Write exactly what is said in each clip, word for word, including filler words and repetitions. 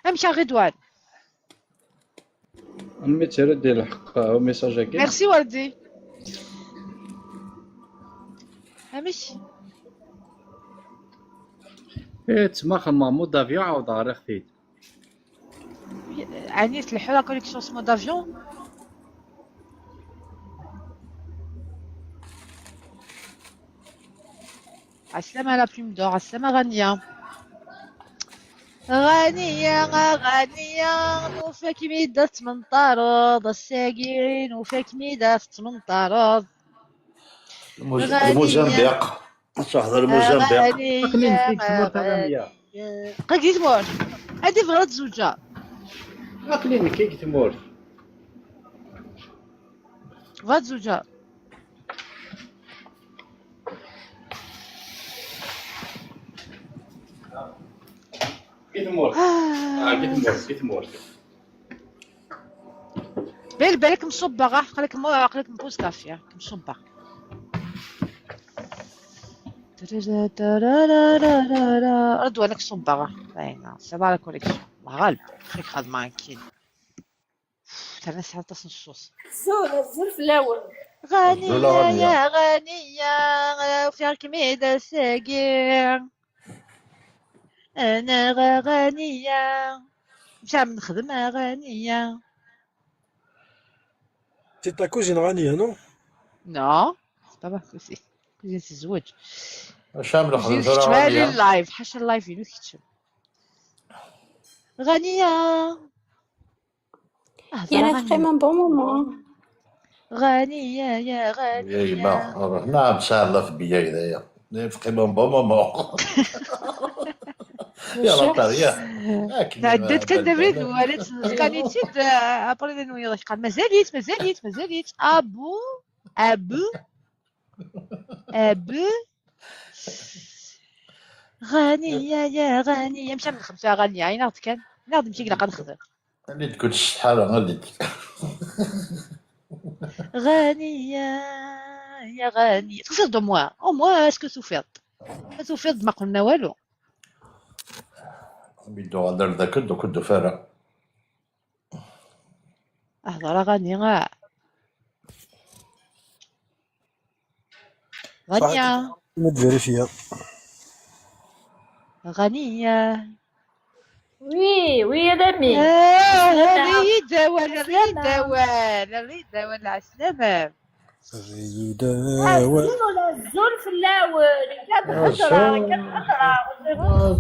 Amek a Ridwan? Ammi tirad di lḥeqq umisaj-agi. Merci Wardi. Amek? Eh, ttmaxemeɣ mode avion, ɛawdeɣ rriɣ-t-id. Ɛni tleḥḥu la connexion s mode avion? Ɛeslama la Plume d'Or, ɛeslama Ɣaniya. Ɣaniya, a Ɣaniya, nufa-kem-id ad tmenṭareḍ, ass-agi nufa-kem-id ad tmenṭareḍ. Ɣaniya. Mozambiq. Ad truḥeḍ ar Mozambiq. Aql-i nekk deg tmurt a Ɣaniya. Qag di tmurt. Adi bɣiɣ ad zewǧeɣ. Aql-i nekk deg tmurt. Bɣiɣ ad zewǧeɣ. Deg tmurt. Ah, deg tmurt, deg tmurt. Bel, bel, kem ṣubbeɣ, aql-ik mu-, aql-ik mpuskafi, kem ṣubbeɣ. Rḍwan, ak ṣubbeɣ. Dayen, c'est bon, la connexion. Allah ɣaleb, xik xedmeɣ akin. Terna sɛiɣ aṭas n ṣṣut. Azul, azul fell-awen. Ɣaniya, ya Ɣaniya, ufiɣ-kem-id ass-agi. Anaɣ a Ɣaniya. Msɛa nexdem a Ɣaniya. C'est ta cousine Rania, non? Non, c'est pas ma cousine. Cousine tezweǧ. Acu am lexdem tura Keččem Rania? Live, ḥaca live inu keččem. Ɣaniya. Yella teqqim un bon moment. Ɣaniya, ya Ɣaniya. Ya yemma, naɛam, sɛa laf biyya gdaya. Teqqim un bon moment. Ya laṭar, ya. Tɛedda-d kan d abrid, wala teskanin-tt-id, après d anwi yeqqar mazal-itt, mazal-itt, mazal-itt. Abu, abu, abu. Ɣaniya, ya Ɣaniya, msɛa nexdem tura Ɣaniya, ɛinnaɣ-d kan. Ɛinnaɣ-d msik ilaq ad nexdem. Li d-kul ssḥara, li d-. Ɣaniya, ya Ɣaniya. Tufiḍ-d au moins, au moins est-ce que tufiḍ-d? Ma tufiḍ-d ma qlna walu. Mi d-uɣal ar dak, ur d-ufara. Hḍer a Ɣani, ah. Ɣaniya. Ma d-vérifier. Ɣaniya. Oui, oui, a l'ami. Ah, rri-yi-d awal, rri-yi-d awal, rri-yi-d awal, ɛeslama. Rri-yi-d awal. Azul, azul fell-awen. Nekk ad hedreɣ, nekk ad hedreɣ.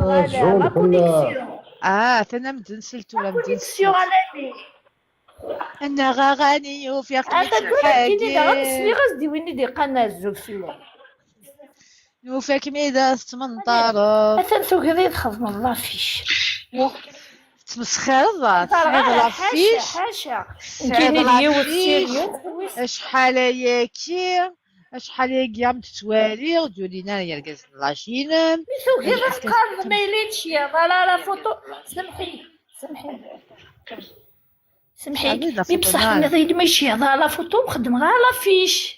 Azul fell-awen. Ah, atan am d-nsel tura, am d-nsel. Connexion, a l'ami. Annaɣ a Ɣani, ufiɣ-kem-id Atan tura nekkini daɣen ttḥaggi. Sliɣ-as-d i win i d-iqqan azul fell-am. Nufa-kem-id ad tettmenṭareḍ. Atan tugiḍ ad txedmeḍ lafic. Tettmesxireḍ, tesɛiḍ Ɣer ḥaca, lafic. Ḥaca. Tesɛiḍ Nekkini d yiwet lafic. Siriyus. Acḥal ayagi, acḥal ayagi am tettwaliɣ, ur d-ulin ara yergazen n lacine. Mi tugiḍ ad teqqareḍ ma yella yeččiḍ ala la photo. Semḥi, semḥi. Semḥi. Abrid la Mi photo bṣaḥ nani. Tenniḍ-iyi-d ma yeččiḍ ala la photo, xedmeɣ ala la fiche.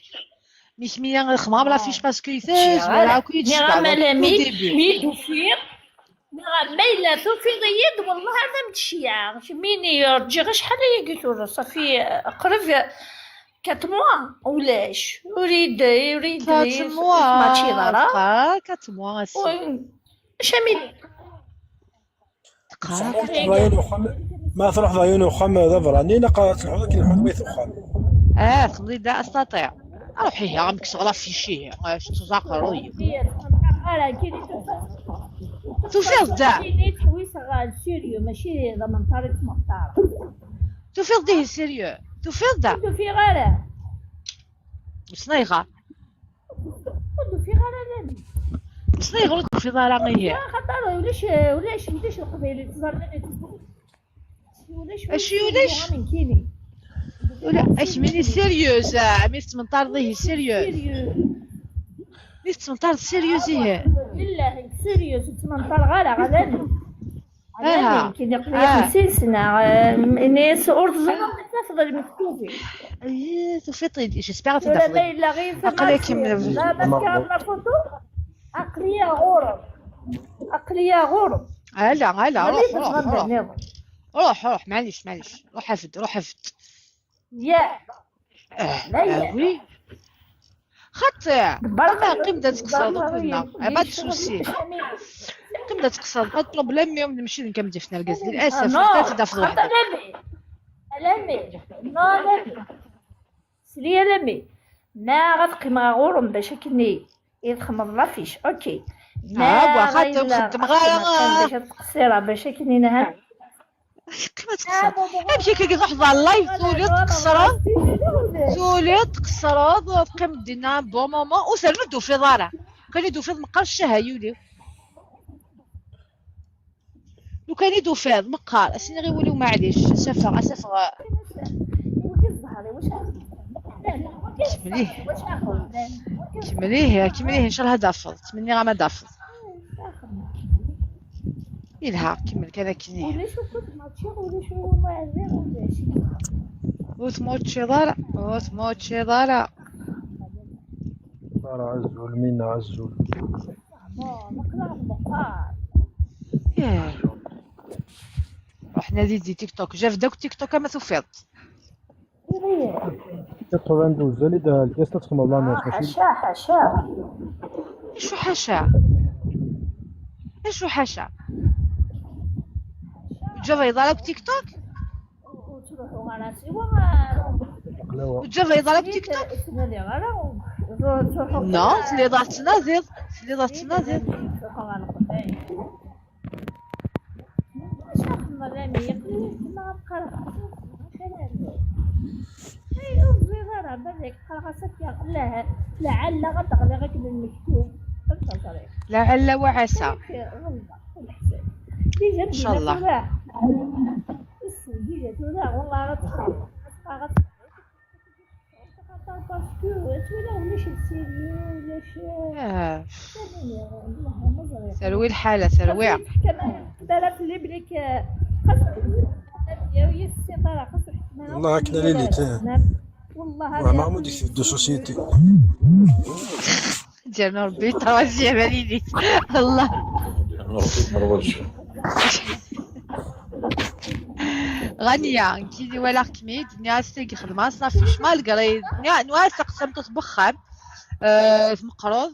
Mi kmini xedmeɣ la fiche parce que itess, wala akk Nniɣ-am a l'ami, au début. mi d-ufiɣ, nniɣ-am ma yella tufiḍ-iyi-d, wellah ad am-d-ceyyɛeɣ. Mini rǧiɣ acḥal ayagi tura, safi, eh, qrib, eh, quatre mois, ulac. Ur yi-d, ur yi-d, Quatre mois. mačči d ara. Bqa quatre mois ass-a. Ur, acu am yella? Teqqar-ak Ɣayen uxxam, ma truḥeḍ ɣayen uxxam d aberrani, ilaq ad telḥuḍ akken lḥun wayt uxxam. Ah, txedmeḍ-iyi-d astaṭiɛ. Aruḥ ihi, am kkseɣ la fiche ihi. Ah, teẓẓaqer rryu. Tufiḍ-d. Ini ttḥewwiseɣ ɣer sérieux, mačči d amenṭar i ttmeṭṭareɣ. Tufiḍ-d ihi sérieux. Tufiḍ-d. Ur d-ufiɣ ara. Wissen ayɣer. Ur d-ufiɣ ara lani. Wissen ayɣer ur d-tufiḍ ara ihi. Axaṭer ulac, ulac, ulac leqbayel yettẓallan. Ulac Acu ulac? Nekkini. Ula, akmini sérieux, ah, mi tettmenṭareḍ ihi sérieux. Sérieux. Mi tettmenṭareḍ sérieux ihi. Billahi, sérieux, ur ttmenṭareɣ ara, ɣlani. Aha. Nekkini aql-i xemsin sna, eh, ini-as ur teẓriḍ ma tafeḍ lmektubi. Ayi, tufiḍ-t-id. J'espère ad Tura ma t-id-tafeḍ. yella ɣir Aql-akem la ma tkareḍ la photo, aql-i ɣur-m. Aql-i ɣur-m. Ala, ala, روح، روح، روح. روح، روح، معليش، معليش. روح افد، روح افد. يا. آه، لا، يا. آه، oui. خاطر. بركة. قيم دا تقصر، بركة. دوك منا. آه، ما تسوسي. قيم دا تقصر، pas de problème، يوم نمشي نكمل ديال النرجس. للأسف، آه، حتى تضاف خاطر واحد. لامي. لامي. نو، لامي. سلي لامي. ما غتقيم غا غورم باش كني. إذ خمض لافيش. أوكي. آه، ما واخا غيلا تخدم غا غا. باش تقصيرها باش كني نهار. كما تقصر. امشي كي تروح ضال لايف، تولي تقصرض. تولي تقصرض، وتقيم دينا بون مومون، وسالو دو في ضارع. كان يدو في مقر الشهيولي. لو كان يدو في مقر، اسيني غير وليو، معليش، سفر، سفر. كمليه. كمليه، كمليه، إن شاء الله دافض. تمني غا ما دافض. إلها، كمل كذا كنيه. ولا شو كنت ماتشي، ولا شو ما عندي، ولا شي. وثموت شي ضرع، وثموت شي ضرع. صار عزول، مين عزول؟ ما، ما كنا مقار. ياه. روح نادي دي تيك توك. جا في داك تيك توك ما توفيض. quatre-vingt-douze، زالي دا الكاس تخمم الله، آه، ماشي؟ حاشا، حاشا. ايش حاشا؟ ايش حاشا؟ جا بيضا لك تيك توك؟ وتروحوا على سوا. وجا بيضا لك تيك توك؟ نو، اللي ضاعت تنازل، اللي ضاعت تنازل. تروحوا على القبائل. واش اخ مرامي يقول لك ما غنقرا. هاي الزيغارة بالك قرا صافي. لا، لعل غتغلي غير من المكتوب. فهمت طريق. لعل وعسى. غلطة. إن شاء الله. ديجا تولى، والله غتغلي. غتبقى غتغلي. خاطر باسكو تولى ولاش السيريو ولاش. آه. سروي الحالة، سروي. كما قبالة في اللي بليك، آه، خاص يا ويا السيطرة، خاص الحكمة. والله هكذا ليلي تا. والله والله هذا ما عمود يكتب دو سوسيتي. ديالنا ربي تراجع باليدي. الله. غنية، كي ولا كميد، ناس تيجي خدمة، صافي، شمال قريب، ناس تقسم تصبخم، آه، في مقروض،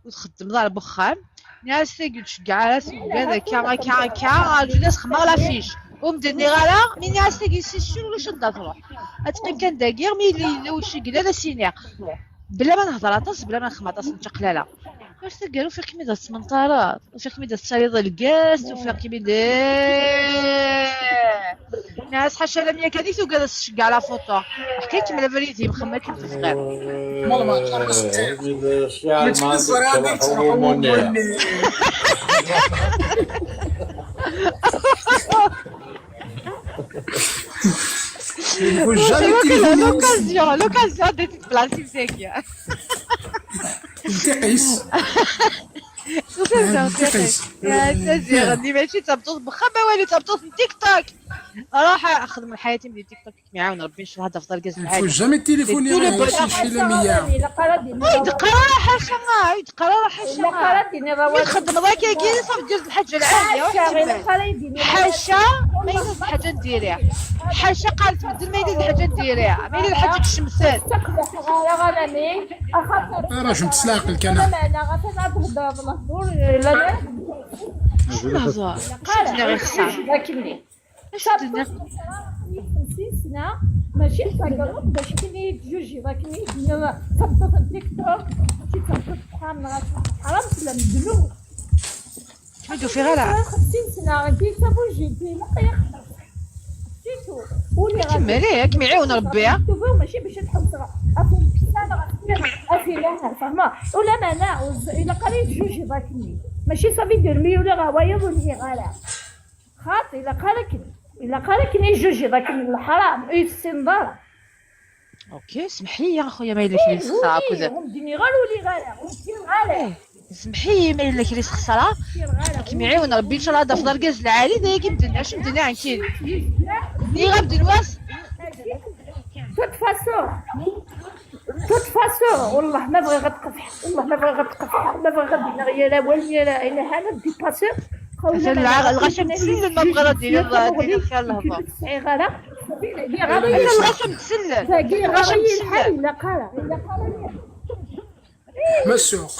وتخدم دار بخام، ناس تيجي تشجع على سوق هذا، كا، كا، كا، جلس خمار لا فيش، ومدني غالا، من ناس تيجي سيسيون ولا شنطة تروح. أتقيم كان داقير، مي اللي، اللي وش يقول هذا سينيق. بلا ما نهضر عطس، بلا ما نخماطس نتقلالة. واش تقالوا في قميدة السمنطارة، وفي قميدة السريضة الكاس، وفي قميدة. ناس حاشا لم يكن يسوق هذا الشق على فوطو. حكيت من البريد، مخمك في الصغير. لوكازيون، لوكازيون دي تبلاسي ساكيا. انتقيس. شوف انت، انتقيس. يا تاجي غادي ماشي تبطل بخا ما والو، تبطل في تيك توك. راح اخذ من حياتي من تيك توك، كي يعاون ربي ان شاء الله هذا افضل كاس العالم. جامي تليفوني. اي دقه راه حاشا، اي دقه راه حاشا. وي خدم الله كي كي صافي دير الحاجه العاليه. حاشا ما يدير حاجه نديرها. حاشا قالت بدل ما يدير الحاجه نديرها، ما يدير الحاجه الشمسان. راه شنو تسلاق الكلام؟ لا، لا، لا. شنو الهضره؟ شنو غير خساره؟ اش درنا؟ خمسين سنة ماشي تقرب باش كي جوج يضا كي تبطل الدكتور، كي تبطل حرام، حرام ولا مدلول. تمدوا في غيرها. خمسين سنة غادي تبوجي ديما يخطر. شتو؟ ولي غادي كمل، إيه، كمل يعاون ربي، ها؟ تبو ماشي باش تحوس راه. أفهم كيفاش راه. أفهم لها، فاهمة؟ ولا ما نعوز، إلا قريت جوج يضا كني. ماشي صافي دير مي ولا غوايض ونهي غالا. خاطي، إلا قالك، إلا قالك ني جوج، ذاك من الحرام، إي السندارة. اوكي، سمح لي يا خويا، ما إلا كاين السخسارة هكذا. هم ديني غير ولي غير، هم دين غير. إيه، سمح لي، ما إلا كاين السخسارة. كيما يعاون ربي إن شاء الله، هذا في دار كاز العالي، ذا يجي مدنا، شو مدنا عن كين؟ ني غير مدنواس. توت فاسون. توت فاسون، والله ما بغي غتقفح، والله ما بغي غتقفح، ما بغي غدير غير لا والو، لا، لا، أنا ديباسي. Atan lɣaci mtsellen, ma tebɣiḍ ad d-tiniḍ, ad d-tiniḍ kra n lehḍur. Atan lɣaci mtsellen. Lɣaci mtsellen. Ma ssuq.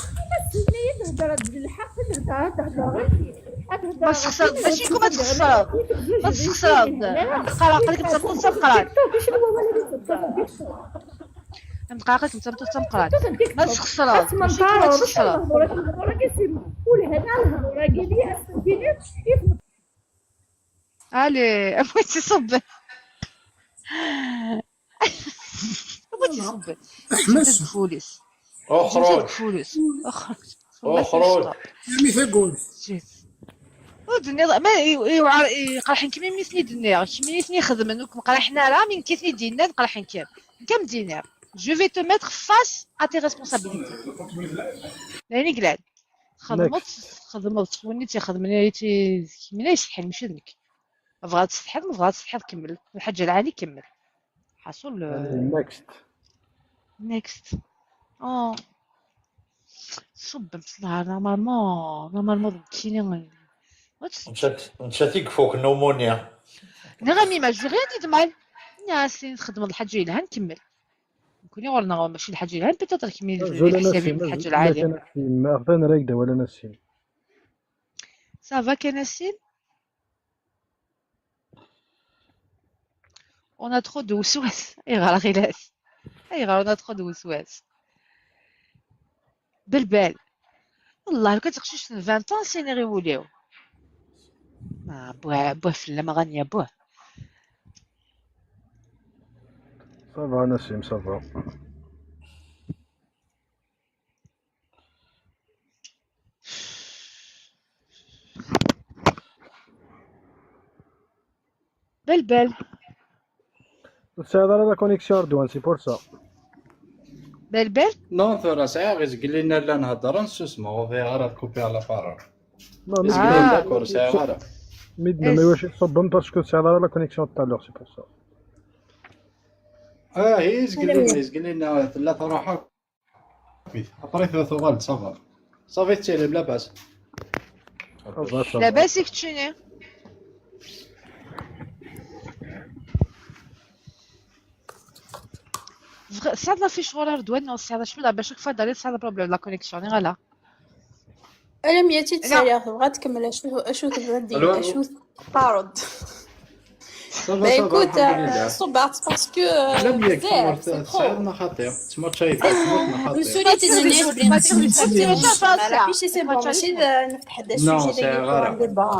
Ma tesxeṣreḍ, mačči kum ad txeṣreḍ. Ma tesxeṣreḍ. Aql-ak aql-ik d tameṭṭut d tameqqrant. Am dqaqa kemm d tameṭṭut d tameqqrant. Ma tesxeṣreḍ, mačči kum ad txeṣreḍ. Allez, am win iṣubben. Am win iṣubben. Ḥmes. Deg uful-is. Uxruǧ. Deg uful-is. Uxruǧ. Uxruǧ. Armi tagurt. Ur d-nniḍ, ma yewɛer, iqerḥen-kem imi ten-id-nniɣ, kemm i ten-ixedmen, ur kem-qerḥen ara, mi nekk i ten-id-yennan qerḥen-kem. Nekk am d-iniɣ, je vais te mettre face à tes responsabilités. D ayen i yellan. Txedmeḍ, txedmeḍ s win i tt-ixedmen, i tt-, d kemmini i yessetḥin, mačči d nekk. Ma bɣa ad tessetḥiḍ, ma bɣa ad tessetḥiḍ, kemmel. Lḥaǧa lɛali, kemmel. Ḥaṣul. Next. Next. Oh. Ṣubbem s lehna, normalement, normalement d nekkini. Nettat i ifuken umuni. Nniɣ-am, image, rien dit de mal. Nniɣ-as, txedmeḍ lḥaǧa yelhan, kemmel. Nekkni ɣur-neɣ mačči lḥaǧa yelhan, peut-être kemmini d leḥsab-im lḥaǧa lɛali. Aɣdan ara yedawalen asin. Ça va kan asin? On a trop de weswas. Ayɣer a Ɣilas? Ayɣer on a trop de weswas? Belbal. Wallah, lukan d taqcict n vingt ans, siniɣ i wul-iw. Ah, bwa, bwa fell-am, ɣani, bwa. Ça va, Nassim, ça va. Belbal. Ur tesɛiḍ ara la connexion, Ardouane, c'est pour ça. Belbal? Non, tura sɛiɣ izgel-inna llan heddren, ssusmeɣ, ur bɣiɣ ara ad kupiɣ la parole. Non, mais... Ah, d'accord, sɛiɣ ara. Mi d-nniɣ iwacu tṣubbem, parce que ur tesɛiḍ ara la connexion tout à l'heure, c'est pour ça. Ah, izgel-inna, izgel-inna tella truḥ akk. Après, tu vas trouver le savoir. Ça va, c'est le labas. Labas, i keččini? Tesɛiḍ la fiche ɣur Ardouane, neɣ tesɛiḍ acemma? Bac akk fadal i tesɛiḍ problème la connexion, neɣ ala? Alammi ad tt-id-saliɣ, tebɣa ad tkemmel acu, acu tebɣa ad d-tini, acu teqqareḍ. Bah écoute, euh, ṣubbeɣ-tt parce que euh, bzaf, c'est trop. Messuliyet n nnif, la fiche c'est bon, mačči d nefteḥ-d asujet-agi pour un débat.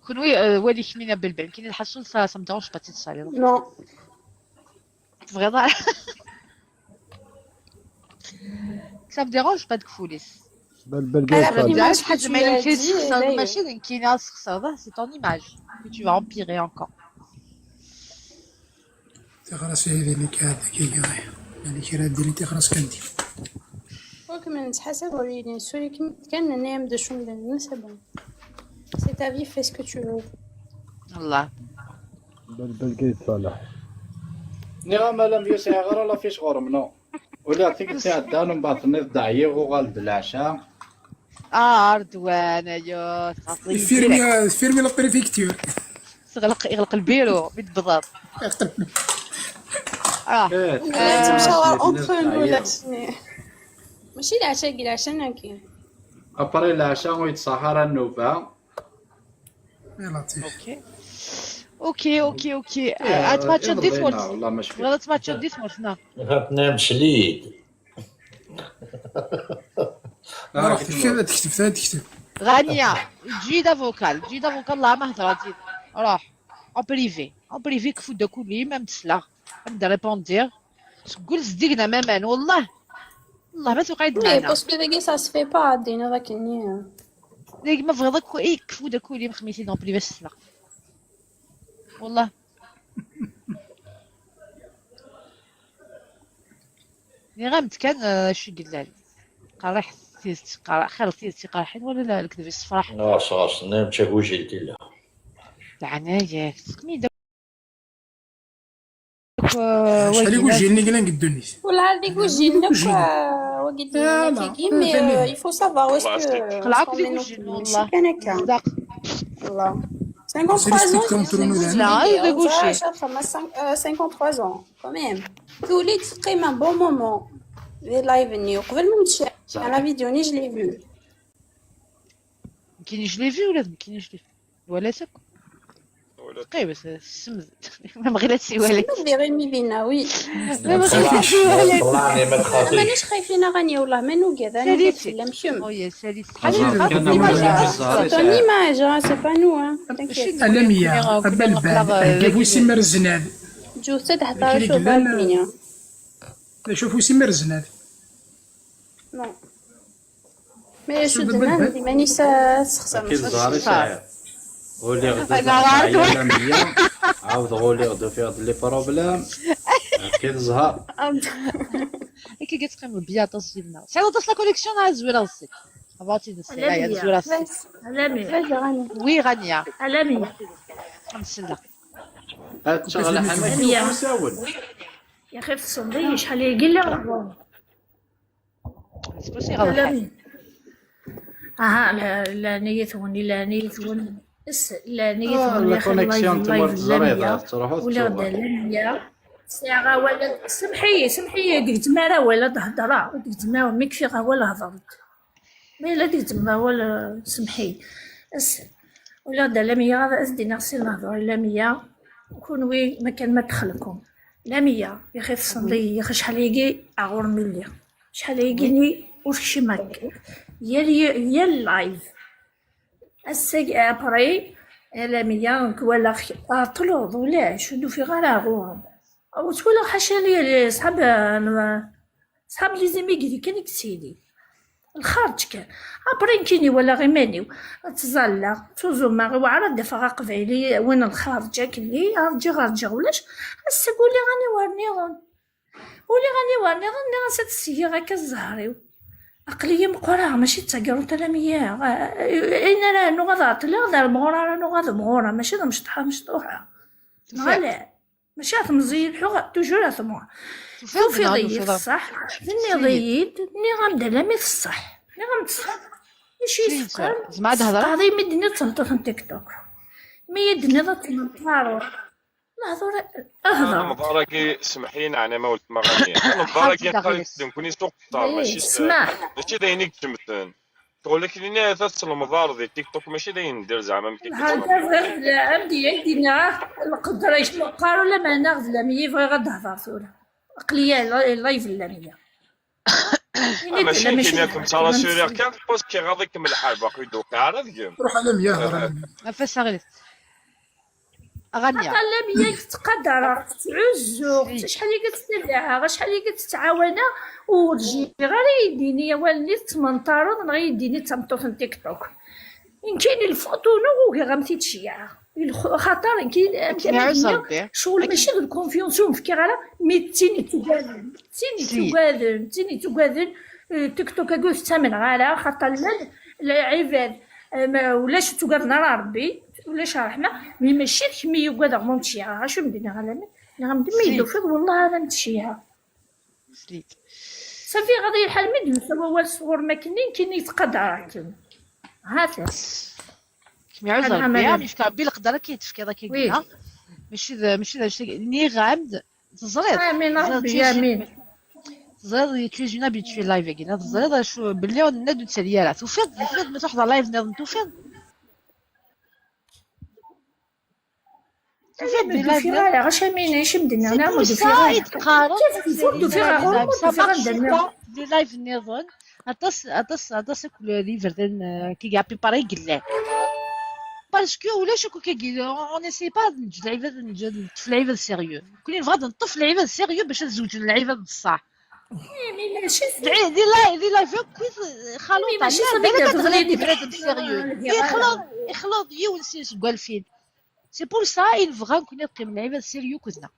Kenwi, euh, wali kemmini a Belbal, nekkin lḥaṣul ça, ça me dérange pas, tt-id-saliḍ. Non. Tebɣiḍ ara. Ça me dérange pas deg uful-is. Belbal, Belbal, mačči d nekkini ad tesxeṣreḍ, c'est ton image que tu vas empirer encore. Tiɣras ihi d nekk ad d-iniɣ, yani kra ad d-inin tiɣras kan di. Ur kem-nettḥasab ur yelli nessuli-kem kan, nenna-yam d acu n d-nenna, c'est bon. C'est ta vie, fais ce que tu veux. Allah. Belbal Gayt Ṣaleḥ. Nniɣ-am alammi ur sɛiɣ ara la fiche ɣur-m, non. Uliɣ tikkelt iɛeddan, mbeɛd tenniḍ-d ɛyiɣ, uɣal-d leɛca. Ah, Ardouane, ayo. Firmi, firmi la préfecture. Teɣleq, iɣleq lbiru mi d-tewwḍeḍ. Ah. Nettemcawaṛ entre nous, la semaine. Mačči leɛca-agi, leɛca-nagi. Après leɛca ur yettṣaḥ ara nnuba. Ok. Ok, ok, ok. Ad tmaččeḍ di tmurt. Tebɣiḍ ad tmaččeḍ di tmurt, neɣ? Nniɣ-am slid. Ruḥ tekcem, ad tekteb, ad tekteb. Ɣaniya, eǧǧ-iyi-d avocal, eǧǧ-iyi-d avocal, la ma hedreɣ yid-k. Ruḥ, en privé, en privé, kfu-d akuli, ma m-d-sleɣ, ma m-d-répondiɣ. Seg wul zeddigen am aman, wallah. Wallah, ma tuqeɛ-d lmeɛna. Parce que dagi, ça se fait pas, ad d-tiniḍ akken-nni. Dagi, ma tebɣiḍ akk, i kfu-d akuli, mxemmi-t-id en privé, s-sleɣ. Wallah. Nniɣ-am-d kan, eh, acu i yellan. Qerriḥ tidet, qerriḥ, xir tidet iqerḥen, wala la, lekdeb yessefraḥen. Ɣas, ɣas, nniɣ-am d tagujilt i yella. Leɛnaya-k, tekmi d akk, eh, acḥal igujilen i yellan deg ddunit? Wala d igujilen akk, eh, Voilà. Mais euh, il faut savoir où est-ce que خلعك ديك وجهي والله. كان هكا. صدق. Voilà. cinquante-trois ans. لا، غير خمسة cinquante-trois ans quand même. تولي تقيم un bon moment. Les live ني قبل ما نمشي على فيديو ني je l'ai vu. كاين je l'ai vu ولا كاين je l'ai vu ولا سك. قي بس السمد. ما بغيت شي ولا. ديري ميلينا oui. طلعني ما تخافيش. ماناش خايفين غني والله ما نوجد انا نوجد في اللمشم. اويا سالي. C'est ton image, c'est pas nous. Hein. Alamia, abelbal, gabus imerznad. جوزت تحت شوف الدنيا. شوفوا سي مرزناد. Non. Mais شو دنا عندي مانيش تخسر. اكيد زهر يسعي. غولي غدو فيها لامية. عاود غولي غدو فيها لي بروبلام. اكيد زهر. كي قلت قيم البياض الزينة سعيد وتصل كونيكسيون على زويرة السيت. عبرتي نسي يا زويرة السيت. علامي وي غانيا. علامي نسلك. هاد شغل حنا علامي نساول. يا خي في الصندي شحال يقول لي غلط سبوسي غلط. علامي اها لا لا نيتون لا نيتون اس لا نيتون لا كونيكسيون تمر الزريضة ولا غدا لامية ساعة ولا سمحي سمحي قلت ما راه ولا تهضر قلت ما ميك في غا ولا هضرت. ما الا ديت ما ولا سمحي. اس ولا غدا لامية غا اس دينا سي نهضر لامية. كون وي ما كان ما دخلكم لامية يا خي في الصندي يا خي شحال يجي اغور ملي شحال يجيني وش ماك يا لي يا اللايف. الساق ابري لامية ولا عطلوض ولا شو دو في غير غورم. وتولى حاشا لي صحاب صحاب لي زيميغري كان يكسيلي الخارج كان. ابري نكيني ولا غير مانيو تزالة توزوما غير وعرا دفع قبايلي وين الخارج كلي ارجع ارجع ولاش. السقولي غاني ورنيغن ولي غاني ورنيغن ني غاسات السيي غاكا الزهريو. عقلية مقرعة ماشي تسقرو تلامية. اين راه نغاض عطلي غاض المغورة راه نغاض مغورة ماشي ذا مشطحة مشطوحة. غالي ماشي تمزيد حوغ توجور ثمور. توفيض ضيف صح. ضيد ني غام دلامي في الصح ني غام الصح. ماشي يسقر زعما هاد الهضره. تعظيم الدنيا تنطف تيك توك. مي الدنيا تنطارو. نهضر اهضر. المضارة كي سمحينا انا ما ولد ما غادي المضارة كي نقدر نكون سوق الدار ماشي اسمع. ماشي داينك تمثل. تقول لك لينا هذا المضار ديال تيك توك ماشي داين ندير زعما ما كيكتبش. هذا غير لا عندي عندي نعرف القدرة يشنو قالوا لا ما ناخذ لا مي يبغي غير تهضر ثورة. عقلية لا- لايف اللامية. ماشي كي ناكم ترى سوريا كان بوست كي غاضيكم الحال باقي دوقي على ذيك. روح على مياه راه. نفسها غليظ. غنيا. حتى اللامية تقدر تعزو شحال هي كتستناها غير شحال هي كتتعاونها. وتجي غير يديني والني تمنطارض غير يديني تمطوط تيك توك. إن كاين الفوتو نو غير غمتي تشيعها. خاطر كاين كيما عز ربي. شغل ماشي غير كونفيونسيون في كيغالا مي تيني تقادن تيني تقادن تيني تقادن. تيك توك اكو ثمن غالا خاطر لا العباد. ولاش تقادن على ربي ولاش رحمه. مي ماشي كمي يقاد غمون تشيعها شو مدينه غالا. غمدمي يدو فيض والله هذا متشيها. سليت. صافي غادي الحال مد نسوى وال صغور ما كنين كاين يتقدر كاين. هاتا. كيما يعوز ربي مش كان بلا قدر كي تفكي كي قلنا. ماشي ذا ماشي ذا شي ني غامد. تزريض. امين ربي امين. تزريض tu es une habituée live كينا تزريض شو بلي ندو تساليا راه توفيض توفيض ما تحضر لايف نظن توفيض. غاش مين ايش مدينة انا مدير في غاية. كيف تفوت في غاية. لو لايف نظن. اطس اطس اطس كل ليفر دن كي يعطي باري قلان. باسكو ولا شكون كيقول on essaie pas نجد لعيبه نجد في لعيبه سيريو. كل نبغى نطف لعيبه سيريو باش نزوج لعيبه بصح. دعي دي لاي دي لاي فيك كويس. خلوط ماشي صافي كتغلي بنادم سيريو. يخلط يخلط يونسي سكوالفين. سي بور سا ينبغى نكون يبقي من لعيبه سيريو كذنا.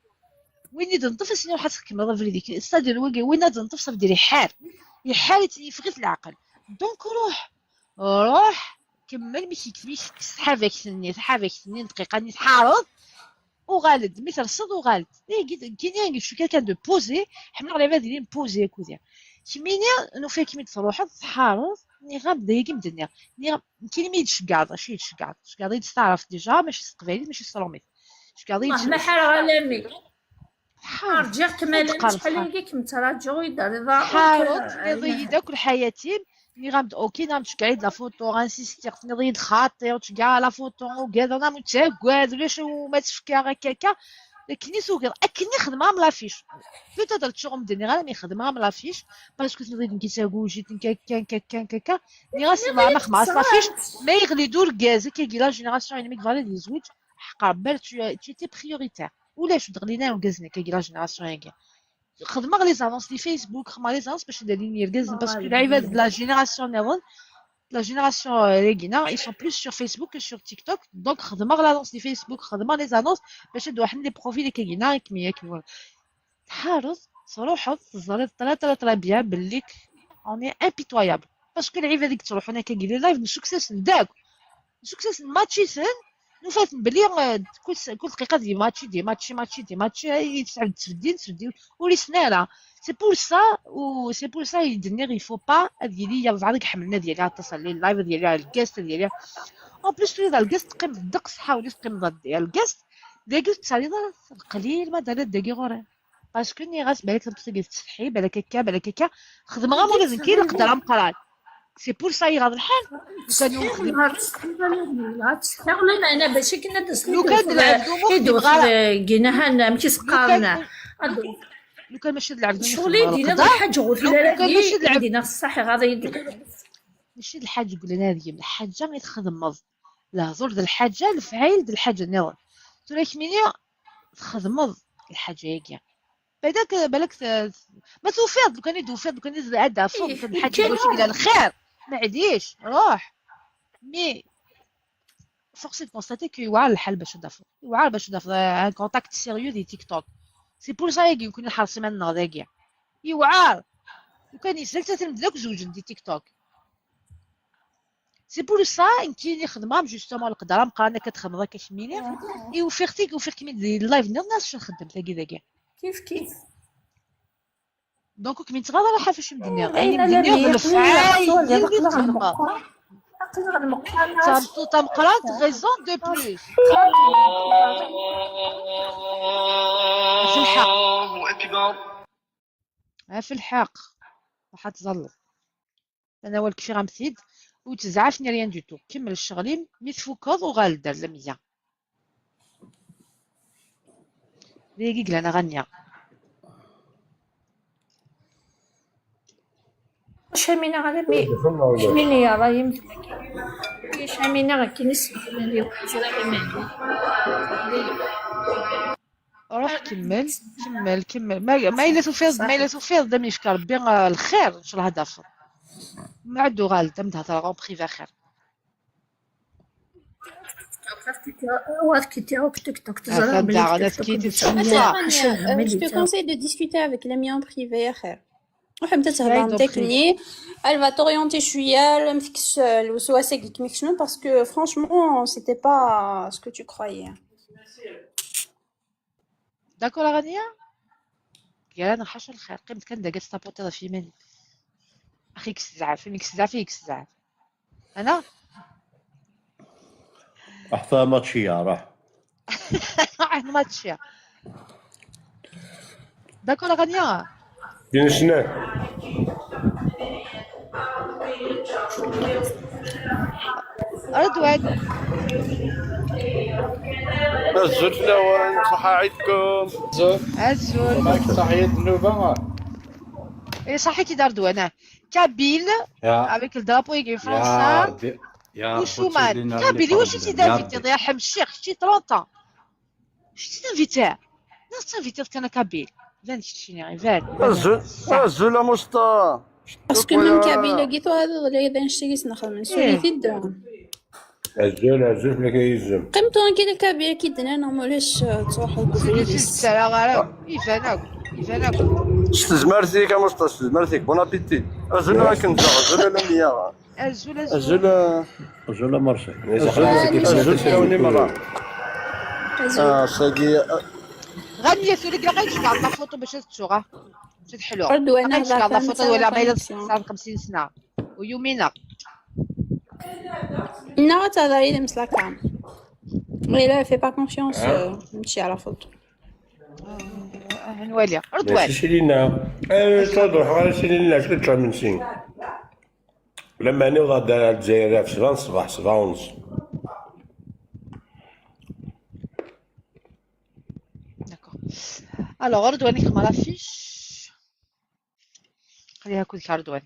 وين يد نطف سينو حتى كمل فريديك ستادير وين يد نطف صافي دير يحار. يحار يفغي في العقل. دونك روح روح كمل مي كيكتبي. سحابك ثني سحابك ثني دقيقه ني تحارض. وغالد مي ترصد وغالد اي كاين شو كان دو بوزي. حنا غير هذه بوزي كوزي. Kemmini, nufa-kem-id truḥeḍ, tḥareḍ, nniɣ-am-d d ayagi i m-d-nniɣ. Nniɣ-am, nekkini mi yi-d-tceggɛeḍ, acu yi-d-tceggɛeḍ? Tceggɛeḍ-iyi-d s taɛrabt déjà, maci s teqbaylit, maci s trumit. Tceggɛeḍ-iyi-d s... Ma ḥareɣ alami. Tḥareḍ. Rǧiɣ-kem alami, Tqerreb, acḥal tḥareḍ. Ayagi kem-ttṛaǧuɣ i d-terriḍ. Tḥareḍ, tenniḍ-iyi-d akk lḥayatim. Nniɣ-am-d, ok, nniɣ-am-d, tceggɛeḍ-iyi-d la photo, insistiɣ, tenniḍ-iyi-d xaṭi, ur ttceggɛeɣ la photo, ugadeɣ, nniɣ-am ur ttagad, ulac u ma tefka akka, akka. Akken i tugiḍ, akken i xedmeɣ am l'affiche. Peut-être ad ččuɣ ur m-d-nniɣ ara, mi xedmeɣ am l'affiche, parce que tenniḍ-iyi-d nekk d tagujit, nekk akka, nekk akka, nekk akka. Nniɣ-as, ma xedmeɣ-as l'affiche, ma yeɣli-d urgaz, akkagi la génération-inem i yebɣan ad yezweǧ, ḥqer, bal tu, tu étais prioritaire. Ulac, ur d-ɣlin ara urgazen akkagi la génération-agi. Xedmeɣ les annonces di Facebook, xedmeɣ les annonces bac ad alin yergazen, parce que lɛibad de la génération nniḍen, la génération, euh, dagi-na, ils sont plus sur Facebook que sur TikTok. Donc, xedmeɣ l'annonce di Facebook, xedmeɣ les annonces bac ad d-ruḥen les profils akkagi-na, akken, akken. Tḥareḍ, truḥeḍ, teẓriḍ très, très, très bien belli on est impitoyable. Parce que lɛibad i yettruḥun akkagi les lives, nessukk-asen-d akk. Nessukk-asen, match-iten, nufa-ten belli, euh, kul s-, kul dqiqa d match, d match, match, d match, ay, tesɛed, tesbeddin, tesbeddin, ur issnen ara. C'est pour ça, u, c'est pour ça i d-nniɣ, il faut pas ad yili yebɛaḍ i iḥemmlen ad yali aṭas ɣer les lives, ad yali ɣer lgast, ad yali. En plus, tura d lgast teqqimeḍ ddeqs, ḥawel teqqimeḍ ɣer lgast, dagi ur tettɛeddiḍ ara, qlil ma d-rriḍ dagi ɣur-i. Parce que nniɣ-as, balak tameṭṭut-agi tettsetḥi, balak akka, balak akka. Xedmeɣ am ula d nekk i leqder ameqqran. C'est pour ça i ɣaḍ lḥal. Lukan ur xedmeɣ, ɣer tsetḥiḍ ala d nella, ad tsetḥiɣ, lameɛna bac akken ad d-tesliḍ Lukan d lɛebd umux i yebɣa d-wexd ginahan, amek i s-qqaren. Lukan, lukan mačči d lɛebd umux Ccɣel i yebɣa d-yenna d leqder. lḥaǧ ɣur Lukan mačči d lɛebd, dinna ṣṣaḥ iɣaḍ-iyi-d. Mačči d lḥaǧ i yellan ad yem, lḥaǧa i txedmeḍ. Lehdur d lḥaǧa, lefɛayel d lḥaǧa nniḍen. Tura kemmini txedmeḍ lḥaǧa-agi. Balak, balak t-, ma tufiḍ, lukan i d-tufiḍ, lukan i d-, ad d-tafeḍ, Ih, lukan lḥaǧa lukan ulac i yellan xir, maɛlic, ruḥ. Mais force est de constater que yewɛer lḥal bac ad d-tafeḍ. Yewɛer bac ad d-tafeḍ un contact sérieux di TikTok. C'est pour ça i nekkni nḥerṣ iman-nneɣ dagi. Yewɛer. Lukan yesla-k, atan medden akk zewǧen di TikTok. C'est pour ça, nekkini xedmeɣ-am justement leqder ameqqran akka txedmeḍ akka kemmini. I ufiɣ-t-id, ufiɣ-kem-id di live nniḍen, as nxeddem tagi dagi. Kif kif. Donc ur kem-yettɣaḍ ara ḥafi acu m-d-nniɣ. Ayen i m-d-nniɣ d lefɛayel i txedmeḍ. Tameṭṭut tameqqrant, raison de plus. Ɣef lḥeqq. Ɣef lḥeqq. Ruḥ ad tẓalleḍ. Ana awal kfiɣ-am-t-id, ur ttezɛaf ni rien du tout. Kemmel ccɣel-im, mi tfukeḍ uɣal-d ar lameyya. D ayagi i yellan a Rania. Camina ɣer mi, Camina yerra-yim. Camina akken i s-d-yenna di waḥed ẓriɣ iman-iw. Ruḥ kemmel, kemmel, kemmel. Ma, ma yella tufiḍ, ma yella tufiḍ, d am yefka Rebbi, ah, lxir, ncallah ad tafeḍ. Ma ɛad uɣal-d, am d-hedreɣ en privé axir. War kiti akk TikTok, teẓriḍ Atan belli daɣen TikTok efk-iyi-d ur ttesɛa. yettɛeddi. Rania, euh, je te conseille de discuter avec l'ami en privé axir. Ruḥemt ad Right, thedremt donc, akkenni, elle va t'orienter cwiya, ad am-tekkes, euh, lweswas-agi i kem-ikecmen, parce que franchement, c'était pas ce que tu croyais. D'accord a Rania? Gar-aneɣ ḥaca lxir, qqimet kan dagi ad testapotiḍ ɣef yiman-im. Axi yekkes zzɛaf, mi yekkes zzɛaf, yekkes zzɛaf. Ana? Ruḥ tura match-ya, ruḥ. Ruḥ match-ya. D'accord a Rania? Din snat. Redwan. Azul fell-awen, ṣaḥa ɛid-kum. Azul. Azul. Ṣaḥit nnuba. Eh, ṣaḥit-id a Redwan, ah. Kabyle, Ya. Avec le drapeau avec Ya Fransa. Rebbi. Ya U Rebbi, Cuman. ttulin Kabyle, ya iwacu i Rebbi. t-id-invitiḍ, yerḥem ccix, kečč trente ans. Iwacu i t-id-invitiḍ? Neɣ tettavitiḍ kan a Kabyle? Iban keččini, iban. Azul, azul a Musta. Parce que même Kabyle-agi tura d iḍelli d annect-agi i s-nxedmen, suli-t-id. Azul, azul fell-ak a yizem. Qqim tura kil Kabyle-agi d-nnan, ma ulac, euh, ad truḥeḍ deg Sidi ubrid-is. ttaraɣ ara. Iban akk, iban akk. S tezmert-ik a Musta, s tezmert-ik. Bon appétit. Azul akken daɣ, azul a Lamia. Azul, azul. Azul a... Azul a Marcel. Azul, azul fell-awen i merra. Azul. Ah, sagi, ah, Ɣaniya tura ilaq ad tjemɛeḍ la photo bac ad ttuɣ, ah. Ad ḥluɣ. Ur d-walaɣ. Aql-aɣ la photo wala ma yella tesɛa xemsin sna. Uyumineɣ. Nna ad tahder yid-m s la cam. Mais là, elle fait pas confiance, euh, mačči à la photo. Ah, ad nwali. Ur d-wali. Mačči Silina. Eh, ur ruḥeɣ ara Silina, acu tečča imensi? Lameɛna uwḍeɣ-d ar Lezzayer ɣef sebɛa n ṣṣbeḥ, sebɛa u nṣ. D'accord. Alors, ur d-wali kma la fiche. Xliha akked Kardwan.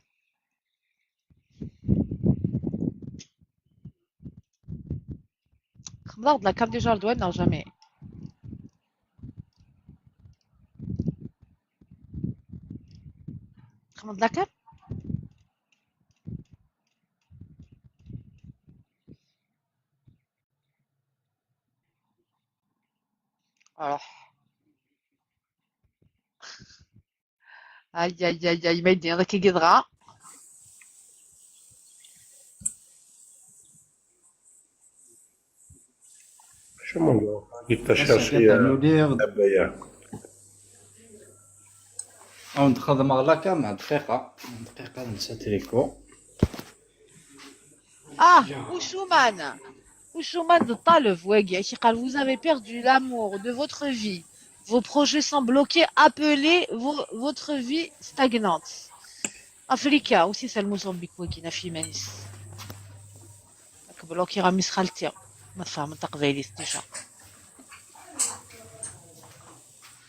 Txedmeḍ-aɣ-d la cam déjà, Ardouane, neɣ jamais? Txedmeḍ la cam? Alors. Aïe, aïe, aïe, aïe, ma yeddi, ḍac akka i yedɣa. Acu ma nruḥ? Ass-agi atan uliɣ-d. Abaya. Awen-d-xedmeɣ la cam, dqiqa. Dqiqa, nsa triko. Ah, Usuman. Usuman d ṭṭaleb wagi, ak-iqqar, vous avez perdu l'amour de votre vie. Vos projets sont bloqués, appelez vo-, votre vie stagnante. Afrika, aussi c'est le Mozambique wagi, naf iman-is. Ak bloqué ɣer mis xalti. Ma tfehmeḍ taqbaylit déjà.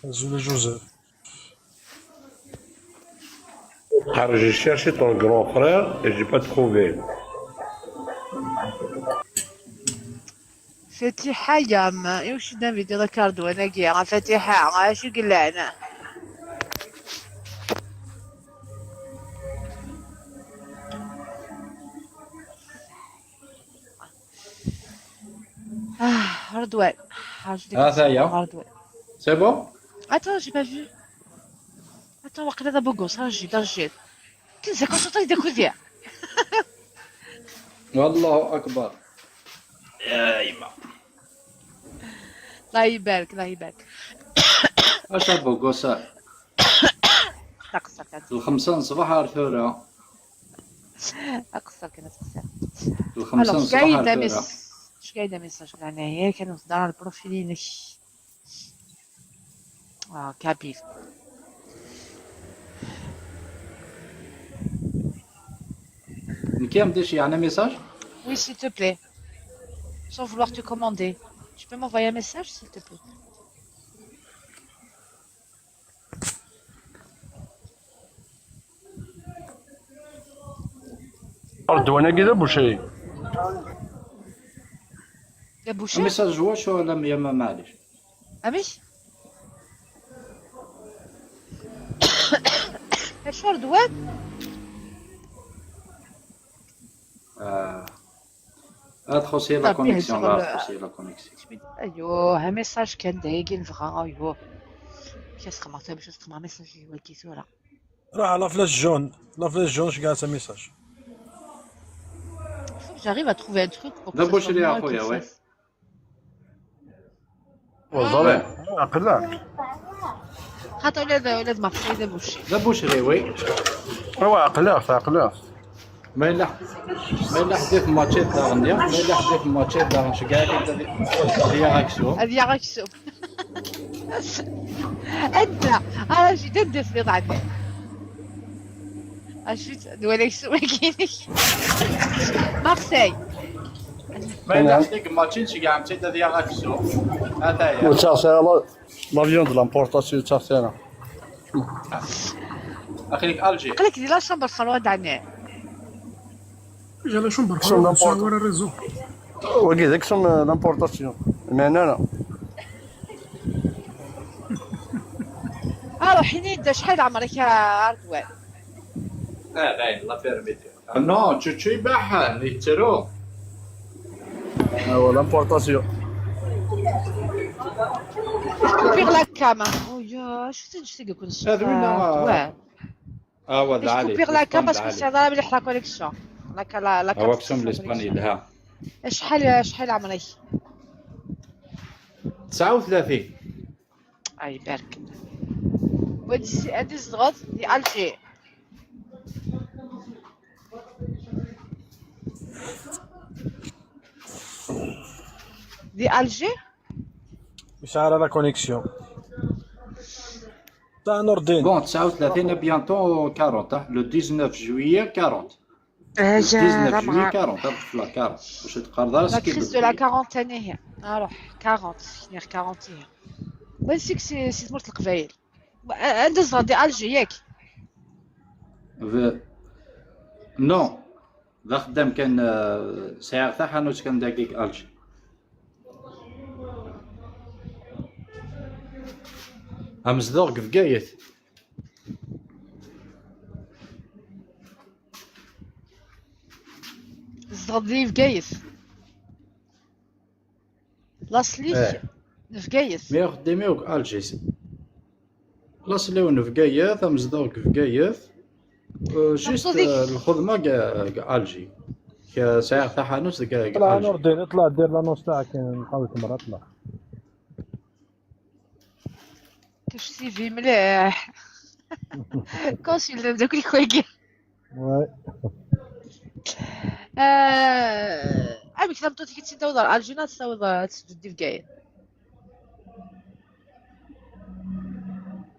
Azul a Joseph. Car j'ai cherché ton grand frère et j'ai pas trouvé. Fatiḥa yam, iwacu d-nbiddi d akardu anagi, a Fatiḥa, acu yellan? Ah, Redouane. Ah, ça y est. Redouane. C'est bon? Attends, j'ai pas vu. Attends, waqila d abugos, ah, j'ai, j'ai. Tensa concentré de côté. Allahu akbar. Ya yemma. الله يبارك، الله يبارك. Acu abugos-a? Aqeṣṣer kan. Lxemsa n ṣṣbeḥ ar tura. Aqeṣṣer kan, aqeṣṣer. Lxemsa n ṣṣbeḥ ar tura. Alors, je gagne un message. Je gagne un message, leɛnaya-k, ad nehder ɣer lprofil-inek. Ah, kabyle. Nekk am d-iceyɛen message? Oui, s'il te plaît. Sans vouloir te commander. Tu peux m'envoyer un message, s'il te plaît? Redwan-agi d abucri. D abucri? Message wacu a Lamia, ma, maɛlic? Amek? Acu Redwan? Ah. Ah, txuṣ-iyi la connexion, la, txuṣ-iyi la connexion. Aywa, un message kan dagi nebɣa, aywa. Amek as-xedmeɣ tabecca, as-xedmeɣ message wagi tura. Ruḥ la flèche jaune, la flèche jaune, ceggeɛ-as un message. Faut que j'arrive à trouver un truc pour que ça soit moins que ça. D abucri a xuya, ouais. Ur ẓriɣ. Aql-aɣ. Xaṭer ula d, ula d Marseille d abucri. D abucri, oui. Awa, aql-aɣ, aql-aɣ. Ma yella, ma yella ḥedd i temmaččit daɣen, ya? Ma yella ḥedd i temmaččit daɣen, ceggeɛ-ak-id ad, ad yaɣ aksum. Ad yaɣ aksum. Anda? Ah, j'ai deux défilés. Acu-tt? D wala aksum-agi-inek. Marseille. Ma yella ḥedd i yemmaččin, ceggɛemt-id ad yaɣ aksum. Ata-ya. Ur ttaɣ ara la, l'avion de l'importation, ur ttaɣ ara. Aql-ik Alger. Aql-ik di la chambre xerwa d ɛni? J'ai la chambre xerwa, ur sɛiɣ ara réseau. Wagi d aksum, euh, d'importation. Meɛna. Aruḥ ini-d acḥal ɛemṛek a Ardwan? Ah, dayen, la permis. Ah non, Čuču ibaḥen, yettru. Ah, l'importation. Kupiɣ la cam. Oh ya, acu taǧǧet i yakun ccfer? Ah, d winna. Ah, wa d Ardwan. Kupiɣ la cam parce que c'est la mliḥ la connexion. La ca-, la, la cam. Awa aksum l'espagnol, ha. Acḥal, acḥal ɛemṛek? Tesɛa u tlatin. Ay, barek. Anda tzedɣeḍ? Di Alger. Di Alger? Yesɛa la connexion. Bon, تسعة وثلاثين, bientôt quarante, hein. Le dix-neuf juillet, quarante. Le dix-neuf juillet, quarante, hein, la quarante. واش تقرض راسك؟ La crise de la quarantaine, اروح quarante, كاين quarante. وين سيك سي سي تمرت القبايل؟ عندها زهر دي الجي ياك؟ Non. لا خدام كان، آه، سعيغ تاع حانوت كان دقيق الجي. امزدوغ في بقايت. زدغ دي في بقايت. لاصليك في بقايت. مي خدامي وك الجي. لاصلي ونفقايث، امزدوغ قفقايث. آه، جيست، آه، الخدمة كاع، كاع الجي. كا سعيغ تاع حانوت كاع، كاع طلع الجي. نور الدين، اطلع دير لانونس تاعك، نلقاوك مرة، اطلع. كاش سي في مليح. كونسيل داك الكويكي. Ouais. آه، عمي كثر مطوتي كنتي تاوض الجينا تاوض تسجد في كاين.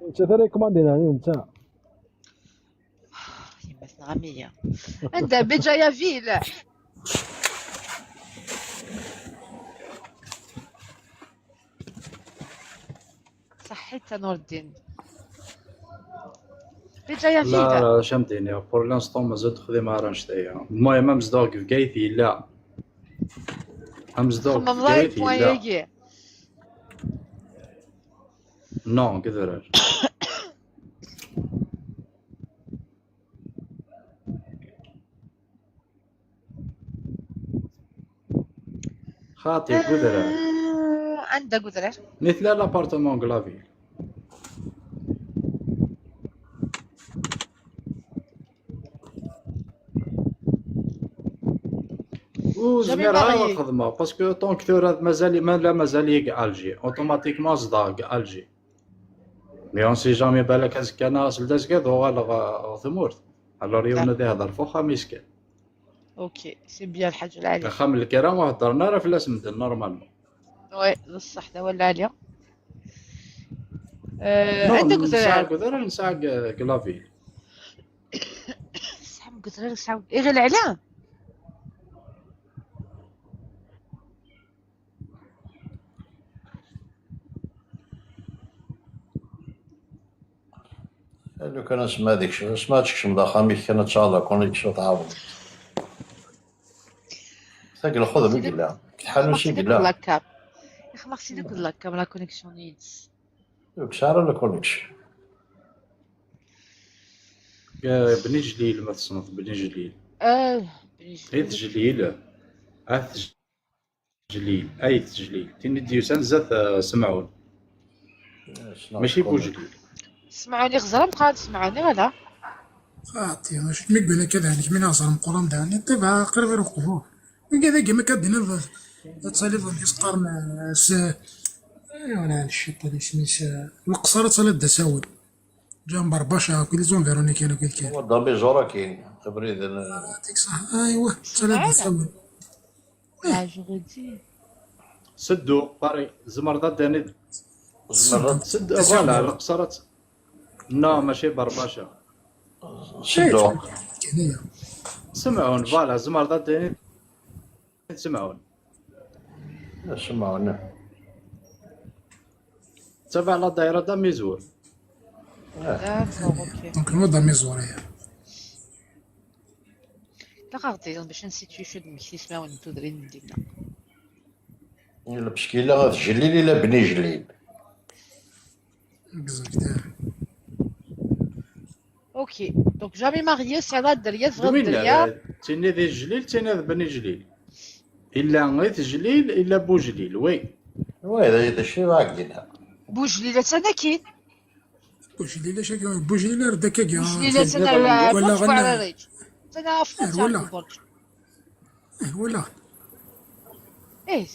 انت ترى كوماندي يعني انت. يما غامية. عندها بجاية فيل. صحيت نور الدين. بجاية فيل. لا، شمتيني. Pour l'instant مازال تخدم على نشطية. المهم، امزدوغ في كايثي لا. امزدوغ في كايثي لا. Non, كذا. خاطي قدرة. آه، عندها قدرة. مثل l'appartement غلافيل. وزمير غير الخدمة، parce que tant que ثورة مازال، ما لا مازال يقع الجي، automatiquement زدار قاع الجي. Mais on sait jamais، بالك هزك انا سلداس كذا وغالغ ثمورت. Alors يوم ذي هضر فوخا مسكين. اوكي، c'est bien الحاج العالي. خام الكرام وهضرنا راه في الاسم ديال normalement. وي، بصح هذا هو العالي. آه، عندك نسعى كذا، نسعى كلافي. سام قلت غير سام ايه غير علاه. لو كان اسمع هذيك شنو اسمع تكشم داخل ميك كانت شاء الله كونيكسيون تعاون. ثقل خذ بقلة. تحنو شي قلة. لاكاب. يا خلاص سيدي كل لاكاب لا كونيكسيون نيدز. دوك سارة لا كونيكسيون. بني جليل ما تصنف بني جليل. اه، بني جليل. عيد جليل. عيد جليل، أي تجليل. تيني ديوسان زات، آه، سمعون. ماشي بوجليل. سمعوني غزرة مقاد سمعوني ولا؟ فاتي، أنا شفت ميك بلا كذا، يعني، من أزرم قرام ده، يعني، تبع قريب يروح قفوه. من كذا كما كدنا تصلي في القرن، آه، س-، إيه، ولا الشيط اللي سميس، آه، القصارى تصلي الدساول. جنب رباشا، كل زون فيرونيك، أنا كل كان. هو دامي جورا كاين، تبريد، آه. يعطيك صح. أيوة، تصلي الدساول. لا، جو غودي. سدو، باري، زمر ضد يعني. زمر ضد. سد، فوالا، القصرات. نو، ماشي برباشا. سدو. سمعون، فوالا، زمر ضد يعني. سمعون. سمعون. تبع لا دايرة دا ميزور. داكور، اوكي. دونك نوض دا ميزور، هي. لا غادي باش نسيتي شو دمك تسمعوني تدري ندينا. إلا بشكيلة غا تجليل إلا بني جليل. اكزاكت. اوكي، دونك جامي ماريي سي لا دريا صغير دوين دريا. تيني ذي جليل، تيني ذي بني جليل. إلا غي تجليل، إلا بوجليل، وي. وي، هذا الشيء راك دينا. بوجليل تانا كاين. بوجليل اش كاين؟ بوجليل راه داك كاين. بوجليل تانا ولا غنا. تانا في البرج. إيه، ولا. إيه،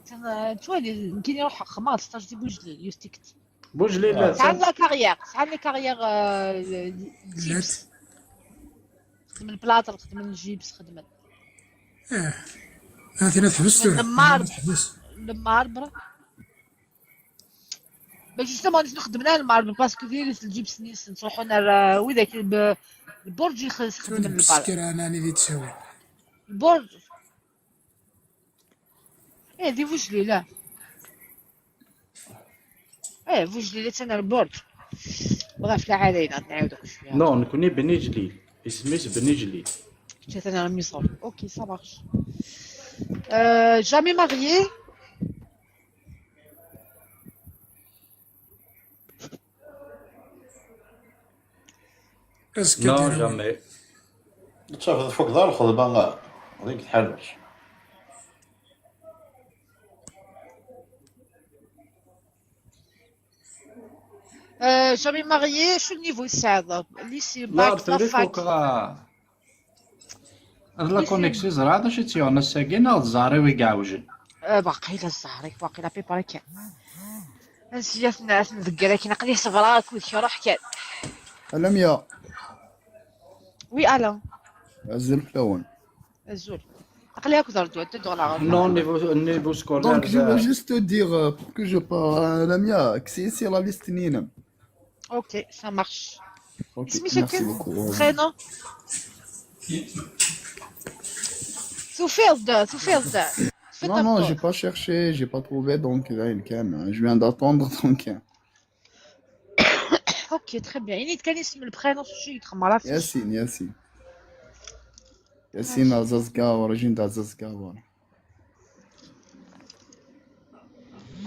تما توالي يمكن يروح خماس ستاج دي بوجلي، يوز تيكت. Bujlila. Sɛan la carrière, sɛan la carrière, euh, chips. Xedmen plater, xedmen chips, xedmen. Eh. Aten ad ḥbes tura. Lemmarbre. Lemmarbre. Mais justement, nitni xeddmen ara lemmarbre, parce que diri lǧibs-nni-nsen, ttruḥun ar, euh, widak, lburǧ i xeddmen lemmarbre. Lburǧ. Eh, di Bujlila. Eh, Bujlila d tanerbuṛt. Ɣef lɛali, nɛiwed akk cwiya. Non, nekkni Bni Jlil. Isem-is Bni Jlil. Kečč atan ar Miṣur. Ok, ça marche. Euh, jamais marié? Azekka. Non, jamais. Ttafeḍ tfukdeḍ lxedma deg tḥanut. Euh, jamais marié, acu n niveau i tesɛiḍ? Lycée, bac, la fac. Ad la connexion ẓriɣ d acu i tt-yuɣen ass-agi neɣ d zzhar-iw i iɛewjen? Eh, waqila zzhar-ik, waqila piper kan. Ansi ad ten-, ad ten-nḍegger akken, aql-i ṣebreɣ akud-ik, ruḥ kan. Alamya. Oui, Alain. Azul fell-awen. Azul. Aql-i akked Ardouane, ttedduɣ la. Non, niveau, niveau scolaire. Donc, je veux juste te dire, euh, pour que je parle, euh, Lamia, que c'est ici la liste n yinem. Ok, ça marche. Ok, merci beaucoup. Isem-ik akken? Prénom? Tufiḍ-d, tufiḍ-d. Non, non, j'ai pas cherché, j'ai pas trouvé, donc, là, il calme, hein. Je viens d'attendre, donc, hein. Ok, très bien. Ini-d kan isem, le prénom, s wacu i txedmeḍ. Yassine, Yassine. Yassine Azazga, origine d'Azazga, voilà.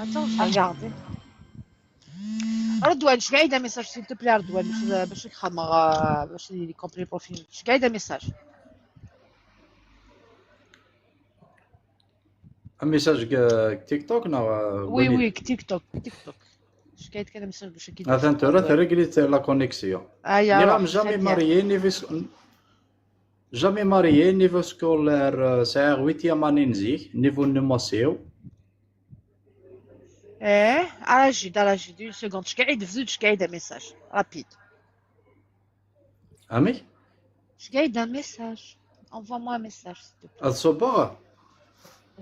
Attends, je vais regarder. Ardouane, je gagne un message, s'il te plaît, Ardouane, باش، باش نخمم، آه، باش نكومبلي بروفيل. Je gagne un message. Un message deg TikTok neɣ, euh, oui, oui, deg TikTok, deg TikTok. Je gagne un message باش كي. Attends, tura terreglit la connexion. Ah, ya, jamais marié, ni jamais marié, niveau scolaire, euh, sɛiɣ huitième année n zik, niveau n umassi-w. Eh, aragid, aragid, une seconde, je gagne, je gagne un message, rapide. Amek? Je gagne un message. Envoie-moi un message, s'il te plaît. Ad ṣubbeɣ?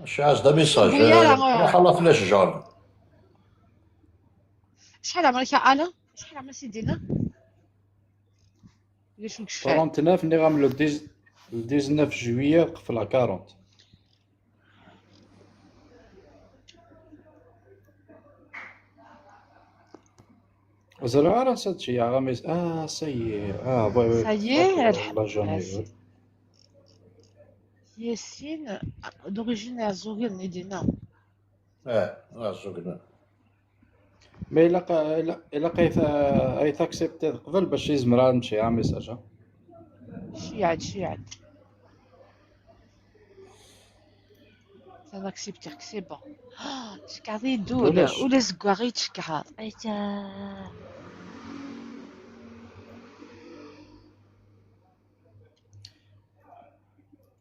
Cɛaz d amessage. Ruḥ a la flèche jaune. Acḥal ɛemṛek a Alain? Acḥal ɛemṛ-k a Dina? Trente-neuf, nniɣ-am le dix, le dix-neuf juillet, qefleɣ quarante. Ẓriɣ ara s ad ceyyɛeɣ amis. Ah, ça y est. Ah, ouais, ouais. Ça y est, ouais, la journée, merci. Yassine, d'origine Iɛeẓẓugen, i d-yenna. Eh, Iɛeẓẓugen. Ma ilaq, ilaq, ilaq ay t-, ay t-acceptiḍ qbel bac izmer ad nečči amessage, ha? Ceyyeɛ-d, ceyyeɛ-d. Ad acceptiɣ-k, c'est bon. Ah, tcekkɛeḍ-iyi-d ul. Ulac. Ula azeggaɣ i tcekkɛeḍ. Ayya.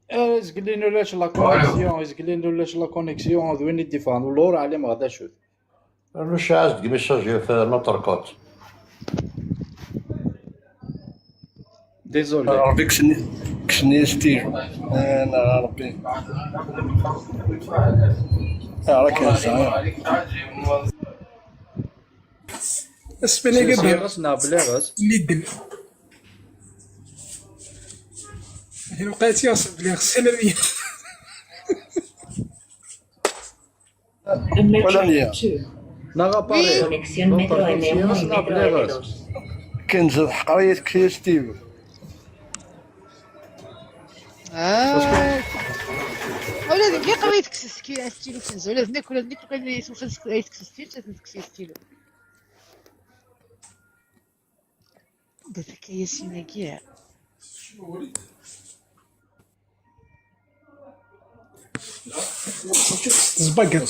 Eh, izgellin ulac la connexion, izgellin ulac la connexion, d win i d-iffɣen, ula ur ɛlimeɣ d acu-t. Rnu cɛaz deg message ɣef notre compte. Désolé. Ṛebbi kksen-, kksen-iyi Steve. Ah, neɣ Ṛebbi. Ah, ṛakin zɛir. Asfel-agi s-, d s-, neɣ bliɣ-as. Lidl. Lewqayat-agi s-, bliɣ s-, Salamia. Wala mya. Neɣ appareil. Oui. Connexion Metro M un. Kenza teḥqer-iyi tkti-s Steve. Ah. Ula d nekk qrib tekkes ski-, stylo Kenza. Ula d nekk, ula d nekk, ula d nekk, ula d nekk, ula d nekk, ula d nekk, ula d nekk, ula d nekk. Anda-t akka Yasin-agi? Tezbagat.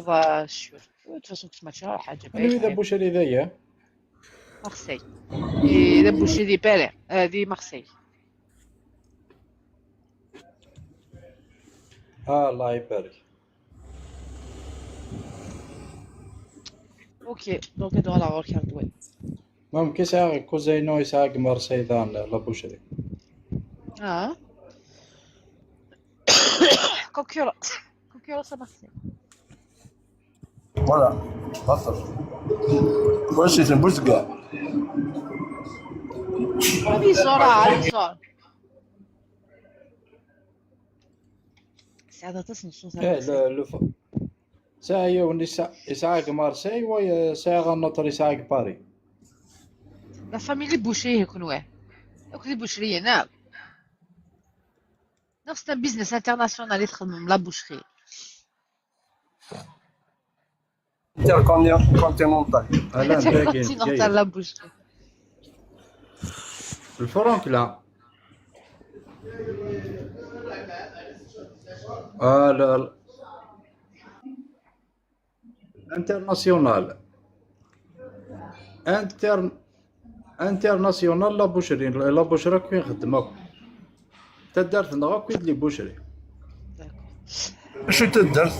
تبغيض، آه، الشيوخ. De toute façon, كنت ما تشرح حاجة. Anwa i d abucri dagi? Marseille. Et d abucri di Paris, euh, di Marseille. Ah, Allah يبارك. Ok, donc ad uɣaleɣ ɣur-k ar ddwal. Mumkin sɛiɣ cousin-inu yesɛa deg Marseille daɣen la boucherie. Ah. Concurrent. Concurrent à Marseille. Voilà. Xaṭer. Wa si tembut kka. Ad iẓur, ah, ad iẓur. Tesɛiḍ aṭas n ṣṣut. Eh, le, le fa-, sɛiɣ yiwen yesɛa, yesɛa deg Marseille, wa, eh, sɛiɣ un autre yesɛa deg Paris. La famille Boucher, kunwi. Akk d ibucriyen, ah. Neɣ c'est un business international i txedmem, la boucherie. Intercontinental. Ala, intercontinental, la boucherie. Lefrank, la. Ah, la, la. International. Inter-, international la boucherie. La boucherie akk i nxeddem akk. Taddart-nneɣ akk i d les boucheries. Acu taddart?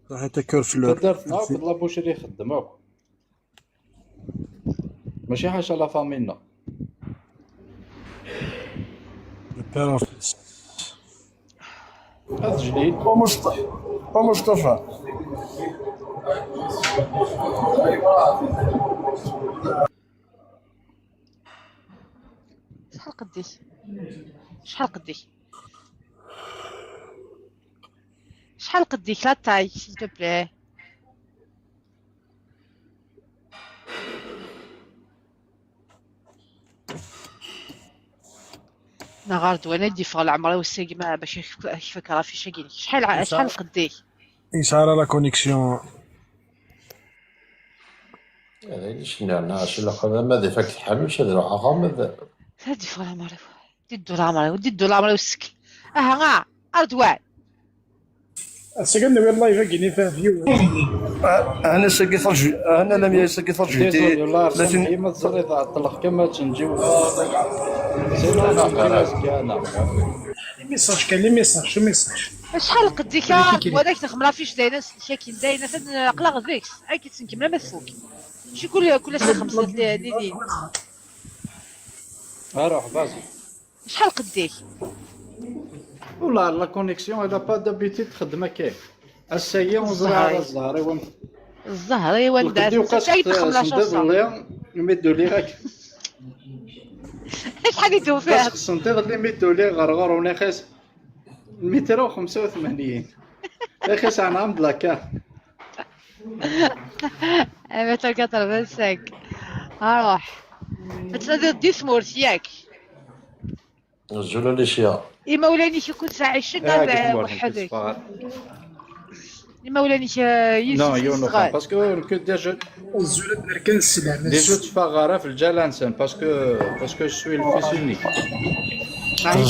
Ruḥ ad taker fleur. Taddart-nneɣ akk d la boucherie i nxeddem akk. Mačči ḥaca la famille-nneɣ. Le père en fils. Ad jlin. Wa Mustafa. Wa Mustafa. شحال قديش؟ شحال قديش؟ شحال قديش la taille, s'il te plaît؟ نهار دواني يدي فغل عمري والساقي ما باش يفك، يفك راه في شاقيني. شحال ع-، شحال قديش؟ يسعى la connexion. هذا اللي شفنا، عشان لقد ما دفعك الحال، مش هذا العقام، هذا. هادي فغل عمري. دي الدور عمري، ودي الدور عمري والسك. اها، ها، اردوان. السكن والله يفقني فيها فيو. انا سقيت الج-، انا لم يسقيت الجهدي. Désolé والله، لكن ما تزري تعطلق كما تنجيو. سينو تنجيو كان. Les messages, كاين les messages, شو message؟ شحال قديك؟ وهذاك تخمر فيش داينا سكاكين داينا تن-، عقلها غديك. اي كتسنكم ما تفوك. شي كل، كل ساعه خمسه دي، دي، دي. اروح بازي. شحال قديك؟ والله la connexion elle a pas d'habitude تخدم هكاك. السيا وزرع الزهر. الزهر. الزهر، ايوا، ندار. القديو قاس تاي تخلى شو صار. اللي يمدوا لي غاك. شحال يدوي فيها؟ قاس خصنتي اللي يمدوا لي غرغر ونخس. المتر خمسة وثمانين. يا اخي، ساعه نعم بلاكا. ايوا، تلقى تربسك. اروح. تنادي دي ثمورت ياك. الزول اللي شيا. إما ولا نيك يكون ساعي شن آه، هذا وحدك. إما ولا نيك، آه، يوسف نو، يونو، الصغار. باسكو كو ديجا الزول كان السلام. ديجا تفاغ غارة في الجالانسن، باسكو، باسكو سوي الفيسيني. الله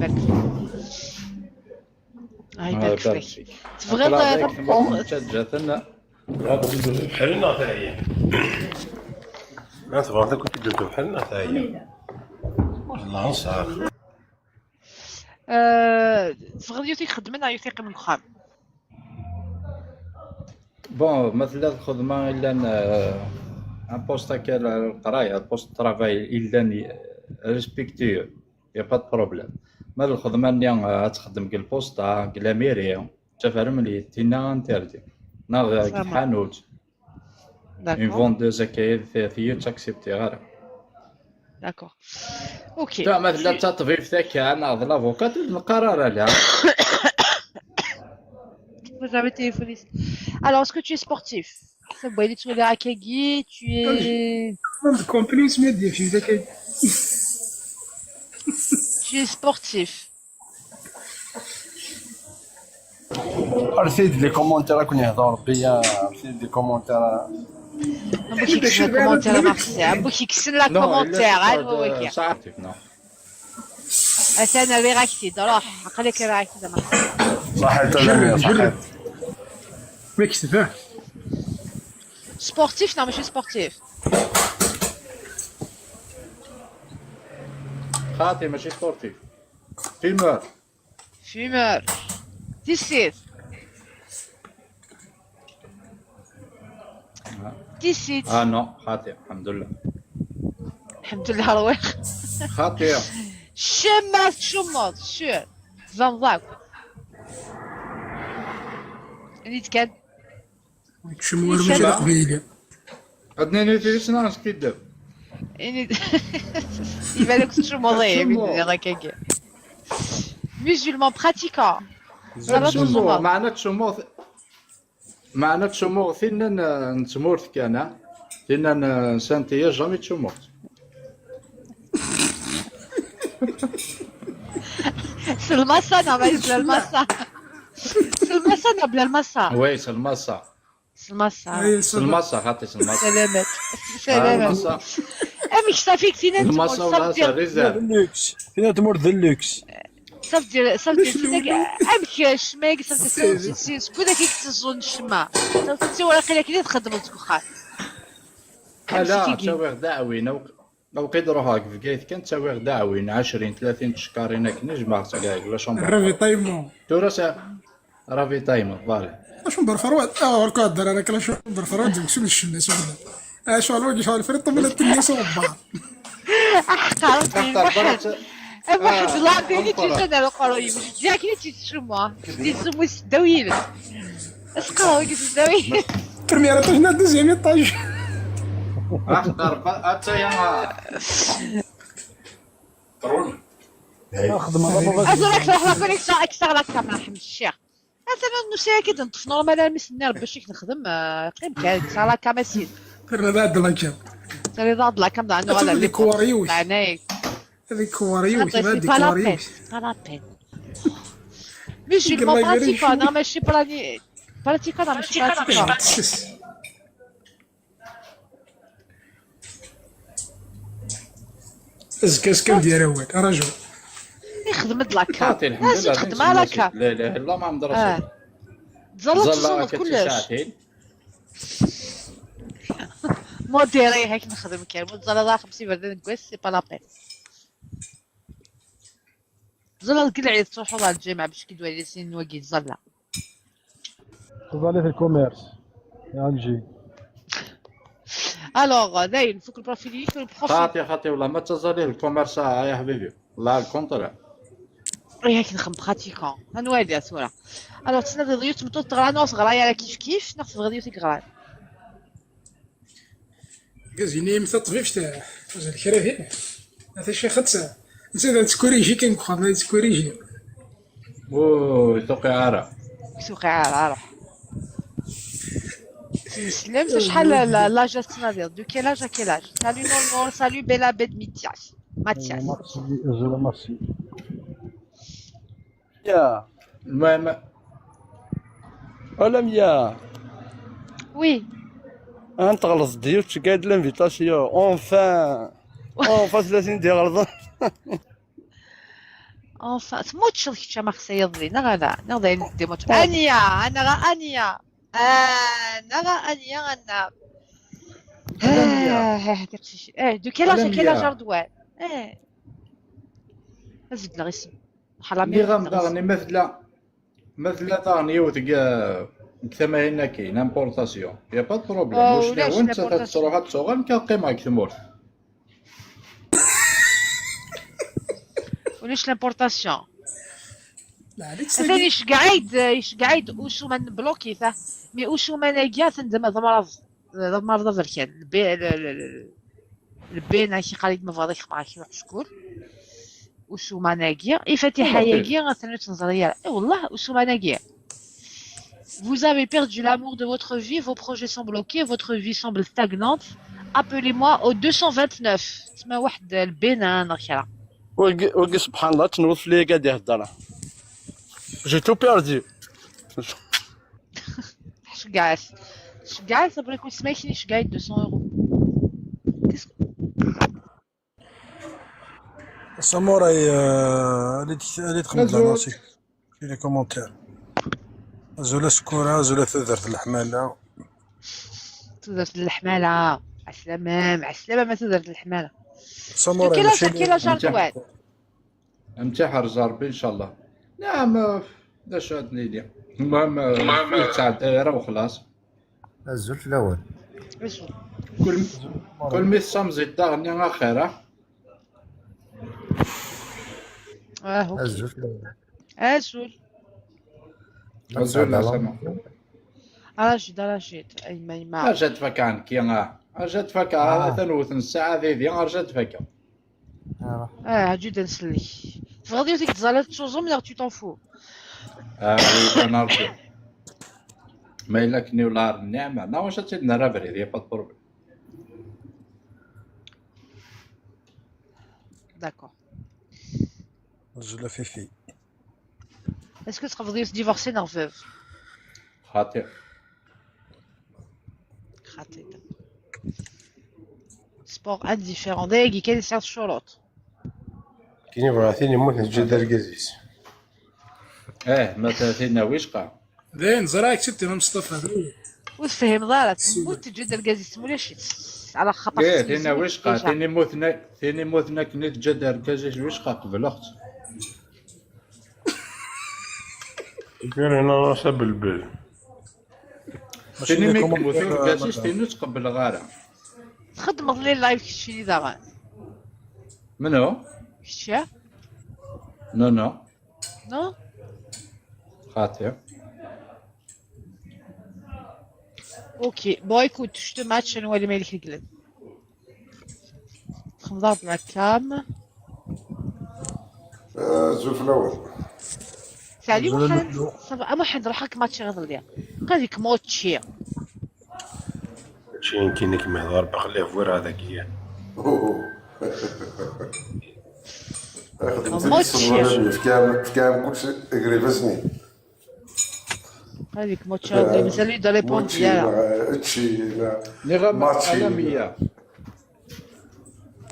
يبارك فيك. الله يبارك فيك. الله يبارك فيك. تبغيض تبقى مشجعتنا. بحالنا تاعي. ما تبغى تاكل كي درتو بحالنا تاعي. الله نصار. آه، تبغيض يوتي خدمنا يوتي قيم الخام. بون، مثلا الخدمة إلا ن-، ان بوست هكا القراية، بوست طرافاي إلا ن-، ريسبكتيو. Y a pas de problème. ما الخدمة اللي، آه، تخدم كي البوسطة، كي لاميري، تفرم لي تينا انتردي. ناغ كي حانوت. اون فوندوز هكايا في، في يوت اكسبتي غير. داكور. اوكي. تا ما تلا تطبيب تاكا، ناغ لافوكات، القرار لا. Vous avez téléphoné. Alors, est-ce que tu es sportif ? Tabbaylit tura akkagi, tu es, de complice, mais des filles, tu es sportif. Arti-d les commentaires, ad ken-yehder Rebbi, ya, arti-d les commentaires. Amek yekksen la commentaire, merci. Amek yekksen la commentaire, anwa wagi? Atan rriɣ-ak-t-id, ruḥ, aql-ak rriɣ-ak-t-id, a Maxi. صحيت، صحيت. Mais c'est vrai. Sportif neɣ mačči sportif? Xaṭi, mačči sportif. Fumeur. Fumeur. Tissit. Tissit. Ah non, xaṭi, الحمد لله. الحمد لله رواق. Xaṭi. Cemma tcummeḍ, sûr. Tbanḍ akk. Ini-d kan. Kcem war mazal aqbayli. Ad nini tidet neɣ neskiddeb? Ini-d. Iban akk tcummeḍ, eh, mi d-nniḍ akkagi. Musulman pratiquant. Ẓer ad tẓumeḍ. Meɛna tcummeḍ, meɛna tcummeḍ tinna n, n tmurt kan, ha? Tinna n, n Santiya, jamais tcummeḍ. S lmasa neɣ ma s lmasa? S lmasa neɣ bla lmasa? Oui, s lmasa. S lmasa. Ay, S lmasa, xaṭi, s lmasa. Salamat. Ah, Salamat. lmasa. Amek safi-k tinna n Lmasa tmurt, wala ça veut dire, s rizal. Luxe. Tina tmurt d luxe. ça veut dire, ça veut dire tinna, amek ccma-agi, ça veut dire, c'est, c'est, c'est, skud akka i k-teẓẓun ccma? Ça veut dire, waqila akka i txeddmeḍ deg uxxam. Ala, ttawiɣ-d aɛwin, aw-, awqi d-ruḥeɣ deg Bgayet kan, ttawiɣ-d aɛwin, ɛecrin, tlatin tcekkarin akken, jemɛeɣ-tt deg la chambre. Ravitaillement. Tura sa-, ravitaillement, voilà. La chambre froide. Ah, ur k-hedder ara, la chambre froide, deg sud ccemma, s uɣda. Ah, ccɣel wagi, ccɣel friṭ, ṭṭbel ad tenni s uɣebbar. Aḥeqqa, Axaṭer bara tt-, am waḥed ah, la vérité ameqqran. Ǧǧan ar uqerruy-im. Ǧǧiɣ-k i tt-yettcummu. Yettcummu s ddaw yilem. Asqerruy-agi s ddaw yilem. Premier étage, na deuxième étage. Axaṭer ba-, attaya, ah. Xedmeɣ Azul, akteɣ, akteɣ, akteɣ la kamera, ḥmed ccix. Atan nusa-yak-id neṭṭef normal armi s-nni Rebbi acu i k-nexdem, ah, qqim kan, kkseɣ la kamera sin. Terna d la cam. Terriḍ-aɣ-d la kamera, nuɣal Ad ar ikewwer yiwet. Ɛnay. Ad ikewwer yiwet, Xaṭi, ad c'est pas la ikewwer peine, yiwet. c'est pas la peine. Musulman Igerra pratiquant, igerra neɣ mačči prani-, pratiquant, neɣ mačči pratiquant. Azekka, azekka, ad d-yerr awal. Raju. Ixdem-d la cam. Xaṭi, As lḥemdulillah, ixdem la cam. la ilaha illallah, Muḥemmed Rasul. Ah. Tẓalleḍ Ẓalla tẓumeḍ akka kullec. Tisaɛtin. Modéré, hak nexdem kan. Ma tẓalleḍ ara xemsa iberdan deg wass, c'est pas la peine. Tẓalleḍ deg lɛid, truḥeḍ ɣer lǧameɛ bac k-id-wali sin wagi, tẓalla. Tẓallit le commerce. Alger. Alors, dayen, fuk le profil, le profil. Xaṭi, xaṭi, wala ma ttaẓallit le commerce, ah, ya ḥbibi. La, le contraire. Yak nxem pratiquant. Ad nwali tura. Alors, tettnadiḍ yiwet tmeṭṭut teɣra neɣ teɣra ara kif kif, neɣ tebɣiḍ yiwet i yeɣran? Argaz-nni, taṭbibt, mazal kra din. A tacixet, netta d tettkuriji kan deg uxxam, ad tettkuriji. Ur tuqiɛ ara. Ur tuqiɛ ara, ruḥ. Teslem, acḥal la, la, l'âge ad tettnadiḍ? De quel âge à quel âge? Salut Nour Nour, salut Bella Bed Mathias. Mathias. Merci, je vous remercie. Ya, المهم، Olamia, Oui. أنت غلطت ديوت قاعد l'invitation. Enfin, enfin ثلاثين دي غلطة. Enfin, tmuččeḍ kečč a Maxi iḍelli, neɣ ala? Neɣ d ayen n tmučč. Ania, anaɣ a Ania. Anaɣ a Ania, anaɣ. Ah, ah, tiqcicin. Eh, de quel âge à quel âge, Ardoine? Eh. Ad beddleɣ isem. Ḥalam. Nniɣ-am daɣen, ma tella, ma tella daɣen yiwet deg, deg tamahin-agi, n'importation, y a pas de problème. Oh, Ulac ulac lawan, nettat ad n'importation. Truḥ ad tuɣal, nekk ad qqimeɣ deg tmurt. Ulac l'importation. Laɛli Atan iceggeɛ-id, iceggeɛ-id ucuman n bloki, ta. Mi ucuman-agi atan d, d amraḍ, d amraḍ aberkan. Lbi-, l-, l-, l-, lbin, ak iqal-id ma bɣiḍ ak xemɣ ak iruḥ ckur. Ucuman-agi, ifatiḥa-agi, atan ur tt-neẓri ara. I wellah, ucuman-agi. Vous avez perdu l'amour de votre vie, vos projets sont bloqués, votre vie semble stagnante. Appelez-moi au deux cent vingt-neuf. تسمى واحد البنان كرا. Wagi, wagi, subhanallah, tenwet fell-i ad ihedder. J'ai tout perdu. شقاس شقاس بغيت يكون سميتني شقاي deux cents euros. Samouraï, euh, allez, allez, تخمم لنا aussi في les commentaires. Azul a Sekkura, azul a tudert n leḥmala. Tudert n leḥmala. عسلامة، عسلامة ما tudert n leḥmala. Samouraï, كي ماشي لاج كي لاج انت اردوان؟ انت حرز ربي ان شاء الله. نعم، آه، دا شاد ليلي. المهم، آه، تعدى راه وخلاص. Azul fell-awen. ايش هو؟ كل كل مي تصمزي الداغني اخر. اه اوكي. Azul fell-awen. ازول. Azul Salam. Sama. راشد راشد اي ما يما. ارجع تفكا عنك يا، ارجع تفكا. هذا تنوت الساعه ذي ذي، ارجع تفكا. Ah, اه جدا نسلك. تبغى دير ديك الزلات تشوزوم لا tu t'en fous؟ آه، انا ربي. ما الا كني ولا النعمه، نا واش تدنا راه بريد، يا با بروبليم. D'accord. Azul a Fifi. Est-ce que تقبضي divorcée نغ veuve؟ خاطر خاطي. Sport indifférent. دايقي كان يسعى الشروط. كاين يبغى ثاني يموت نجد القزيز. اه، ما ثلاثين ويشقى. داين زراعك شتي انا مصطفى داين. وتفهم ضارت موت تجد القزيز ولا شي. على خاطر ايه، ثينا ويشقى، ثيني موتنا، ثيني موتنا كني تجد القزيز ويشقى قبل اخت. كان هنا راسه بالبال. ثيني ميك موتو القزيز ثينو تقبل غارة. تخدم لي لايف كشي داغن. منو؟ كشي؟ نو نو. نو؟ خاطر. اوكي، بون ايكوت، شتو ماتش نولي مالك القلب. خمضات مع كام. آه، زول في الاول. سالي محمد، صافا محمد روحك ماتش غير ليا. قال لك موتشي. شي يمكن لك مهضر بخليه فوير هذاك هي. أوه. خدمتي موتشي. في كام، في كام كلشي غريبسني. هذيك موتشي هذا مازال يدير لي بون موتشي، ديالها. لا، هادشي، لا. نغم ماتشي. على مية.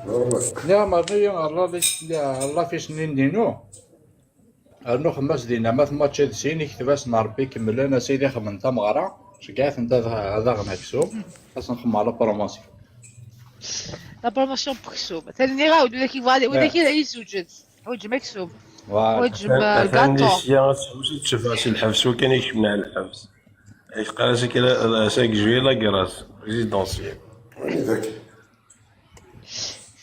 والله. نعم، راني الله في، الله في سنين دينو. أرنو خمس دينا، ما ثماتش هاد السين يكتب اسم ربي كملنا أسيدي خمن تمغرا. شكاية انت هذا غنكسو. خاصنا نخمم على بروموسيون. لا بروموسيون مكسوبة. ثاني غاود ولا كيف غادي ولا كي يسوجد. حوج مكسوب. فوالا. حوج م- الكاطو. سيا تشوف سي الحبس وكان يكشفنا على الحبس. ايش قال سي كلا ساك جوي لا كراس ريزيدونسيال. وين ذاك؟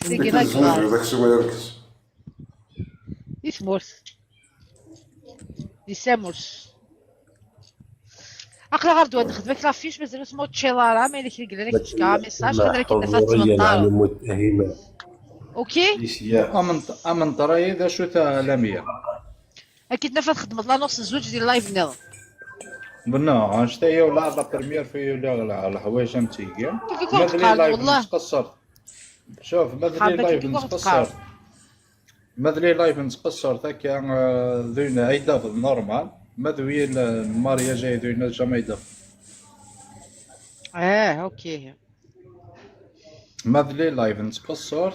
سيكي لا كراس. ذاك شو ما يركز. يثمرت. يسامرت. اقرا غير دواد نخدمك لافيش مازال اسمو تشيلارا ما يليك يقدر لك تشكا ميساج هذا كي دفعت من الدار. المتهمة. اوكي. أمن أمن ترى إذا شو ثا لمية. اكيد نفع خدمت لا نص زوج ديال لايف نيل. بنا انشتا هي ولا لا بريمير في ولا على حوايج ام تيجي. كيف ما كنت ادري قال لايف والله. نتقصر. شوف، ما ادري حابة لايف كيف كنت نتقصر. قال. ما ادري لايف نتقصر ذاك، آه، ذوينا اي دافض نورمال. ما ذوي المارياج اي ذوينا جامي دافض. اه اوكي. ما ذلي لايف نتقصر.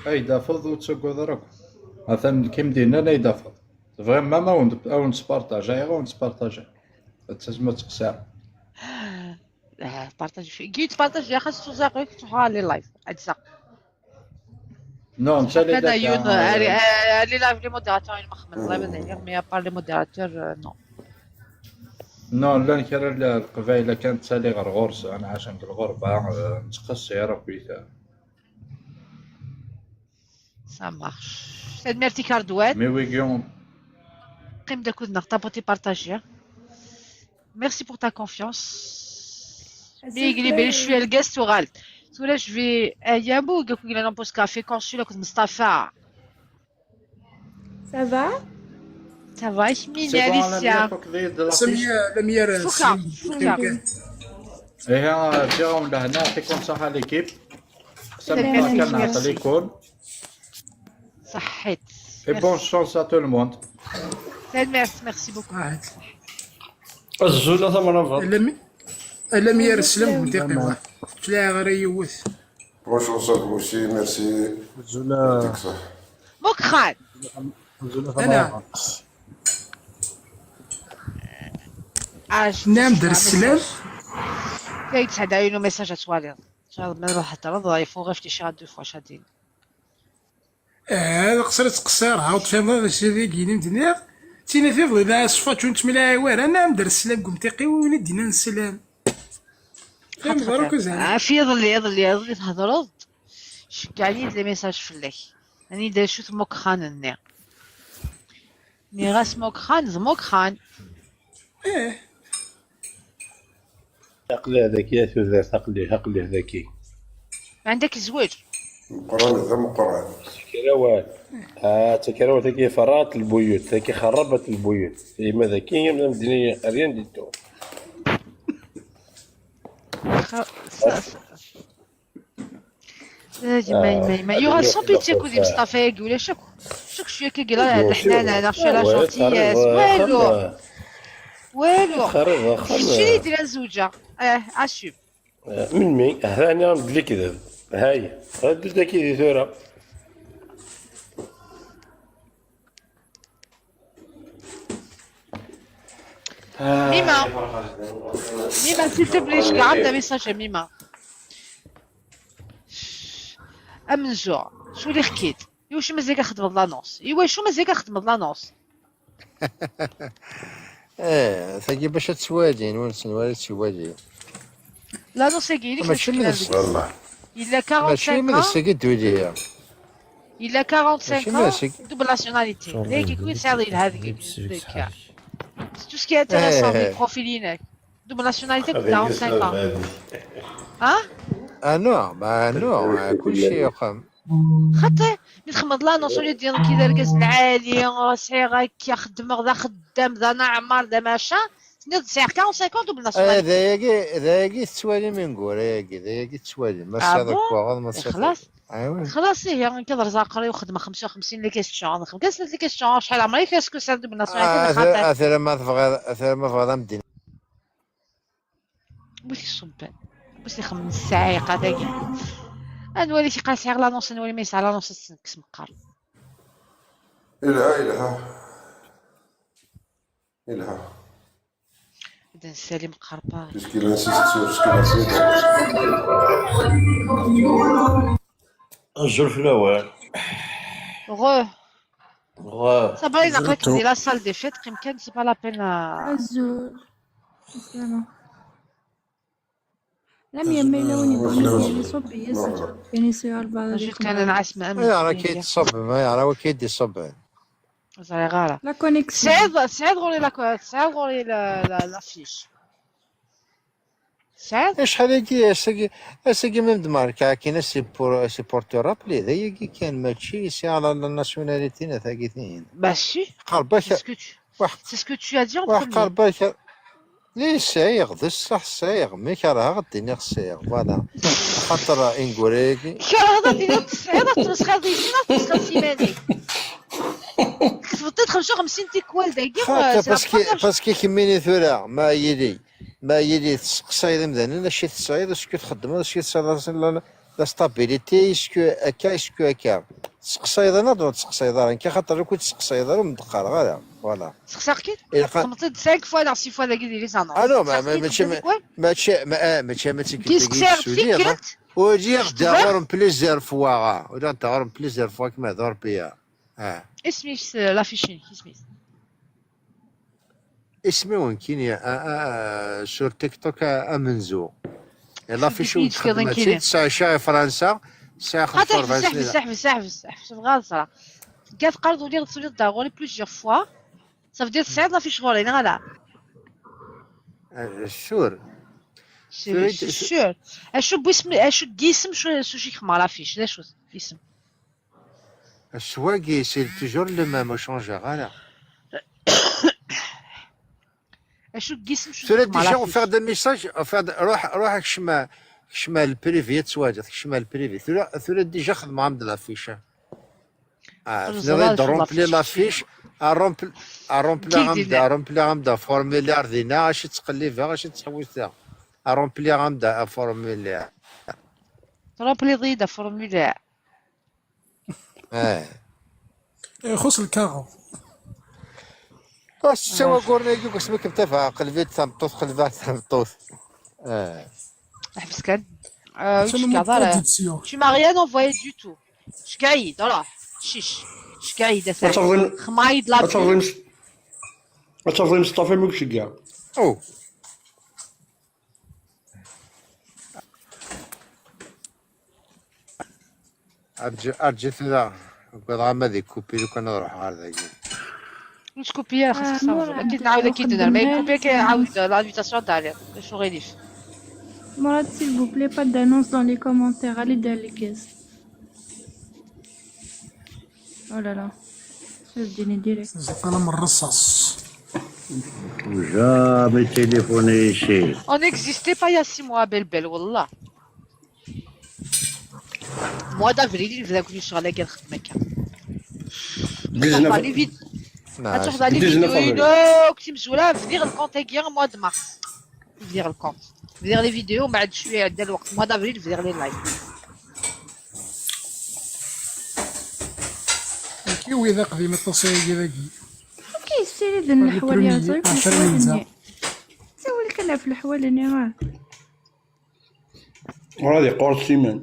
اي دافض وتسوق ضرك. مثلا كيم دينا اي دافض. فغيما ما ونت او نتبارطاجي او نتبارطاجي. تسمى تقسام. آه، بارطاج في كي تبارطاج يا خاص توزع غير تروح لي لايف اجزاء. نو نسالي كان داك، يون آه، آه، لي لايف لي موديراتور ما خمم الله يبارك عليك مي ابار لي موديراتور آه، نو. نو لا نكرر القبايله كانت تسالي غير غرس انا عشان الغربه، آه، نتقصي يا ربي. سا مارش. سيد ميرتي كاردوان. مي ويكيون. قيم داك ودنك طابوتي بارطاجي. Merci pour ta confiance. مي يقلي بلي شويه الكاس وغالط. ثورا جو في ايامو قالك لنا بوست كافي كونسول كنت مصطفى. Ça va؟ Ça va, isem-im Alicia. Lamia, Lamia, fuka, fuka. Iha, ǧiɣ-awen lehna, يعطيكم الصحة l'équipe. Salut, merci. Salut, merci. Et bonne chance à tout le monde. Merci, merci beaucoup. Azul a tamrabeḍt. Lami-, Lamia, slem, dqiqa. Ur ttlaɛi ara yiwet. Bonjour, ça vous aussi, merci. Azul a Mokran. Azul a tamrabeḍt. Ah, je Naam, der slam. Kay tesɛeddayen umessage ad twaliḍ. Ad ma thedreḍ, il faut réfléchir à deux fois, chatine. Ah, d aqsar ad tqeṣṣir, ha, ur tfiḍ ara d acu deg yini m-d-nniɣ? Ttini tiḍ, la ṣfa, ur nettmlaɛi wara, naam, der slam deg umtiqi, win i d-innan slam. Fehmeḍ ara akk azal. Ah, fi iḍelli, iḍelli, iḍelli thedreḍ-d. Ceggɛen-iyi-d les messages fell-ak. Ani d acu-t Mokran-nni? Nniɣ-as Mokran d Mokran. Ih. Aql-i daki a tudert, aql-i, aql-i daki. عندك زواج؟ Meqqran d ameqqran. Takrawat. Ah, takrawat-agi ferrat lbuyut, tagi xerrabat lbuyut. Yemma daki, yemma medden-agi, rien du tout. Xa-, sa-, sa-, يما، يما، يما. يغال sans pitié كودي مصطفى ياكي ولا شك. شك شوية كي قال لحنانة، أنا في la gentillesse. والو. والو. خريبة، خريبة. شتي يدير الزوجة؟ آه، أشوف. آه، من مين؟ هاني راه مدلي كذب. هاي. غدو ذاكي ذي ثورة. ميمة. ميمة، s'il te plaît، شكا عندها message يا ميمة. أمنزوع، شو اللي حكيت؟ إيوا شو مازال كنخدم لانونس؟ إيوا شو مازال كنخدم لانونس؟ ايه، تاكي باش تسوالي، نونس نوالي تسوالي. لانونس يقول لك ماشي من الس-، والله. إلا ماشي من quarante-cinq ans. الساكي دولية. Il a quarante-cinq ans, double nationalité. Là, il est tout ce qui est intéressant, les profils, il a double nationalité, quarante-cinq ans. Hein? Ah non, bah non, كل شيء يقام. خاطر من خمض لانونس ولي دير كي دار كاس العالي، سعي غاك يا خدم، ذا خدام، ذا نعمر، ذا ماشا، سنيد سعي quarante-cinq ans, double nationalité. هذا يجي، هذا يجي تسوالي من قور، يجي، هذا يجي تسوالي، ما صار كواغ، ما صار. خلاص. أيوة. خلاص، إيه، يعني كذا رزاق قري وخدمة خمسة وخمسين اللي كيستشعر، خمسة اللي كيستشعر، شحال عمري كيسكو سير دوبل ناسيوناليتي آه، أثر، أثر ما تبغى، أثر ما تبغى مدينة. بوسي الصبان، بوسي خمس ساعة قاعدة. أنا نولي شي قاس غير لانونس، نولي ما يسعى لانونس تسنكس مقار. إلها، إلها. إلها. إذا سليم قربان. Parce qu'il insiste sur ce qu'il a fait. الزول في الأول. غو. غو. صافا، إلا قلت لي la salle des fêtes، قيم كان، c'est pas la peine. الزول. السلامة. لا، مي ما إلا وين يبغى يصب يزيد. يعني سيار بعض. جوست أنا نعس ما أمن. يا راه كيتصب، ما يا راه كيدي صب. صغيرة. La connexion. سعيد، سعيد غوري la co-، سعيد غوري la، la، l'affiche. سعيد؟ شحال هادي، اساكي، اساكي même de marque، كاين سي بور، سي بورتو رابلي، هذا ياكي كان ماشي سي على la nationalité، ثاكيتين. ماشي. قربك. C'est ce que tu، واحد، c'est ce que tu as dit en premier. واحد قربك. لي سايغ، د الصح سايغ، مي كرهغ الدنيا سايغ، voilà. خاطر إنكوريكي. كرهغ الدنيا سايغ، تمسخر ديالي، تمسخر سيماني. كتبطل خمسة وخمسين تيكوال داكي، خاطر c'est la باسكو، première باسكو كميني ثورة، ما يلي، ما يلي تسقسايض مدانا، اش تسعيد، اش تخدم، اش تسعيد، لا، لا، لا stabilité، اش هكا، اش هكا. تسقسايض انا، دونك تسقسايض انا، كي خاطر لو كنت تسقسايض انا، ما مدقرغ الا، voilà. سقساكي؟ إلا قا- خمطت cinq fois ولا six fois داكي ديري زانون. آه، non، ما، ما، سقساكي ماشي، تقول لك واه؟ ماشي، ما، آه، ماشي، ما تيكي كي سقساك السعودية، فكرت؟ ودي غدا غورم plusieurs fois، آه. ودي غدا غورم plusieurs fois كما هضر بيا. آه. اسمي س-، لافيشي، اسمي. اسمي وين كينيا؟ آه، آه، آه، sur TikTok، آه، أمنزو. لافيشي وين تخدم؟ تسعة شهر فرنسا، ساعة خاطر خمسة وأربعين بزاف، سنة. بزاف، بزاف، بزاف. شوف غير الصرا. كاع تقرض ولي غتصولي الدار، غولي plusieurs fois. صافي دير تسعيد لافيش غولي، لا، لا. آه، sûr. C'est sûr. اشو باسم، اشو قيسم، شو، شو شي خمار لافيش، لا شو اسم. السواقي c'est toujours le même، ما شونجا غانا. Acu n yisem, acu n Tura déjà, ufiɣ-d un message, ufiɣ-d, ruḥ, ruḥ kcem, kcem ar le privé ad twaliḍ, kcem ar le privé. Tura, tura déjà xedmeɣ-am-d l'affiche. Ah, tenniḍ-iyi-d rempli l'affiche, a rempli, a rempli-am-d, a rempli-am-d formulaire dinna, acu ttqellibeɣ, acu ttḥewwiteɣ. A rempli-am-d formulaire. Rempli-yi-d formulaire. Eh. Ixuṣ lkaɣeḍ. Ur tettawi aggur-nni deg wasmi kem-tafeɣ, qelbi-d tameṭṭut, qelbeɣ tameṭṭut. Eh. Ḥbes kan. Euh, ur ceggeɛeḍ ara. Tu m'as rien envoyé du tout. Ceggeɛ-iyi-d, ruḥ. Cic. Ceggeɛ-iyi-d, a Saɛid. Xdem-iyi-d la. Ad terḍim s-, ad terḍim s ṭṭafi mi ur k-ceggeɛ. Oh. Arǧu, arǧu tura. Ugadeɣ ama ad ikupi lukan ad ruḥeɣ ɣer dagi. Ur tkupi ara, xas xeṣreɣ. Akken nɛawed ad k-id-nerr. Ma ikupi, ad k-ɛawed l'invitation ad d-tɛelliḍ. Ulac uɣilif. Murad, s'il vous plaît, pas d'annonce dans les commentaires. Allez dans les caisses. Oh là là. Ddin-i direct. Ẓeṭṭ alamma rrṣaṣ. Jamais téléphoné ici. On n'existait pas il y a six mois, Belbel, wallah. Mois d'avril, il bda كل شغل كي نخدم هكا. Dix-neuf. Ad truḥeḍ ɣer les vidéos-inu akk timezwura, bdiɣ le compte-agi mois de mars. Bdiɣ le compte. Bdiɣ les vidéos, mbeɛd cwiya iɛedda lweqt, mois d'avril, bdiɣ les lives. Nekk i wid aqdim aṭas ayagi dagi. Amek i yessiriden leḥwal-nni? Ttawil kan ɣef leḥwal-nni, ah. Ur ad yeqqur s iman.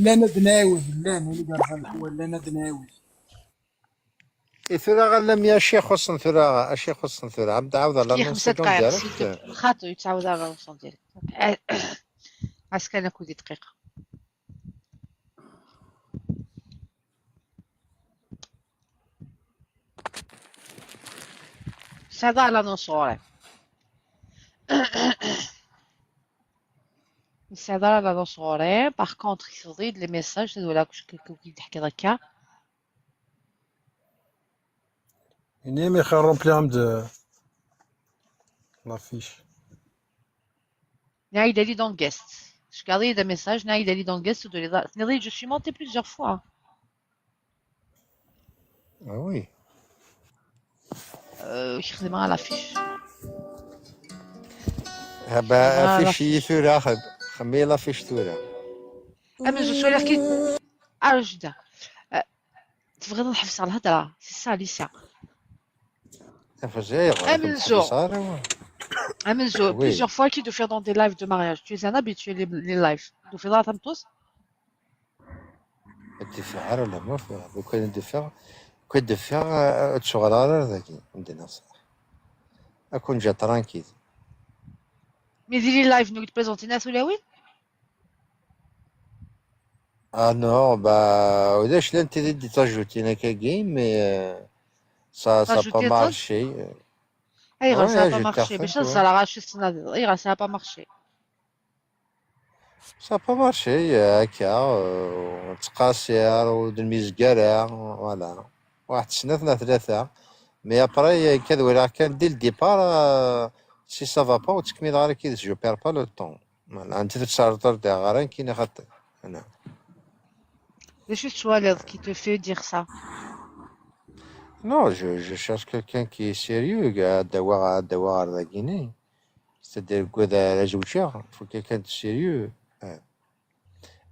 Llan ad nɛiwed, llan, win i yerẓan leḥwal, llan ad nɛiwed. I tura ɣer Lamya, acu ixuṣṣen tura, acu ixuṣṣen tura? Ɛawed, ɛawed, la. Xemsa dqayeq, direct. Xaṭi, ur yettɛawed ara l'annonce en direct. Ɛas kan akked dqiqa. Tesɛiḍ ara l'annonce ɣur-i. Tesɛiḍ ara l'annonce ɣur-i. Par contre, tektuḍ-iyi-d les messages, ad walaɣ acu k-, k-, k-, d-teḥkiḍ akka. Ini-am ixir rempli-am-d l'affiche. Naïd Ali dans le guest. Ceggeḍ-iyi-d amessage, Naïd Ali dans le guest, ur d-turiḍ ara. Tenniḍ-iyi-d, je suis monté plusieurs fois. Ah oui. Euh, xedmeɣ l'affiche. Ah bah, affiche-iyi tura, xem-, xdem-iyi l'affiche tura. Amenzu, ttwaliɣ-k-id. Ah, Jda. Euh, tebɣiḍ ad ḥebseɣ lhedra? C'est ça, Lisa. Amenzu. Amenzu, plusieurs fois qui te fait dans des lives de mariage. Tu es un habitué les, les lives. Tu fais dans la Ad d-ifiɣ ara la ma fiɣ. Lukan ad d-ifiɣ, lukan ad d-ifiɣ, eh, ad tuɣal ara ar dagi, ad d-iniɣ ṣṣeḥ. Ad kun-ǧǧeɣ tranquille. Mais di les lives, ur d-tprésenteḍ ara tulawin? Ah non, bah, ulac, llant tid i d-tajoutin akkagi, mais, euh, ça, ça a pas marché. Ayɣer ça a pas marché? Bac ad ẓreɣ acu tettnadiḍ. Ayɣer ça a pas marché? Ça a pas marché, akka, euh, ur nettqasir, ur d-nmizgar ara, voilà. Waḥed snat neɣ tlata. Mais après, akka ad walaɣ kan dès le départ, euh, si ça va pas, ur ttekmileɣ ara akkid, je perds pas le temps. Voilà, anta tettserṭer diɣ ɣer nekkini xaṭi. Voilà. D acu tettwaliḍ qui te fait dire ça? Non, je, je cherche quelqu'un qui est sérieux, ad d-awiɣ, ad d-awiɣ ɣer dagini. C'est-à-dire, ugadeɣ ara zewǧeɣ, faut quelqu'un de sérieux. Ah.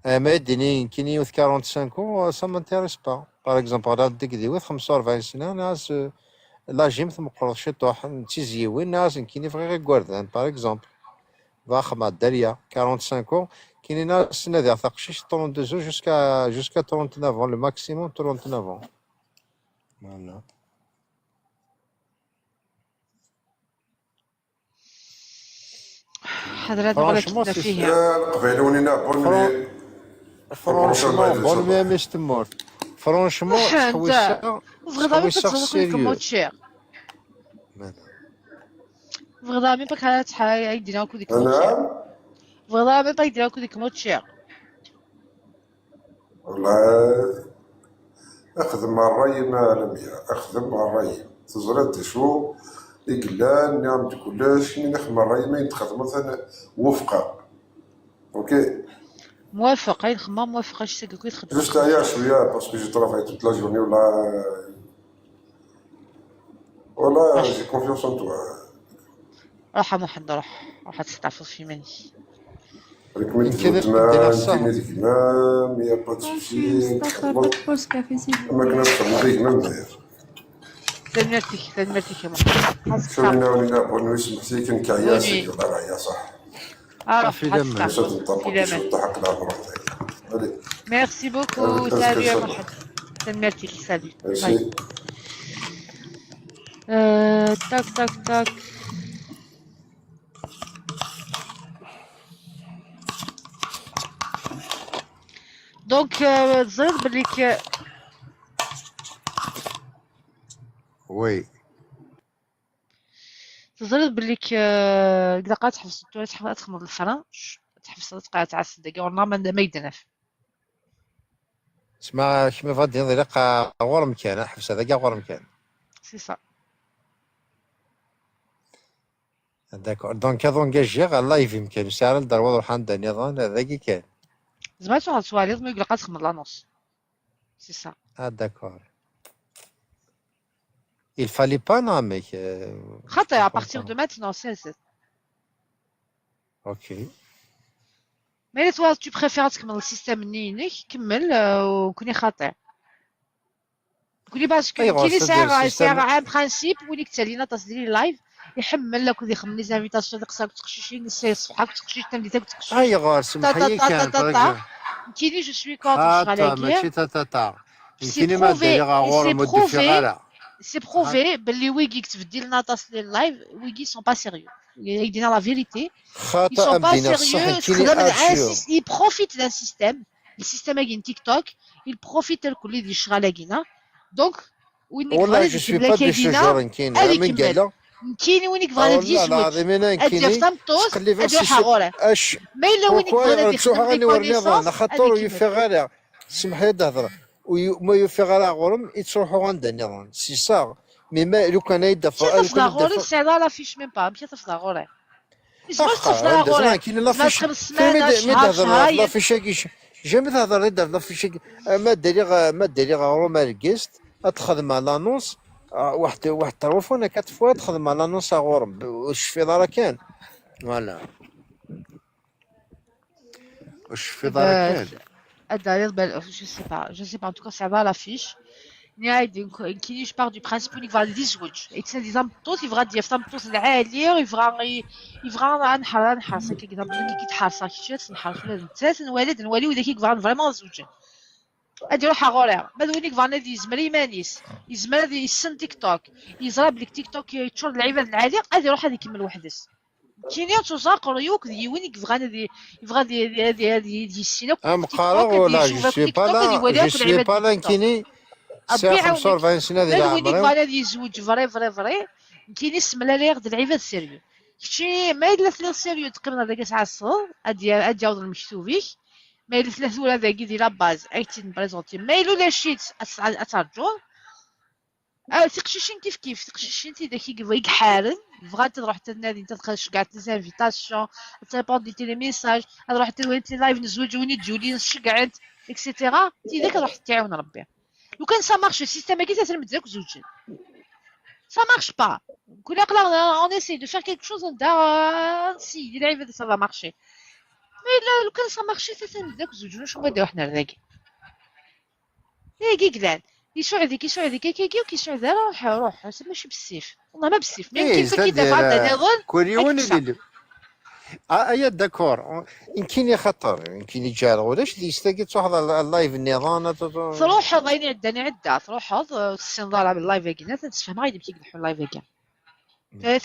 Ah, ma ad d-tiniḍ nekkini yiwet quarante-cinq ans, ça m'intéresse pas. Par exemple, ɣer deg diwet xemsa u rebɛin sna, nniɣ-as, euh, l'âge-im tmeqqreḍ ciṭuḥ, n tizzyiwin, nniɣ-as nekkini bɣiɣ igerdan, par exemple. Bɣiɣ xedmeɣ dderya, quarante-cinq ans, nekkini nniɣ-as ttnadiɣ taqcict trente-deux ans jusqu'à, jusqu'à trente-neuf ans, le maximum trente-neuf ans. Voilà. Ḥader ad nuɣal ad tebda fihi. Leqbayel win-ina, bonne nuit. Franchement, bonne nuit, a Miss Temmurt. Franchement, ḥwiseɣ, tebɣiḍ ara ad teẓreḍ akked kem učči. Tebɣiḍ ara même pas ad d-iniɣ akked kem učči. Tebɣiḍ ara même pas ad d-iniɣ akked kem učči. Wala, xdem ṛṛay-im a Lamya, xdem ṛṛay-im. Teẓriḍ d acu? i yellan, nniɣ-am-d kullec, imi nixdem ṛṛay, ma i d-txedmeḍ, ad wufqeɣ. Ok. موافق، أي خدمة موافقة، شتي كوي تخدم. Juste, aya cwiya, parce que j'ai travaillé toute la journée, ولا ولا j'ai confiance en toi. روح محمد، روح، روح تستعفف في مني. Rikmen يمكن txedmem, تدير الصح. Kini d gma-m, y a pas de صافي souci. مصطفى، pas de pause, كافي سي. Ma كنا نفهموا d gma-m d'ailleurs. تنميرتك، تنميرتك يا محمد. شوفينا ولينا بون ويسمح ليك نكعيا سيدي والله يا صح. اروح صافي، دم. باش هاد الطابور كيشوف حق العمر. Allez. Merci beaucoup. Salut يا محمد. تنميرتك، salut. Merci. Euh, tac, tac, tac. Donc, euh, تزرد بلي ك- Oui. تزرد بلي ك- آه، إلا قاعد تحفظ، تحفظ، تخمض الفرن، ش- تحفظ، تقع تعس دقيقة، والله ما، ما يدنف. تسمى كيما فادي، إلا قا غور مكان، حبس هذاك غور مكان. C'est ça. D'accord. Donc, هذا engagé على اللايف يمكن. سعر الدار وضع حان داني ظن هذاك كان. زعما تقعد سوالي، ما يقول قاعد تخمض l'annonce. C'est ça. Ah, d'accord. Il fallait pas, non, mais. Euh, خاطر je à partir comprends. De maintenant, c'est, c'est. Ok. Mais toi, tu préfères تكمل le système نينك، كمل، آه، وكوني خاطر. كوني parce que أيوة، كاين c'est-à-dire ساعة، le système. ساعة عام principe، وليك تالينا تصدري لايف، يحمل لك ويدي خمني زانفيتاسيون، ديك الساعة تخشيشي، نسي صفحة تخشيش، تم ديتك تخشيش. أيوة، سمح لي كان. كيني je suis contre، شغال خاطر ماشي هكا. تا تا تا. C'est يمكن ما prouvé, داير et c'est غور مدفي prouvé, غالا. c'est prouvé باللي ويكي تبدي لنا تصلي اللايف، ويكي sont pas sérieux. يدينا la vérité. Ils خاطر sont pas أمدينا الصح sérieux. يمكن تخدم أتشيو. العاسيس، ils profitent d'un système. Le système هاكي تيك توك، ils profitent الكل دي الشغل هاكينا. Donc وين والله يقدر je suis يجيب pas لك de ce هاكينا، genre. يمكن هذه من قال يكمل. له. كاين وين يبغى آه، غادي والله يزوج، العظيم أنا ادي يمكن في طمطوس، تقلب ادي روح غورا. اش ما الا وين بوكوا يبغى غادي تروح يخدم غادي ورني les ظن connaissances، خاطر هذه يفي كمل. غير. سمح لي تهضر. وما يفي غير غورم يتروحوا عند النظام سي صار. مي ما لو كان يدفع شوف، تفضل غورا، c'est la fiche même pas، ماشي تفضل غورا. اسمع، تفضل غورا. كاين لافيش. فين مي تهضر لافيش هاكي؟ جامي تهضر غير لافيش هاكي. ما داري ما داري غورم الكيست. تخدم على لانونس. واحد واحد الطرف وانا كتفوا تخدم على لانونس غورم. واش في دار كان؟ فوالا. واش في دار كان؟ الدريض بال، je sais pas, je sais pas, en tout cas ça va l'affiche. نهاية كيني، je pars du principe وين يبغى غادي يزوج، يتسنى دي زامطوط، يبغى ديال زامطوط العالي، يبغى ي-، يبغى نحر نحر ساكي كذا بلي كي تحرص كي تنحر في الولد نتاس نولد نولي ولا كي يبغى فريمون زوجين. ادي روح غوريها ما دوني يبغى نادي يزمر يمانيس، يزمر هذا يسن تيك توك، يزرى بلي تيك توك يتشر العباد العالي، ادي روح هذه يكمل وحدس. كيني توزاق ريوك دي وين يبغى نادي، يبغى دي هذه هذه يسينا ام قارا ولا جو سوي با لا، جو سوي با لا كيني. سي خمسة وأربعين سنه ديال عمري. يبغى نادي يزوج فري فري فري. كيني سملا لي ياخذ العباد سيريو. كشي ما الا ثلاث سيريو تقريبا هذاك ساعه الصغر ادي ادي يعوض المكتوبيك. ما الا ثلاث ولا ذاكي دي لا باز اكتي نبريزونتي ما الا لا شيت. اترجو. آه، تقشيشين كيف كيف، تقشيشين تي داكي كيف يقحارن، بغات تروح تنادي، انت تخش كاع تي زانفيتاسيون، تريبوند دي تي لي ميساج، تروح تروي تي لايف نزوج وني تجولي نشقعد، اكسيتيرا. تي داك تروح تعاون ربي. لو كان سا مارش السيستم هاكي تسلم داك زوجين. سا مارش با. كنا قلنا اون اسي دو فير كيك شوز ندا سي دي لعيبه سا فا مارشي. مي لا، لو كان سا مارشي تسلم داك زوجين، واش هما داو حنا راكي؟ ايه كيكلان. يسعدك، يسعدك، كي كي كيسعد، روح، روح، ماشي بالسيف. والله ما بالسيف، ما يمكن كي دابا نظن. كل يوم اللي آه، ايا داكور. يمكن يا خطر، يمكن يجي على غلاش دي يستاكي تروح على اللايف النظام. تروح، الله ينعدني عدا، تروح، آه، السنظار على اللايف هاكي، الناس تفهم غير يمكن يقدحوا اللايف هاكي.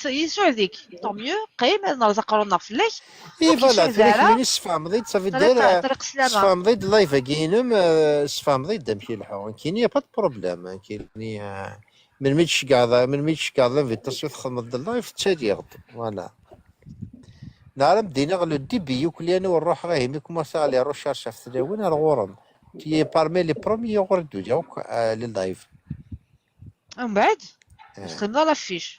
يسعدك، طون ميو، قيم، نرزق رونا فلاش. اي فوالا، تريك ميني سفامضيد، صافي دير. طريق سلامة. سفامضيد اللايف هاكي ينم، آه، سفامضيد دمشي الحو. كيني با بروبليم، كيني، آه، من ميتش كاع، من ميتش كاع لانفيتاسيون تخدم اللايف تالي غد. فوالا. نعرف دينا لو ديبي يوكلي انا ونروح غير مي كومونسي على روشارش في تلاوين على غورم. تي بارمي لي بروميي يغرد وجاوك، آه، لللايف. ومن بعد تخدم لا فيش.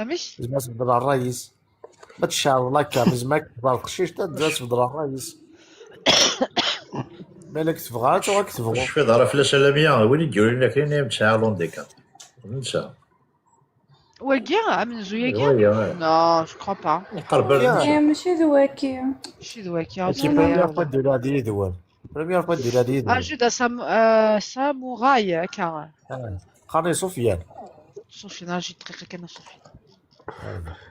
Amek? Zma tbeddel ṛṛay-is. Ma tceɛleḍ akka, zma ad teqcict ad tbeddel ṛṛay-is. Malak tebɣa ad tuɣal tebɣu. Cfiḍ ara fell-as a Lamia, win i d-yurin akrin ay m-tceɛleḍ deg-a. Nsa. Wagi, amenzu-agi? Wagi, ouais. Non, je crois pas. Iqerreb ar Ya. nsa. Ya, mačči d waki. Mačči d waki. C'est la première fois de la vie de Wal. Première fois de la vie de Ah, Judas Sam- euh, Samouraï, akka. Qqaren-as Sofiane. Sofiane, ah, j'ai très quelqu'un Sofiane.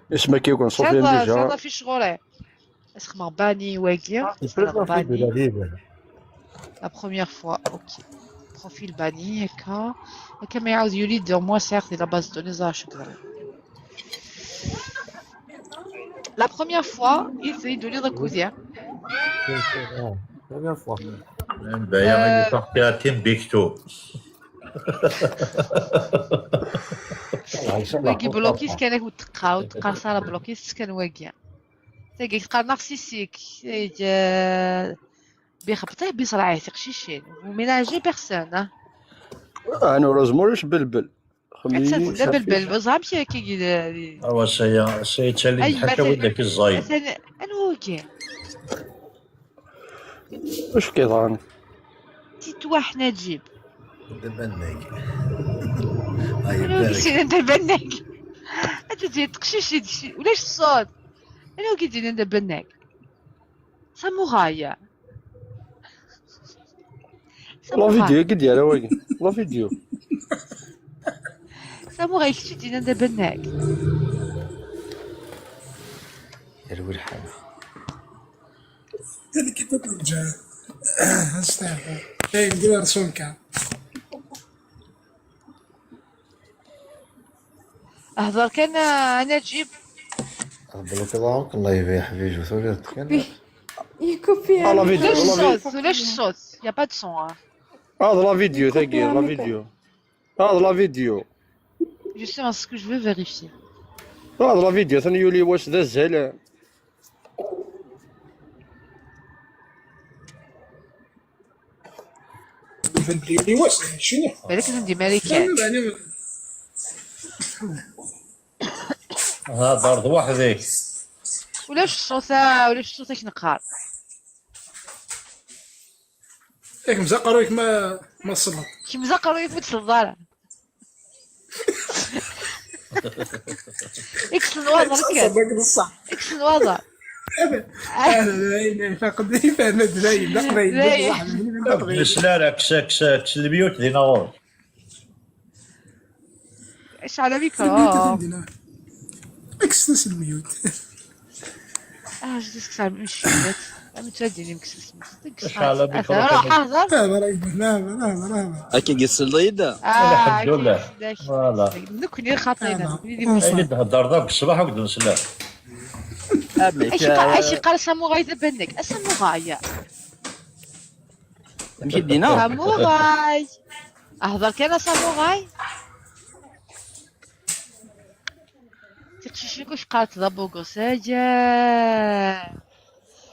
Isem-agi kan Sofiane déjà. Fiche ɣur-i. Est-ce que ma bani wagi? C'est la première fois de la vie de Wal. La première fois, ok. Profil bani, akka. Akka ma يعاود يولي دير moi certes la base de données اشكرا. La première fois, il fait de l'Irakoudia. Première fois. Baya, il est parti à Timbuktu. Wagi bloqué, c'est qu'elle est très, très, ça la bloqué, c'est qu'elle est wagi. C'est que c'est narcissique. C'est que بيخبطيه بيصرعيه تقشيشين وميناجي بيرسون. انا رزموريش بلبل. Attends, la belle belle, vous avez qui qui Ah ouais, ça y est, ça y est, ça y est, حتى ولا كي الزايد. انا اوكي. واش كيضرني؟ تيتوا حنا تجيب. دابا ناقي. انا اوكي سينا دابا ناقي. انت تجي تقشيشي داكشي ولاش الصوت؟ انا اوكي دينا دابا ناقي. سامورايا. لا فيديو كي ديالها واقي. لا فيديو. سامورايا كي دينا دابا ناقي. يروي الحال. هذيك تترجع. استغفر. اي ندير رسوم كان. اهضر كان انا تجيب. بلوك الله، الله يبيع حبيبي، سوري كان. يكوبي لا فيديو، ولاش لا فيديو. الصوت، ولاش الصوت. Il y a pas de son. هذا لا فيديو تاقي، لا فيديو. هذا لا فيديو. Justement, ce que je veux vérifier. هذا لا فيديو ثاني يولي واش داز على. يبان لي واش شنو؟ بالك عندي ملكات. هضر وحدك. ولاش الصوت، ولاش الصوت اش نقهر. ياك مزال قرويك ما ما صلت. شي مزال قرويك ما تصدر. اكس الوضع كان. صدق بصح. اكس الوضع. انا دايم فاقد، انا دايم نقضي دايم. واحد من نقضي. بسلا راك ساك ساك الميوت دينا غور. ايش على ميكرو؟ اكس ناس الميوت. اه جدي سكسار مش شفت. انا تشديني مكسس. ايش على ميكرو؟ روح اهضر. لا لا لا لا لا. هكا قص الضيدة. اه الحمد لله. كيفاش داك. فوالا. نكوني خاطينا. آه. اللي تهضر ضرك الصباح وقدر نسلم. آه، mais ايش كا- قال، ايش قال ساموراي دابا لك؟ ساموراي. مشي دينا. ساموراي. اهضر كان ساموراي. تيقشيشين كوش قالت ذا بوغوس هاجا.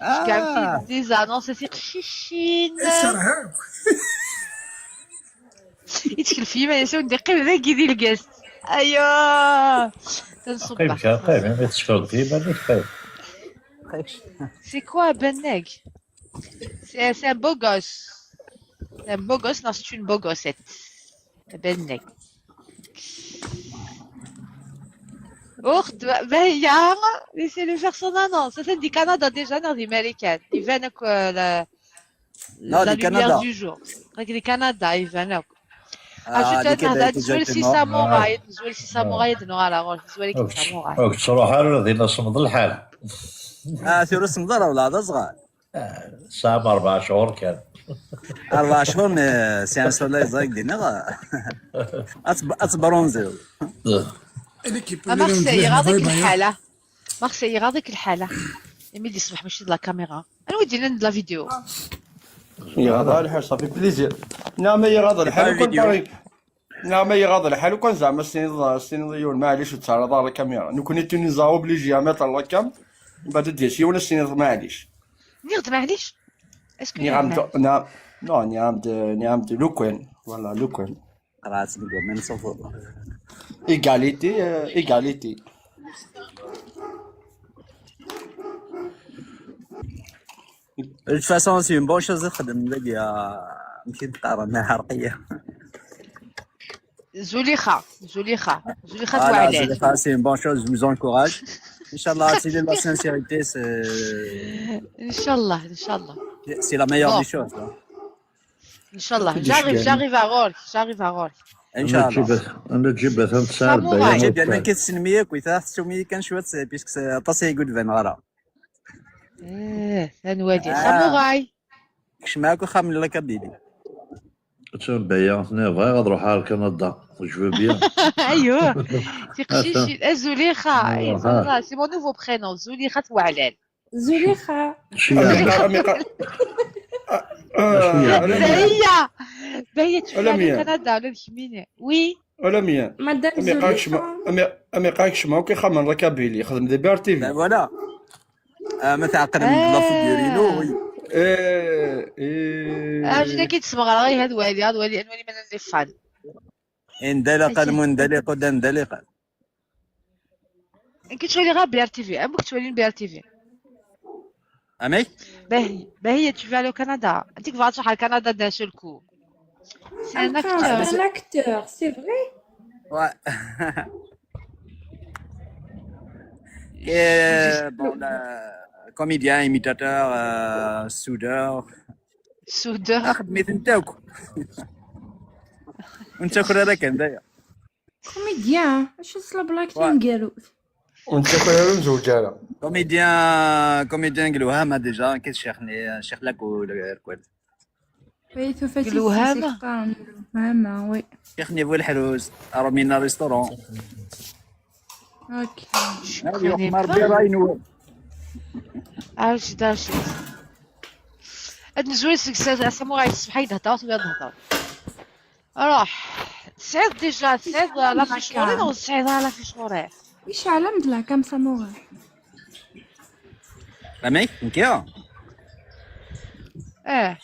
كاع آه. في دي زانونس تيقشيشين. ايش راه؟ يتكل في ما يسون دقيق ذاك يدي الكاس. ايوا. تنصب. قيم كان قيم، ما تشكر ديما اللي قيم. C'est quoi بنك؟ C'est c'est un beau gosse. C'est un beau gosse, non, c'est une beau gossette. بنك. اخت باهيه. Mais c'est le faire son annonce. C'est du Canada déjà, non, du Américain. Il vient que la لا، la دي كندا. lumière du jour. هذيك دي كندا يبان لك. آه، اجوت دي كندا هذا نزول سي exactement. ساموراي، نزول سي ساموراي دنو على غور، نزول كي ساموراي. راك تروح على دينا صمد الحال. اه، ثورة الصندارة ولا هذا صغار. سام اربع شهور كان. اربع شهور، mais c'est un soleil زايد دينا. اتبرونزيو. ليكيب مارسيلي غاضيك الحاله. مارسيلي غاضيك الحاله. يميدي الصبح ماشي د la caméra. انا ودي لنا د la vidéo. يغض الحال، صافي بليزير. نعم، يغض الحال pas وكان vidéo. باغي. نعم، يغض الحال وكان زعما السيني، السيني يول، معليش تعرض على الكاميرا. نكون توني زاوب لي جيامات على الكام. بعد دير شي ولا السيني، معليش. نيغد معليش. اسكو نعم، نعم، نو، نعم، نعم، لوكوين، فوالا، لوكوين. راسك من صوفو. ايكاليتي، آه، ايكاليتي. De toute façon, c'est une bonne chose تخدم داك يا مشي تقارن حرقيه. زوليخا، زوليخا، زوليخا Voilà, توعلان. زوليخا, c'est une bonne chose, je vous encourage. ان شاء الله تزيد la sincérité, c'est ان شاء الله، ان شاء الله. c'est la meilleure Bon. des choses, hein. ان شاء الله. J'arrive, j'arrive à غورك، j'arrive à غورك. ان شاء الله. انا تجيب مثلا تسعة ساموراي. جاب لي كتسنمي كويتا تسومي كان شويه, parce que c'est atas يقول بان غرا. ايه، ثانوادي. آه. ساموراي. كش معاك وخا من la Kabylie. Tiens, Baya, tenniḍ bɣiɣ ad ruḥeɣ ar Kanada. Je veux bien. Ayo, tiqcicin. Ah, Zulixa. Eh, ça va, c'est mon nouveau prénom, Zulixa Twaɛlal. Zulixa. Ciya. Amiqa, amiqa. Ah, ah, Ciya. Alamia. Baya, Baya, tu viens de Alamia. Canada, le Khmini. Oui. Alamia. Madame Amiqa, Zulixa. kecma, ami-, amiqa, kecma, ok, xamen la Kabylie, xdem des B R T V. Ben voilà. Ah, ma tɛeqlem la figure-inu, oui. Eh, eh. Ah, je n'ai qu'à te smeɣreɣ, ad wali, ad wali, ad wali ma llan les fans. Indaliqa Akken. Lmundaliq, ur d andaliqa. Nekk ttwaliɣ ɣer B R T V, am ur ttwalin B R T V. Amek? Bahi, Bahi, tu vas aller au Canada. Tu vas partir au Canada d'un seul coup. C'est un Ah, acteur. c'est un acteur, c'est vrai? Ouais. Et, bon, la- comédien, imitateur, euh, soudeur. Soudeur. Ah, xedmet-tent akk. Ur nettaker ara kan, daya. Comédien, acu s la blague Ouais. taneggarut? Ur nettaker ara, ur nzewǧ ara. Comédien, comédien deg Lewhama déjà, كيت شيخني، شيخ لاكول، الكل. Oui, tufa Deg Lewhama? Lewhama, oui. شيخني بو الحروس، رومينا restaurant. Ok. هذه يوم مربي راي نوال. عاش داشت. هاد نزول سكسات اسمو غايب الصبح يدهضر ولا نهضر. روح. سعيد déjà، سعيد لا فيش غوري، نو سعيد لا فيش غوري. وش علم دلا كم سامورا؟ فهمي؟ انت يا. ايه.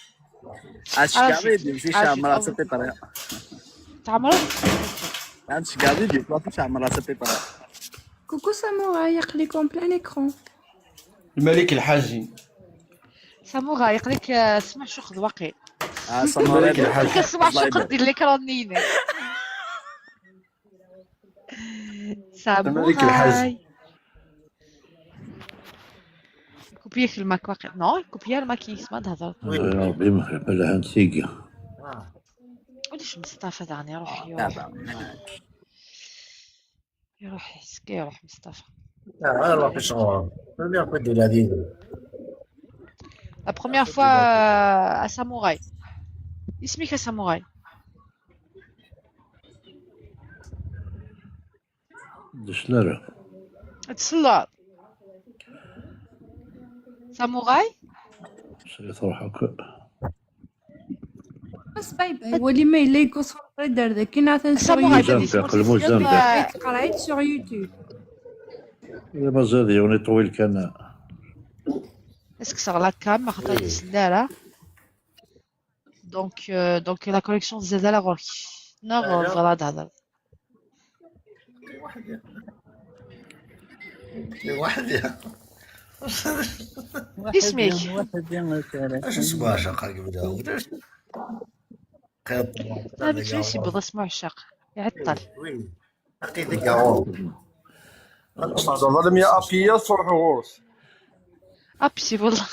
اش آه، قاعد شي- يدير في آه، شعر شي- مراسة بيطرية. تعمرت؟ اش قاعد يدير في شعر مراسة بيطرية. Coucou سامورا، يقليكم plein écran. الملك الحزين. سامورا يقليك، آه، سمع شو خذ واقي. اه، سامورا. الملك الحزين. كسمع شو قد اللي كرانيني. سامورا. الملك الحزين. كوبيك الماك واقي. نو، كوبيا الماك يسمع تهضر. يا ربي، ما بلا هاد سيقا. وليش مصطفى داني روح يروح. دابا. يروح يسكي، يروح مصطفى. لا، روح شغل. Première fois دير هذه. La première fois, euh, à Samouraï. اسمك Samouraï. دشلرة. تصلى. Samouraï. شريت روحك. بس باي باي، ولي ما يلا يقص في الريدر ذاك، كي نعطي Samouraï. الموزمبيق، الموزمبيق. تقرايت sur YouTube. يا مازال يوني طويل كان. Est-ce que ça va la cam, ما خطرت سلارة. Donc, euh, donc la connexion زاد على غورك. نو، غور، غور، هذا. واحد يا. اسمك؟ اش اسمها شقة قبل؟ لا، بتشوفي شي بيضة اسمه عشاق. يعطل. وي. حقيقة كاعون. الأستاذ ظلم يا أبيا صوح غورس. ابسي والله.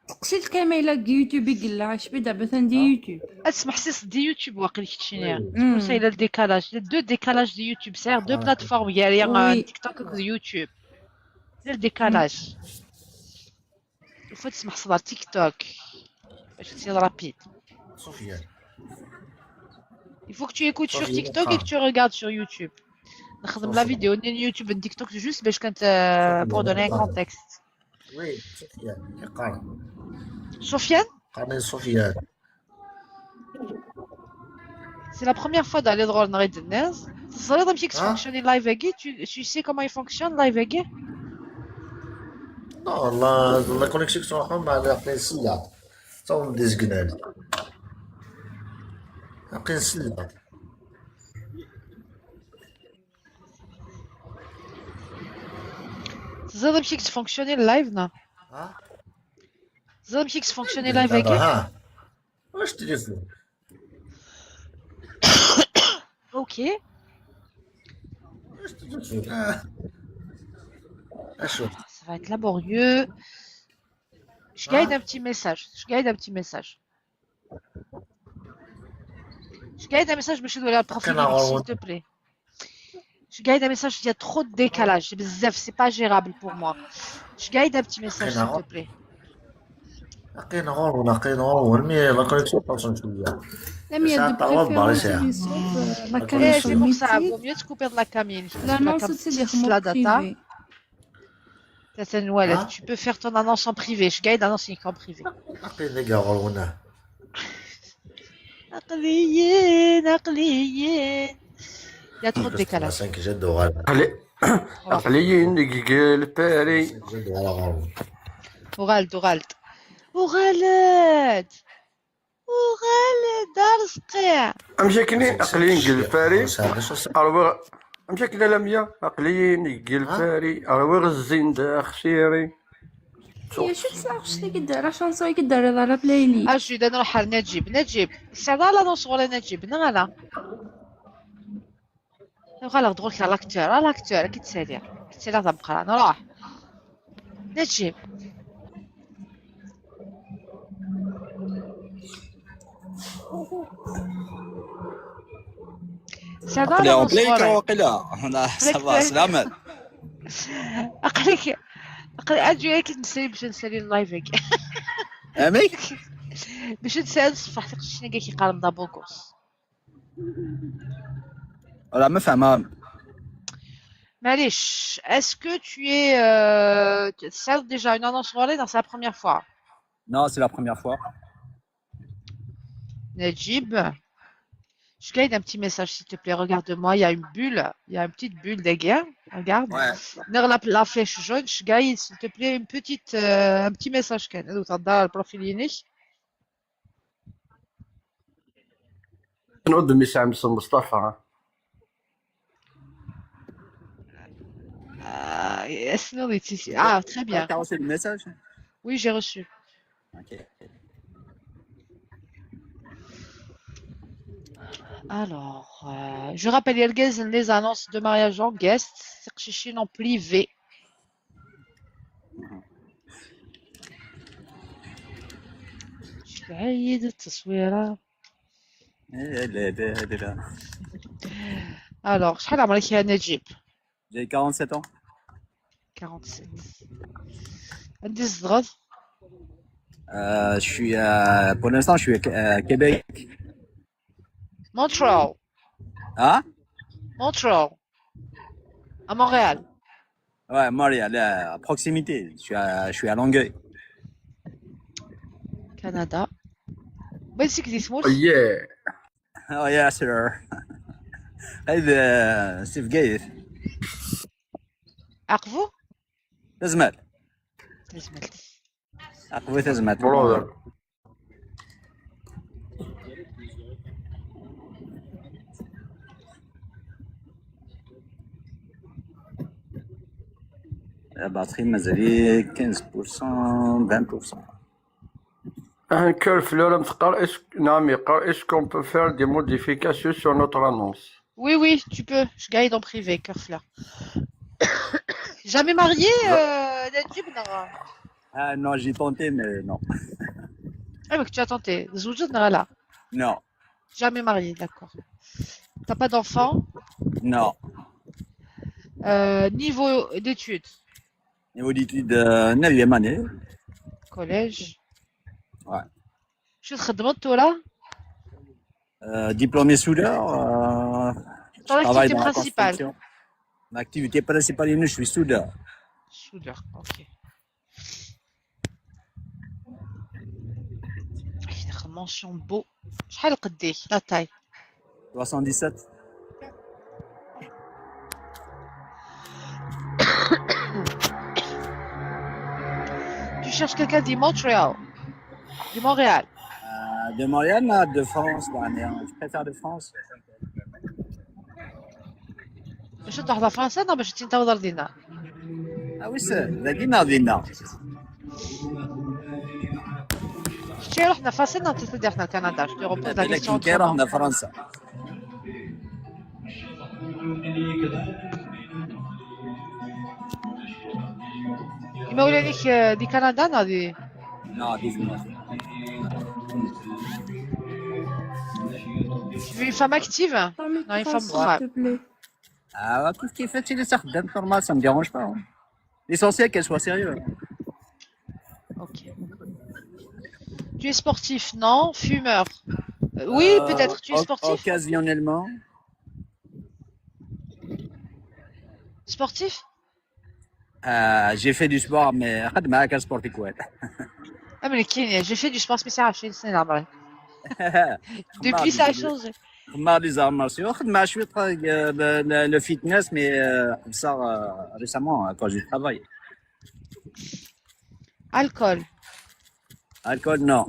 سقسي الكاميرا ديال يوتيوب يقول لها اش بدا بثن ديال يوتيوب. اسمح سيس دي يوتيوب واقيلا كتشينيا. مم. C'est le décalage, les deux décalages de YouTube, c'est deux plateformes, il y a rien, Oui. TikTok et YouTube. C'est le décalage. Il faut تسمح صدر تيك توك باش تصير rapide. سفيان. Il faut que tu écoutes sur Sofiane, TikTok et que tu regardes sur YouTube. نخدم la vidéo نين يوتيوب ن TikTok juste باش كانت، آه، pour donner un contexte. وي، سفيان يقرا. سفيان؟ قرني سفيان. C'est la première fois دالي دغور نغيد الناس. تزريض مشي كتفونكسيوني لايف اكي؟ Tu, tu sais comment il fonctionne لايف اكي؟ لا والله، لا كونيكسيون تروحهم بعد عقلي سلا. تصور ديزكنال. عقلي سلا. تزريض مشي كتفونكسيوني اللايف نا؟ ها؟ تزريض مشي كتفونكسيوني لايف اكي؟ ها. واش تليفون؟ اوكي. واش تليفون؟ آه. اشوف. Ça va être laborieux. Je gagne un petit message. Je gagne un petit message. Je gagne un message باش ندوي على البروفيل ديالك, s'il te plaît. Je gagne un message, il y a trop de décalage, بزاف, c'est pas gérable pour moi. Je gagne un petit message, s'il te plaît. Aqin ɣur-wen, aqin ɣur-wen, mi la connexion ṭasen cwiya. Lamia, Yesɛa de ṭawa n berra préférence, yesɛa. ad yesɛu, euh, la Eh, connexion C'est pour ça, multi. Vaut mieux de couper de la cam. L'annonce, c'est des la mots data. Privés. Tata Nwalad, Hein? Tu peux faire ton annonce en privé. Je gagne l'annonce en privé. Aqin deg ɣur-wen. Aql-iyi-n, aql-iyi-n. Il y a trop de décalage. cinq jaddu ɣur-wen. Aql-, aql-iyi-n deg Lpari. Cinq jaddu ɣur-wen. Uɣal-d, uɣal-d. Uɣal-d. Uɣal-d, a Rezqi. Amek akken i aql-iyi deg Lpari? Sɛiɣ d acu s- Rwiɣ. Amek akken a Lamia? Aql-iyi deg Lpari. Rwiɣ zzin d axsiri. Acu tesɛa ɣef la chanson i d-terriḍ ɣer la playlist? Ajjud, ad nruḥ ɣer Najib. Najib, tesɛiḍ ara l'annonce ɣur-i a Najib, neɣ ala? Uɣaleɣ-d ɣur-k a l'acteur, a l'acteur, ad k-id-saliɣ. Ad k-id-saliɣ d ameqqran, ruḥ. Najib. Tesɛiḍ ara Aql-i en l'annonce plein ɣur-i? Écran, waqila. Ça va, c'est la même. Aql-ik, aql-, aǧǧu-yak ad nsali bac ad nsali live-agi. Amek? Bac ad nsali ṣṣefḥ tiqcicin-agi i k-iqqaren d abugos. Voilà, ma fehmeɣ. Maɛlic, est-ce que tu es, euh, tu as déjà une annonce ɣur-i, neɣ c'est la première fois? Non, c'est la première fois. Najib, je gagne un petit message, s'il te plaît, regarde-moi, il y a une bulle, il y a une petite bulle derrière, regarde. Ouais. Neɣ la, la flèche jaune, je gagne, s'il te plaît, une petite, euh, un petit message kan. Ad tɛeddaḍ ɣer profil-inek. Nuddem isem s Mustafa. Ah, yes, non, mais si, si. Ah, très bien. T'as reçu le message? Oui, j'ai reçu. Ok. Alors, euh, je rappelle, il y a les annonces de mariage en guest, c'est en privé. Je vais essayer de te sourire. Eh, elle est, elle est, elle est là. Alors, شحال عمرك يا نجيب؟ J'ai quarante-sept ans. Quarante-sept. عندي الزغر. Euh, je suis, euh, pour l'instant, je suis à Qué- à Québec. Montreal. Hein? Montreal. À Montréal. Ouais, Montréal, là, à proximité. Je suis à, je suis à Longueuil. Canada. بغيتك دي تموت. Yeah. Oh, yeah, sure. هاي ذا سيف قايث. عقبو؟ تزمال. تزمال. عقبو تزمال. Brother. La batterie, مازال quinze pour cent, vingt pour cent. Ah, Curfleur, am teqqar, est-ce, نعم, yeqqar, est-ce qu'on peut faire des modifications sur notre annonce? Oui, oui, tu peux. Je gagne en privé, Curfleur. Jamais marié, euh, Najib, non. Ah non, j'ai tenté, mais non. Ah, mais que tu as tenté. زوجت ولا لا؟ Non, Jamais marié, d'accord. T'as pas d'enfant? Non. Euh, niveau d'études? Niveau d'études, euh, neuvième année. Collège. Ouais. شو تخدمت ولا؟ Euh, diplômé soudeur. Euh, je Ton travaille activité dans la principale? Construction. L'activité principale, je suis soudeur. Soudeur, ok. Mention beau. شحال قديك؟ La taille. Soixante-dix-sept. Tu cherches quelqu'un de Montréal? De Montréal. Euh, de Montréal, non, de France, quoi, mais, euh, je préfère de France. باش تروح لفرنسا؟ Non, باش تنتظر دينا. Ah oui, c'est la Dina, Dina. شتي رحنا فرنسا؟ Non, c'est-à-dire رحنا كندا. Je te repose la لكن question كي رحنا autrement. فرنسا. إما ولا ليك، آه، دي كندا؟ Non, دي. Non, dis-moi. Tu veux une femme active? Parle Non, une pas, femme s'il brave. te plaît. Ah, tout ce qui fait, c'est des sortes de normal, ça me dérange pas, hein. L'essentiel qu'elle soit sérieuse. Ok. Tu es sportif, non? Fumeur? Euh, oui, peut-être. Tu es sportif? Occasionnellement. Sportif? Euh, j'ai fait du sport, mais خدمة كان سبورتي كويت. Ah, mais le Kenya, j'ai fait du sport spécial chez le Sénat. Depuis, ça a changé. خدمة les arts martiaux, خدمة شوية le, le, le fitness, mais euh, ça euh, récemment à cause du travail. Alcool. Alcool, non.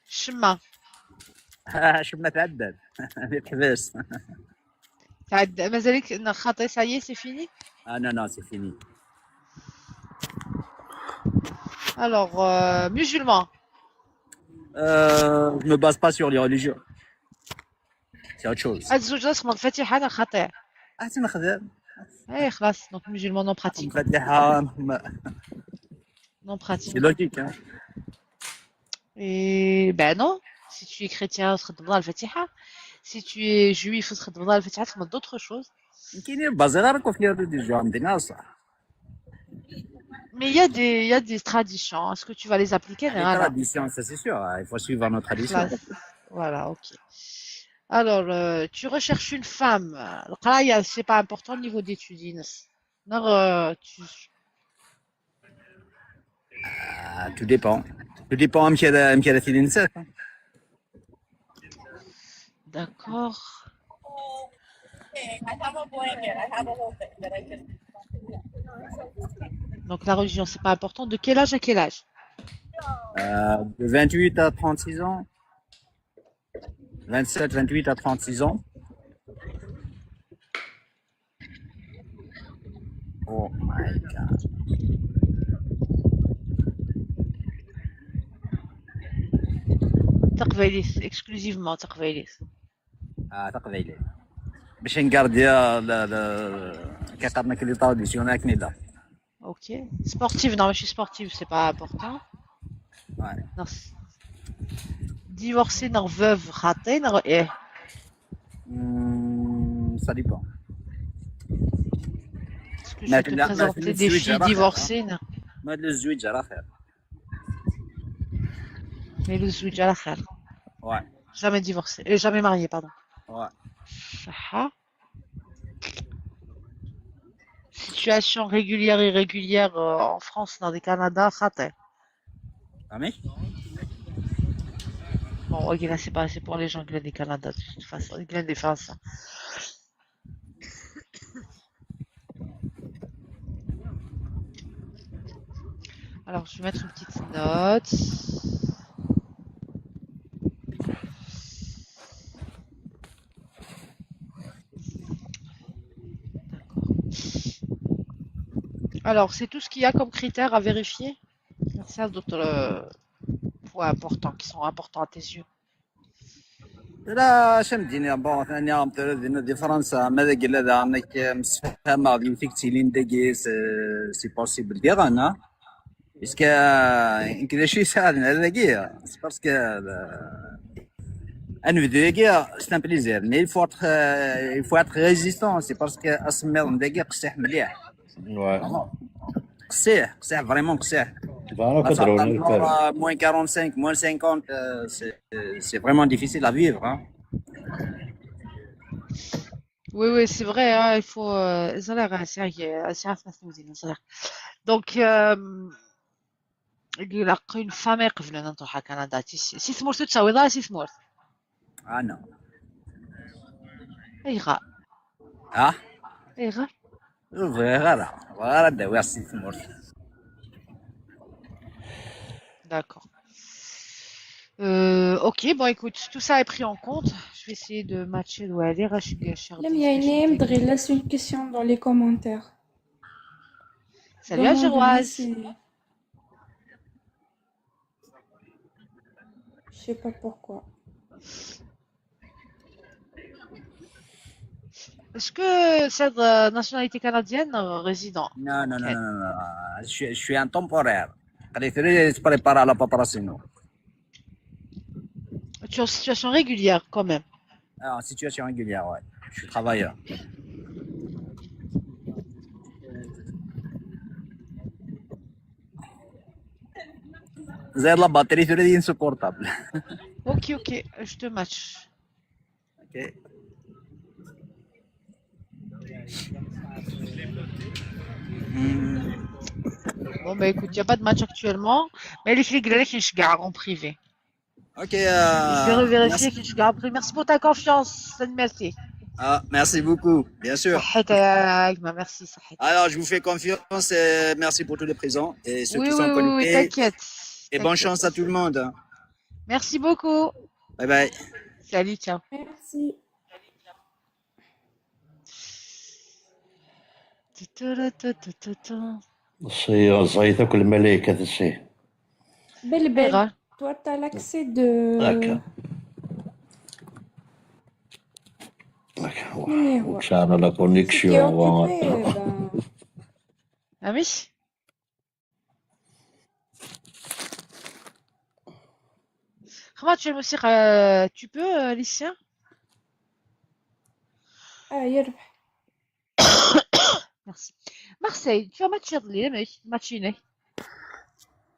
الشمة. الشمة تعدل. ما تحبس. تعد مازالك خاطي. Ça y est, c'est fini. Ah non, non, c'est fini. Alors, euh, musulman. Euh, je me base pas sur les religions. C'est autre chose. هاد الزوج راه تخمر الفاتحة، انا خاطئ. احسن خدام. اي خلاص، donc musulman non pratiquant. الفاتحة. Non pratiquant. C'est logique, hein. Et ben non, si tu es chrétien, تخدم الله الفاتحة. Si tu es juif, تخدم الله الفاتحة، تخدم d'autres choses. كاينين بازي غير كون في les religions عندنا صح. Mais il y a des, il y a des traditions. Est-ce que tu vas les appliquer? Les traditions, ça c'est sûr. Il faut suivre nos traditions. Voilà, ok. Alors, euh, tu recherches une femme. القراية, c'est pas important au niveau d'études. Non, euh, tu... Ah, tout dépend. Tout dépend. D'accord. Donc la religion, c'est pas important. De quel âge à quel âge? Euh, de vingt-huit à trente-six ans. Vingt-sept, vingt-huit à trente-six ans. Oh my God. تقبايليت, exclusivement تقبايليت. Ah, تقبايليت. باش نقارديا كيقرنا كي لي طراديسيون هاك نيدا. Ok. Sportive, non, je suis sportive, c'est pas important. Ouais. Non. Divorcée, non, veuve, خاطي, non, eh. Hmm, ça dépend. Parce que je vais te présenter des filles divorcées, non. ما الزواج راه خير. Mais الزواج راه خير. Ouais. Jamais divorcée, euh, jamais mariée, pardon. Ouais. صحة. Situation régulière et irrégulière euh, en France, dans le Canada, خاطي. فهمي؟ Bon, ok, là, c'est pas, c'est pour les gens qui viennent du Canada, de toute façon, qui viennent de France. Alors, je vais mettre une petite note. Alors, c'est tout ce qu'il y a comme critères à vérifier. C'est ça d'autres euh, points importants qui sont importants à tes yeux. لا شم ديني بون ثاني عم تردنا دي فرنسا ماذا قال هذا عنك مستفهمة دي فيك تيلين دقيس سي بوسيبل دي غانا اسكا يمكن شي يساعدنا هذا كيا سي باسكو انفدو كيا سي ان بليزير مي il faut être il faut être résistant c'est parce que اسمي دقيق قصيح مليح Ouais. قصيح قصيح فريمون قصيح Voilà, كضروري نركب. Moins quarante-cinq, moins cinquante, euh, c'est c'est vraiment difficile à vivre. Hein. Oui, oui, c'est vrai, hein, il faut. Euh, زرير, زرير, زرير. Donc, euh, ilaq une femme يقبلون نروح كندا. Si تموت تساوي لا si تموت. Ah non. ايغا. Ah? ايغا. Voilà, voilà, de voir si تموت. D'accord. Euh, ok, bon écoute, tout ça est pris en compte. Je vais essayer de matcher. لم يعيني مدغي laisse une question dans les commentaires. Salut à Giroise. Je sais pas pourquoi. Est-ce que cette euh, nationalité canadienne euh, résident? Non, non, non, non, non. Je suis, je suis un temporaire. قلت لي تبريبار على بابراسينو. Tu es en situation régulière quand même. Ah, en situation régulière, ouais. Je suis travailleur. زايد la batterie ثلاثين sur portable. Ok, ok, je te match. Ok. Hmm. Bon, bah écoute, il n'y a pas de match actuellement. Mais les filles, je en privé. Ok. Je vais revérifier que je en privé. Merci pour ta confiance. Merci. Ah, merci beaucoup, bien sûr. صحيتك، merci. صحيتك. Alors, je vous fais confiance. Euh, merci pour tous les présents et ceux Oui, qui oui, sont oui, oui, connectés. T'inquiète. Et bonne chance à tout le monde. Merci beaucoup. Bye bye. Salut, ciao. Merci. C'est ẓẓayet akk lmalayek, c'est. Belbel, Ayɣer? Toi, t'as l'accès de. هكا. هكا. Mais ouais. وكسعنا la Si t'es connexion. occupé, ben, Ah oui. Comment tu الموسيقى, tu peux, euh, Alicia? ah, يربح. Merci. Marseille, tu as match iḍelli, amek? Match-inek?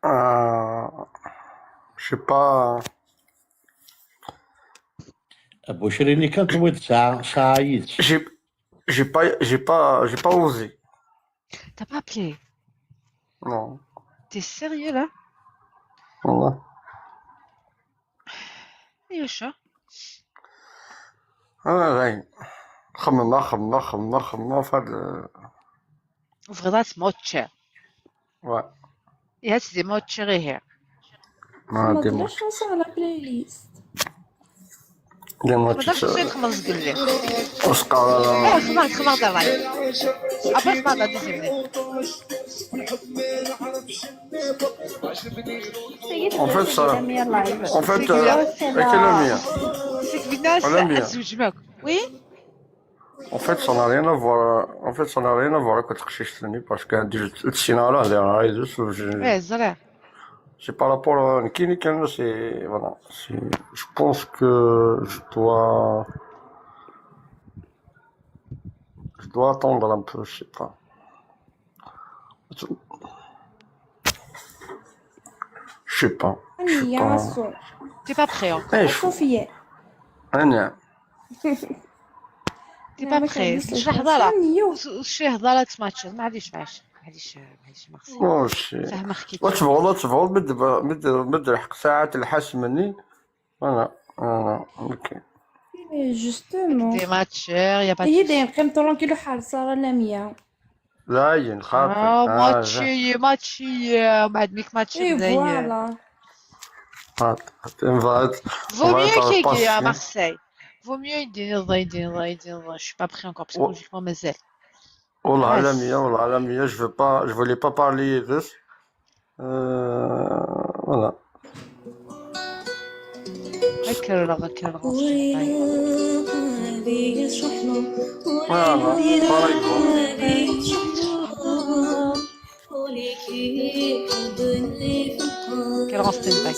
Euh, je sais pas. أبو شريني كان طويل ساعة، ساعة يد. J'ai, j'ai pas, j'ai pas, j'ai pas osé. T'as pas appelé? Non. T'es sérieux là? والله. ايوا شا. Ah, ouais. خممنا، خممنا، خممنا، خممنا في هاد ال-، Vraiment match. ouais. يا سيدي match غير. ما ما دي تقدرش توصل على playlist. دي ما ماتش. تقدرش تصير خمس قلي. وش قال؟ اه خمار خمار دابا. ابا خمار لا دوزيام. En fait, ça, en fait, euh, avec le mien. سيك بيناس ولا مية. الزوج معك. Oui. En fait, ça n'a rien à voir. En fait, ça n'a rien à voir avec le تقشيش ثاني parce que عندي السيناريو هذا راه يدوز. ايه زرع. C'est par rapport à كيني كان c'est voilà. C'est, je pense que je dois, je dois attendre un peu, je sais pas. Je sais pas. Je sais ثانية pas. سو. T'es pas prêt encore. ايش؟ صوفيا. انا T'es pas prêt. شي هضره. شي هضره تماتشر. معليش معليش معليش معليش ميرسي. ماشي. فاهمه خكيت. وتبغوا، لا تبغوا، مد، مد، مد الحق ساعات الحاس مني. انا، انا، اوكي. Justement. Des matchs, y a pas de هي souci. دايما قيم طولون كيلو حال صار لمية. لا ين خاطر. اه آه، ماتشي ماتشي بعد ميك ماتشي اي مزيان. فوالا. خاطر. خاطر. Vaut mieux كي يجي يا مارسيل. Vaut mieux يديني الضا يديني الضا يديني الضا. Je suis pas prêt encore parce que و- logiquement مازال. والله خلاص. عالمية، والله عالمية، je veux pas, je voulais pas parler de this. Euh, voilà. غير كرر غير كرر. Voilà, par exemple. كرر ستاند باي.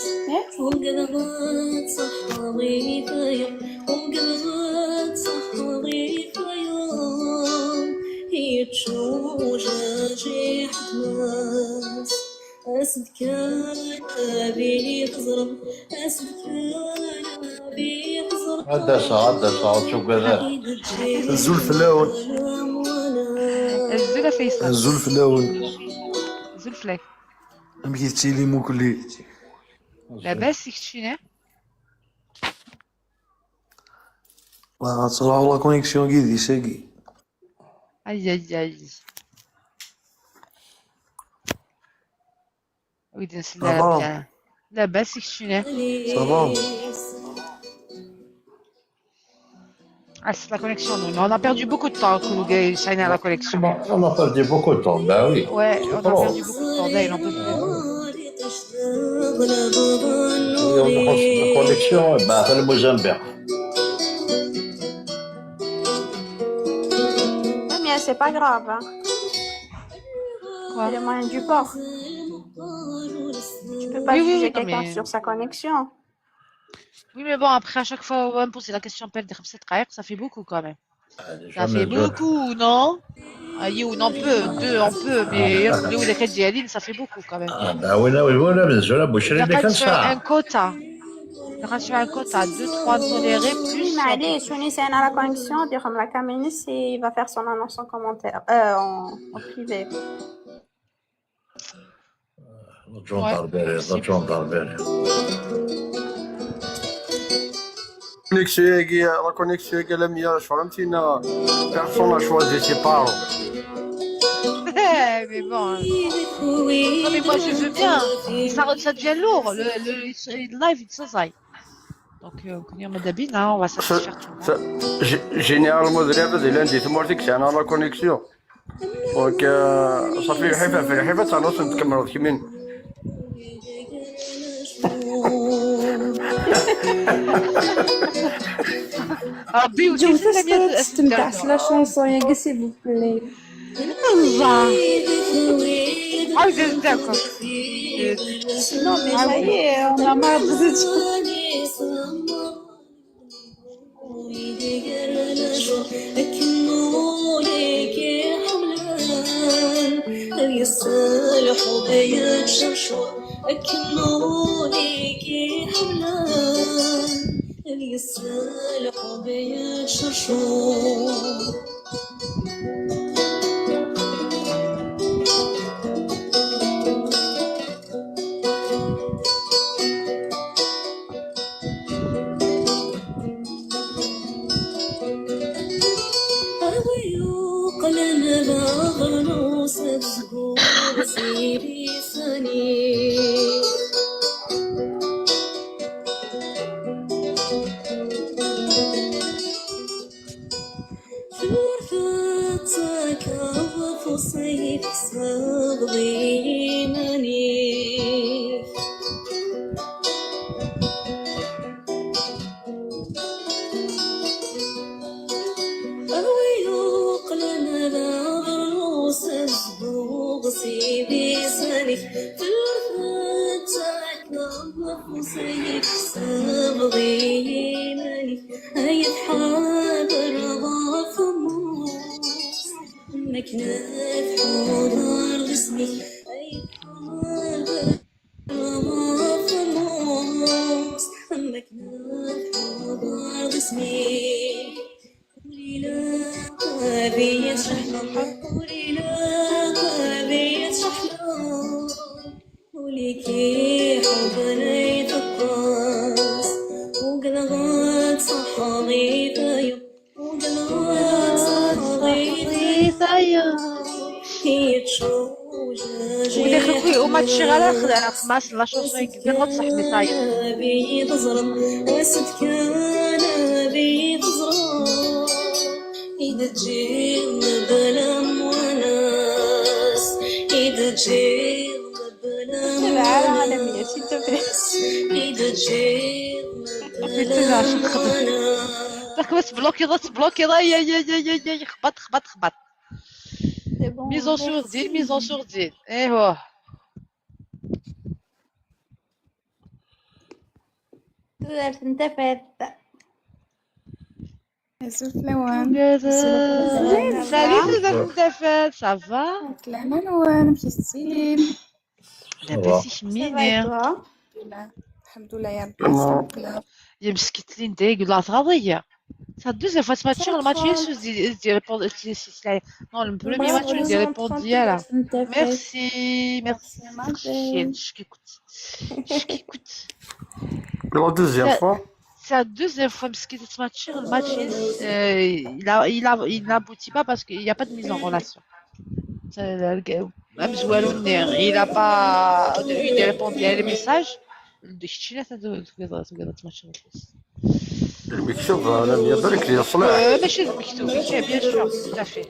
هذا صار، هذا صار، شو قال؟ Azul fell-awen. Azul a Faisal. Azul fell-awen. Azul fell-ak. Amek i tettili mukli? Labas i keččini? Ad truḥ la connexion yid-s-agi. Ay ay ay. Wid nsella. Labas i keččini? Ça va? Ah, c'est la connexion. Non, on a perdu beaucoup de temps quand on a la connexion. On a perdu beaucoup de temps, ben oui. Ouais, on a perdu beaucoup de temps. Là, il en peut plus. La connexion, ben, c'est le Mozambique. Non, mais c'est pas grave. Hein. Quoi? C'est le moyen du port. Tu peux pas Oui, oui, juger oui, non, quelqu'un mais- sur sa connexion. Oui, mais bon, après, à chaque fois, on me pose la question, perdre خمسة دقايق, ça fait beaucoup quand même. Ça fait beaucoup, non? Ah, on en peut, deux, on peut, mais le ou la Kadjali, ça fait beaucoup quand même. Ah, bah oui, là, oui, voilà, mais je la bouche, elle est comme ça. Un quota. Grâce à un quota, deux, trois tolérés, plus. معليش، ونيس، أنا la connexion, dire la caméra, il va faire son annonce en commentaire, euh, en, en privé. La connexion-agi, la connexion-agi, la mienne, personne n'a choisi ses parents. Eh, mais bon, hein. Non, mais moi, je veux bien. Ça, ça devient lourd. Le, le, le live, il se zaille. Donc, euh, on va s'en faire tout. Généralement, c'est lundi, c'est moi qui suis la connexion. Donc, euh, ça fait ربي وتيسير لم يت- تستمتع س la chanson يا قسي بوبلي. الله. عاود نزيدكم. Non, mais ça y est, on a marre de vous. Wid igerrcen akken ul-ik iḥemmlen, ad yesselḥu ad yettcercur akken ul-ik iḥemmlen, ad yesselḥu ad yettcercur. A wi yuqlen d aɣrus ad zgur si lisan-ik. Ur tettakeḍ afus-ik, tessagdeḍ i yiman-ik. A wi yuqlen d aɣrus ad zbuɣ si lisan-ik. Ur tettakeḍ afus-ik, tessagdeḍ i yiman-ik. Ay tḥader ɣef mmus, am akken ad tḥudreḍ isem-ik. Ay tḥader ɣef mmus, am akken ad tḥudreḍ isem-ik. Ur ilaq ad iyi-tceḥḥleḍ, ur ilaq ad iyi-tceḥḥleḍ. Ul-ik iḥubben ay teṭṭes, ugdeɣ ad tṣaḥḥeḍ i tayeḍ, ugdeɣ ad tṣaḥḥeḍ i tayeḍ. Yettujajiḥ. Ula d nekk, ur ma teččiɣ ara, xedɛeɣ xmas la chanson-agi, ur ttṣaḥḥeɣ i tayeḍ. Ad iyi-teẓreḍ, as-d kan ad iyi-teẓreḍ. I d-ǧǧiɣ mebla amwanes, i d-ǧǧiɣ mebla amwanes, i d-ǧǧiɣ mebla amwanes. Dak ma tblokiḍ, ad tblokiḍ, ay, ay, ay, ay, ay, ay, xbaṭ, xbaṭ, xbaṭ. Mise en sourdine, mise en sourdine. Eh, oh. Tudert n tafat. Azul fell-awen. Salut, tudert n tafat, ça va? Lehna-nwen, amek i tettilim? Labas i kemmini. Alḥemdullah, ya Rebbi. Ya meskin Linda, yella tɣaḍ-iyi. C'est la deuxième fois تما تشغل ماتش يسوس دي دي ريبوند. Non, le premier match دي ريبوند ديالها. Merci, merci. شكي كنت. شكي كنت. La deuxième fois. C'est la deuxième fois مسكين تما تشغل ماتش. Il a, il a, il n'aboutit pas parce qu'il n'y a pas de mise en relation. Amezwaru-nni, il a pas, il répond à les messages. Keččina tugad tmacint. Lmektub, أنا مية برك لي الصلاح. ماشي المكتوب، bien sûr, tout à fait.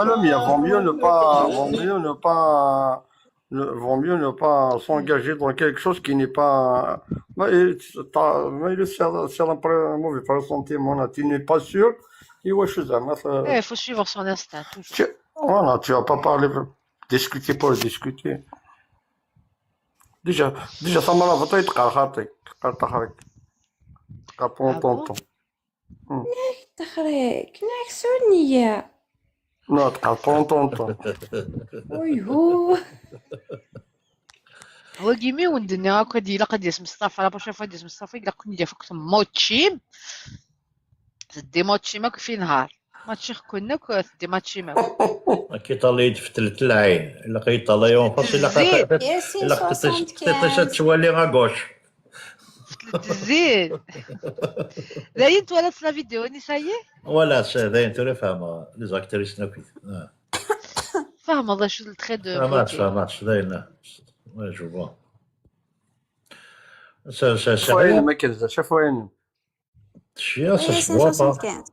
أنا مية, vaut mieux ne pas, vaut mieux ne pas, ne, vaut mieux ne pas s'engager dans quelque chose qui n'est pas, mais, mais c'est un mauvais pressentiment, tu n'es pas sûr. Il faut suivre son instinct, toujours. Voilà, tu vas pas parler, discuter pour discuter. Déjà, déjà, ça m'a la voté, تقهقرتي، تقهقرتي. تبقى طون طون طون. تخريك ناك سونية. Non, تبقى طون طون طون. ويهو. هو كيمي وندني هاكا دي لا قد يسمى مصطفى لا بروشين فوا ديسمى مصطفى يقول لك كون يدير فيك ماتشيم. تدي ماتشيم هاك في نهار ماتشي خكون ناك تدي ماتشيم هاك. كي طالي في ثلاث العين الا قيت طالي اون فاس الا الزيت. ياسين الا قطيتي soixante-quinze. شوالي غاكوش. فتلت الزيت. داين توالت لا فيديو ني سايي. ولا سي داين تولي فاهمه لي زاكتريس ناكل. فاهمة الله شو التخي دو فهمت بوتي. فهمت داين. وي جو فوا. سا سا شافوا عيني سا ما كذا، شافوا عيني. شيا سا ياسين سوا با. soixante-quinze.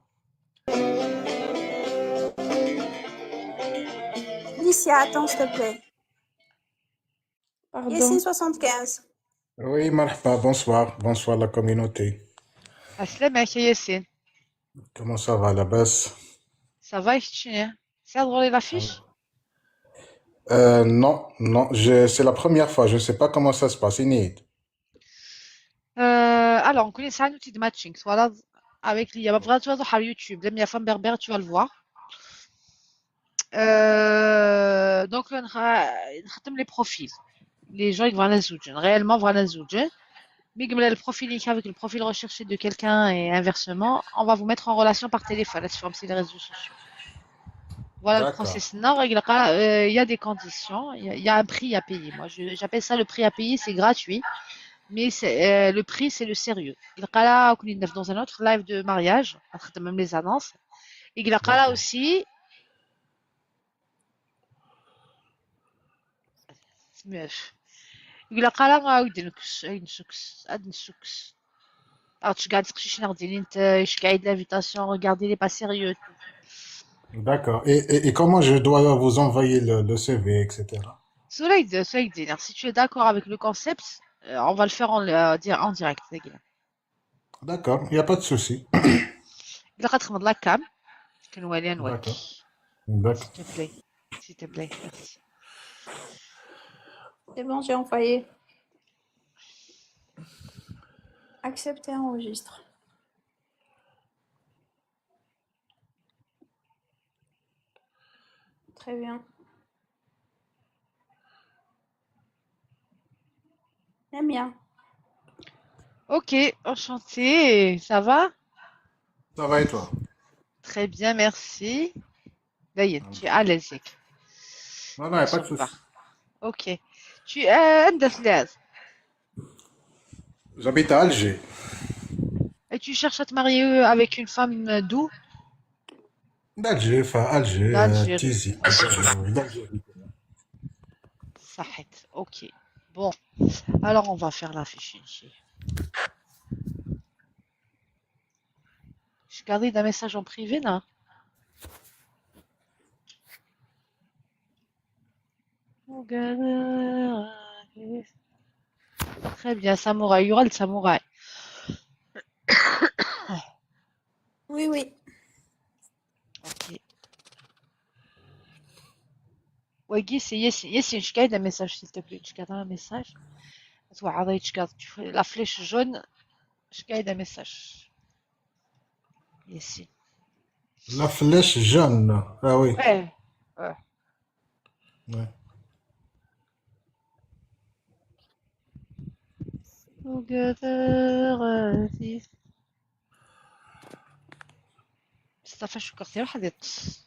Alicia, attends, s'il te plaît. Pardon. Yacine soixante-quinze. Oui, مرحبا, bonsoir, bonsoir la communauté. عسلامة يا ياسين. Comment ça va, لاباس؟ Ça va يا كتشيني؟ سي غوري لافيش؟ Euh, non, non, je, c'est la première fois, je ne sais pas comment ça se passe, Inid. Euh, alors, on connaît ça, un outil de matching. Voilà, avec l'I A. Bah, vraiment, tu vas voir sur YouTube. Même la femme berbère, tu vas le voir. Euh, donc, on a, on a les profils. Les gens, ils vont les réellement, vont les mais comme le profil unique avec le profil recherché de quelqu'un et inversement, on va vous mettre en relation par téléphone, là, sur les réseaux sociaux. Voilà le D'accord. Process. Non, il y a, euh, il y a des conditions, il y a, il y a un prix à payer. Moi, je- j'appelle ça le prix à payer, c'est gratuit, mais c'est, euh, le prix, c'est le sérieux. Il y a là, on est dans un autre live de mariage, entre même les annonces. Il y a là D'accord. Aussi, سمعت. يقول لك: "راه غادي نكس، غادي نسكس، غادي نسكس". عرفتش كاع تقشيش ناخديني انت، ايش قاعد l'invitation, regardez les pas sérieux. D'accord. Et, et, et comment je dois vous envoyer le, le C V, et cetera? سوليد، سوليد دينار، si tu es d'accord avec le concept, euh, on va le faire en, euh, di- en direct, دقيقة. D'accord, il n'y a pas de souci. إلا قد خمض لاك كام، كنولي نوريك. D'accord. D'accord. S'il te plaît, s'il te plaît, merci. C'est bon, j'ai envoyé. Accepter, enregistrer. Très bien. Très bien. Ok, enchanté, ça va ? Ça va et toi? Très bien, merci. داين، tu es à l'aise. Non, non, il n'y a pas de souci. Ok. Tu es, euh, anda تلعب؟ J'habite à Alger. Et tu cherches à te marier, euh, avec une femme, euh, d'où ? D'Alger, enfin Alger, euh, D'Algérie. Tizi. Euh, d'Algérie. صحيت. Ok. Bon. Alors, on va faire l'affiche ici. Je garde un message en privé, là. Très bien, Samouraï. Il y aura le Samouraï. Oui, oui. Ok. Wagi, c'est Yacine. Yacine, je garde un message, s'il te plaît. Tu gardes un message. Toi, arrête, tu gardes, tu fais la flèche jaune. Je garde un message. Yacine. La flèche jaune. Ah oui. Ouais. Ouais. Ouais. Together, euh, this. مصطفى شكرتي واحد يطس.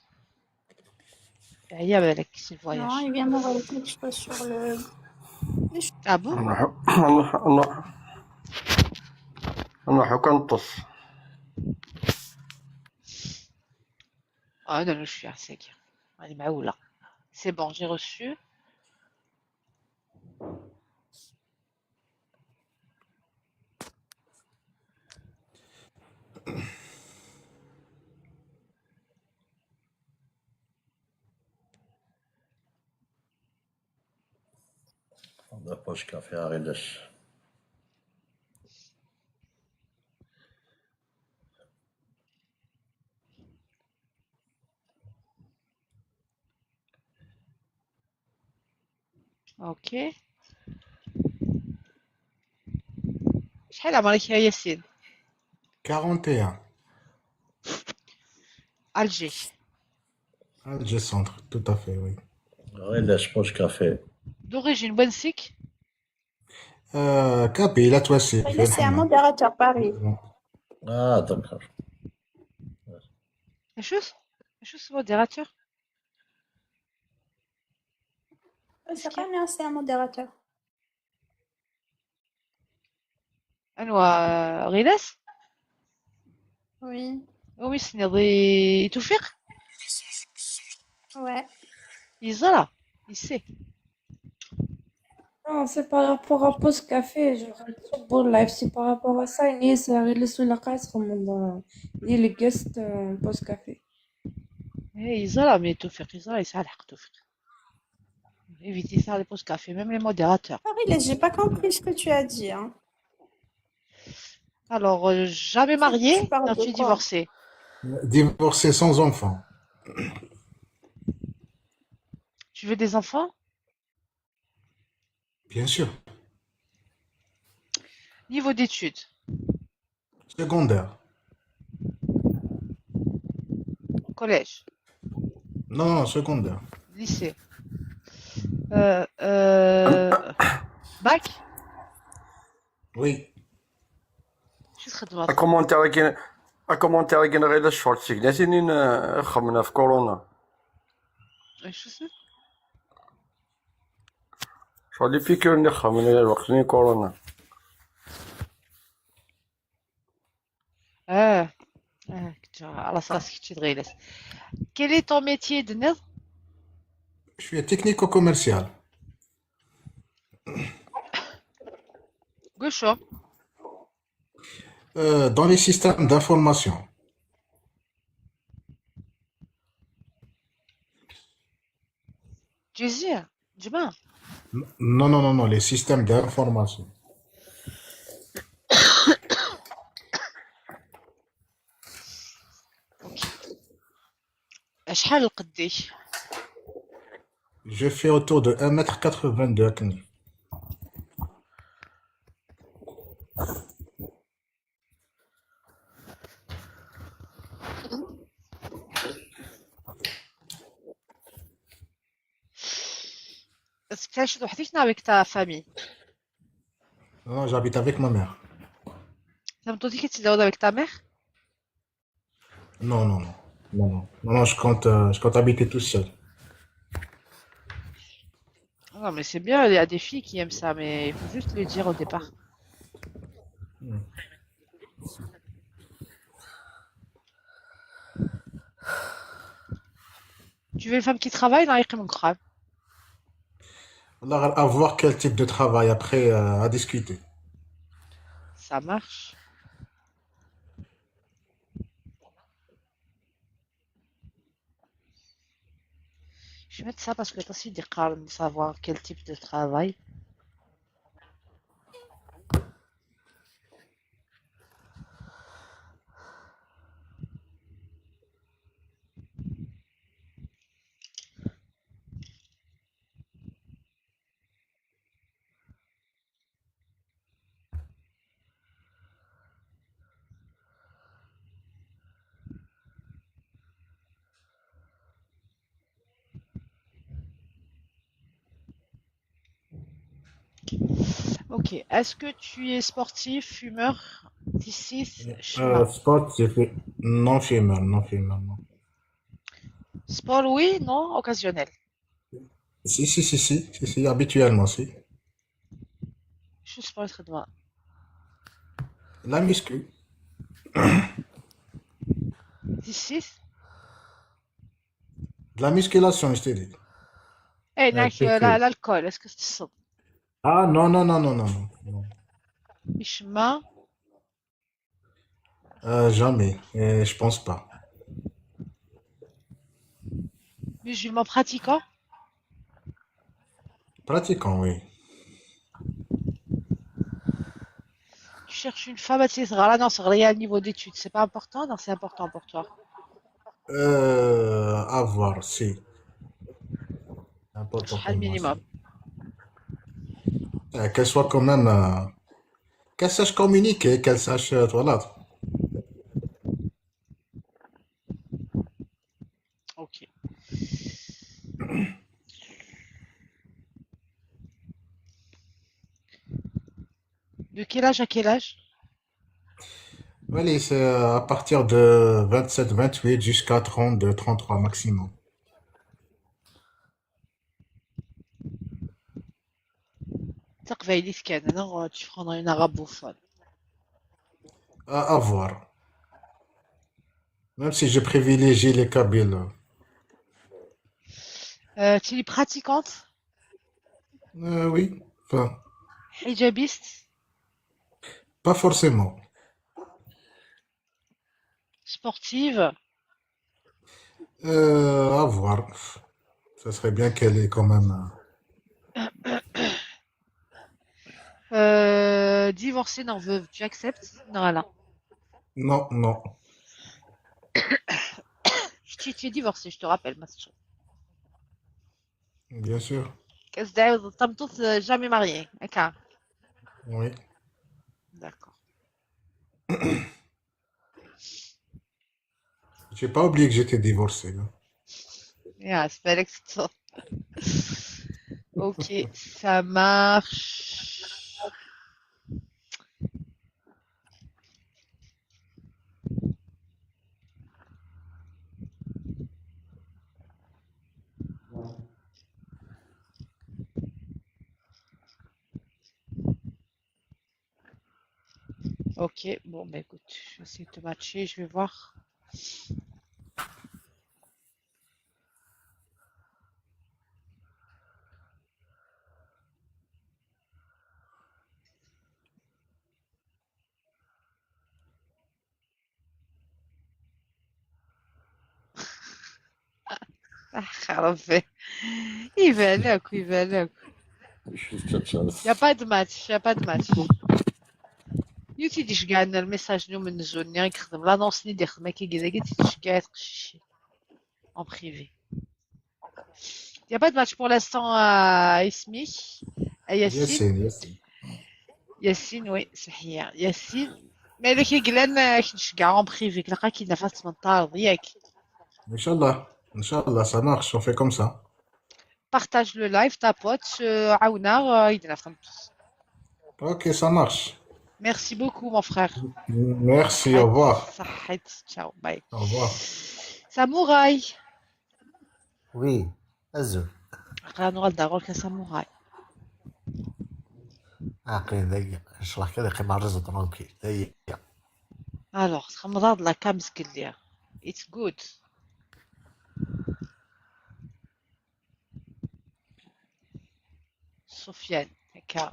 عيا بالك c'est le Non, voyage. il vient m'envoyer quelque chose sur le. Ah bon ? نروحو نروحو نروحو كنطس. Ah non, non, je suis à sec. راني معولة. C'est bon, j'ai reçu. هذا بوش كافي غير داش. Ok. شحال عمرك يا ياسين؟ quarante et un. Alger. Alger Centre, tout à fait, oui. Ɣilac Poche Café. D'origine Bouansik. Euh, kabyle, à toi aussi. Là, c'est un modérateur Paris. Ah, d'accord. Acu-t? Acu-t ce modérateur? Euh, C'est pas un, c'est un modérateur. Anwa, Ɣilas? Oui. Oui, c'est Toufik. Ouais. Yeẓra, il sait. Non, c'est par rapport à Poche Café, genre, pour live, c'est par rapport à ça, il est sur les sous la caisse, comme on dit, il est guest euh, Poche Café. Eh, yeẓra, mais Toufik, yeẓra, yesɛa lḥeqq Toufik. Évitez ça, les Poche Café, même les modérateurs. Paris, là, j'ai pas compris ce que tu as dit, hein. Alors, euh, jamais marié, Tu parles non, de tu es quoi? Divorcé. Divorcé sans enfant. Tu veux des enfants? Bien sûr. Niveau d'études, Secondaire. Collège, Non, non, secondaire. Lycée. Euh, euh, Bac? Oui. شو تخدم؟ Akumentaṛ-agi, akumentaṛ-agi n Ɣilas ccɣel seg-nni ixemmen ɣef Corona. شو اسمه؟ Ccɣel ipikiren ixemmen lweqt-nni n Corona. اه اه كنت على راسك كنت غيلس. Quel est ton métier de نظ؟ Je suis technico-commercial. قول شو؟ Euh, dans les systèmes d'information. جزير جماعة. Non, non, non, non, les systèmes d'information. شحال قديك؟ Je fais autour de un mètre quatre-vingt-deux كني. تعيش وحدك ولا avec ta famille؟ Non, non, j'habite avec ma mère. تمطوتي كتزاود avec ta mère؟ Non, non, non. Non, non. Non, non, je compte, euh, je compte habiter tout seul. Non, mais c'est bien, il y a des filles qui aiment ça, mais il faut juste le dire au départ. Tu veux une femme qui travaille؟ Non, يقيم لك خام. Alors, à voir quel type de travail après, euh, à discuter. Ça marche. Je mets ça parce que toi aussi, de savoir quel type de travail. Ok. Est-ce que tu es sportif, fumeur? This is Euh, sport, j'ai fait non fumeur, non fumeur, non. Sport, oui, non, occasionnel. Si, si, si, si, si, si, habituellement, si. شو sport تخدمه؟ La muscu. This is De la musculation, je t'ai dit. ايه ناك شوف، شوف. الكول، est-ce que تتصب؟ Ah, non, non, non, non, non, non, non. يشمى. Euh, jamais. Euh, je pense pas. Musulman pratiquant. Pratiquant, oui. Tu cherches une femme assez rare. Là, non, c'est rien au niveau d'études. C'est pas important. Non, c'est important pour toi. Euh, à voir, si. Important pour شحال moi, minimum? Si. Euh, qu'elle soit quand même, euh, qu'elle sache communiquer, qu'elle sache, euh, voilà. Quel âge à quel âge? Allez, c'est à partir de vingt-sept, vingt-huit jusqu'à trente-deux, trente-trois maximum. Taqbaylit kan, non, tu prendras une arabophone. À, à voir. Même si je privilégie les Kabyles. Euh, tu es pratiquante? Euh, oui, enfin, Hijabiste? Pas forcément. Sportive? Euh, à voir. Ça serait bien qu'elle ait quand même. Euh, divorcée, non, veuve, tu acceptes? Non, voilà. Non, non. Tu, tu es divorcée, je te rappelle, ma sœur. Bien sûr. Qu'est-ce que t'as, t'as jamais marié, d'accord? Oui. D'accord. J'ai pas oublié que j'étais divorcé, hein. Yeah, c'est pas l'exception. Ok, ça marche. Ok, bon, bah écoute, je vais essayer de te matcher, je vais voir. Ah, Rabbi. Iban akk, iban akk. Il n'y a pas de match, il n'y a pas de match. Yiwet i d-iceggɛen lmessage-nni umenzu-nni i yexdem, l'annonce-nni i d-ixdem akka dagi, i d-iceggeɛ i teqcicin en privé. Il n'y a pas de match pour l'instant, euh, isem-ik, a Yacine. Yacine, Yacine. Yacine, oui, c'est bien. Yacine. Mais le Keglen, euh, je suis en privé, que la qui n'a pas de mental, rien que. Inch'Allah. Inch'Allah, ça marche, on fait comme ça. Partage le live, tapote, euh, عاونا, euh, يدينا في تمطوس. Ok, ça marche. Merci beaucoup, mon frère. Merci, au revoir. صحيت, ciao, bye. Au revoir. Samouraï. Oui, azul. Aql-aɣ nuɣal-d ɣur-k a Samouraï. Aql-in dagi, ncallah kan yeqqim ar réseau tranquille. Dagi. Alors, txedmeḍ-aɣ-d la cam zgelli. It's good. Sofiane, akka.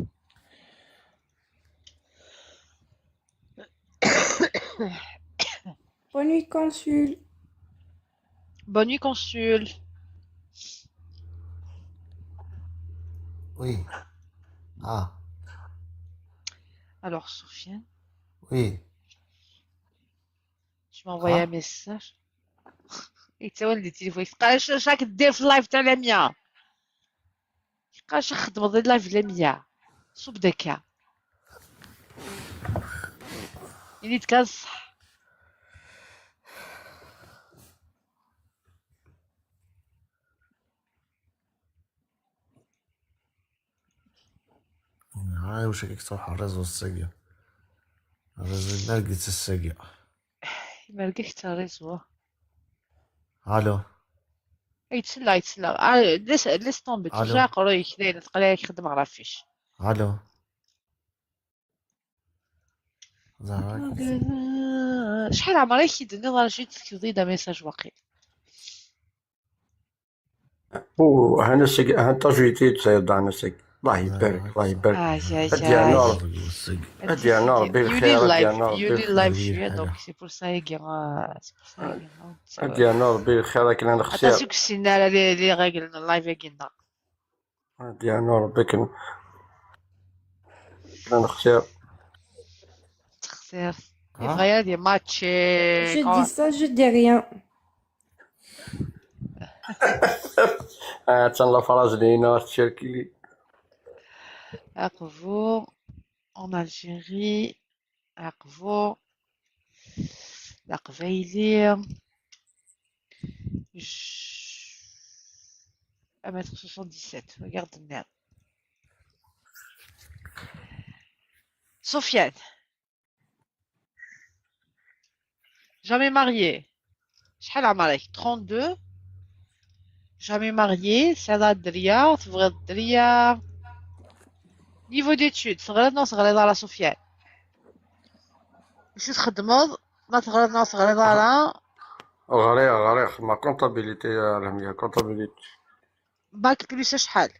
Bonne nuit, Consul. Bonne nuit, Consul. Oui. Ah, Alors, Sofiane, oui. tu m'as envoyé Ah. Un message. يتسول لي التليفون، يتقال: "اش راك دير في اللايف تاع لميا؟" يتقال: "اش خدمض اللايف لميا؟" صوب دكا. يعني تكال الصح. هاي واش راك تروح الريزو الساقية. الريزو ما لقيت الساقية. ما لقيت حتى ريزو. الو. يتسلى، يتسلى. آه، ليس، ليس طومبي. ألو. ترجع قرويك دايرة تقريك خدم غرافيش. الو. زهرة. شحال عمري كي دني راه جيت تكتبي دا ميساج واقيل. وهنا سك هنا تجويتي تسير دعنا سك. الله يبارك، الله يبارك. آه، يا، هدي يا. أنا ربي. هدي أنا ربي يولي الخير، هدي اللايف، أنا ربي يولي الخير. اللايف وي، شوية، حاجة. دونك سي بور سا يجي، آه، سي بور سا يجي. هدي أنا ربي الخير، لكن أنا خسير. اتاسيو كسينا لي، لي ريغل اللايف يجينا. هدي أنا ربي كن. أنا خسير. تخسير. ها؟ بغا يا دي ماتشي. Je dis ça, je dis rien. آه، تسنى فراج لينا تشاركي لي. Aqbu, en Algérie, Aqbu, l'Aqbayli, je- un mètre soixante-dix-sept, regarde le merde. Sofiane. Jamais marié. شحال عمرك؟ Trente-deux. Jamais marié. Tesɛiḍ dderya, tebɣiḍ dderya. Niveau d'études, teɣriḍ neɣ ur teɣriḍ ara, Sofiane? Acu txeddmeḍ? Ma teɣriḍ neɣ ur teɣriḍ ara? Ɣriɣ, ɣriɣ, xedmeɣ comptabilité, a Lamia, comptabilité. Bac plus acḥal?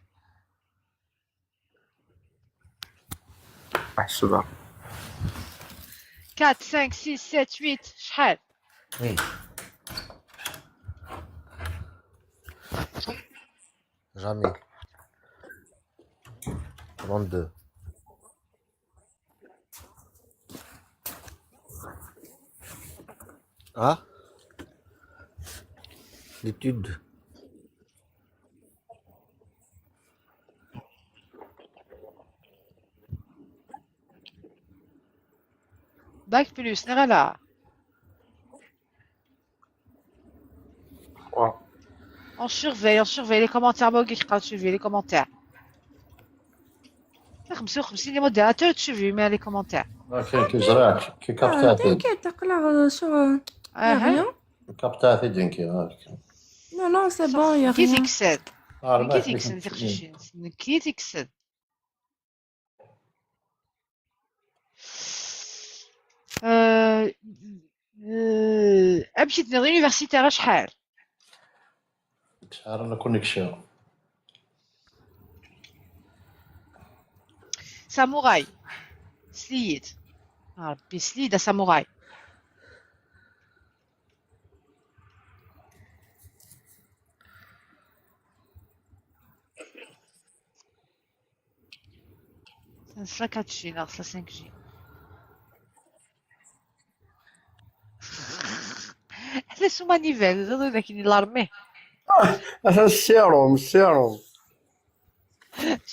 Ḥesbeɣ. Quatre, cinq, six, sept, huit, شحال؟ Oui. Jamais. Trente-deux. Ah? L'étude. Bac plus, neɣ ala? On surveille, on surveille les commentaires, ma وقيت قاعد تشوفي les commentaires. خمسة وخمسين les modérateurs تشوفي mais les commentaires. كي زرعت، كي كابتاتي. T'inquiète, aql-aɣ شغل. Rien. كابتاتي دينكي. Non, non, c'est bon, y a rien. كي تكسد؟ كي تكسد تقشيشين؟ كي تكسد؟ Euh, euh, amek i d-tenniḍ universitaire acḥal? Ar la connexion. Samouraï. Sli-yi-d. A Rebbi, sli-yi-d a Samouraï. Tesla quatre G neɣ tesla cinq G. Ata s umanivell, d akken i l'armée. Ata s sérum, sérum.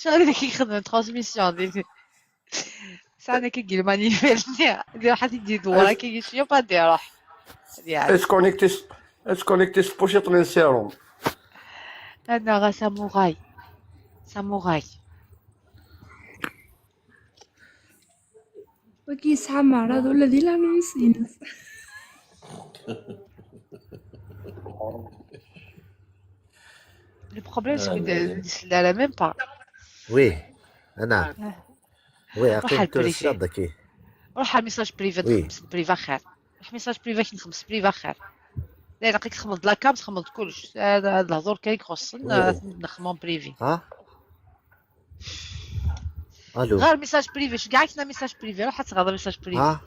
Cɣel d akken yexdem transmission. Sɛan akka deg lmanivell-nni. Ad iruḥ ad t-id-idewwer akka, yecyup ad iruḥ. Ad iɛeddi. Ad tconnecté s, ad tconnecté s tpuciṭ n sérum. Anaɣ a Samouraï. Samouraï. Wagi yesɛa meɛraḍ ula di l'annonce-ines. Le problème, c'est que de, de, de, même pas. Oui, أنا. Oui, أقيم تونس شاد ذكي. روح على message privé، oui. نخمس privé خير. روح message privé، نخمس privé خير. لا، لقيت خمض la cam، خمض كلش. هذا، هذا الهضور كاين خصنا نخمم privé. ها؟ الو. غير message privé، شكاع كنا message privé، روح تغير message privé. ها؟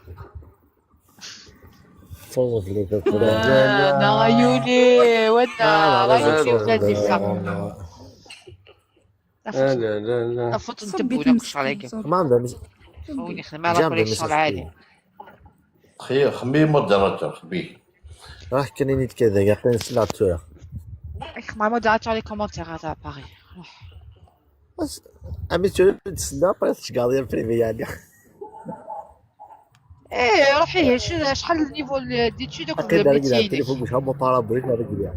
صوت لي في الفرن. آه، لا، لا. أنا غيولي، وأنا آه، لا، لا، غيولي لا، لا، ولادي لا، الحق. لا، لا. لا، لا، لا، لا. لا، فوت صبي نتبعو، لا، كلشي على كيف. صبي. ما عندها مش-، خوني، خدمة على جنب كوليكسيون العالي. خي-، خمي موديراتور، خمي. راه كاينين كذا، كاع كاين سلاتور. اخ، مع موديراتور لي كومونتير هذا باغي. روح. بس، أمي تقول تسلى، بغيت تشقاضي البريفي يعني. ايه، روحي، شو، شحال النيفو ال-، ديتشي دوك أكيد، أنا قلت لك التليفون مش هم بارابوليك، أنا قلت لك.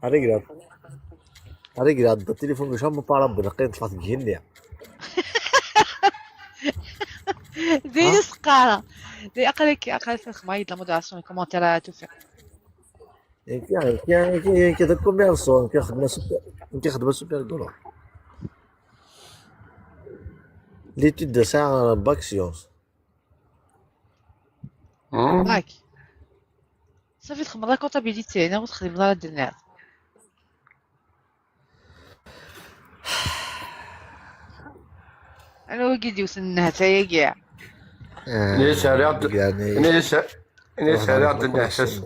أنا قلت لك. أنا قلت لك، التليفون مش هم بارابوليك، قيمة فاس جهني. دي ها؟ سقارة. دي أقلك، أقلك خمايد لا موديراسيون كومونتير توفيق. يمكن، يمكن، يمكن، يمكن تكون بيان سون، يمكن خدمة سوبر، يمكن خدمة سوبر كولو. ليتود دو سا باك سيونس. باك. صافي تخمم لا كونتابيليتي، أنا وتخدم لا دنيا. أنا وقيد يوث النهتايا كاع. آه، أنا سريع د-، يعني أنا س-، أنا سريع د النهتاس.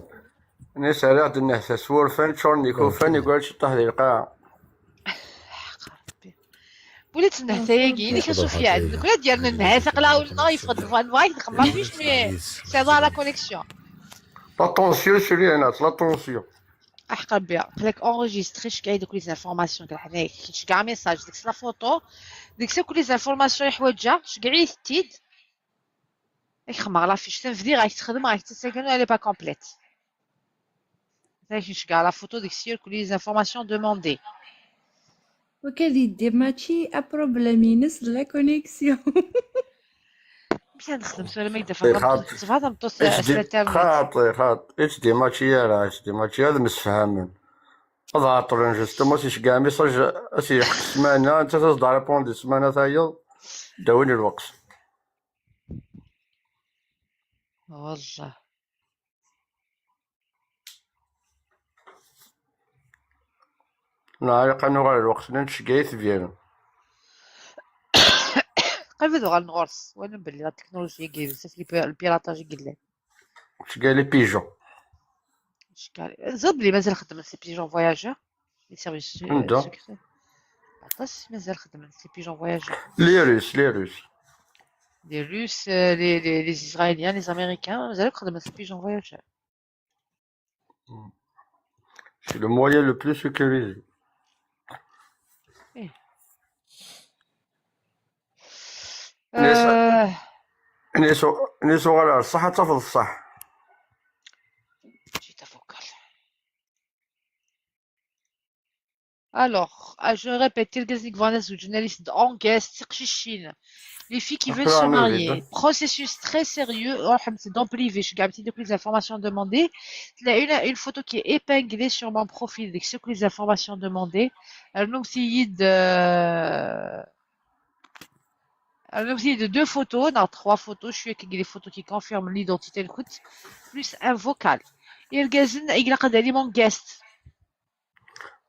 أنا سريع د النهتاس. وورفان، تشورنيكو، فان، يقول شي طاح لي القاع. وليت النهتايا كاع، إني كنشوف فيها عندك. ولا ديالنا النهاية، قلاو لنا يفقد الفان وايد، خما فيش مي. سي لا كونيكسيون. لا طونسيون، سوري، أنا، لا طونسيون. احق ربي، قالك اونغوجيستري، شكاين دوك لي زانفورماسيون كاع هنايا، كي شكاع ميساج، ديك لا فوتو، ديك سا كل لي زانفورماسيون يحواجها، شكاع يتيد. ياك خما لا فيش تنفدي، غاك تخدم، غاك تسكن، الي با كومبليت. هاك شكاع لا فوتو، ديك سير كل لي زانفورماسيون دوموندي. وكذي دير ماشي ا بروبليم ينس لا كونيكسيون. Amek ara nexdem tura ma yedda ɣer tmeṭṭut? Tebɣa tameṭṭut, eh, s l'internet. Xaṭi, xaṭi. Ur ttdimatchi ara, ur ttdimatchi ara, ad msefhamen. Ad ɛeṭṭlen, justement, ad s-iceggeɛ message, ad s-yelḥeq ssmana, nettat ad s-d-répondre di ssmana tayeḍ, dawin lweqt. Wallah. Neɣ ilaq ad nuɣal lweqt-nni, nceggeɛ-it bien. Qrib ad uɣalen ɣur-s, walan belli la technologie-agi, bzaf le pi-, le piratage i yellan. Nceggeɛ les pigeons. Nceggeɛ, teẓriḍ belli mazal xeddmen ces pigeons voyageurs, les services se-, secrets. Aṭas mazal xeddmen ces pigeons voyageurs. Les Russes, les Russes. Les Russes, euh, les, les, les Israéliens, les Américains, mazal akk xeddmen ces pigeons voyageurs. C'est le moyen le plus sécurisé. Eh. Nisa, euh, nisa, nisa, ɣer ṣṣeḥ ad tafeḍ ṣṣeḥ. Alors, ah, je répète, tirgazin i yebɣan ad zewǧen, ad d-en guest, tiqcicin. Les filles qui veulent se marier. Processus très sérieux. Ruḥemt-d en privé, ceggɛemt-iyi-d akk les informations demandées. Tella une, une photo qui est épinglée sur mon profil, avec toutes les informations demandées. Rnumt-iyi-d, euh, rnumt-iyi-d deux photos, non, trois photos, je suis avec les photos qui confirment l'identité, écoute, plus un vocal. Irgazen, ilaq ad alim en guest.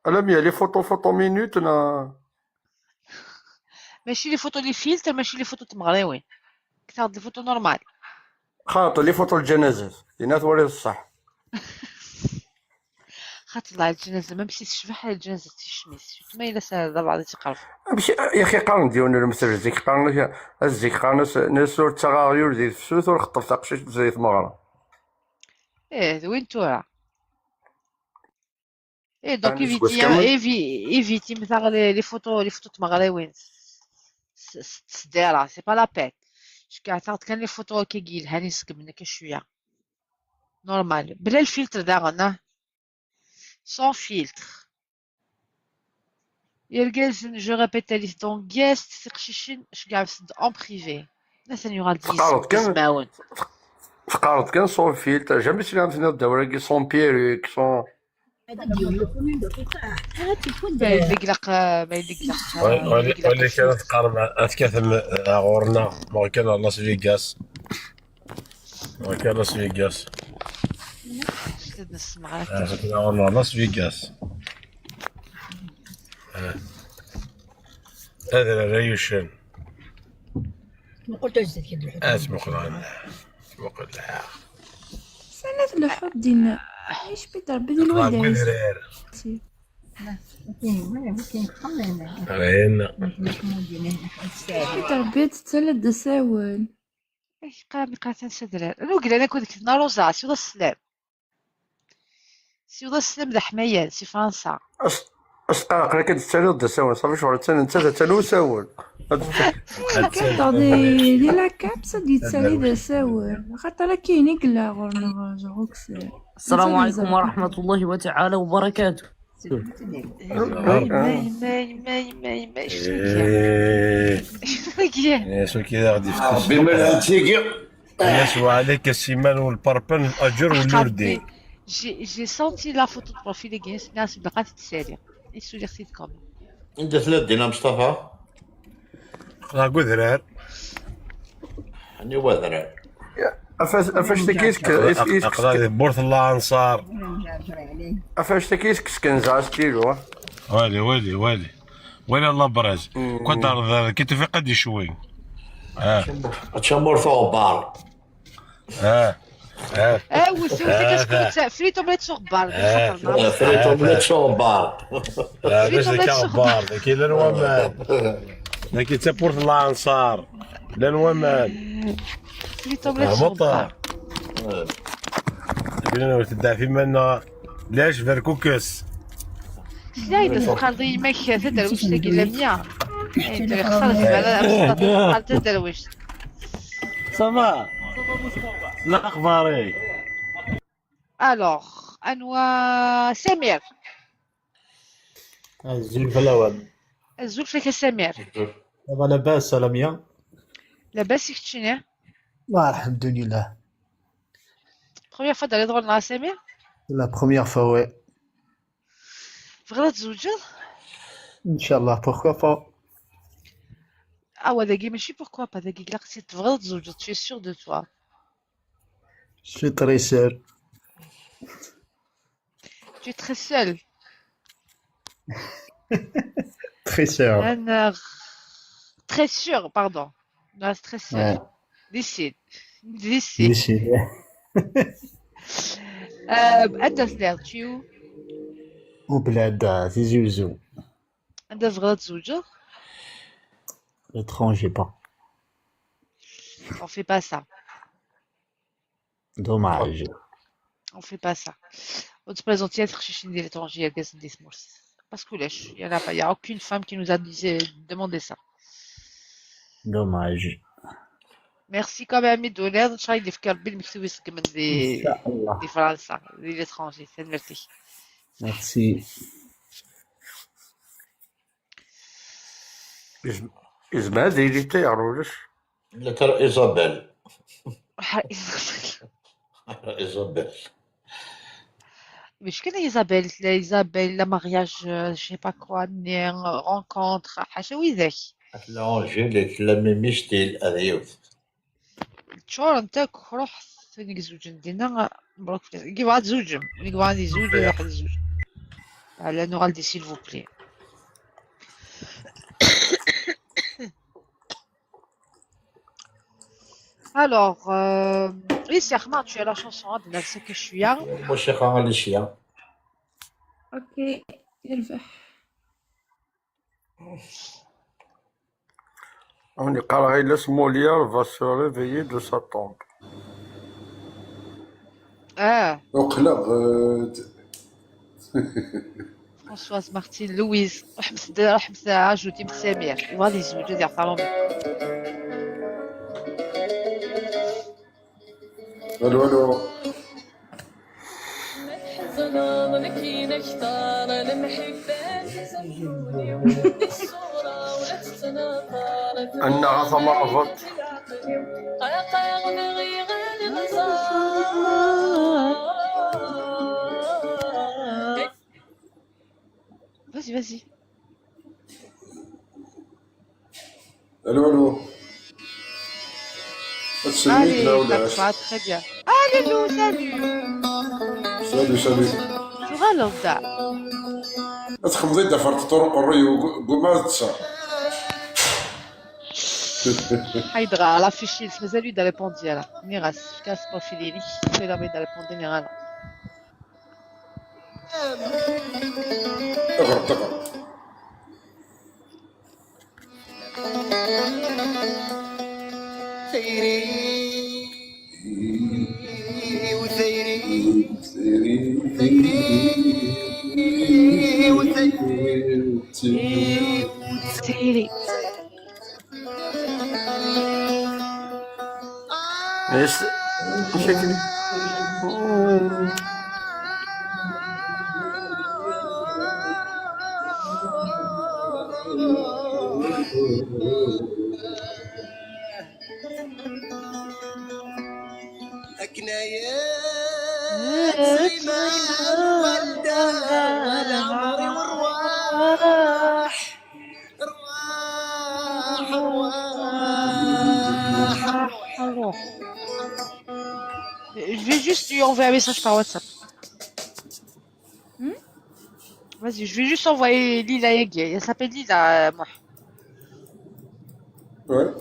Alammi, les photos, photo minute, neɣ? Mačči les photos, les filtres, mačči les photos n tmeɣriwin. Kteɣ-d les photos normales. Xaṭi, les photos n lǧanazat. Dinna twaliḍ ṣṣeḥ. Xaṭi, la lǧanaza, même si tecbeḥ, lǧanaza d ticmis. Surtout ma yella s-, d abeɛḍ i tt-iqerben. Amek, ya axi, qqaren-d yiwen n lemtel zik, qqaren-as, zik qqaren-as, nnas ur ttaɣ aɣyul di tefsut, ur xeṭṭef taqcict di tmeɣra. Eh, d win tura. Eh, donc, évitez, évi-, évitez-m les, les photos, les photos n tmeɣriwin. S-, s-, s-, ttesdira, c'est pas la peine. Ceggɛeɣ-d kan les photos akka i yelhan, iseggmen akka cwiya. Normal. Bla lfiltre daɣen, ah. Sans filtre. Irgazen, je répète, la liste en guest, tiqcicin, ceggɛemt-d en privé. Atan yuɣal-d yis-, teqqareḍ kan, yismawen. Teqqareḍ kan sans filtre, jamais sliɣ tenniḍ-d awal-agi sans perruque, sans. Ma yella deg laq-, ma yella deg laq-, wali, ma yella deg laq-, wali kan ad teqqarem, ad tekkatem, eh, ɣur-neɣ, ma kan ɣer Las Vegas. Ma kan Las Vegas. Ad nessemɣer akka. Eh, ad ɣur-neɣ Las Vegas. Eh. Adrar ay uccen. Muqel tazdit kan lḥut. Ad tmuqel ɣer-, tmuqel lḥaɣ. Sani tleḥḥuḍ dinna. Ay, cbi d Rebbi di lwaldayes. Ɣer wedrar. Si. Ɣer-inna. Cbi d Rebbi ad tettaliḍ d asawen. Ay, qqaren, qqaren s adrar. Anwa yellan akked-k, Nna Roza, siweḍ-as sslam. Siweḍ-as sslam d aḥmayan si Fransa. As-, asqar aql-ak ad d-taliḍ d asawen, ṣafi ccɣel, attan nettat, attan usawen. Ad d-, Ad d-taliḍ. Di, di la caps ad d-yettali d asawen. Axaṭer akka i yella ɣur-neɣ, genre, ukessar. السلام عليكم ورحمة الله تعالى وبركاته. Yemma, yemma, yemma, yemma, yemma, acu-agi? Eh. Acu-agi? Acu-agi i aɣ-d-yefka? Rebbi ma lhant tigi. Yes, wa alek a Simal, u lparpan, laǧer, u lurdi. J'ai, j'ai senti la photo de profil-agi, nniɣ-as belli ad tt-ssaliɣ. I suliɣ-t-id quand même. Anda tella Dina Mustafa? Aql-aɣ deg udrar. Aniwa adrar? Ɣef, ɣef wannect-agi i sk-, i sk-, i sk-, aql-aɣ di tmurt n Lansar. Ɣef wannect-agi i sk-, skenzeɣ astilu. Wali, wali, wali. Wali a l'abraz. Mm. Kwadar d, d ki tufiq ad yecwi. Ah. Tamurt uɣebbar. Ah. Ah. Ah, wet, wet, ah, kaskut, frites omelettes s uɣebbar, ah, frites omelettes s uɣebbar. Ah, frites omelettes s uɣebbar, dagi llan waman. Dagi d tamurt n Lansar. Llan waman. Frites omelettes s uɣebbar. Llan ur teddeɛ fi manna. Lɛic berkukes. Sliɣ-d teqqareḍ i yemma-k taderwict-agi Lamia. Ay, ddiɣ xtar zmara ad teqqal taderwict. Ça va? شنو أخبارك؟ Alors, anwa Samir? Azul fell-awen. Azul fell-ak a Samir. Ça va, labas a Lamia? Labas i keččini? Ah, alhamdoulilah. Première fois d-terriḍ ɣur-neɣ a Samir? La première fois, ouais. Tebɣiḍ ad tzewǧeḍ? Inch'Allah, pourquoi pas? Ah, wa dagi mačči pourquoi pas, dagi ilaq si tebɣiḍ ad tzewǧeḍ, tu es sûr de toi? Je suis très sûr. Tu es très seul. Très sûr. Ana très sûr, pardon. Non, très seul. Ouais. Décide. Décide. Décide. Euh, anta telliḍ, tu es où? Au bled, à Tizi Ouzou. Anda tebɣiḍ ad tzewǧeḍ? L'étranger, pas. On fait pas ça. Dommage. On fait pas ça. Ur nettprezenti ara tiqcicin di l'étranger, irgazen di tmurt. Parce que ulac, il y en a pas, il y a aucune femme qui nous a dit, demandé ça. Dommage. Merci quand même, i d-tiniḍ, nchallah ad yefk Rebbi lmektub iṣeggmen di, Inch'Allah. Di Fransa, di l'étranger, tanemmirt-ik. Merci. Yezm-, yezmer ad yili ṭṭir, ulac. La tara Isabelle. Ruḥ Isabelle. Isabelle. Mačči kan Isabelle, tella Isabelle, la mariage, euh, je sais pas quoi, nni, rencontre, ḥaca widak. Tella Angélique, tella Mimi Style, ad yiwet. Ččurent akk, ruḥet, win izewǧen dinna, mebruk fell-as. Win yebɣa ad tzewǧem, win yebɣa ad izewǧ, ad iruḥ ad izewǧ. Ala, nuɣal di s'il vous plaît. Alors, euh, Alicia, comment tu as la chanson, hein, de Nafsa Kachouya? Moi, je suis Alicia. Ok, يربح. On est carré, laisse Molière va se réveiller de sa tombe. Ah. Donc là, euh, Françoise Martine, Louise, ruḥemt, ruḥemt, ajoutez Samir. Yebɣa ad yezweǧ, ad yeɛṭer Ṛumi. Allô, allô. Annaɣ a tamerbuḍt. Vas-y, vas-y. Allô, allô. Allez, ça va, très bien. Allez, Lou, salut. Salut, salut. Tuɣaleḍ-d. Ad txemḍ-id ɣef ṭṭuṛ uqerruy-iw, gu-, guma ad ṭṭseɣ. Ḥayd ɣer l'affiche-is, mazal-iyi d-répondre ara. Nniɣ-as, efk-as profil-inek, tura ma d-répondre, nniɣ ara. Ɣer, ɣer. Tayri, tayri, tayri. Yes. Akken ay ttɣiman walda, leɛmer-iw rwaḥ, rwaḥ, rwaḥ, rwaḥ. Je vais juste lui envoyer un message par WhatsApp. Hmm? Vas-y, je vais juste envoyer Lila Yagi. Elle s'appelle Lila, euh, moi. Ouais.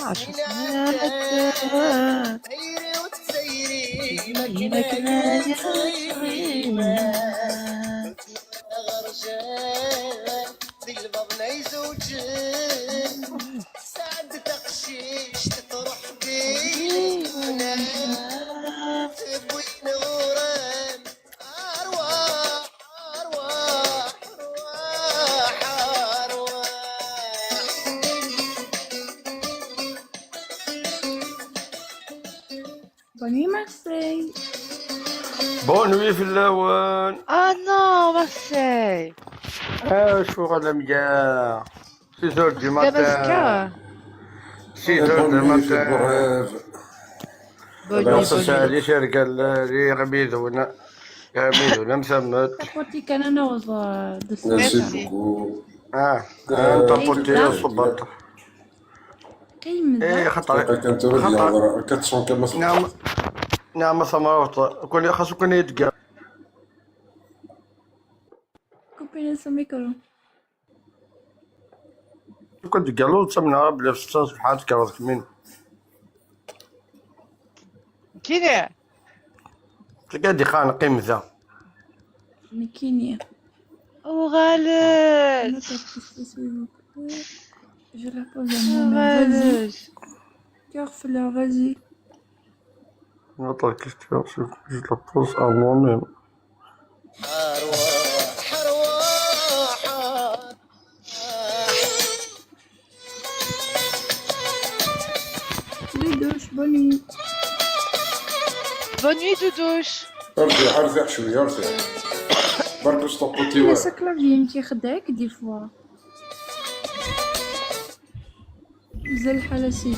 عشر سنين عدت. دايري وتسيري، ما كنا يا زعيمة. غرجان بالباب ما يزوجن. سعد تقشيش تطرح بينا. تبوي نوران. أرواح، أرواح، أرواح، أرواح. Bonne nuit, merci. Bonne nuit fell-awen. Ah non, merci. Ah, je suis à la meilleure. Six heures du matin. Six heures du matin. Bonne nuit, bonne nuit. Ɣamidun, ɣamidun am tamet. Taputi kan ad naweḍ, euh, de... Merci beaucoup. Ah, taputi ṣubbeṭ. Qqim da. Eh, xaṭer. Kan tura d-yeḍra, quatre cents kama. Naam, naam, a tamrawt. Kul, xas kul yedga. Coupez-le son micro. Kul deg alu ttamneɣ belli ɣef setta ṣṣbeḥ ad tekkreḍ kemmin. Kini. Tagi ad iqqaren qqim da. Nekkini. Uɣalet. Je la pose à moi-même. Vas-y. Uɣalet. Cœur fleur, vas-y. Notre question, c'est que je la pose à moi-même. Doudouche, bonne nuit. Bonne nuit, Doudouche. ارجع، ارجع شوية، ارجع. برك stop le clavier يمكن يخدعك des fois. مازال الحال اسيدي.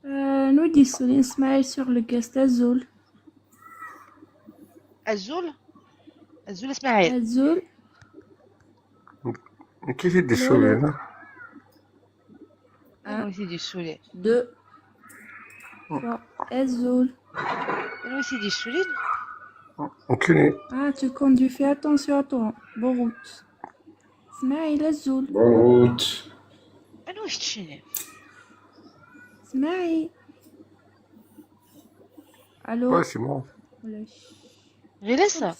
آه، نودي السولين اسماعيل sur le guest. أزول. أزول؟ أزول اسماعيل. أزول. كيف يدي السولين؟ أنا وسيدي السولين. Deux. Trois. أزول. أنا وسيدي السولين. Ok. Ah, tu conduis, fais attention à toi. Bonne route. اسماعيل أزول. Bonne route. أنا واش تشيني؟ اسماعيل. ألو. Ouais, c'est moi. ولا ش-، غير لسه.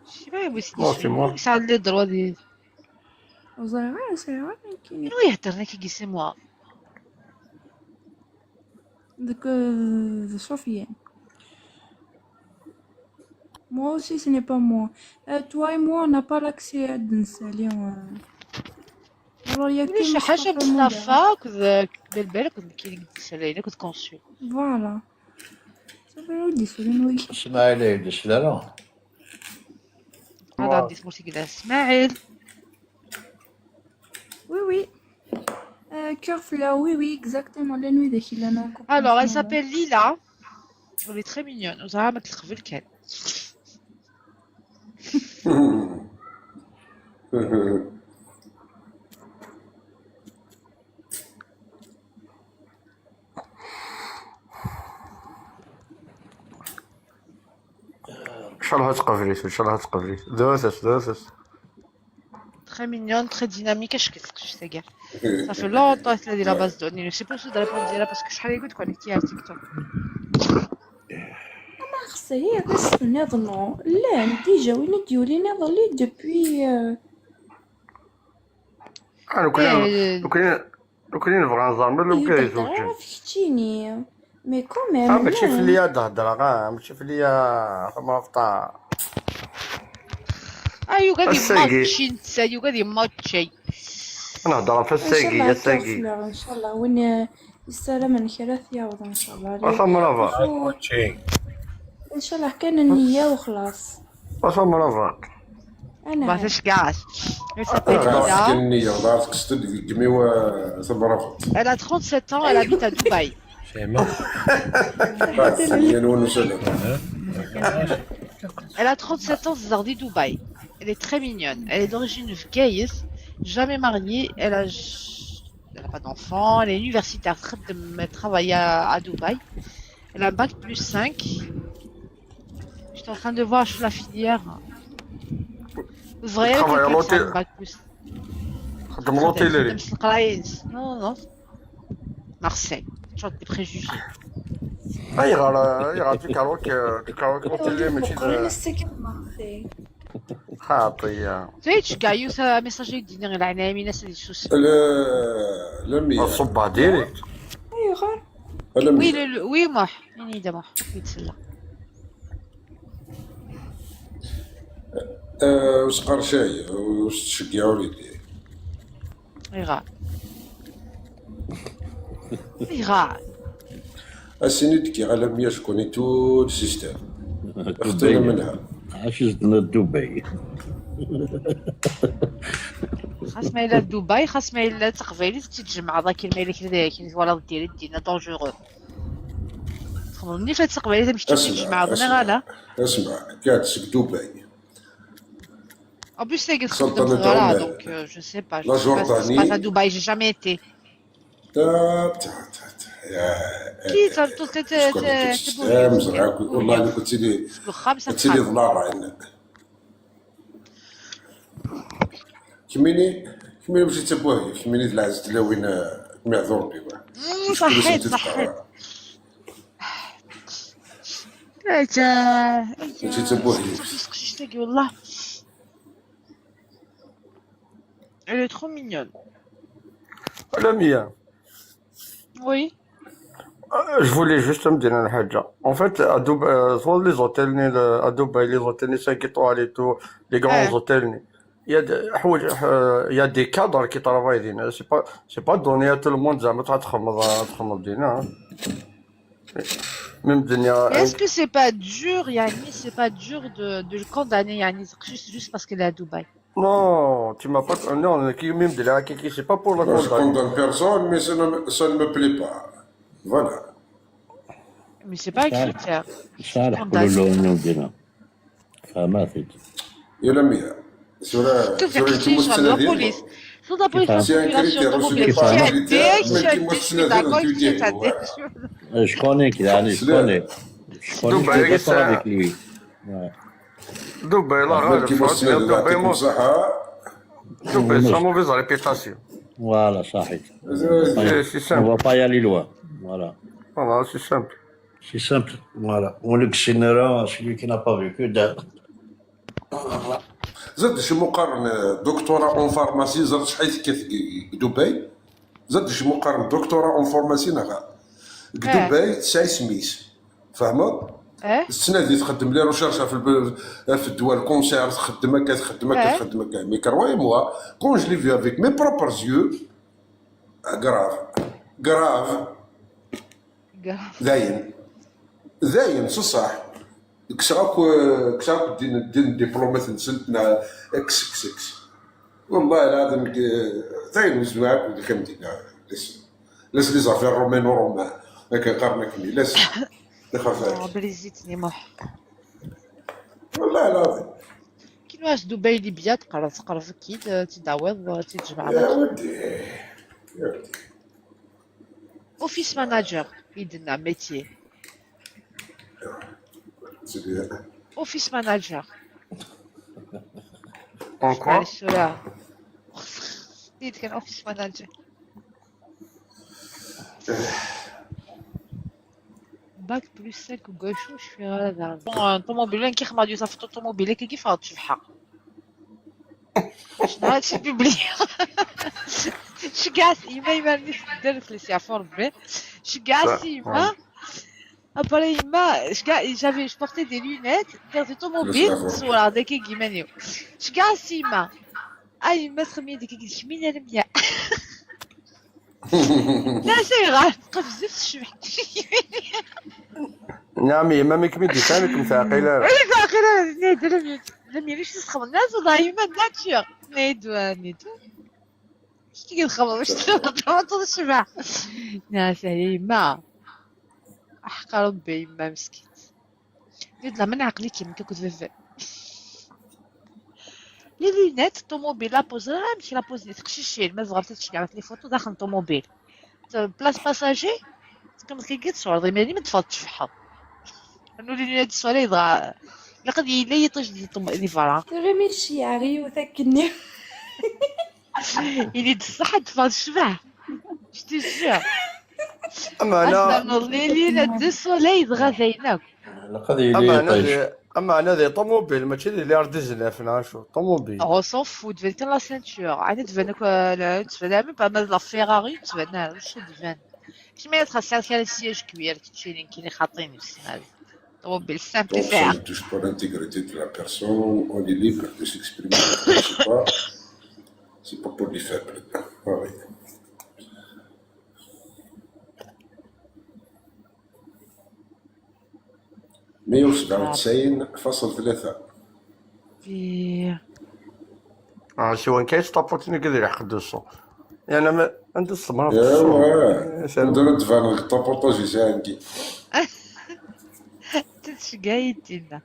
شي ما يبغي سيدي. Non, c'est moi. شحال لي دروا دي. وزريعة، وزريعة، ما كاين. شنو يهدر هنا كي c'est moi؟ Donc, euh, Sofiane. Moi aussi, ce n'est pas moi. Euh, toi et moi, on n'a pas l'accès à Densali. Alors, il y a que Mustafa. شي حاجة مصطفى مولا. مصطفى، كذا، دير بالك، كاين ديك السلة، كنت conscient. Voilà. صافي، ودي سولين وي. اسماعيل يدس، لا، لا. هذا عندي سموتي كذا، اسماعيل. Oui, oui. Euh, cœur fleur, oui, oui, exactement. La nuit des Hilana. Alors, elle s'appelle Lila. Elle est très mignonne. وزعما ما تلقبل كان. إن شاء الله تقبليت، إن شاء الله تقبليت. دوثس، دوثس. Très mignonne, très dynamique, اش كتسقسي تاكا؟ صافي longtemps تلا ديال la base de données. Je sais pas واش ريبوند ديالها parce que شحال قلت كونيكتي على تيك توك. ما خصها هي غير تستنى ظنو. لا، déjà وين ديولي نظلي depuis. آه، لو كان، إيه. لو كان، لو كان نبغى نزعم لو كان يزوجن. في كتشيني. Mais quand même, آه، ماشي في ليا هاد الهضرة، آه، ماشي في ليا، فما فطا. آه، يوغا دي الساقي. ماتشي، نتا، يوغا دي ماتشي. أنا هضرة في إن شاء الساقي، الله يا الساقي. كافلة، إن شاء الله. وين يستلم من خيرات يعوض، إن شاء الله. أصلا مرافا. إن شاء الله كان النية وخلاص. أصلا مرافا. أنا ما عارف. تشكاش. Mais ça fait راه عرفتك النية، راه عرفتك ستد قمي وتبرافت. Elle a trente-sept ans, elle habite à Dubaï. فهمت؟ راه سميان ونسلم. Elle a trente-sept ans, زغدي دبي. Elle est très mignonne. Elle est d'origine bkayes, jamais mariée. Elle a, elle a pas d'enfant. Elle est universitaire. تخدم, elle travaille à, à Dubaï. Elle a un bac plus cinq. Je suis en train de voir sur la filière. Bɣiɣ ad travaille à l'hôtel. Bac plus. Xeddem l'hôtellerie. Xeddem s leqraya-ines. Non, non, non. Marseille. Toujours des préjugés. Ayɣer, ayɣer du karaoké, du karaoké l'hôtellerie, mačči d... Marseille. Xaṭi, ya. Tu sais, tu gagnes ça, message d-yenna, leɛnaya-ines ad yessusem. Le, le meilleur. Aṣubbeɛ direct. Ayɣer? Le meilleur. Oui, le, le, oui, moi. Ini-d, moi. Yettella. Euh, ur sqercay, ur s-tceggiɛ ur yelli. Ayɣer? Ayɣer? Ass-nni d-kkiɣ alammi acku-nni tout le système. Xtuna منها. Acu s-d-tenniḍ Dubai? Xas ma yella Dubai, xas ma yella d taqbaylit, tt-id-tjemɛeḍ akken ma yella kra d akken twalaḍ diri dinna dangereux. Txedmeḍ nnifa d taqbaylit amek tt-id-tjemɛeḍ, neɣ ala? Asma, kkiɣ-d seg Dubai. En plus, c'est que c'est donc, euh, je sais pas, je sais pas ce qui se passe à Dubaï, j'ai jamais été. Ta, ta, ta, ta, ya, qui, eh, ta, ta, ta, ta, ta, ta, eh, mezreɛ, akk, والله لو كنت تيدي، كنت تيدي ضلال راين. كميني، كميني ماشي تبوهي، كميني دلعز تلاوين، آه، كمي عذور بيبا. صحيت، صحيت. اجا، اجا. ماشي تبوهي. صافي، سقسيتك والله. Elle est trop mignonne. Lamia. Oui. Euh, je voulais juste me dire une حاجة. En fait, à Dubaï, euh, soit les hôtels, ni le, à Dubaï, les hôtels, ni cinq étoiles et tout, les grands hôtels, ni. Il y a des, حوايج, euh, il y a des cadres qui travaillent, ni. C'est pas, c'est pas donné à tout le monde, زعما تروح تخمم، تخمم دينا, hein. Même الدنيا. Est-ce que c'est pas dur, يعني, c'est pas dur de, de le condamner, يعني, juste, juste parce qu'il est à Dubaï? Non, tu m'as pas, non, qui, même de là, qui, qui, c'est pas pour la condamner. Non, je condamne personne, mais ça ne, ça ne me plaît pas. Voilà. Mais c'est pas un critère. صالح، قولوا له إنه دينا. فهمت. يا لميا. Surtout que c'est la police. C'est un critère, c'est pas un critère, mais qui m'a signé dans le critère. شكون هيك يعني؟ شكون هيك؟ شكون هيك؟ D'accord avec lui. Dubaï, la غالب, Dubaï, Dubaï, c'est sa mauvaise réputation. Voilà, صحيت. C'est, c'est simple. On va pas y aller loin. Voilà. Voilà, c'est simple. C'est simple, voilà. On le celui qui n'a pas vécu, زاد شي مقارن، دكتوراه en pharmacie، زاد شحال كيف دبي. زاد شي مقارن دكتوراه en pharmacie نغا. دبي تسعي سميس. فهمت؟ تسنادي تخدم les recherches في الب-، في الدواء، الكونسير، تخدم هكا، تخدم هكا، تخدم هكا. Mais croyez-moi, quand je l'ai vu avec mes propres yeux, grave. Grave. داين. داين، صح. كسراك، كسراك دين، دين ديبلومات نسلتنا إكس إكس إكس. والله العظيم ك-، داين نزلوا هاك ودخل مدينة. لس-، لس لي زافير رومانو رومان. هكا قرنا كمي. لس. دخل فيها. آه، بلي زيتني مح. والله العظيم. كي نواس دبي ليبيا تقرا، تقرا كي ت-، تداوض، تجمع. يا ودي. يا ودي. Office manager, يدنا métier. C'est bien. Office manager. En quoi ? معليش، ولا. يد كان office manager. Bac plus cinq وكاشو، شفيغ هذا. Bon, طوموبيل، كي خمار ديال صافي، طوموبيل كي كيف غتشبحها. شنو هادشي بيبلي؟ شو كاع يما، يما راني درت لي سي عفو ربي. شو كاع يما؟ ابري يما، شو كاع j'avais، je portais des lunettes، درت طوموبيل، صورة هذاك كيما نيو. شو كاع يما؟ اي يما تخمي ديك كيما رمية. لا، c'est vrai، تبقى بزاف الشبح. نعم، يما، مي كمي دي سامي كنت عاقلة. إيه، عاقلة، نادر، لم ي-، لم يريش يسخن الناس، والله يما ناتشر. نيدو، نيدو. شتي كنخمم، شتي كنخمم طول الشبح. ناس، يما. أحق ربي، يما مسكين. قلت لها: "من عقلك يا مكا كنت فيفي". لي لونيت طوموبيل لا بوز، راه ماشي لا بوز، تقشيشين، ما زغرت تشكي على لي فوتو داخل طوموبيل. بلاص باساجي، كم كي قلت صور، ضي مالي من تفضل تشفحها. انه لي لونيت سوالي يضا. Ilaq ad yili yiṭij di ṭum-, di berra. Terram-iyi ccyaɛ yiwet akkenni. Ini-d ṣṣeḥ, ad teffeɣ tecbeḥ. Je te jure. Ameɛna, ad ternuḍ lilin, ad d soleil, dɣa dayen akk. Ilaq ad yili ameɛna yiṭij. Di, ameɛna di ṭumubil, mačči di l'air dix-neuf, neɣ acu? Ṭumubil. Oh, on s'en fout, tban kan la ceinture. Ɛni tban akk, la, tban, même pas la Ferrari, tban, acu tban? Kima yetxaṣṣa kra siège cuir, keččini, kini xaṭini, bessmad. Ṭumubil simple. Donc, ça ne touche pas l'intégrité de la personne, on est libre de s'exprimer, c'est pas, c'est pas pour les faibles. Ah oui. مية وسبعة وتسعين فاصل ثلاثة. Bi- Ah, siwan kan yettapurtin akka di lḥeqq d ṣṣu. Yani, ma, anda tessemraḍ ṣṣu? Ewa, anda ara d-baneɣ deg ṭapuṭaj yesɛan-ki? Tettceggeɛ-iyi-d dinna.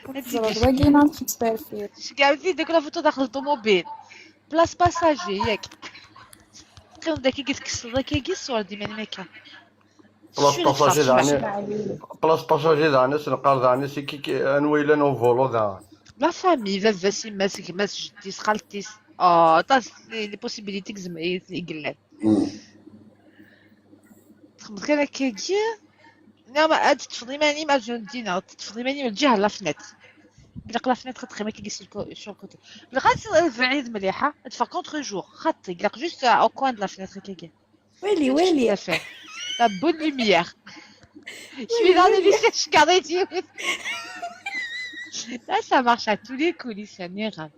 Teẓriḍ, wagi neɣ tettferfir? Tceggeɛ-iyi-d deg la photo daxel ṭumubil. Place passager, yak. Teqqimeḍ akkagi, tekkseḍ akkagi, ṣṣur d iman-im akka. Place passager daɣen, place passager daɣen, asenqar daɣen, c'est qui, qui, anwa yellan au volant daɣen? La famille, baba-s, yemma-s, gma-s, jeddi-s, xalti-s. Oh, aṭas les, les possibilités i yellan. Txedmeḍ kan akkagi. Neɣ ma ad teṭṭfeḍ iman-im, ad ǧun dina, teṭṭfeḍ iman-im lǧiha n la fenêtre. Ilaq la fenêtre ad teqqim akkagi sur le co-, sur le côté. Ilaq ad tebɛid mliḥ, ad teffeɣ contre jour. Xaṭi, ilaq juste au coin de la fenêtre akkagi. Wali, wali. Tout à fait. La bonne lumière. Je suis dans les lumières, je garde les yeux. Là, ça marche à tous les coups, Lisa, nniɣ-am.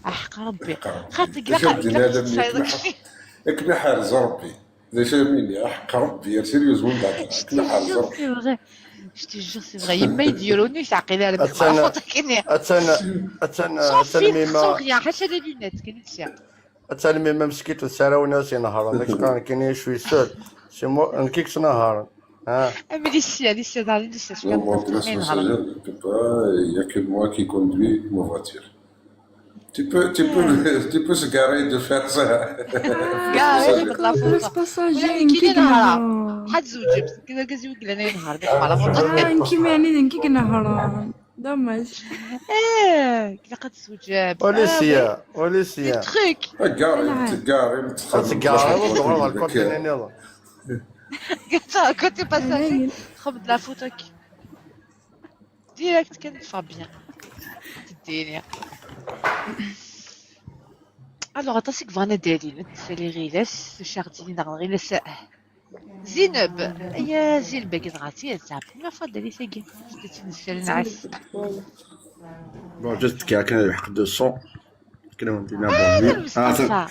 Aḥeqq Rebbi. Xaṭi, ilaq ad tfayḍ. Ad kem-iḥerz Rebbi. D acu ara m-iniɣ? Aḥeqq Rebbi, sérieusement, ad kem-iḥerz Rebbi. Je te jure, c'est vrai. Je te jure, c'est vrai. Yemma i d-yurun ur teɛqil ara. Attan, attan, attan, sans filtre, sans rien. Ḥaca les lunettes kan i tesɛa. Ad talmim ameskit d sarawen-as inehṛen, ad k-qqaren kini je suis seul. C'est moi, nekk i yettnehṛen. Ah. Am Alicia, Alicia, daɣen Alicia, cwiṭ. Non, moi, grâce au Seigneur, je ne peux pas, il y a que moi qui conduis ma voiture. Tu peux, tu peux, tu peux se garer de faire ça. Garer, la photo. Wala nekk i nehṛeɣ. Ḥad zewǧemt, nekk d argaz i wiglan ay nehṛeɣ. Ah, nekk meɛni d nekk i inehṛen. Dommage. Eh, ilaq ad tezweǧ. Wali sya, wali sya. Truc. Teggareḍ, teggareḍ, ad teggareḍ, ad tedduɣ ɣer lkantini nniḍen. Côté passager, xdem-d la photo-k. Direct kan, teffeɣ bien. Teddini. Alors, aṭas i yebɣan ad d-alin. Ad d-tali Ɣilas, Tucardini neɣ Ɣilas. Zineb, aya Zineb-agi dɣa d tidet, c'est la première fois d-ali tagi. Bon, juste qu'il y a qu'un lḥeqq de son. Akken wen-d-yenna Muḥemmed. Ah, Mustafa.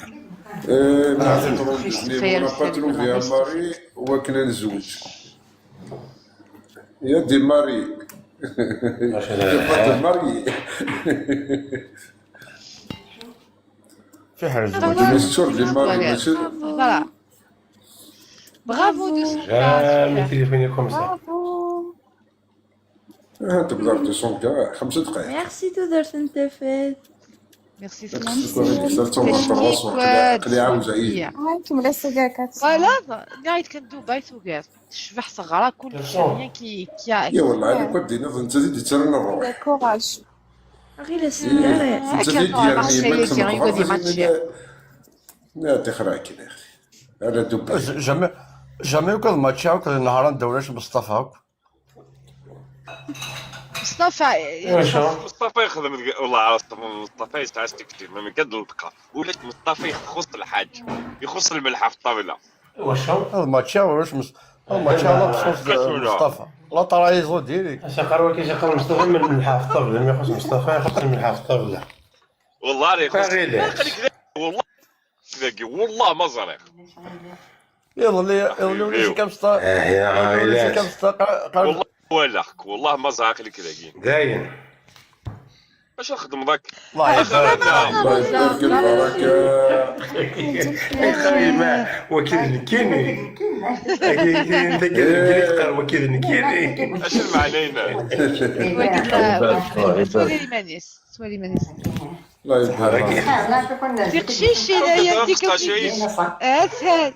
Eh, on n'a pas trouvé à Marie, ou à Knen Zouj. Il y a des maris. Il y a pas de mariés. في حاجة. Bien sûr, des maris, monsieur. Voilà. Bravo de son part. Jamais téléphoné comme ça. Bravo. Ah, تقدر تصوم كاع خمس دقائق. Merci, tudert n tafat. Merci, c'est gentil. Merci, quoi. Voilà, نهاية كان دبي تقدر تشبح صغرى كل شيء كي كي يا والله، أنا كنت دينا نتا زيد ترى نروح. Courage. غير السيارة. نتا زيد ديال ميمك. لا، تخراكي يا أخي. أنا دبي. جامي، جامي وكذا ماتشي وكذا نهار ندورش مصطفى. مصطفى، مصطفى يخدم ديك، والله عرفت مصطفى يسعى ستيكتي، ما كان نلقى. ولك مصطفى يخص الحاج، يخص الملحة في الطاولة. واش هو؟ هذا ما تشاورش مص-، هذا ما تشاور بخصوص مصطفى. لا ترايزو ديريكت. اش قال، كيش قال مصطفى من الملحة في الطاولة، ما يخص مصطفى، يخص الملحة في الطاولة. والله راه يخص. والله. كذاك، والله ما زريق. يظل، يظل يولي شي كام سطا. آه، يا يظل يولي شي عائلات. كام سطا، قا-، قا-، والله ولا أخك، والله ما زعق لك ذاكي. داين. اش نخدم ذاك؟ الله يبارك. الله يبارك البركة. يا خويا، ما وكيل نكيني. انت كيف تقرا وكيل نكيني. اش المعنى هنا؟ الله يبارك. سوالي مانيس، سوالي مانيس. الله يبارك. دي قشيشي، لا، يا دي كوكيكي. اسهل.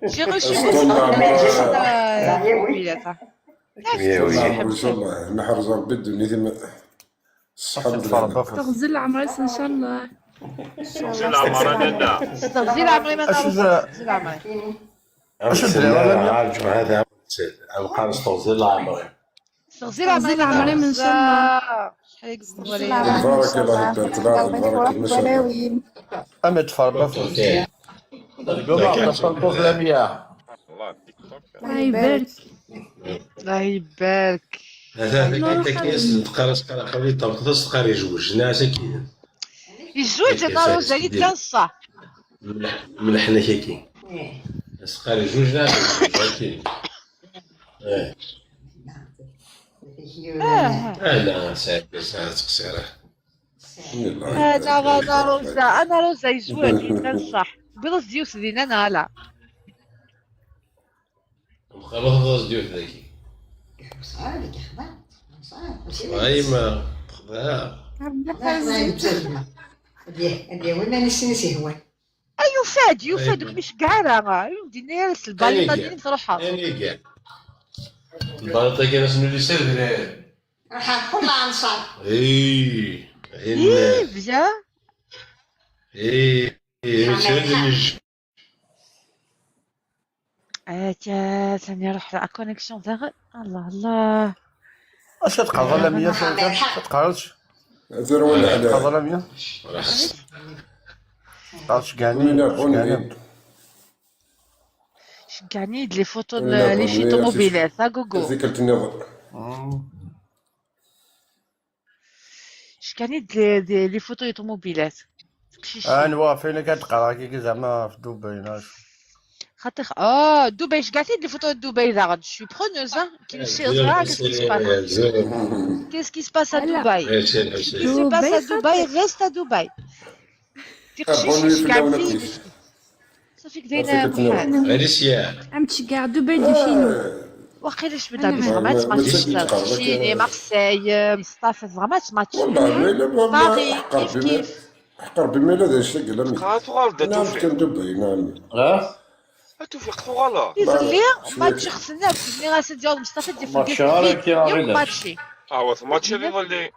جي غشي. استنى. آه، قبيلة، صح. Neḥreẓ Rebbi ddunit-im. Teɣzi leɛmer-is, ncallah. Teɣzi leɛmer-im, a Lamia. Acu d-, a Lamia? Ɛerǧu, hada. Abqar s teɣzi leɛmer-im. Teɣzi leɛmer-im, ncallah. Acḥal i yesseḍwar. Mbarak, Allah ibarik, Allah ibarik, ma sha Allah. Am ṭṭfer bafus. Lamia. الله يبارك. الله يبارك. هذا هذاك انت كيس تقرا تقرا قبل تبطل تقرا يجوج ناس اكيد. يجوج، انا روزا يتكنصح. من حنا كيكي. تقرا يجوج ناس اكيد. ايه. اهلا سعيد، سعيد تقصيره. انا انا روزا، انا روزا يجوج يتكنصح. بلا زيوس دينا نالا. مخلص ديوث ذاكي. صغار اللي كيخدم. صغار، ماشي هاي ما خذها. ربي لا، يحفظك. يترجم. هدي، هدي، ولا نسي، نسي هو. اي يفاد، يفاد، أي. مش كاع راه. يمدينا يا راس الباليطة أي ديالك تروحها. أي كاع. الباليطة كاين اسمه اللي سير غير. راح كل عنصر. اي. اي بيان. اي. اي، ماشي هذا اللي ج- آه، تا-، ثاني روح لا كونيكسيون داغ. الله، الله. اش تقرا لا مية؟ اش تقرا؟ زيرو ولا على تقرا لا مية؟ تقرا شكاني؟ وين يا بوني؟ شكاني؟ شكاني لي فوتو وين يا ل-، لي بوني؟ شي طوموبيلات، ها، كوكو. هذيك التنيوض. مم. شكاني د-، د-، لي فوتو طوموبيلات. داكشي شي. آه، نوا فين كتقرا كي زعما في دبي، ناش؟ خاطر خ-، آه، دبي، شكاتي لي فوتو دبي داغ، je suis preneuse، ها. كي نمشي زعما، qu'est-ce qui se passe؟ Qu'est-ce qui se passe à Dubaï؟ Qu'est-ce qui se passe à Dubaï؟ Reste à Dubaï. تيقشي شي شكاتي. صافي كداينا بحال. غير سياح. عم تشجع دبي دو شينو. واقيلا شي بدا بزعما تماتش شيني، مارسيل، مصطفى، زعما تماتش. والله ما إلا ما باري، حق ربي كيف ما، كيف. حق ربي ما إلا داير شي قلم. قالت غلط، نعم، توفيق. كان دبي، نعم. اه؟ توفيق، غلط. يظل لي ماتش خصنا، ملي غاسد ديال مصطفى ديال في ماتش البيت. شهر كي يوم غير. ماتشي. اه، واش ماتش اللي يظل لي؟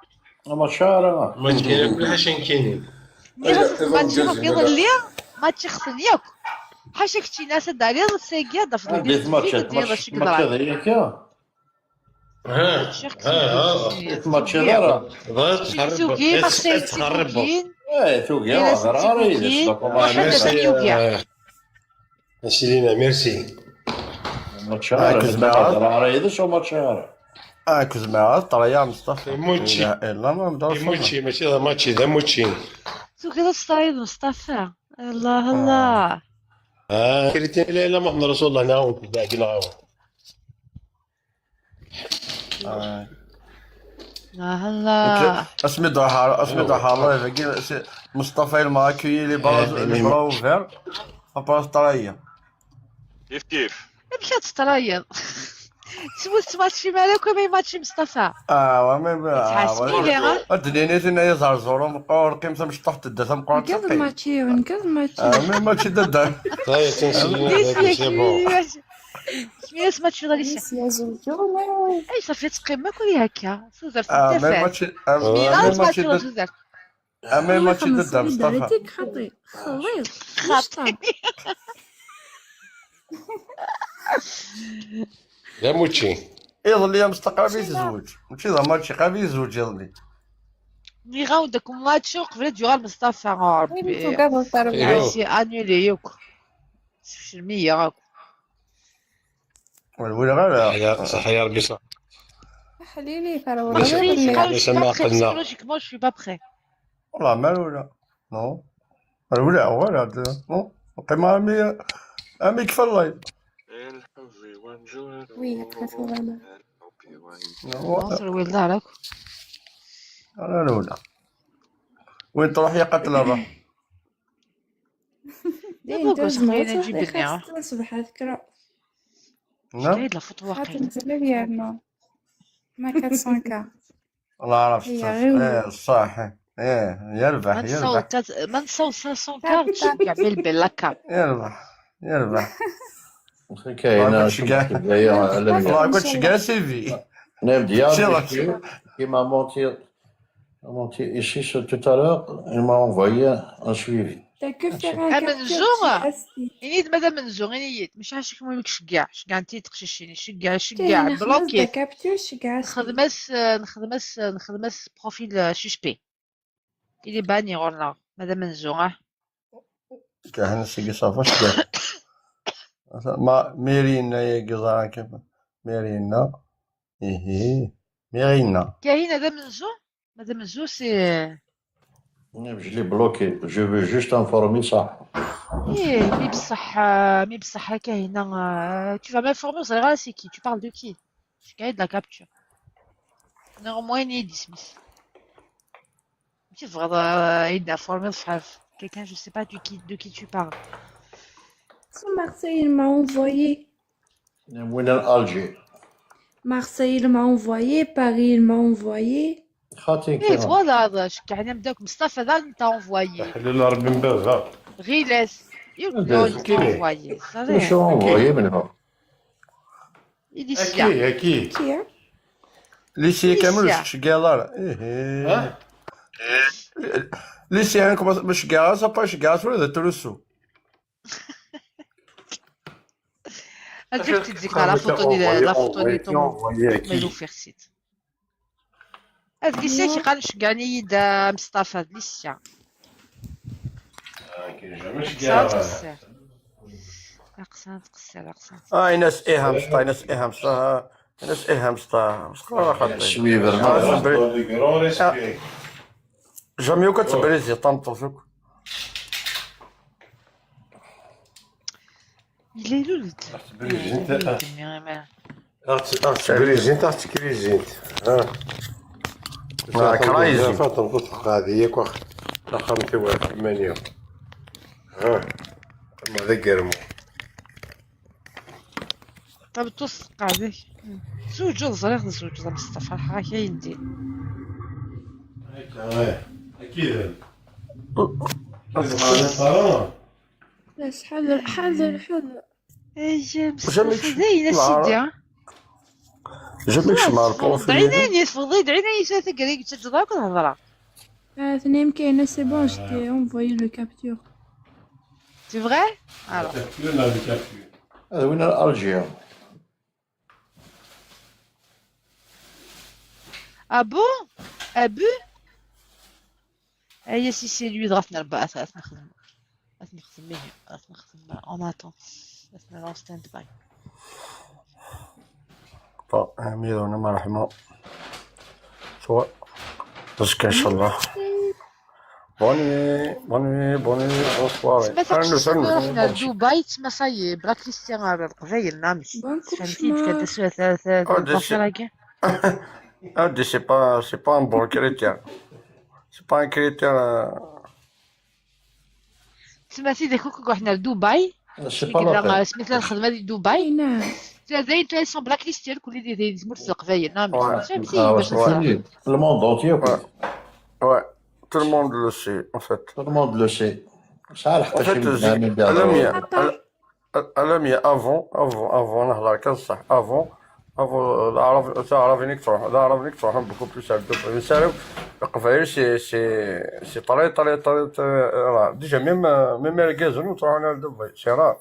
ماتش شهر. ما كاين كل شيء كاينين. ملي غاسد ماتشي ما كيظل لي. ماتش خصني ياك. حاشاك شي ناس داري السيكيا ضاف لي ديت ماتش، ديال ماتش، شي ماتش كدرة. هذا ياك. ها، ها، ها. ديت ماتش هذا راه. بغيت تخرب، سوقي، بغيت ما خصني تخرب. سوقين. ايه، سوقي، إيه، راه، راه، سوقين. راه، ما خصني سوقي. آه. سيدينا، ميرسي. ماتش آه، عارف، كزمة عارف. راه، راه، هذا شو ماتش عارف. اه، كزمة عارف، طريا مصطفى. موتشي. لا، لا، ما نقدرش. موتشي، ماشي هذا ماتشي، هذا موتشي. سوقي هذا ستايل مصطفى. الله، آه. الله. آه، كريتين، لا، لا، محمد رسول الله، نعاون، كنت قاعد نعاون. آه. آه، الله. اسمي ضحى، اسمي ضحى، الله يبارك. سي مصطفى الماكي، لي برا، آه، لي برا اوفير. ابارا سترايا. كيف كيف. مشات سترايا. سموت ماتشي مالك وما ماتشي مصطفى. اه، وما تحسبي لي، ها؟ الدنيا نيتنا يا زرزور، ومقاور قيمة مش تحت الدثة، مقاور نقذ تلقي. ماتشي، نقذ ماتشي. آه، ما ماتشي ددا. هاي تنسي. سمية اسمها تشوف هذه الشيء. يا زوجونة. اي صافي تقيم ما كل هكا. سوزر آه، ما تدافع. ماتشي، آه، سمية ما لا ماتشي تماتشي ددا. سوزر. آه، ما والله ماتشي خمس ددا، سنين مصطفى. داريتك خطي. خليط. خطي. لا موتشي. يظل لي مستقر بيه تزوج. ماشي زعما هادشي قابل يزوج يظل لي. ملي غاودك ماتشو قبل ديال مصطفى، آه، ربي. وين تو قاعد تضرب؟ إيوا. سي انولي يوك. شوف المية راكو. والولي غير صح يا، صح يا ربي، صح. حليلي، فرا بس والله. بس ما قلنا. سيكولوجيكمون، جو سوي با بخي. والله ما الأولى. نو. الأولى، هو هذا. نو. قيما أمي، أمي كفى الله. وي، قفل أنا. نو. ناصر وين دارك؟ أنا الأولى. وين تروح يا قتلة الروح؟ دابا إيه، أنت كنت زعما خلينا نجيب خاص النعم. تصبح هذيك راه. نعم. شكاين لا فوتو واقيلا. خاطر مازال ليا ما. ما كاتسونكا. الله عرف هي الصح. غير إيه، الصح. إيه، يربح، ما نصور يربح. كات-، ما نصور سانسون كارت، شجع بالبيل لا كارت. يربح، يربح. Kayna, la gauche, gars. La gauche, gars, c'est vie. Même Diane, qui m'a menti, m'a menti ici ce- tout à l'heure, il m'a envoyé un suivi. T'as que faire un capture. Amenzu, ini-d ma d amenzu, ini-yi-d. Mačči ḥaca kemm ur k-ceggeɛ, ceggɛent-iyi teqcicin, ceggeɛ, ceggeɛ, bloqué. Capture, ceggeɛ. Nexdem-as, eh, nexdem-as, eh, nexdem-as profil, eh, suspect. Il est banni ɣur-neɣ, ma d amenzu, ah. Kan seg ṣafa ceggeɛ. Ma Mary yenna yagi ẓran kan. Mary yenna. Ihi. Mary yenna. Kahina d amenzu? Ma d amenzu, c'est... Je l'ai bloqué. Je veux juste informer ça. Eh, mi bṣaḥ, euh, mi bṣaḥ, Kahina, euh, tu vas m'informer, ur ẓriɣ ara c'est qui, tu parles de qui? Je gagne de la capture. Neɣ moi, ni dismiss. Mačči tebɣiḍ, euh, ad yi-d-informiḍ ɣef quelqu'un, je sais pas de qui, de qui tu parles. C'est Marseille, il m'a envoyé. Win n Alger. Marseille, il m'a envoyé. Paris, il m'a envoyé. Xaṭi. Eh, voilà, ceggɛen-am-d akk. Mustafa, d ayen t'a envoyé. Ḥlil Ṛebbi n baba. Ɣilas. Yiwen n t'a envoyé. Acu envoyé menhu? Alicia. Aki, aki. Qui, hein? Alicia kamel ur s-tceggeɛeḍ ara. Ihi. Ha? Alicia, nekk ma, ma ceggeɛeɣ-as, apa ceggeɛeɣ-as ula d atrusu. Ad ǧǧeɣ-tt-id zik la photo-nni, la photo-nni, Tom. Ma yufiɣ sit. Adlis-a i k-iqqaren ceggɛen-iyi-d, a Mustafa, adlis-a. Aqsan tqessir. Aqsan tqessir, aqsan. Ah, in-as ih a Mustafa, in-as ih a Mustafa, in-as ih a Mustafa. Mustafa, xaṭi. Suivre. Ah, c'est vrai. Ah. Jamais akk ad tebrizi tameṭṭut akk. Yella ilul-d. Aɣ-tt-, aɣ-tt-brizint, aɣ-tt-krizint. Ha. Ah, crazy. Tameṭṭut teqɛed-iyi akk ax-, taxxamt-iw ar tmanya. Ha. Ma d agermu. Tameṭṭut teqɛed-ak. Tzewǧeḍ, ẓriɣ tzewǧeḍ a Mustafa, ferḥeɣ-ak a yelli. Akka, eh. Akiden. Akiden. Ḥader, ḥader, ḥader. Ay, Mustafa, d ayen a sidi. Jamais je m'en profite. Dɛinani, tfeḍ-d, dɛinani, sa taggara i yettaǧǧaḍ akk ad hedreɣ. Ah, tenna-yam Kahina, c'est bon, je t'ai envoyé le capture. C'est vrai? Alors. Ad win ar Alger. Ah bon? Ah bon? Aya si c'est lui, dɣa ad t-nerba, ad t-, ad t-nexdem. Ad t-nexdem, ihi, ad t-nexdem en attente. Ad t-nerr en stand-by. Bon, amirunem ṛṛeḥma. Soit. Azekka, inchallah. Bonne nuit, bonne nuit, bonne nuit, bonsoir. Tma taqcict-nni ɣer Dubai, tma ça y est, blacklisté ɣer Leqbayel, neɣ amek? Tfehmeḍ-iyi-d kan ta-, ta-, ta-, ta-, l'affaire-agi? Ah, c'est pas, c'est pas un bon critère. C'est pas un critère, euh, Tma tidak akk i iruḥen ar Dubai. C'est pas la peine. Asmi tella lxedma di Dubai. Tella dayen, elles sont blacklisté, kul di, di, di tmurt n Leqbayel, neɣ amek? Ouais. Ah, ouais, c'est fini. Le monde entier, quoi. Ouais. Ouais. Tout le monde le sait, en fait. Tout le monde le sait. Ça, en fait, Alamia, Al-, Alamia, avant, avant, avant, نهضر كان صح, avant, avant, العرب، العرب هناك تروح، العرب هناك تروح beaucoup plus à Dubaï. نسالو القبايل c'est, c'est, c'est très, très, très, très rare. Déjà, même, même les gars, nous تروحون à Dubaï, c'est rare.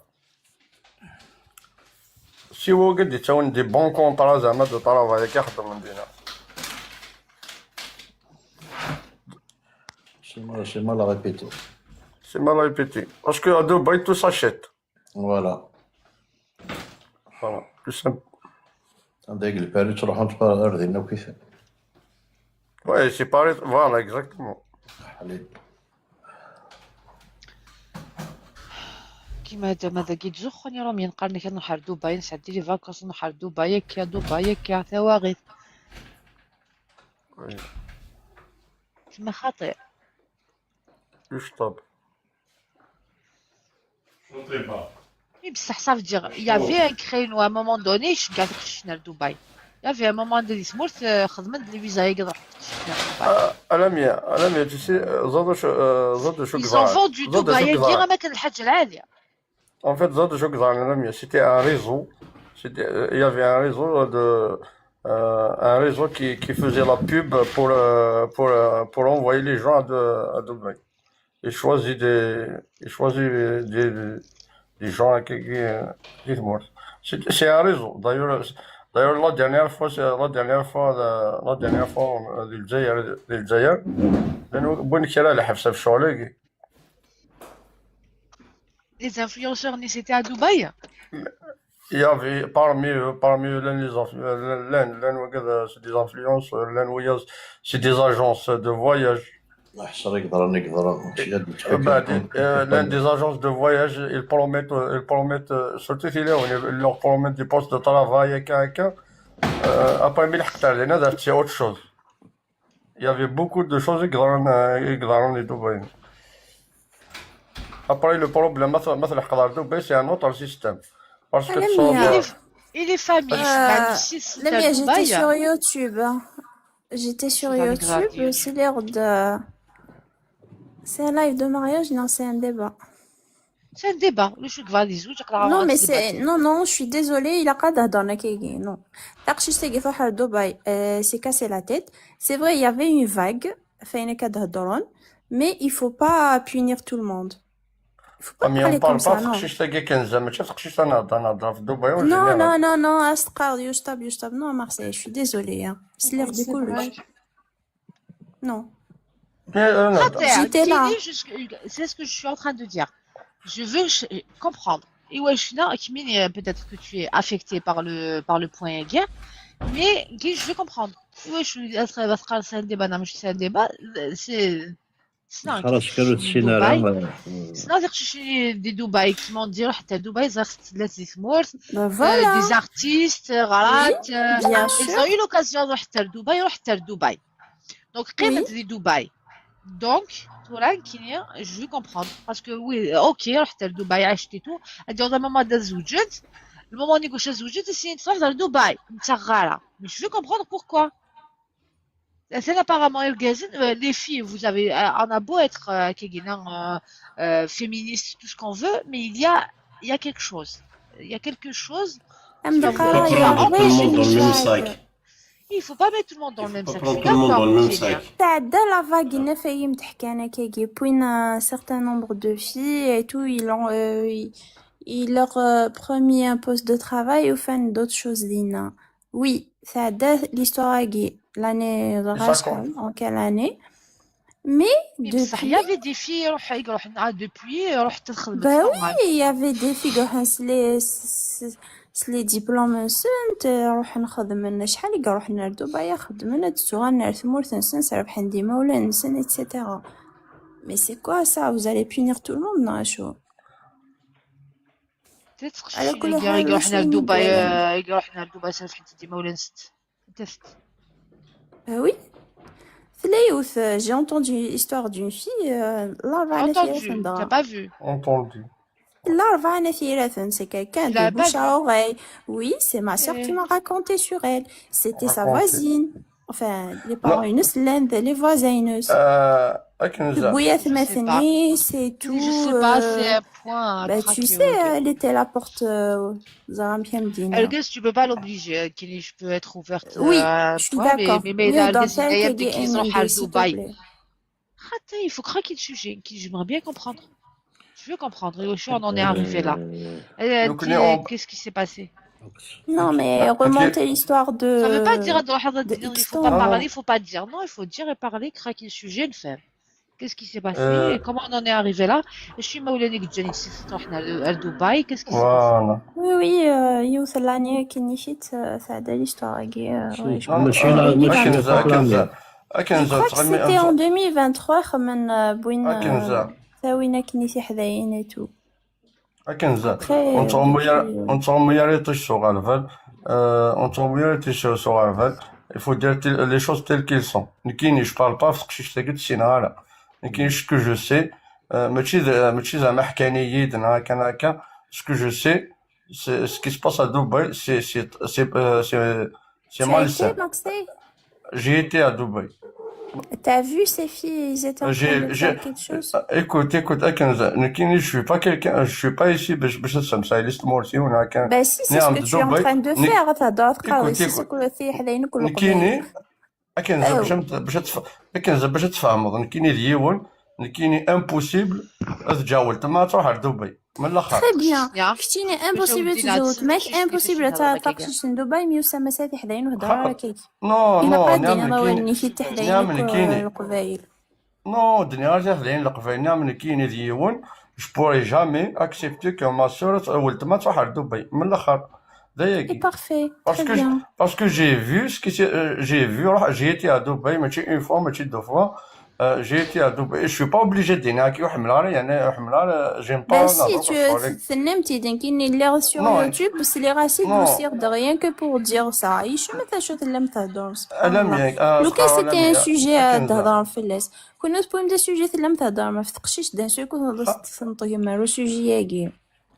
Si vous regardez, c'est des bons contrats, زعما, de travail, كي يخدم من دينا. C'est mal, c'est mal répété. C'est mal répété. Parce que à Dubaï, tout s'achète. Voilà. Voilà, plus simple. عندك الباري تروح انت غير دينا وكيف. Ouais, c'est pareil, voilà, exactement. حليب. كيما هذا، ما ذاك يتزخن يا رامي، نقال لك نروح على دبي، نسعدي لي فاكونس، نروح على دبي، هكا دبي، هكا ثواغيث. Oui. تما خطير. يشطب. Oui, بصح ça veut dire, il y avait un créneau, à un moment donné, je gardais que je suis à Dubaï. Il y avait un moment donné, تمورت, euh, خدمت les visas, يقدر يروح Dubaï. آه، ألميا، ألميا، tu sais, آه، زادوا شو، آه، زادوا شو Ils ont vendu Dubaï, كيما ما كان الحاجة العالية. En fait, Zad Jogdar, c'était un réseau. C'était, euh, il y avait un réseau de, euh, un réseau qui, qui faisait la pub pour, euh, pour, euh, pour envoyer les gens à, de- à Dubaï. Il choisit des, il choisit des, des gens qui, qui, qui meurent. C'est c'est un réseau. D'ailleurs, d'ailleurs, la dernière fois, c'est la dernière fois, la, la dernière fois, euh, di Lezzayer, di Lezzayer, llan win kra lḥebs ɣef ccɣel-agi. Les influenceurs, c'était à Dubaï? Il y avait parmi eux, parmi eux, llan les influ- llan, llan, llan, c'est des influenceurs, llan, c'est des agences de voyage. Ḥṣel i yeḍran, i yeḍran. Bah, des- euh, llan des agences de voyage, ils promettent, euh, ils promettent, euh, surtout s'il y a, ils leur promettent des postes de travail, et, et, euh, après, mais c'est autre chose. Il y avait beaucoup de choses qui rentrent, euh, qui rentrent de Dubaï. Après, le problème, ma تلحق Dubaï, c'est un autre système. Parce que Même tu sors, il y a- Et les, et les familles, Euh, bah, si c'est Lamia, à j'étais Dubaï, sur YouTube. J'étais sur Dans les YouTube, gradués. C'est l'heure de... C'est un live de mariage, non, c'est un débat. C'est un débat. Le chou va des autres, Non, mais c'est... Non, non, je suis désolée, il a pas d'adon, non. تقشيشتي تروح لدبي، euh, s'est cassé la tête. C'est vrai, il y avait une vague, فين كتهضرون, mais il faut pas punir tout le monde. Il faut pas Ah, mais on parler parle comme ça, pas non. تقشيشتي كنزه، ماشي تقشيشتي نهضر، نهضر في دبي. Non, non, non, non, أستقر يوسطاب، يوسطاب, non, Marseille, je suis désolée, hein. C'est l'heure de C'est couler. vrai. Non. Mais, euh, non. Attends, J'étais là. Kini, je- c'est ce que je suis en train de dire. Je veux ch- comprendre. Et ouais, je suis là, Kimini, euh, peut-être que tu es affecté par le, par le point égal, mais Guy, je veux comprendre. Ouais, je suis, c'est un débat, non, mais c'est un débat, euh, c'est, c'est un خلاص كانوا تسينا Dubaï. راه C'est-à-dire que je suis des Dubaï qui m'ont dit, رحت لدبي، زرت ثلاث زيت مورت, Ben euh, voilà. Des artistes, غلات, euh, Bien ils sûr. ont eu l'occasion, رحت لدبي، رحت لدبي. Donc, Oui. قيمة دي دبي. Donc, ثورا كينيا، je veux comprendre. Parce que oui, ok, رحت لدبي، عشت et tout. هادي هو المومون دا زوجت. المومون اللي قلت زوجت، سي تروح لدبي، متغارة. Mais je veux comprendre pourquoi. C'est apparemment, les filles, vous avez, euh, on a beau être, euh, كيقولنا, euh, euh, féministe, tout ce qu'on veut, mais il y a, il y a quelque chose. Il y a quelque chose. أم Faut دقيقة، pas يا mettre tout le monde dans le même واش sac. نجاوب. Il faut pas mettre tout le monde dans le même sac. Je suis Tout le monde dans le d'accord, même Kenya. sac. تعدى la vague هنا فايم تحكي انا كيجي بوين un certain nombre de filles et tout ils ont euh, ils- ils leur euh, promis un poste de travail وفان d'autres choses لينا. Oui, تعدى l'histoire هاكي l'année Et ça, quand en quelle année. Mais Mais بصح, il y depuis avait des filles يروح يروح, ah, depuis, رحت خدمت Bah normal. Oui, il y avait des filles يروحن les les diplômes نسن, روحن خدمن شحال يروحن لدبي خدمن تسوغن تمورت نسن سربحن دي مولان نسن, et cetera. Mais c'est quoi ça, vous allez punir tout le monde, non, شو. تتقش على كل يروح حال، يروح شنو لدبي, نقول؟ يروح لدبي سربحن دي مولان ست. تفت. Euh, oui. ثلايوث, j'ai entendu l'histoire d'une fille, euh, الأربعة T'as أنا entendu, ثلاثة t'as نضرب. Pas vu. Entendu. الأربعة أنا ثلاثة, c'est quelqu'un de La bouche bague. À oreille. Oui, c'est ma soeur qui Eh. M'a raconté sur elle. C'était sa Raconté. Voisine. Enfin, les parents, une, les voisines. Euh, akken تبويا Je sais pas. ثماثني, c'est Je tout. sais pas, c'est Euh, un point à Bah, tu traquer, sais, ok. Elle était à la porte, euh, زعما كي مدينة. Elguez, tu peux pas l'obliger, euh, Kini, je peux être ouverte, Oui, euh, à un je suis point, mais, d'accord. Mais, mais Mieux là, dans Elguez, tel il y a que des qui N sont N à D, s'il te Dubaï. plaît. Attends, il faut craquer le sujet, Kini, j'aimerais bien comprendre. Je veux comprendre. Et aussi, on en est arrivé là. Euh, Donc, dis, les- on- Qu'est-ce qui s'est passé? Non, mais Ah, remonter ok. L'histoire de. Ça veut pas dire, de, de il faut X pas temps. parler, il faut pas dire. Non, il faut dire et parler, craquer le sujet, une femme. Qu'est-ce qui s'est passé? Euh. Et comment on en est arrivé là? Je suis Maoulani Gdjani, c'est رحنا à Dubaï. Qu'est-ce qui s'est passé? Voilà. Oui, oui, euh, يوث l'année كي نيشيت, euh, ça a l'histoire, euh, ouais, je ماشي لا، crois. ماشي Akken لا za, akken تقلقني. za. Akken Je za, crois que c'était en deux mille vingt-trois, خمن, euh, بوين, Akken euh, za. ثاوينا كنيتي حذايين et tout. Akken za. Après, On euh, تغمي depuis, euh, on تغمي يا ريت شو غالبا. Euh, on تغمي يا ريت شو غالبا. Il faut dire tel- les choses telles qu'elles sont. نكيني, je parle pas في تقشيشتك تسينها لا. نكيني, ce que je sais, euh, ماشي ذا- ماشي زعما حكاني يدنا هكا هكا. Ce que je sais, c'est ce qui se passe à Dubaï, c'est c'est c'est euh, c'est c'est Tu as malsain. été, Maxey? J'ai été à Dubaï. T'as vu ces filles, ils étaient en train J'ai, de j'ai, faire quelque chose? Écoute, écoute, akken, nekkini, je suis pas quelqu'un, je suis pas ici باش باش تسمسايلي s tmurt-iw, nekkini. Ben si, c'est ce que tu es en train de faire. T'as d'autres, c'est ce que tu es en train de faire. Nekkini, akken, باش باش باش تفهمض, nekkini d yiwen, nekkini impossible ad ǧǧeɣ weltma ad tṛuḥ ar Dubai. من الاخر. Très bien. كتيني impossible تجاوب ماك, impossible تاع تقشيش ندوباي ميو سما ساتي حداين وهضره راكي. Non, إلا non, قادين نعم, روان nekkini, نيكي تحداين نعم, nekkini. القبايل. Non, الدنيا غير تحداين القبايل, نعم, nekkini d yiwen, je pourrais jamais accepter que ma sœur, weltma, تروح على دبي, من الاخر. دايك. Parfait. Parce que, parce que j'ai vu ce qui c'est, euh, j'ai vu, j'ai été à Dubaï, ماشي une fois, ماشي deux fois. Euh, j'ai été à Dubaï, je suis pas obligé de dire, كي يحمل على, يعني, يحمل على, j'aime Ben pas si, نهضر tu في الحواري. تسنمتي دينكيني اللي sur YouTube, c'est les racines du sir de rien que pour dire ça. يشو ما تشوت لم تهضر. ألم ياك, آه, لو كان c'était un sujet تهضر في الناس. كنا تبويم ده sujet لم تهضر, ما فتقشيش ده سو يكون هضر تنطي مارو sujet ياكي.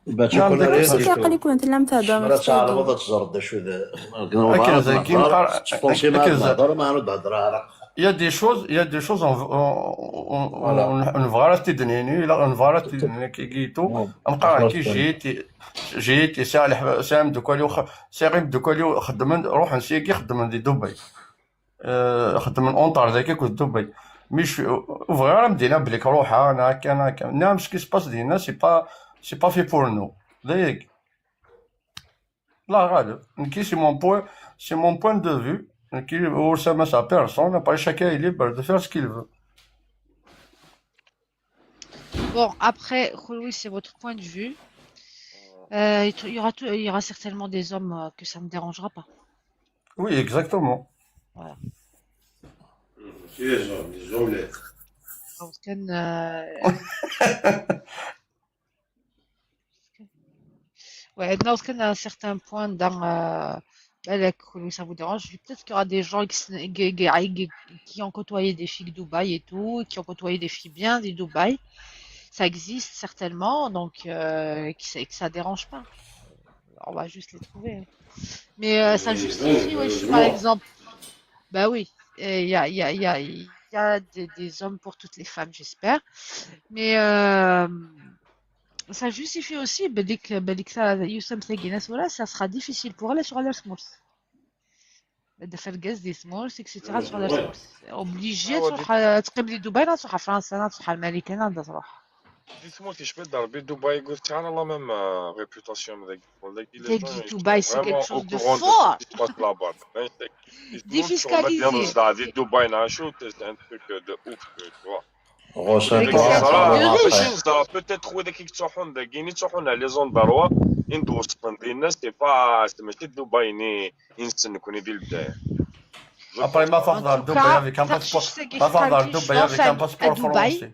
باش نعم, يكون داك غير سي كاع قال يكون لم تهضر, ما مرات فتقشيش. عربضة تزرد شو ذا. أكن زي كي نقار, تفونسي ما أكن زي نهضر ما نرد هضر. Il y a des choses, il y a des choses, on, on, on, on, on نبغى راه تدنيني, لا, نبغى راه تدنيني كي جيتو, نقرا كي جيتي, جيتي, سي علي حب-, سي عم دوكا اليو خ-, سي غير دوكا اليو خدمن, روح نسيكي خدمن دي دبي. آه, خدمن اونطار ذاك كنت دبي. مش, وبغى راه مدينة بليك روحها, أنا هكا, أنا هكا. نعم, ce qui se passe دينا, c'est pas, c'est pas fait pour nous. دايك. لا, غالب. نكي, c'est mon point, c'est mon point de vue. نكي, ورسا ما سا personne, après chacun est libre de faire ce qu'il veut. Bon, après, Khouloui, c'est votre point de vue. Euh, il y aura tout, il y aura certainement des hommes euh, que ça ne dérangera pas. Oui, exactement. Voilà. Si les hommes, les hommes, les... Donc, euh, ouais, donc, à un certain point dans euh, بالك, Khouloui, ça vous dérange. Peut-être qu'il y aura des gens qui, s- qui, qui- qui- qui ont côtoyé des filles de Dubaï et tout, qui ont côtoyé des filles bien de Dubaï. Ça existe certainement, donc euh, que, ça, que ça dérange pas. On va juste les trouver, hein. Mais euh, ça Oui, justifie, oui, ouais, si oui, par oui. Exemple, bah oui, il y a, il y a, il y a, il y a des, des hommes pour toutes les femmes, j'espère. Mais euh, ça justifie aussi, بالك, بالك ça, يوسم تاقينا, voilà, ça sera difficile pour elle sur la smooth. De faire gaz des smooth, et cetera sur la smooth. Obligé تروح تقيم لي دبي, لا تروح فرنسا, لا تروح أمريكا, لا تروح. دي سموتي شبه ضربي دبي, قلت على la même réputation من ذاك, ولا كي les gens تاقي دبي, c'est vraiment quelque au chose de courant de fort. Ce qui se passe là-bas. Défiscalisé. دي دبي نعيشو, c'est un truc de ouf, tu vois. غوش Avec ديك ça, الصراحة de ماشي riche. نزار, peut-être خويا كي تروحون داكيني تروحون على les endroits إن دوزتن ديال الناس, c'est pas, c'est ماشي دبي ني ينسنكوني ديال البداية. Après, ما فاضل En tout دبي cas, avec un passeport, تاقشيش تاقي ما فاضل تقالكي دبي شنو avec un فاهم passeport دبي. Français.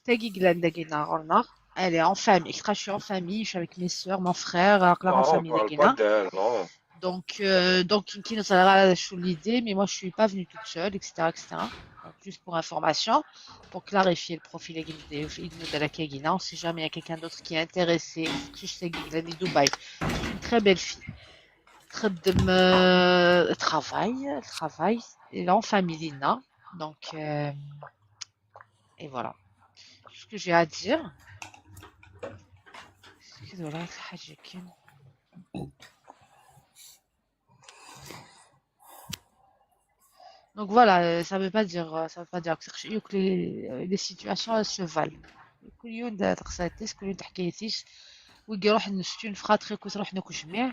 تاقي قلان داكينا غورنا. Elle est en famille, je suis en famille, je suis avec mes soeurs, mon frère, la grande Non, on famille parle داكينا. Pas d'elle, non. Donc, euh, donc, كي نزرع شو l'idée, mais moi, je suis pas venue toute seule, et cetera, et cetera. Donc, juste pour information, pour clarifier le profil, on sait jamais, il y a quelqu'un d'autre qui est intéressé. C'est une très belle fille. تخدم, euh, travail, travail, et là, en famille, là. Donc, euh, et voilà. Tout ce que j'ai à dire. Voilà, حاجة كاين. Donc voilà, euh, ça veut pas dire, euh, ça veut pas dire que يوك les, euh, les situations elles se valent. كل يوم دا تقصيتيش, كل يوم تحكيتيش. ويجي يروح نشتي نفخا تخي كنت روح ناكل جميع.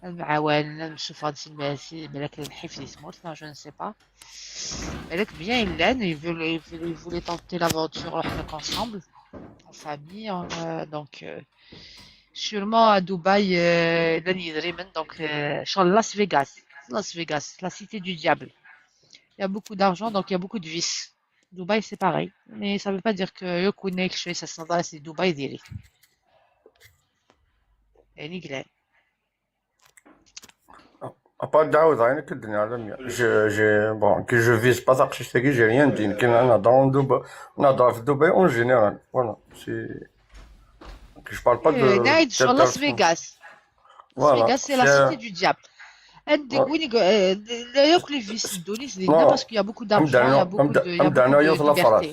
المعاون نشوف هاد الشي الماسي ملاك الحفظ يسموت, non, je ne sais pas. ملاك bien il l'aime, il veut, il veut, il voulait tenter l'aventure, روح ناكل ensemble, en famille, en, euh, donc, euh, Sûrement à Dubaï, euh, لن يدري من, donc, euh, شغل Las Vegas. Las Vegas, la cité du diable. Il y a beaucoup d'argent, donc il y a beaucoup de vices. Dubaï, c'est pareil. Mais ça veut pas dire que يكون هيك شوية, ça s'adresse à Dubaï, ديري. يعني قلال. Après, دعوة عينك الدنيا عالمية. Je, je, bon, que je vise pas تقشيش تاقي, j'ai rien dit. كي نهضر دبي, نهضر في دبي en général. Voilà, c'est, que je parle pas de Euh, نايد telle شغل Las personne. Vegas. Las Voilà, Vegas, c'est la c'est- cité du diable. Anda win i, euh, la yakk les vices n ddunit dinna, parce qu'il y a beaucoup d'argent, il y a beaucoup de, il y a beaucoup de liberté. Amdan yiwet la France.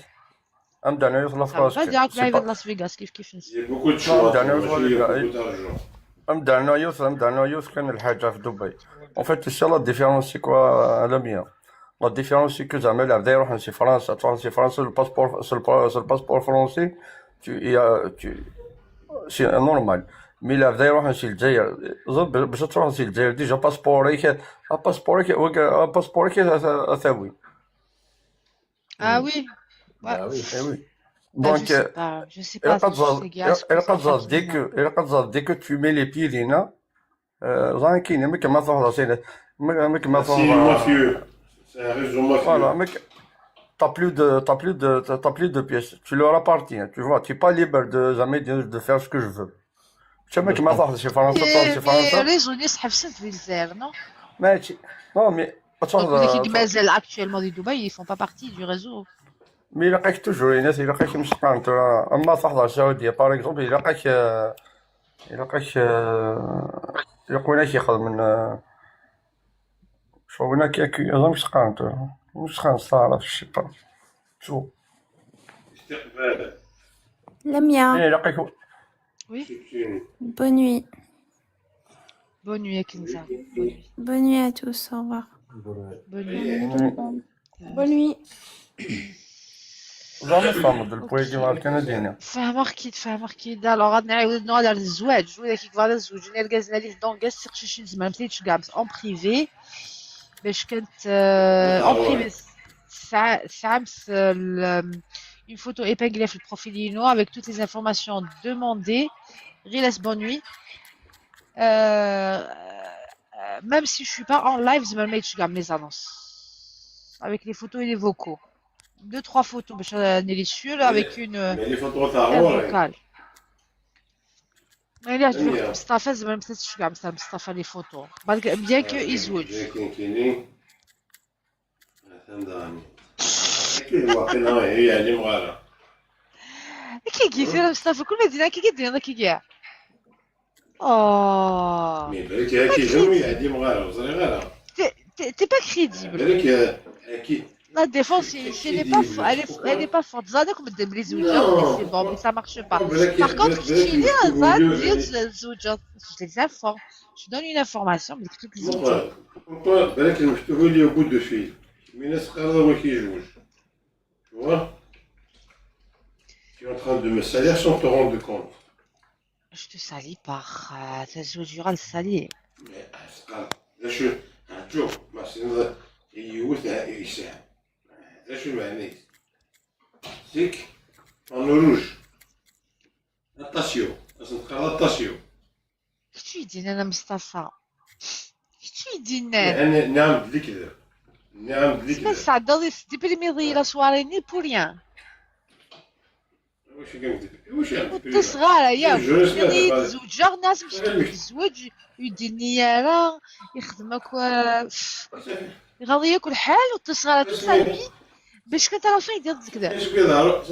Amdan yiwet la France. Vas-y, راك لايف Las Vegas كيف كيف نسى. Il y a beaucoup de choix, ماشي beaucoup d'argent. Amdan yiwet, amdan yiwet كان الحاجة في دبي. En fait, tu sais, la différence, c'est quoi, Lamia? La différence, c'est que زعما العباد يروحون سي فرنسا، تروح سي فرنسا، le passeport, c'est le passeport français, tu, il y a, tu, c'est normal. Mais العباد يروحون سي الجزائر، زوج باش تروح سي الجزائر، déjà passeport, passeport, passeport, ثاوي. Ah oui. Bah oui. Eh oui. Donc, euh, je sais pas, je sais pas. Dès que, dès que tu mets les pieds dedans, euh, c'est un signe mafieux. C'est un réseau mafieux. Voilà, mais t'as plus de, t'as plus de, t'as plus de pièces. Tu leur appartiens, tu vois. Tu n'es pas libre de jamais de, de faire ce que je veux. Tu sais, mec, ma تروح شي فرنسا، تروح شي فرنسا. Les réseaux ناس حبسنت في الجزائر، non؟ ماشي. Non, mais Donc, les qui مازال actuellement دي دبي, ils font pas partie du réseau. Mais il a toujours une, il a مش قانت. أما تحضر سعودية, par exemple, il a, il a, يقول لك ياخذ من شو هنا كي كي هذا مش قانت. مش قانت صار في الشيطان. شو؟ Lamia, إيه، لقيت Oui. Bonne nuit. Bonne nuit, Kenza. Bonne nuit à tous. Au revoir. Bonne nuit. Bonne nuit. زعما صامد البوي كيما كندينا. فاهمك كي تفهمك كي دا. Alors غادي نعاود نهضر على الزواج ولا كي كبار الزوج نرجع زنا ليه دونك سي قشيشين زعما ما تيتش كاع en privé. باش كانت en privé ساعة ساعة une photo épinglée في le profil ينو avec toutes les informations demandées. غير bonne nuit. Même si je suis pas en live, زعما ما يتش كاع mes annonces avec les photos et les vocaux. Deux trois photos باش نري sûr avec une Mais les photos تاع هو vocale. ما إلا عجبك مصطفى زعما ما تنساش كاع مصطفى مصطفى les photos. Bien que يزوج. كاين كاينين. مثلا داني. كاين واقيلا هي يعني مغاله. كي قلتي راه مصطفى كل ما دينا كي قدينا كي كاع. اه Mais بالك هي كيجيو يعني مغاله وزري غاله. T'es pas crédible. بالك اكيد. La défense, c'est n'est pas fort. Elle est, elle est pas forte. زادك مدام les زوجة, c'est bon, mais ça marche pas. Par contre, كي تشيلي زاد ديال الزوجة, je les informe. Je donne une information, mais كتب les زوجة. بالك المكتوب لي au bout de fil. Mais الناس قالوا هو كيجوج. Tu vois? Tu es en train de me salir sans te rendre compte. Je te salis pas. تزوج يغال سالي. شوف، شوف، ما سينا يوث يسعى. شو معنى؟ C'est que en rouge. Attention, attention. كتشي يدينا انا مصطفى. كتشي يدينا. نعم بلي كذا. نعم بلي كذا. سعد الله يسدي بلي ميضي la soirée ni pour rien. واش كنكذب؟ واش كنكذب؟ الصغار ياك. يتزوج ناس مش كيتزوج يديني يا راه يخدمك و يغاضي ياكل حال والتصغيرات تسالي باش كنت راه فين ديال كذا.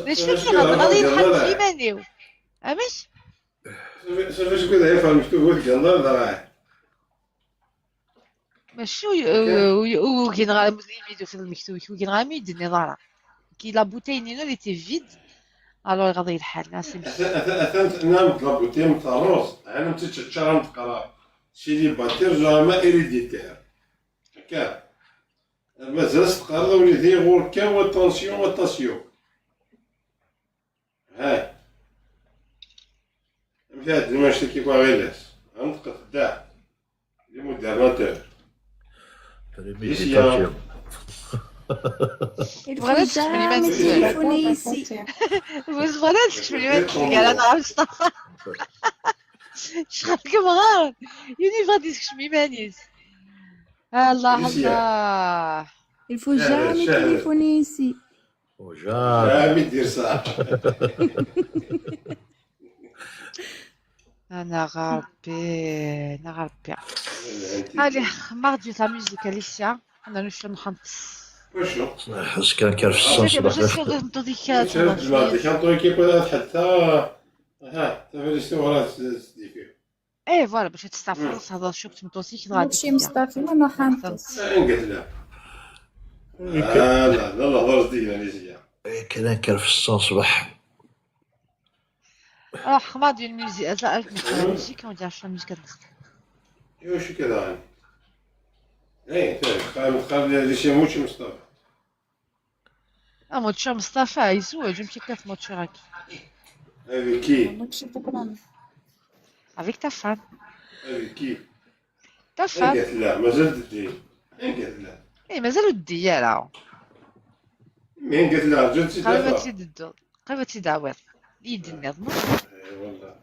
باش كنت غاضي يتحط في مانيو. عمش؟ صافي صافي شكون هي فاهم شكون هو الجنة راه. ماشي وكاين غير مزيد فيديو في المكتوب وكاين غير ميد النظاره كي la bouteille نينو اللي تي فيد. Alors غادي الحال ناس اثنت نام la bouteille من طاروس انا متتشرم تقرا célibataire jamais héréditaire. هكا مازال تقرا وليدي غور كان وطونسيون وطاسيون. هاي مشات ديما شتي كيف غير ناس عندك تداع. Les modérateurs. Préméditation. Il faut jamais téléphoner ici. Vous voilà تكشفوا لي ما تكشفوا على نهار مصطفى. شحال كبغار يوني فادي تكشفي مانيس. الله الله. Il faut jamais téléphoner ici. Jamais. Jamais dire ça. انا غربي انا غربي. Allez, mardi la musique Alicia. انا نشوف محمد. وشو؟ حس كان كان في الصوص. باش نصير نطو ديك شربت الماء ديك نطو كيف ولا حتى ها تفرشتي ورا سدي فيه. Eh, voilà, باش تستعرف تهضر شوك تمطوسيك، غادي ماشي تبدا. مصطفى، ما نحنتش. Anga tella. Ah, la, la, la, la, la, la, la. Akken akka lfeṣṣa ṣṣbeḥ. روح خماض الميوزيك، لا، الميوزيك، ما نعرفش الميوزيك هذا. ايوا شي كذا يعني. ايه، تعرف، خالد، خالد، هذا شي موتشي مصطفى. اه، موتشي مصطفى يزوج، يمشي كيف موتشي راكي. Avec qui؟ موتشي تكرم. Avec ta femme. Avec qui؟ Ta femme. Anga tella، مازال تدي. Anga tella. ايه، مازال ودي، يا لا. Mais anga tella، جات سي قريبة دابا. تيددو. قريبة تيدعويض. يدي النظام. اي والله.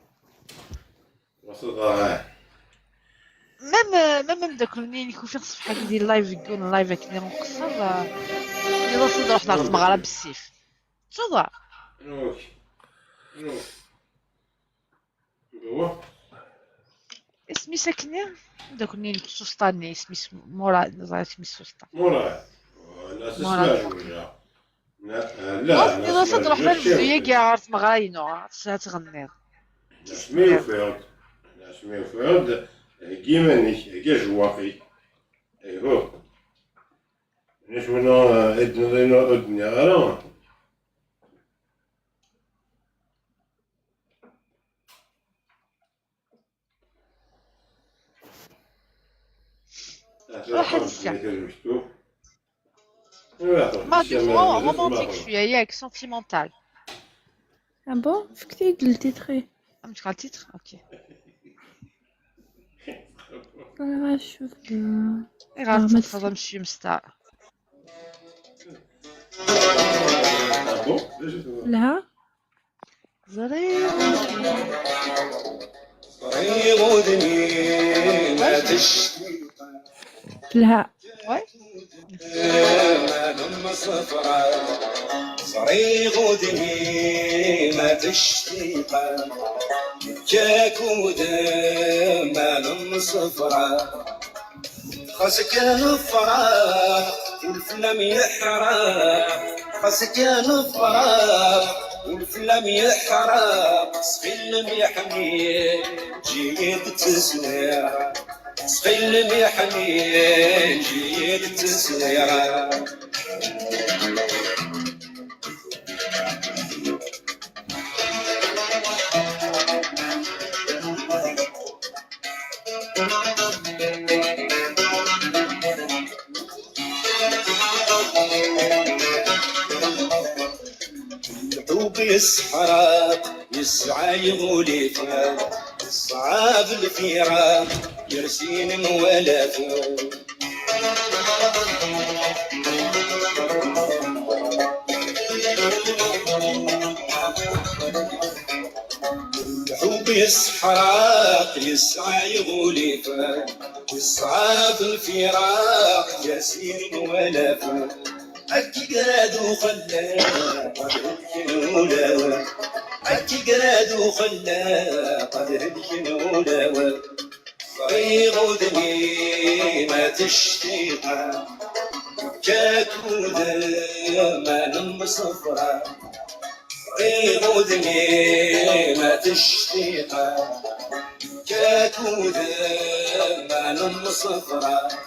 وصل، آه. ميم، ميم، ميم داك منين يكون فيه صفحة كي يدير لايف، يكون لايف هكا مقصر، آه. يلا صد روح نعرف مغرب بالسيف. تفضل. نوك. نوك. هو؟ اسمي سكني. داك منين سوسطاني، اسمي س-، مراد، نزار اسمي سوسطان. مراد. لا، مراد. تسمع جوجها. لا، آه، لا، بص، أنا إذا أسمع صدر واحد غير الشيء. مزوية كاع، عرفت مغاينو، عرفت شنو تغني. أنا أسمي وفيرد. أنا أسمي وفيرد. هكي مانيش، هكي جواقي. إيه، هو. علاش ولا عيد نظري نوع الدنيا غير؟ روح هاد الساعة. ما دو، رومانتيك شوية ياك، سونتيمونتال. Ah bon؟ فكتي قلتي تخي. أم تقال تيتر؟ أوكي. أنا غنشوف. إيه، غنتفرج نمشي مستعار. لها؟ زرير. صريغ ودني ما تشتي. لها. وي. ما نم صفرا. صريغ ودني ما تشتي. كاكود ما نم صفرا. خاصك نفرق والفلم يحرق، خاصك نفرق والفلم يحرق، سخيل يحمي جيد التسوير، سخيل يحمي جيد التسوير. الحب يسحرق، يسعى يغوليك، صعاب الفراق، يرسين موالاتك. الحب يسحرق، يسعى يغوليك، يسعى في الفراق، يسير موالاتك. أكي قراد وخلى قد هدكن ولاوة. أكي قراد وخلى قد هدكن ولاوة. صغير ودني ما تشتيقة. كاكو دم ما نمصفرة. صغير ودني ما تشتيقة. كاكو دم ما نمصفرة.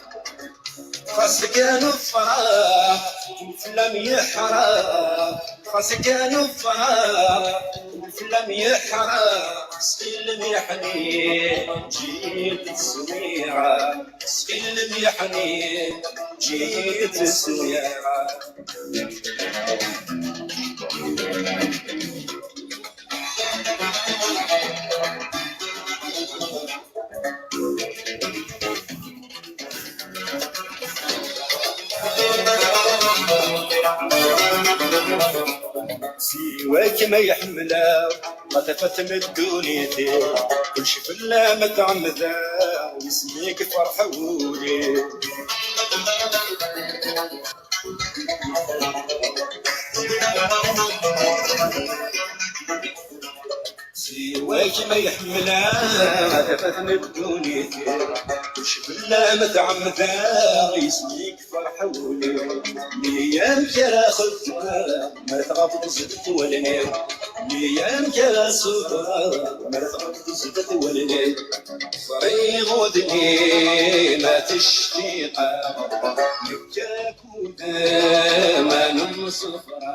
خاصك نفرح، وفلم يحرق. خاصك نفرح، وفلم يحرق. سلم يا حنين، جيت السميرة. سلم يا حنين، جيت السميرة. سواك ما يحملها، ما تفتن الدنيا. كل شي في الله متعمدة، ويسميك فرحة ولي. سواك ما يحملها، ما تفتن الدنيا. كل شي في الله متعمدة، يسميك فرحة ولي. ليام كرا خدمة، ما تغفل زدت ولي. ليام كرا صدمة، ما تغفل Sdat wallen-iw, ẓriɣ udem-im ad tectiqeḍ. Nekk akked aman msefra.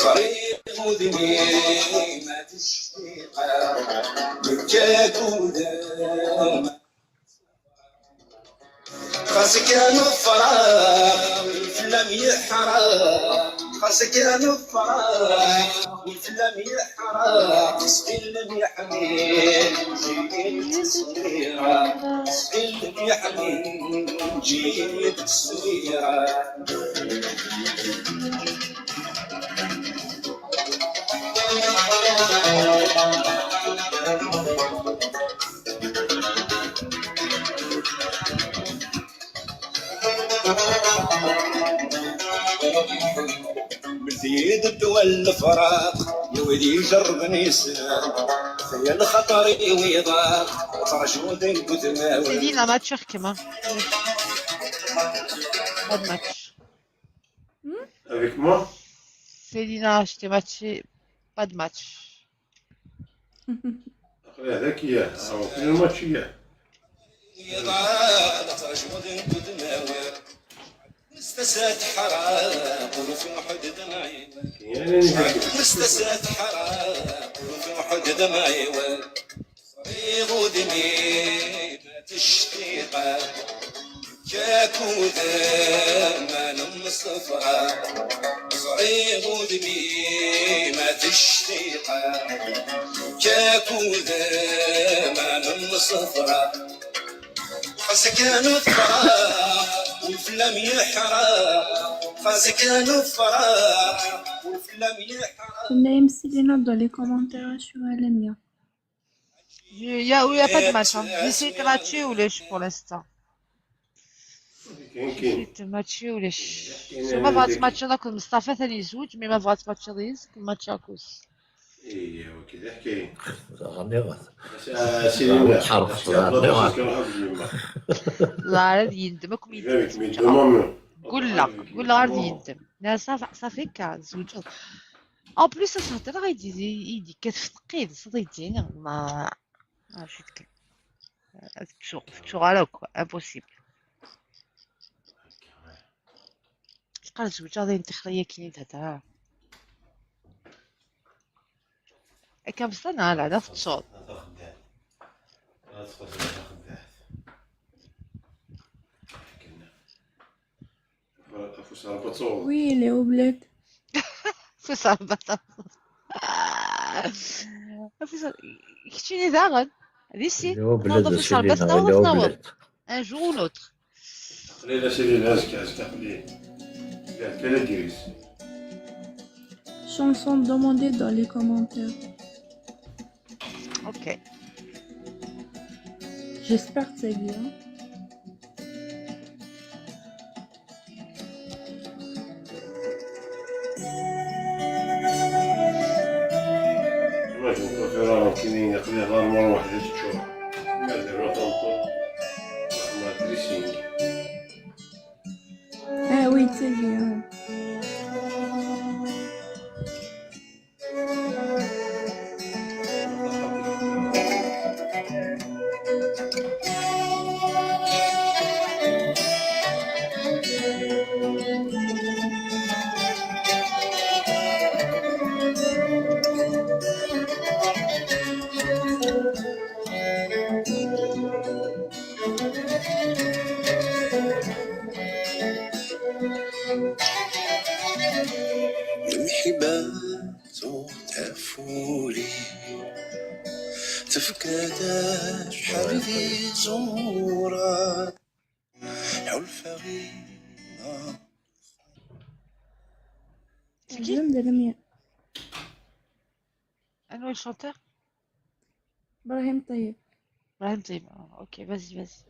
Ẓriɣ udem-im ad tectiqeḍ. Nekk akked aman Xas kan ufraɣ, fell-am yeḥreq. Xas kan ufraɣ, fell-am yeḥreq. Sqil lmiḥnin, ǧǧi-yi-d tteswira. Sqil lmiḥnin, ǧǧi-yi-d tteswira. Mlet-iyi-d ddwa n lefraq, i wid ijerrben yeslan, faya lxaṭer i wiḍaq, ttraǧun deg udmawen. Céline, un match, hein. Pas de match. Avec moi? Céline, je t'ai matché. Pas de match. Aql-i hdak, yah, aw, fi lmatch, yah. Mistasa teḥraq, ur tuḥ d dmaɛiwen. Mistasa teḥraq, ur tuḥ d dmaɛiwen. Ẓriɣ udem-im ad tectiqeḍ. Nekk akked aman msefra. Ẓriɣ udem-im ad tectiqeḍ. Nekk akked aman msefra. Xas kan ufraɣ, ur fell-am yeḥreq. Xas kan ufraɣ, ur fell-am yeḥreq. Tenna-yam Selina dans les commentaires acu ara nniɣ. Il y a, il y a pas de match, hein. J'essaie de matcher ulac pour l'instant. J'essaie de matcher ulac. Ma bɣa ad tmatcheḍ akked Mustafa, atan yezweǧ, mais ma bɣa ad tmatcheḍ yis, match akkos. Ihi, ok, d aḥkayen. Ɣniɣ. Ɣniɣ. Ẓer ad yendem akk mi d-yendem. Gulleɣ, gulleɣ ad yendem. Nniɣ-as, ṣafi akka, tzewǧeḍ. En plus, ass-a, ɣa i d-, i d-yekkat f tqid, s ad d-yini, ma, ah, acu d-kan. Ad ttuɣ, ur ttuɣ ara akk, impossible. Teqqar zewǧeɣ d ayen tixri akkin i d-hedreɣ ara. Akka bṣan, ala, la tettuḍ. Afus Rebbi ad tawḍeḍ. Oui, il est au bled. Afus Rebbi ad tawḍeḍ. Afus Rebbi, keččini daɣen. D ici. Nawweḍ Afus Rebbi ad tawḍeḍ. Un jour ou l'autre. Aql-i la sidi azekka, azekka aql-i. Azekka la gris. Chanson demandée dans les commentaires. Ok. J'espère que c'est bien. Imagine, tura kini aql-i ɣer mṛa waḥda teččur. Ma d arwa tameṭṭut, ma dressing. Ah oui, c'est bien. Lemḥibba tuɣ tafuli, tefka-d acḥal d iẓuran, ḥulfaɣ i. Tagi? Anwa le chanteur? Brahim Tayeb. Brahim Tayeb, ah, ok, vas-y, vas-y.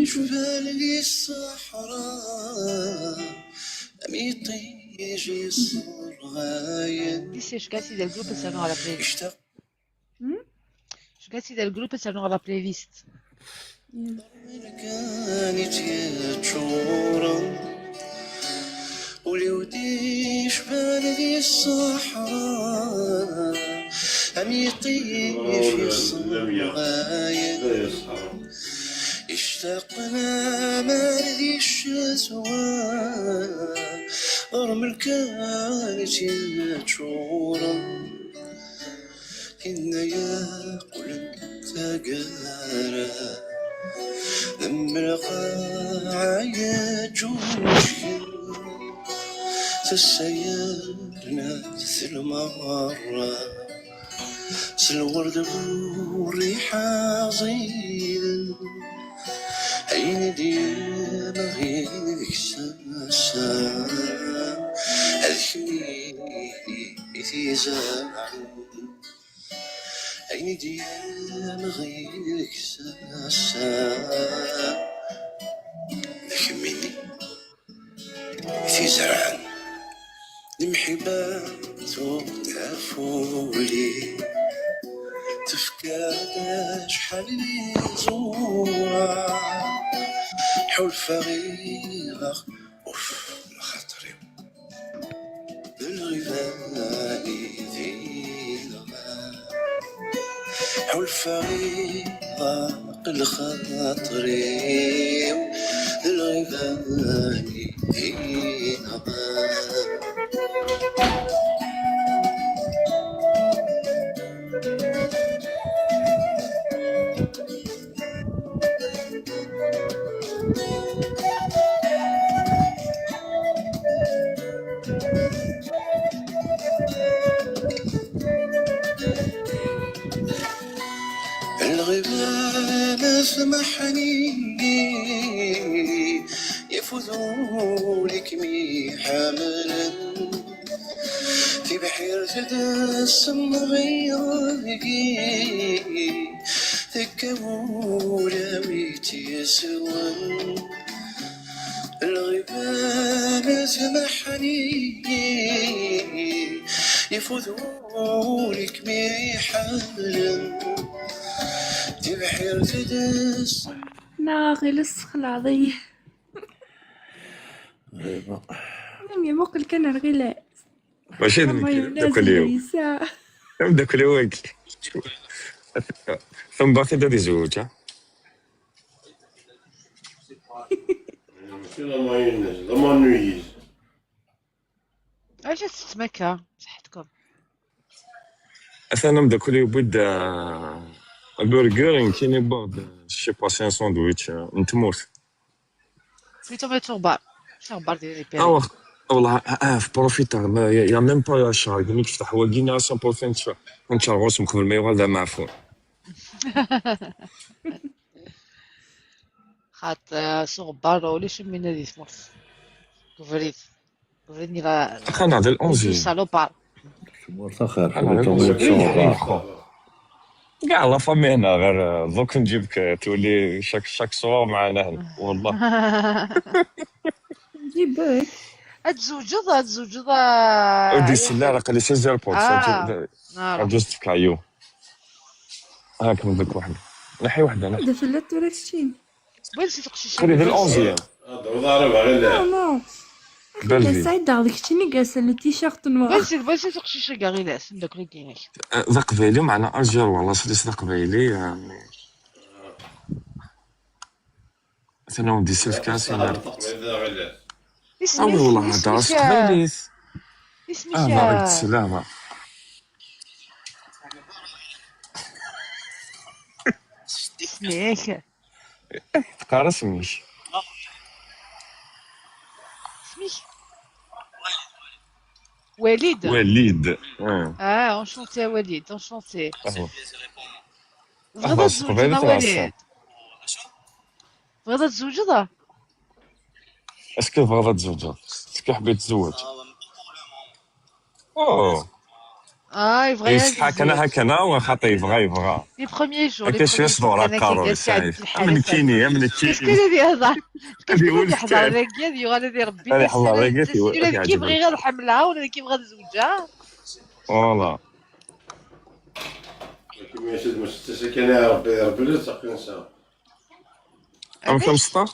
Jbal di ṣṣeḥra, am iṭij iṣerɣayen. Dis, je gagne si del groupe, ça va à la playlist. Ictaq. Hmm? Je gagne si del groupe, ça va à la playlist. Kan i tt-yeččuren. Ul-iw d icban di ṣṣeḥra, am iṭij iṣerɣayen. Ictaqen aman di ccetwa, ɣer melkan i tt-yeččuren. Inna-ya qqlen taggara, d lqaɛa yeǧǧuǧgen, tessa yerna telmeṛṛa, s lwerd bu rriḥa ẓiden, ayen i d-yemɣi deg-s ass-a, d kemmini i t-izerɛen. Ayen i d-yemɣi deg-s ass-a, d kemmini i t-izerɛen. Lemḥibba tuɣ-d ɣef wul-iw, tefka-d acḥal n iẓura. Ḥulfaɣ iɣaɣ, uf, lxaṭer-iw. D lɣiba i d-yenɣa. Ḥulfaɣ iɣaɣ lxaṭer-iw, d lɣiba i d-yenɣa. Lɣiba ma smaḥen-iyi, ifut ul-ik mi ḥamlen. Tibḥirt d semɣi deg-i, tekka ulawi tt-yeswen. Lɣiba ma smaḥen-iyi, ifut ul-ik mi ḥamlen. Tibḥirt d s- Neɣ ɣiles sexlaḍ-iyi. Imi muqel kan ar ɣilas. Mačči d nekk, d ameddakel-iw. Ameddakel-iw wagi. Tameddit-a ad izewweǧ, ha? Mačči d amayu-ines, d amanu-is. Acu tettettem akka? Ṣeḥḥetkom. Atan ameddakel-iw yewwi-d, ah, burger, nekkini wwiɣ-d, je sais pas, un sandwich, ah, n tmurt. Plutôt ma tuɣbar. Tuɣbar di ripéri. Ah, wax-, والله، ah, ah, profiter, ما، y a, y a même pas شهر، قلنا نفتح وقينا cent pour cent نتشا-، نتشرب غوص مقبل ما يغلى معفون. خاطر، آه، سوغبار ولا شي من هذه تموت. كفريت. كفريتني غا-، خلينا هذا الأونزي. سالوبار. تموت آخر، أنا خليتهم غير يتشربوا. كاع لا فامي هنا، غير دوك نجيبك تولي شاك، شاك صور معنا هنا، والله. نجيبك. أتزوجض، أتزوجض، ودي آه، سلا راه قال لي سي زيربودز. آه. أتزوج-، آه، راه. أتزوج في كايو. هاك من ذاك واحد. نحي واحد أنا. هذا في اللتو راك شتين. بلسي تقشيشة. خلي ذا الأونزيام. هذا وضع راه باغي لا. نو، نو. أخي، بلدي. سعيد داغ داك الشيء اللي قاس، اللي تيشيرت نوار. بلسي، بلسي تقشيشة كاع غير لا، سندك لك هناك. آه، ذا قبايلي معنا ألجير، والله سليس ذا قبايلي، يعني. ثنا ودي سيف كاس، يعني. اسمي، آه، والله اسمي، هضرة اسمي شا-، تقبايليت. اسمي آه، شا-، ما غير السلامة. اسمي، إيش؟ تقارس مش. اسمك؟ وليد. وليد. آه. آه، انشونتي يا وليد، انشونتي. أهلا. بغيت أهلا، تزوج، صافي، أنا وليد. بغيت تزوج، لا؟ اسكو بغيت تزوج؟ اسكو حبيت تزوج؟ أوه. Ah, yebɣa ad yesḥa kan yezweǧ. Hakana, xaṭi yebɣa, yebɣa. Les premiers jours, les premiers jours, kan akka, kan akka, kan akka, kan akka. Am nekkini, am nekkini. Est-ce que ad ihḍer? Est-ce que ad ihḍer dagi, ad yuɣal ad irebbi? Ad ihḍer dagi, ad iɛǧeb. Ula d nekk bɣiɣ ad ḥemmleɣ, ula d nekk bɣiɣ ad zewǧeɣ. Voilà. Akken ma yas-d Musa kan, Rebbi, Rebbi la ttaqin sa. Amek am star?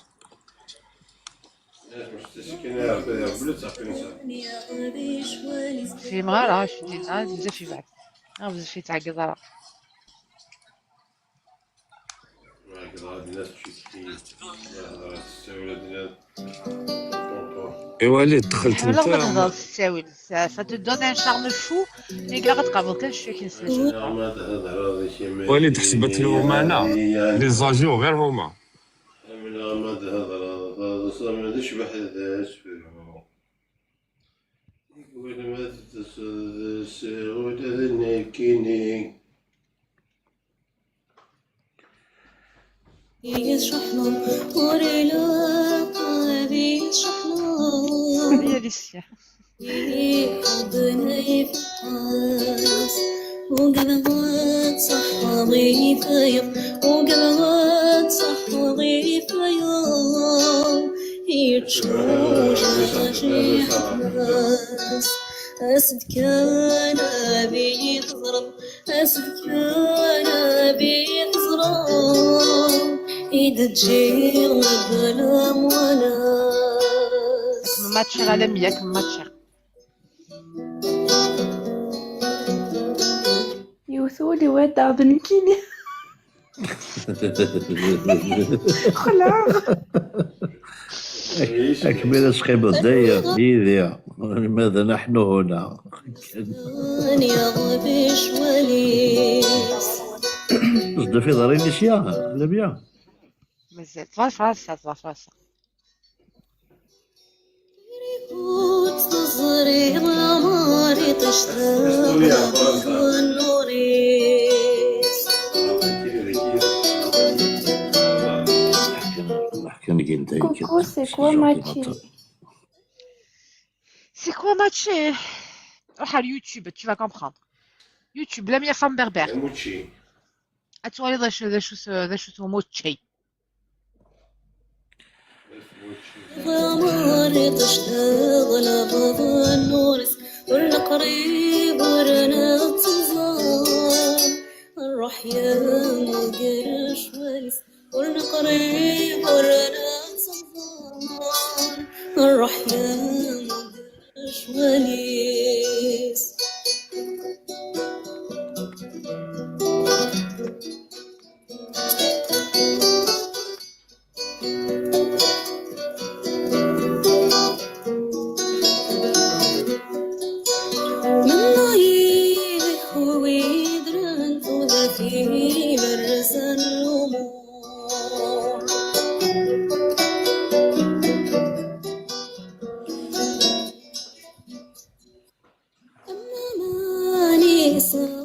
Fhimeɣ ara, je suis désolée, bzaf yebɛed. Ah, bzaf yettɛeggiḍ ara. Iwali, dxelt. Ḥemmleɣ ma tehḍer s ttawil. Ça, ça te donne un charme fou. Mais ilaq ad tqableḍ kan cwiya kan s. Wali, tḥesbet lewmana. Les âgés ɣir huma. Ḥemmleɣ ma d-hedreḍ, taḍsa ma d cbeḥ d asefru. Tikwal ma tettesseḍ ula d nekkini. Yecḥel, ur ilaq ad yecḥel. Hadi Alicia. Iqerben ayeffeq-as, ugadeɣ ad tṣaḥḥeḍ i tayeḍ, ugadeɣ ad tṣaḥḥeḍ i tayeḍ, yeččuǧǧ ajiḥ-as. As-d kan ad iyi-teẓreḍ, as-d kan ad iyi-teẓreḍ, i d-ǧǧiɣ mebla wanas. Mmatčeɣ alammi yak mmatčeɣ. Yiwet ul iwaddeɣ d nekkini. Xleɣ. Akmi la teqqimeḍ daya yid-i. Alma d nahnu huna. Zedef iḍarren-is ya, Lamia. Mazal, tḍafar ass-a, tḍafar ass-a. Ur teẓriḍ leɛmer iṭij tebɣa nnur-is. Coucou, c'est quoi matcher? C'est quoi matcher? Ruḥ ar YouTube, tu vas comprendre. YouTube, Lamia femme berbère. Ad twaliḍ d acu, d acu, d acu-t umatcher. Ur neqrib, ur nettemẓar, ṛṛuḥ yemmug lecɣal-is. Ur neqrib, ur nettemẓar, ṛṛuḥ yemmug lecɣal-is.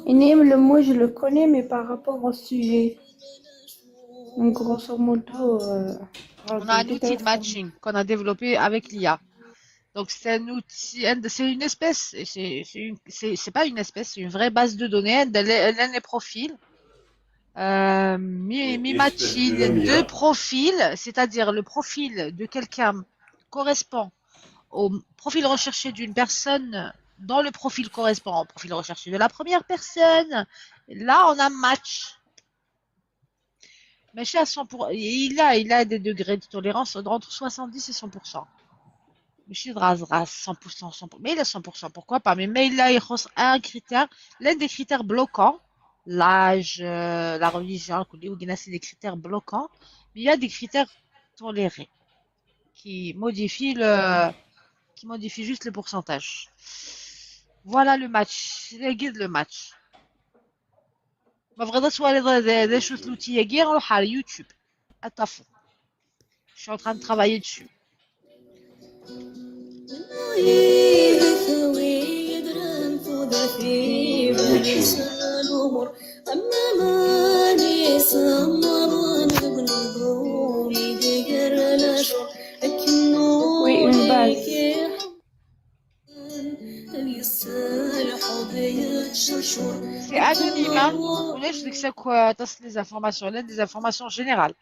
Une, le mot, je le connais, mais par rapport au sujet. Donc, grosso modo, euh, on a un outil de matching qu'on a développé avec l'I A. Donc, c'est un outil, c'est une espèce, c'est pas une espèce, c'est une vraie base de données, les profils. Euh, mi matching deux profils, c'est-à-dire le profil de quelqu'un correspond au profil recherché d'une personne dont le profil correspond au profil recherché de la première personne. Là, on a match. Mais à cent pour cent, il a, il a des degrés de tolérance entre soixante-dix et cent pour cent. Mais il a cent pour cent, cent pour cent. Mais il a cent pour cent, pourquoi pas? Mais, mais il a un critère, l'un des critères bloquants, l'âge, euh, la religion, c'est des critères bloquants. Mais il y a des critères tolérés qui modifie le, qui modifie juste le pourcentage. Voilà le match. C'est guide le match. Ma bɣiḍ ad twaliḍ d acu-t l'outil-agi, ruḥ ar YouTube. Ad tafeḍ. Je suis en train de travailler dessus. Oui, une base. C'est anonyme, hein. Ulac deg-s akk, euh, aṭas n les informations, llant des informations générales.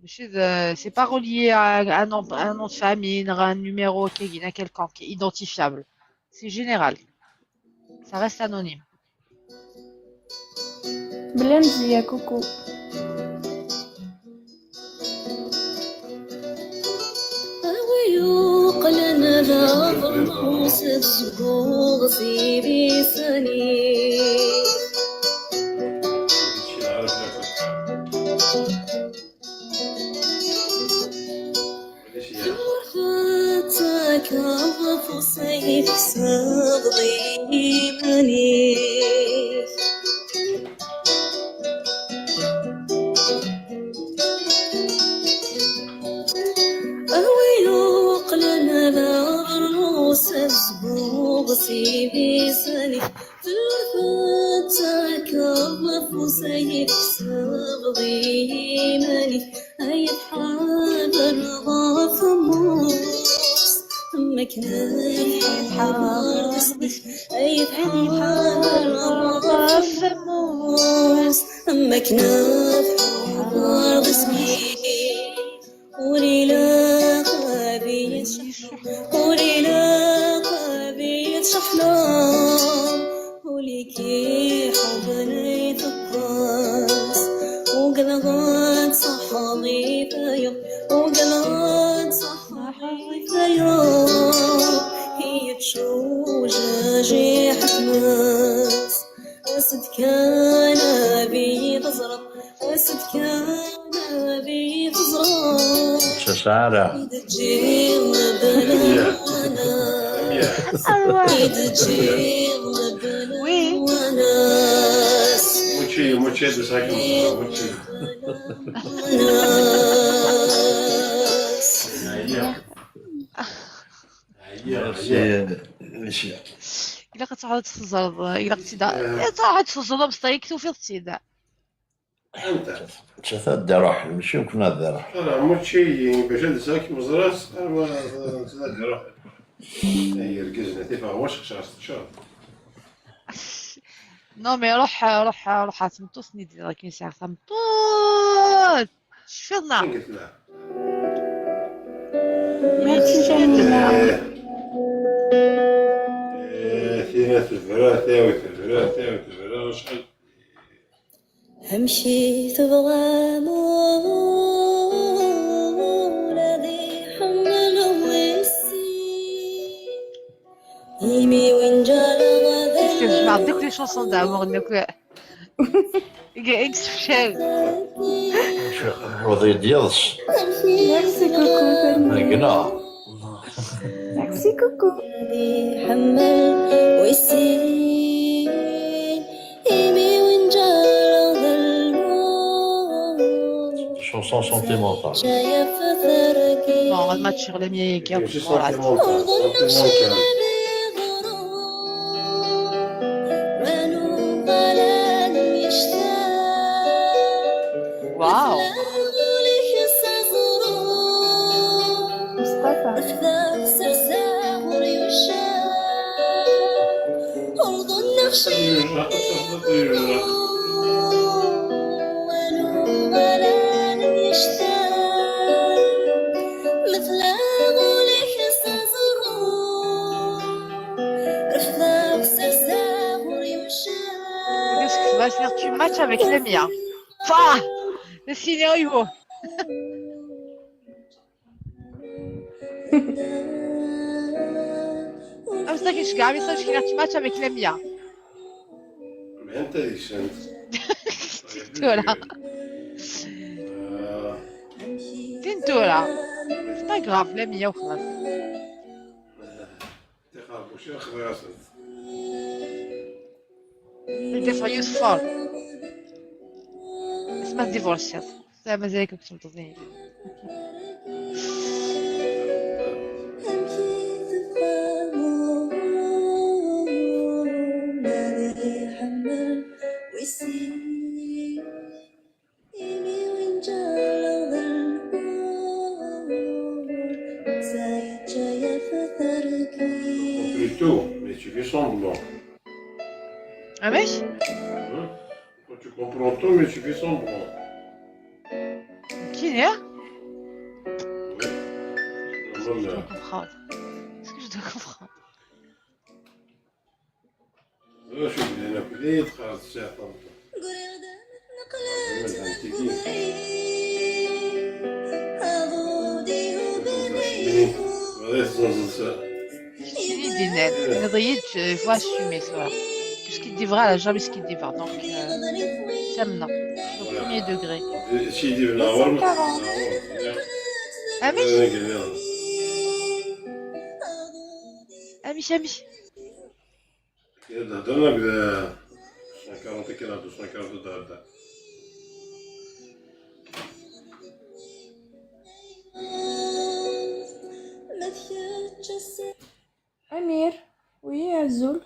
Mačči d, c'est pas relié à un nom, un nom de famille, neɣ un numéro quelconque, identifiable. C'est général. Ça reste anonyme. Bla mzeyya, coucou. A wi yuqlen d abernus tzewweḍ s ibisan-ik. Ur tettakeḍ afus ay tkesbeḍ i yiman-ik. A wi yuqlen d abernus azewweɣ s ibisan-ik. Ur tettakeḍ afus ay tkesbeḍ i yiman-ik. Ay tḥadreḍ ɣef mmus, am akken ay tḥadreḍ isem-ik. Ay tḥadreḍ ɣef mmus, am akken ay tḥadreḍ isem-ik. Ur ilaq ad iyi-tceḥḥ-, ur ilaq ad iyi-tceḥḥleḍ. Ul-ik iḥuben ay teqqes, ugdeɣ ad tṣaḥḥaḍ i tayeḍ, ugdeɣ ad tṣaḥḥaḍ i tayeḍ, i yettcujjaj iḥetmes. As-d kan ad iyi-teẓreḍ, as-d kan ad iyi-teẓreḍ. Ur tesɛi ara. I d-ǧǧiɣ mebla wanas. I d-ǧǧiɣ mebla wanas. Mačči, mačči ad d-tesɛa kan, mačči. Ɛyiɣ. Ɛyiɣ, merci, ɛyiɣ. Merci. Ilaq ad truḥeḍ ad tt-teẓreḍ, ilaq ad tt-id-, eh, truḥeḍ ad tt-teẓreḍ, amesṭay-ik tufiḍ-tt-id. Anta? Nettat ad d-iruḥ, mačči nekkni ad d-iruḥ. Ala, mačči bac ad d-tesɛu kemm ẓriɣ, ala, nettat ad d-iruḥ. Ay, irgazen, a tifeɣ wac xecɛeɣ teččur. Non, mais ruḥ, ruḥ, ruḥ ɣer tmeṭṭut-nni d-, akken sɛiɣ tameṭṭut. Tecfiḍ neɣ? Anga tella? Merci, Jamila. Eh, eh, tina tebra, tawi tebra, tawi tebra, acḥal. Amek i tebɣam ur ad iḥemmel wis sin? Imi win ǧǧaleɣ ad... Est-ce que je vais toutes les chansons d'amour, donc, euh, il y a une spéciale. Wwḍen-d yiḍes. Merci, coucou, Fanny. Gna. Merci, coucou. Ad iḥemmel wis sin. Imi win ǧǧaleɣ d lmut. Chanson sentimentale. Bon, ma tcegleḍ-iyi akka. Mačči sentimentale, sentimentale. Waw. Mustafa. Parce que tu matches avec Lamia. Pah, le scénario. Am ça que je gagne, ça je gagne, tu matches avec Lamia. Mais t'as dit ça. Voilà. Euh. C'est pas grave, Lamia, خلاص. Ixerbuc, ixerbuc. Anda ffeɣ yusfar. Asma tdivorciḍ. Sa mazal-ik ur k-tmeṭṭeḍ. Plutôt Mais tu fais semblant. Ah oui? Hein? Toi, tu comprends tout, mais tu fais semblant. Qui est? Oui. Qu'est-ce que je dois comprendre? Qu'est-ce que je dois comprendre? شوف لنا كليت خالص الساعة ثمانطاش. غير تزوز الساعة. Keččini d-yennan, tenniḍ-iyi-d, euh, il faut assumer, c'est vrai. Tout ce qui te devra, elle a jamais ce qui te devra. Donc, euh, ça me non. Au premier degré. Si d-ibna ɣur-m. Amek? Amek, amek? Kra d-hedren akked cent quarante kra, deux cent quarante d-hedren. Amir, oui, azul.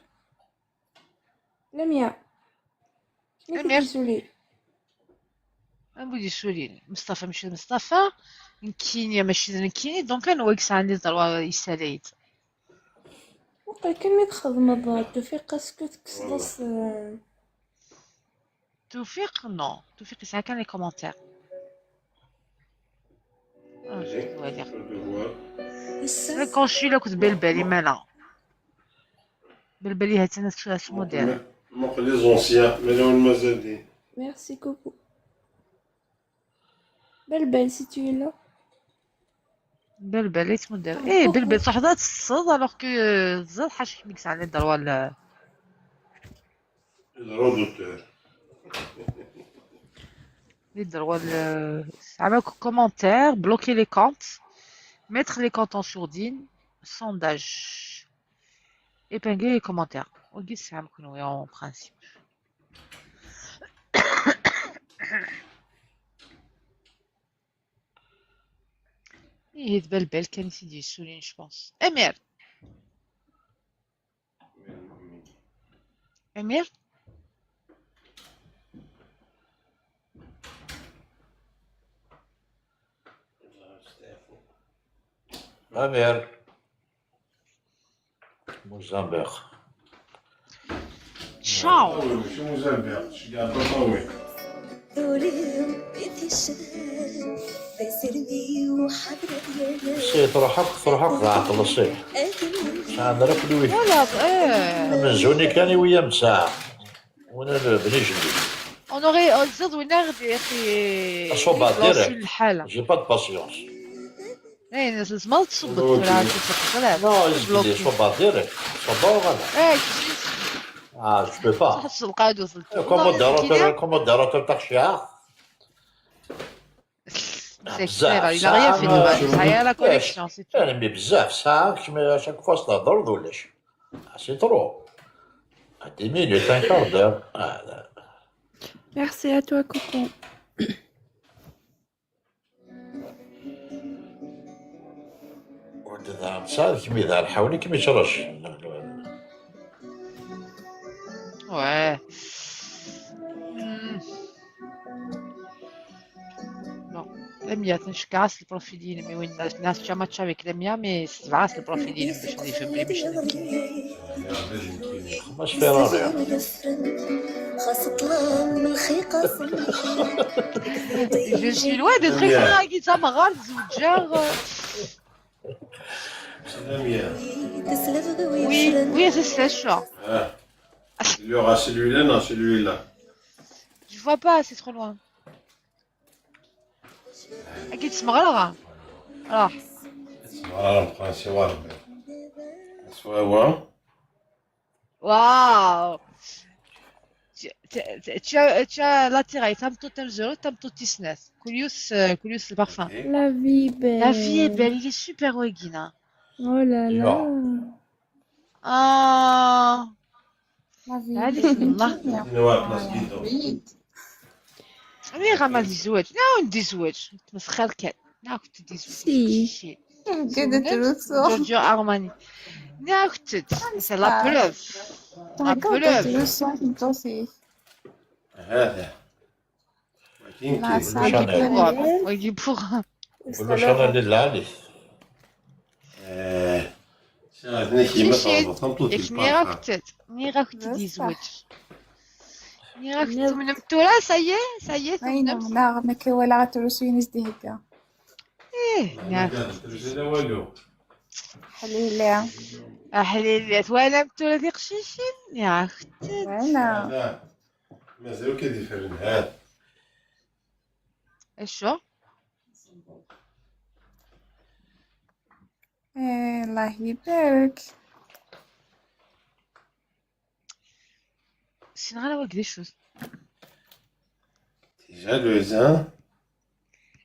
Lamia. Amek Amir. Tizuli? Am wid yessulin. Mustafa, mačči d Mustafa. Nekkini, mačči d nekkini. Donc, anwa i yesɛan les droits yessala-yi-d? Waqil kan mi txedmeḍ Tufiq, est-ce que tekkseḍ-as, euh, Tufiq, non. Tufiq yesɛa kan les commentaires. Ah, je vais lire. Quand je suis là, كنت بالبالي مالا. بالبالي هاتنا شو اسمو داير. Muqel les anciens, mais là on mazal din. Merci, coucou. Belbel, si tu es là. بالبالي اسمو داير. ايه، بالبالي صح، ذات الصوت، alors que زاد حاجة كيما يسعى les droits ل- Les droits d'auteur. les droits ل- زعما commentaire, bloquer les comptes, mettre les comptes en sourdine, sondage, épingler les commentaires. Ok, c'est un peu en principe. ايه، هاد بالبال كان سيدي يسولين، je pense. امير. امير. امير. موزمبيق. Ciao. ماشي موزمبيق، شي قاعد بطاوي. سي تروح هاك، تروح هاك ضاعت الصيف. شعندنا كل ويك. Voilà, ايه. من زوني كان ويا مساعة. وانا بني جدي. On aurait, on زاد وين غادي يا اخي. الصوبة يبلاصي direct. الحالة. J'ai pas de patience. ايه، لازم ما تصدق في العالم، تصدق. لا، Non, تبلوكي. يجبدي صوبة direct. صوبة وغدا. ايه، كيفاش؟ اه، je peux pas. صح، تصدق عاد وصلت. Comme modérateur, comme modérateur تاع الشيعة. C'est clair, il n'a rien fait de mal. Ça y est, la connexion, c'est tout. انا مي بزاف ساعة كيما chaque fois تهضر ولاش. C'est trop. Dix minutes, un quart d'heure. آه، لا. Merci à toi, coucou. ولد دار تسعة كيما دار حولي كيما يترج. Ouais. Hmm. Bon, لميا تنشكاس البروفيلين، mais وين الناس، الناس جا ماتش avec لميا، mais سبعة البروفيلين باش نفهم بلي ماشي. خمس فيراري. Je suis loin d'être راكي تما غير زوجة. سلام يا. Oui, oui, c'est ça, je suis. اه. Il y aura celui-là, non, celui-là. Je vois pas, c'est trop loin. اكيد تسمغرغ. راح. اسمع، راه بقى شي ورد. سوا هو. واو. تشا لاتيراي تامطو تمزرو تامطو تيسناث. كل يوس، كل يوس البارفان. La vie est belle. La vie est belle, il est super, ويكينا. Oh là là. اه. La vie هذيك est belle. الله. نوا بلاص بيدو. مي غا ما دي زواج، نعاود دي زواج. تمسخر كان. نعاود دي زواج. Si. شي. كده تروسو. جورجيو ارماني. نعاود. C'est la preuve. La هكا preuve. تروسو دوسي. هذا. ما كاين مع كيف. السلامة. شانيل. ويجي بوغ. قول له شانيل للعالي. آه. Nniɣ-ak-tt-id, nniɣ-ak-tt-id yezweǧ. Nniɣ-ak-tt-id, tumnem tura, ça y est, ça y est, tumnem. Neɣ nekk walaɣ atrusu-ines d-ihegga. Ih, neɣ. Ḥlili. Aḥlili, twalam tura tiqcicin? Neɣ. Wala. Mazal ur k-id-ifren, ha. Acu? Eh, Allah ibarek. Ur ssineɣ ara wagi d acu-t. T'es jalouse, hein?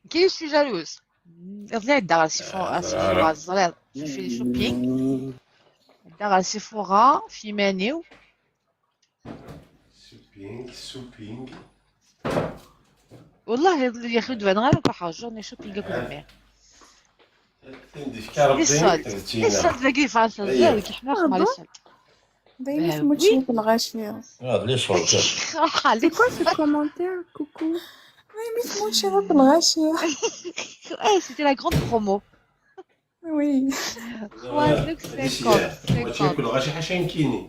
Qui je suis jalouse? Iḍelli ɛeddaɣ ɣer Sephora, ẓriɣ, j'ai fait shopping. Ɛeddaɣ ɣer Sephora, f iman-iw. Shopping, shopping. Wallah, iḍelli, yaxi ur d-baneɣ ara akk, ḥerǧeɣ, journée shopping akked mmi. Tin d-ifka Ṛebbi d tina. Iṣṣad dagi Fransa, zad, iḥma xmar iṣṣad. Daymi tmuččeḍ lɣaci. Ah, d les soldes. C'est quoi ce commentaire, coucou? Daymi tmuččeḍ lɣaci. Eh, c'était la grande promo. Oui. Trois, cinquante, cinquante. Mačči akk lɣaci, ḥaca nekkini.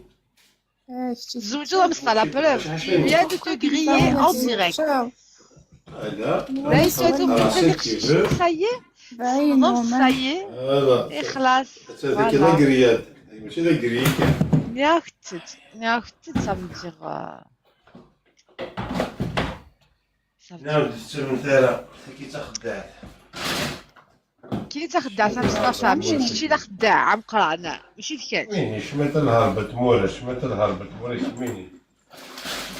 Tzewǧeḍ a Mesṭal, la preuve. Il vient de te griller en direct. Là, il se trouve, ça y est. Tessneḍ, ça y est. Ixlaṣ. Voilà. Nniɣ-ak-tt-id, nniɣ-ak-tt-id, ça veut dire, euh, ça veut dire. Ur d-tettrumt ara, tagi d taxeddaɛt. Kini d taxeddaɛt a Mustapha, mačči d kečč i d axeddaɛ ameqqran, mačči d kečč. Win, cmiṭ lherb n tmura, cmiṭ lherb n tmura, kemmini.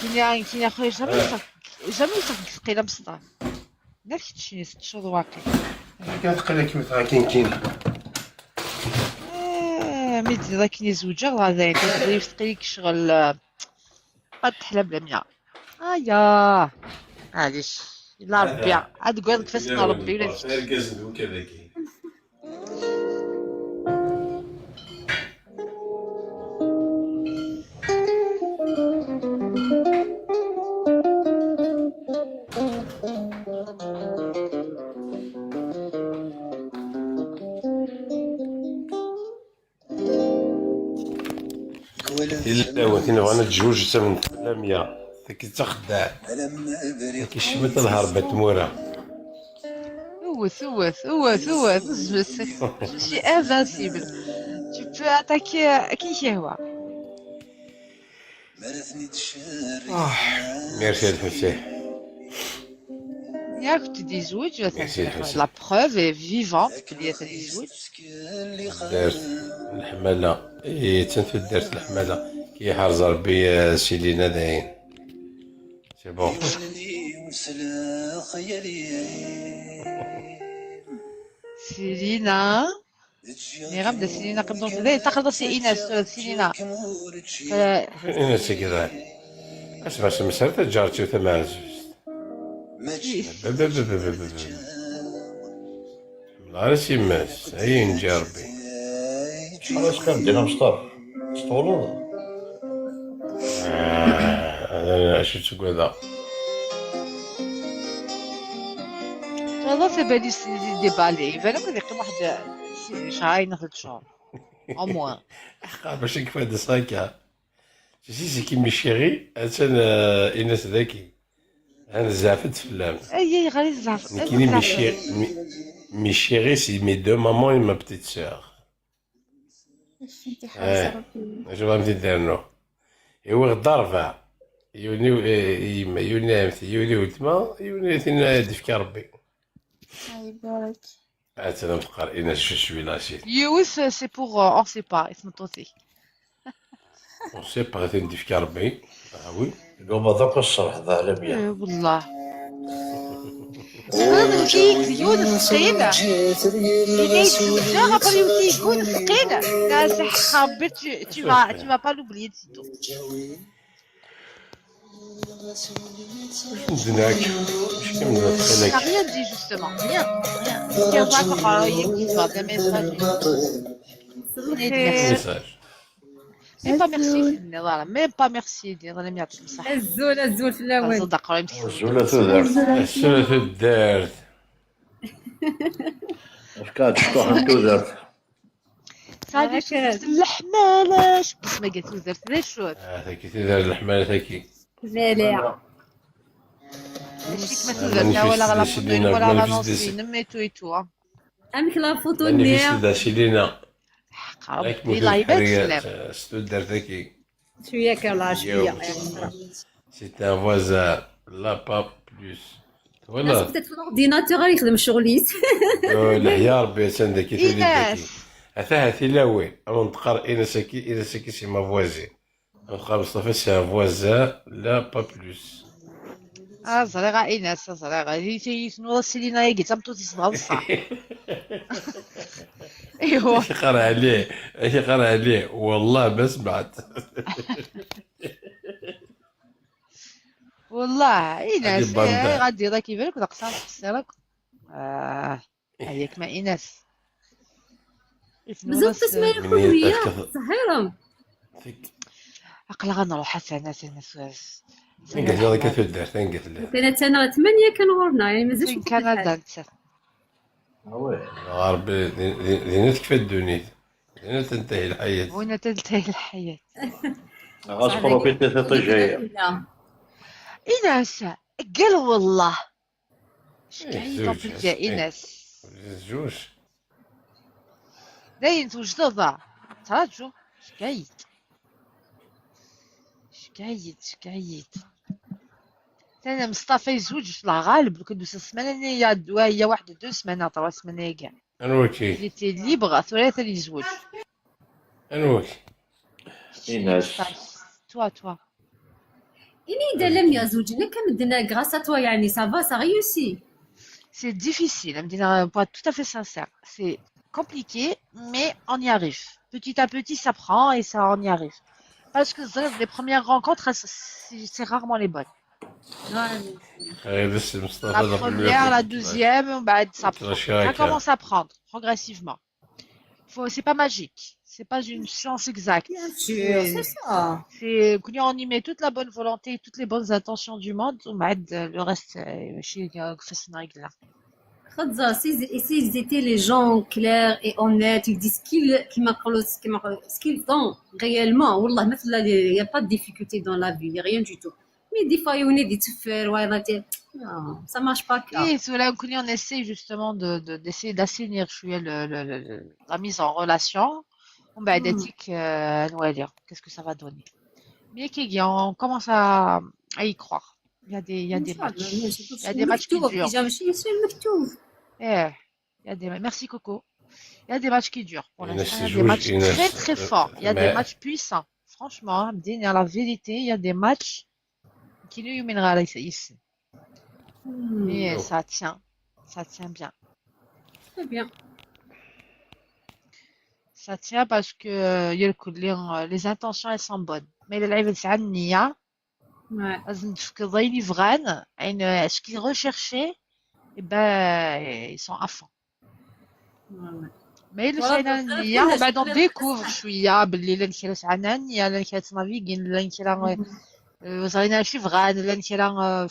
Kini, kini a xuya, jamais ur s-, jamais ur s-tqil a Mustapha. Naf keččini, teččuḍ waqil. Akka teqqel akken tɣakin kini. Eh, mi d-tenniḍ akken i zewǧeɣ, dɣa dayen, taqbaylit teqqel-ik ccɣel, eh, ad teḥla bla mya. Aya. Maɛlic. Yella Rebbi. Ad deg wayeḍ deg ifassen n Rebbi ula d kečč. Argaz d ukadagi. Tilawatin bɣan ad ǧǧuǧ ttamen lamya. Tagi d taxeddaɛt. Tagi cmiṭ lherba n tmura. Wwet, wwet, wwet, wwet, zmet. Je suis invincible. Tu peux attaquer, euh, qui que ce soit. Ah, merci الحسين. Yak-d yezweǧ, la preuve est vivante belli atan yezweǧ. Taddart n leḥmala, eh, attan taddart n leḥmala. Ki iḥrez Rebbi, eh, Silina dayen. C'est bon. Silina. Nniɣ-am-d a Silina, qeddurt dayen, taxelḍ-as i Inas, tura d Silina. Inas i yedɛan. Asma semser taǧǧart-iw tamaɛzuzt. Ḥemmleɣ ara s yemma-s, ay yenǧi Rebbi. Xalas kan ddin amesṭaf. Testuleḍ? Ah, acu ttaggadeɣ. Tɣileḍ tabalizt-nni di déballé, iban akk ad yeqqim waḥed si ccɛer-nneɣ d ccɛer. Au moins. Axxam, bac ad yefad ṣaka. Tu sais, c'est qui mes chéris? Attan, euh, Ines daki. Ad zeɛfent fell-am. Ay, ayɣer i tzeɛfeḍ? Nekkini, mes chéris, mes, mes chéris, c'est mes deux mamans et ma petite sœur. Acu tebɣamt ad d-ternu? Iwiɣ-d ṛebɛa. Yiwen i, i yemma, yiwen i ɛemti, yiwen i weltma, yiwen i tin ad d-ifk Ṛebbi. Ay, barak. Ad tedam teqqar, Ines, je suis là, c'est. Yiwet, c'est pour, euh, on sait pas, i tmeṭṭut-ik. On sait pas, ad ten-d-ifk Ṛebbi. Ah oui. Guma d akk ṣṣreḥ d aɛlamiya. Eh, wallah. Txedmeḍ-iyi-d yiwen n tqil. Yenna-yi-d zewǧeɣ, après yewwet-iyi-d yiwen n tqil. Là, c'est Ṛebbi, tu, tu vas, tu vas pas l'oublier du tout. Acu n ddnk? Acu n ddnk? T'as rien dit, justement. Rien, rien. Tiens, va encore, il y a qui va, des messages. Message. Même pas merci, Dina, voilà. Même pas merci, Dina, voilà, merci. Azul, azul fell-awen. Azul a tudert. Azul a tudert. Efk-aɣ-d cṭuḥ n tudert. Ɣadi tudert n leḥmala, ceggisem-agi tudert d acu-t? Ah, tagi tudert n leḥmala tagi. Lala. Mačči kma tudert-a wala ɣer la photo-inu wala ɣer l'annonce-inem et tout et tout. Amek la photo-nni? Manifeste da Silina. Ḥeqqa Rebbi, la yebɛed fell-am. S tudert-agi. Cwiya kan la cwiya. C'est un voisin, là pas plus. Voilà. Peut-être l'ordinateur ad yexdem ccɣel-is. Leḥya Rebbi, attan dagi tuli dagi. Ines. Atah tilawin. Ad nqar Ines-agi, Ines-agi c'est ma voisine. Ad nqar Mustafa c'est un voisin, là pas plus. Ah, ẓriɣ a Ines, ẓriɣ. Di tayit n Silina-agi d tameṭṭut-is d aḍsa. Aywa. Acu yeqqar Ɛli? Acu yeqqar Ɛli? Wallah ma smaɛt. Wallah, Ines, ɣadi ḍak ibarek d aqsar tqeṣṣir akk. Ah, ayyak ma Ines. Bezzaf tasmaya kunwi, ya, ttṣehhirem. Aql-aɣ ad nruḥ a Sana, Sana, Sana. Anga tella akka tudert, anga tella? Kan attan ɣer tmanya kan ɣur-neɣ, yani mazal cwiṭ kan ad d-taf. Ɣer Rebbi, din, din, din tekfa ddunit. Din ad tentehi lḥayat. Win ad tentehi lḥayat. Ɣas profitez a tijaya. Ines, ggal wallah. Ceggeɛ-iyi-d en plus ya Ines. Zuj. Dayen twejdeḍ, ah. Ttraǧu. Ceggeɛ-iyi-d. Ceggeɛ-iyi-d, ceggeɛ-iyi-d. Tana Mustafa yezweǧ, la ɣaleb, lukan d-usan ssmana-nni ya, ya waḥed deux semaines, trois semaines-agi. Anwa-k? Il était libre, tura atan yezweǧ. Anwa-k? Ines. Toi, toi. Ini-d alammi zewǧen akka medden grâce à toi, yani, ça va, ça réussit. C'est difficile, à me dire, pour être tout à fait sincère. C'est compliqué, mais on y arrive. Petit à petit, ça prend et ça, on y arrive. Parce que les premières rencontres, elles, c'est c'est rarement les bonnes. La première, la deuxième, bah, ça prend. Ça commence à prendre progressivement. Faut, c'est pas magique, c'est pas une science exacte. Bien sûr, c'est ça. C'est qu'on y met toute la bonne volonté, toutes les bonnes intentions du monde, ومن بعد, euh, le reste, euh, ماشي كيف السنة يقول لك. خاطر si, si ils étaient les gens clairs et honnêtes, ils disent ce qu'ils, كيما نقولوا, كيما نقولوا, ce qu'ils ont réellement, والله ما في, il y a pas de difficulté dans la vie, il y a rien du tout. Mais des fois يولي يتفر وهذا تي-, non, ça marche pas. ايه، سولا نكوني on essaie justement de, de, d'essayer d'assainir شوية le, le, le, le, la mise en relation. ومن بعد هذيك, euh, نوالي, qu'est-ce que ça va donner. Mais كي on commence à, à y croire. Il y a des, il y a des matchs. Il y a des matchs qui durent. ماشي مكتوب. ايه, il y a des, merci Coco. Il y a des matchs qui durent. Pour l'instant, il y a des matchs très, très forts. Il y a des matchs puissants. Franchement, à dire la vérité, il y a des matchs كاين يومين غير يس-, يسن. Mais ça tient. Ça tient bien. Très bien. Ça tient parce que, euh, يا الكل, euh, les intentions, elles sont bonnes. Mais اللعيبة تسعى النية. لازم تفكر وين يبغان, عين, ce qui est recherché, et ben, ils sont à fond. ما إلا سعينا النية, ومن بعد on découvre شوية باللي لان كرا سعينا النية, لان كرا تنافيكين, لان كرا, آه، زرينا شي فغان, لان كرا, آه،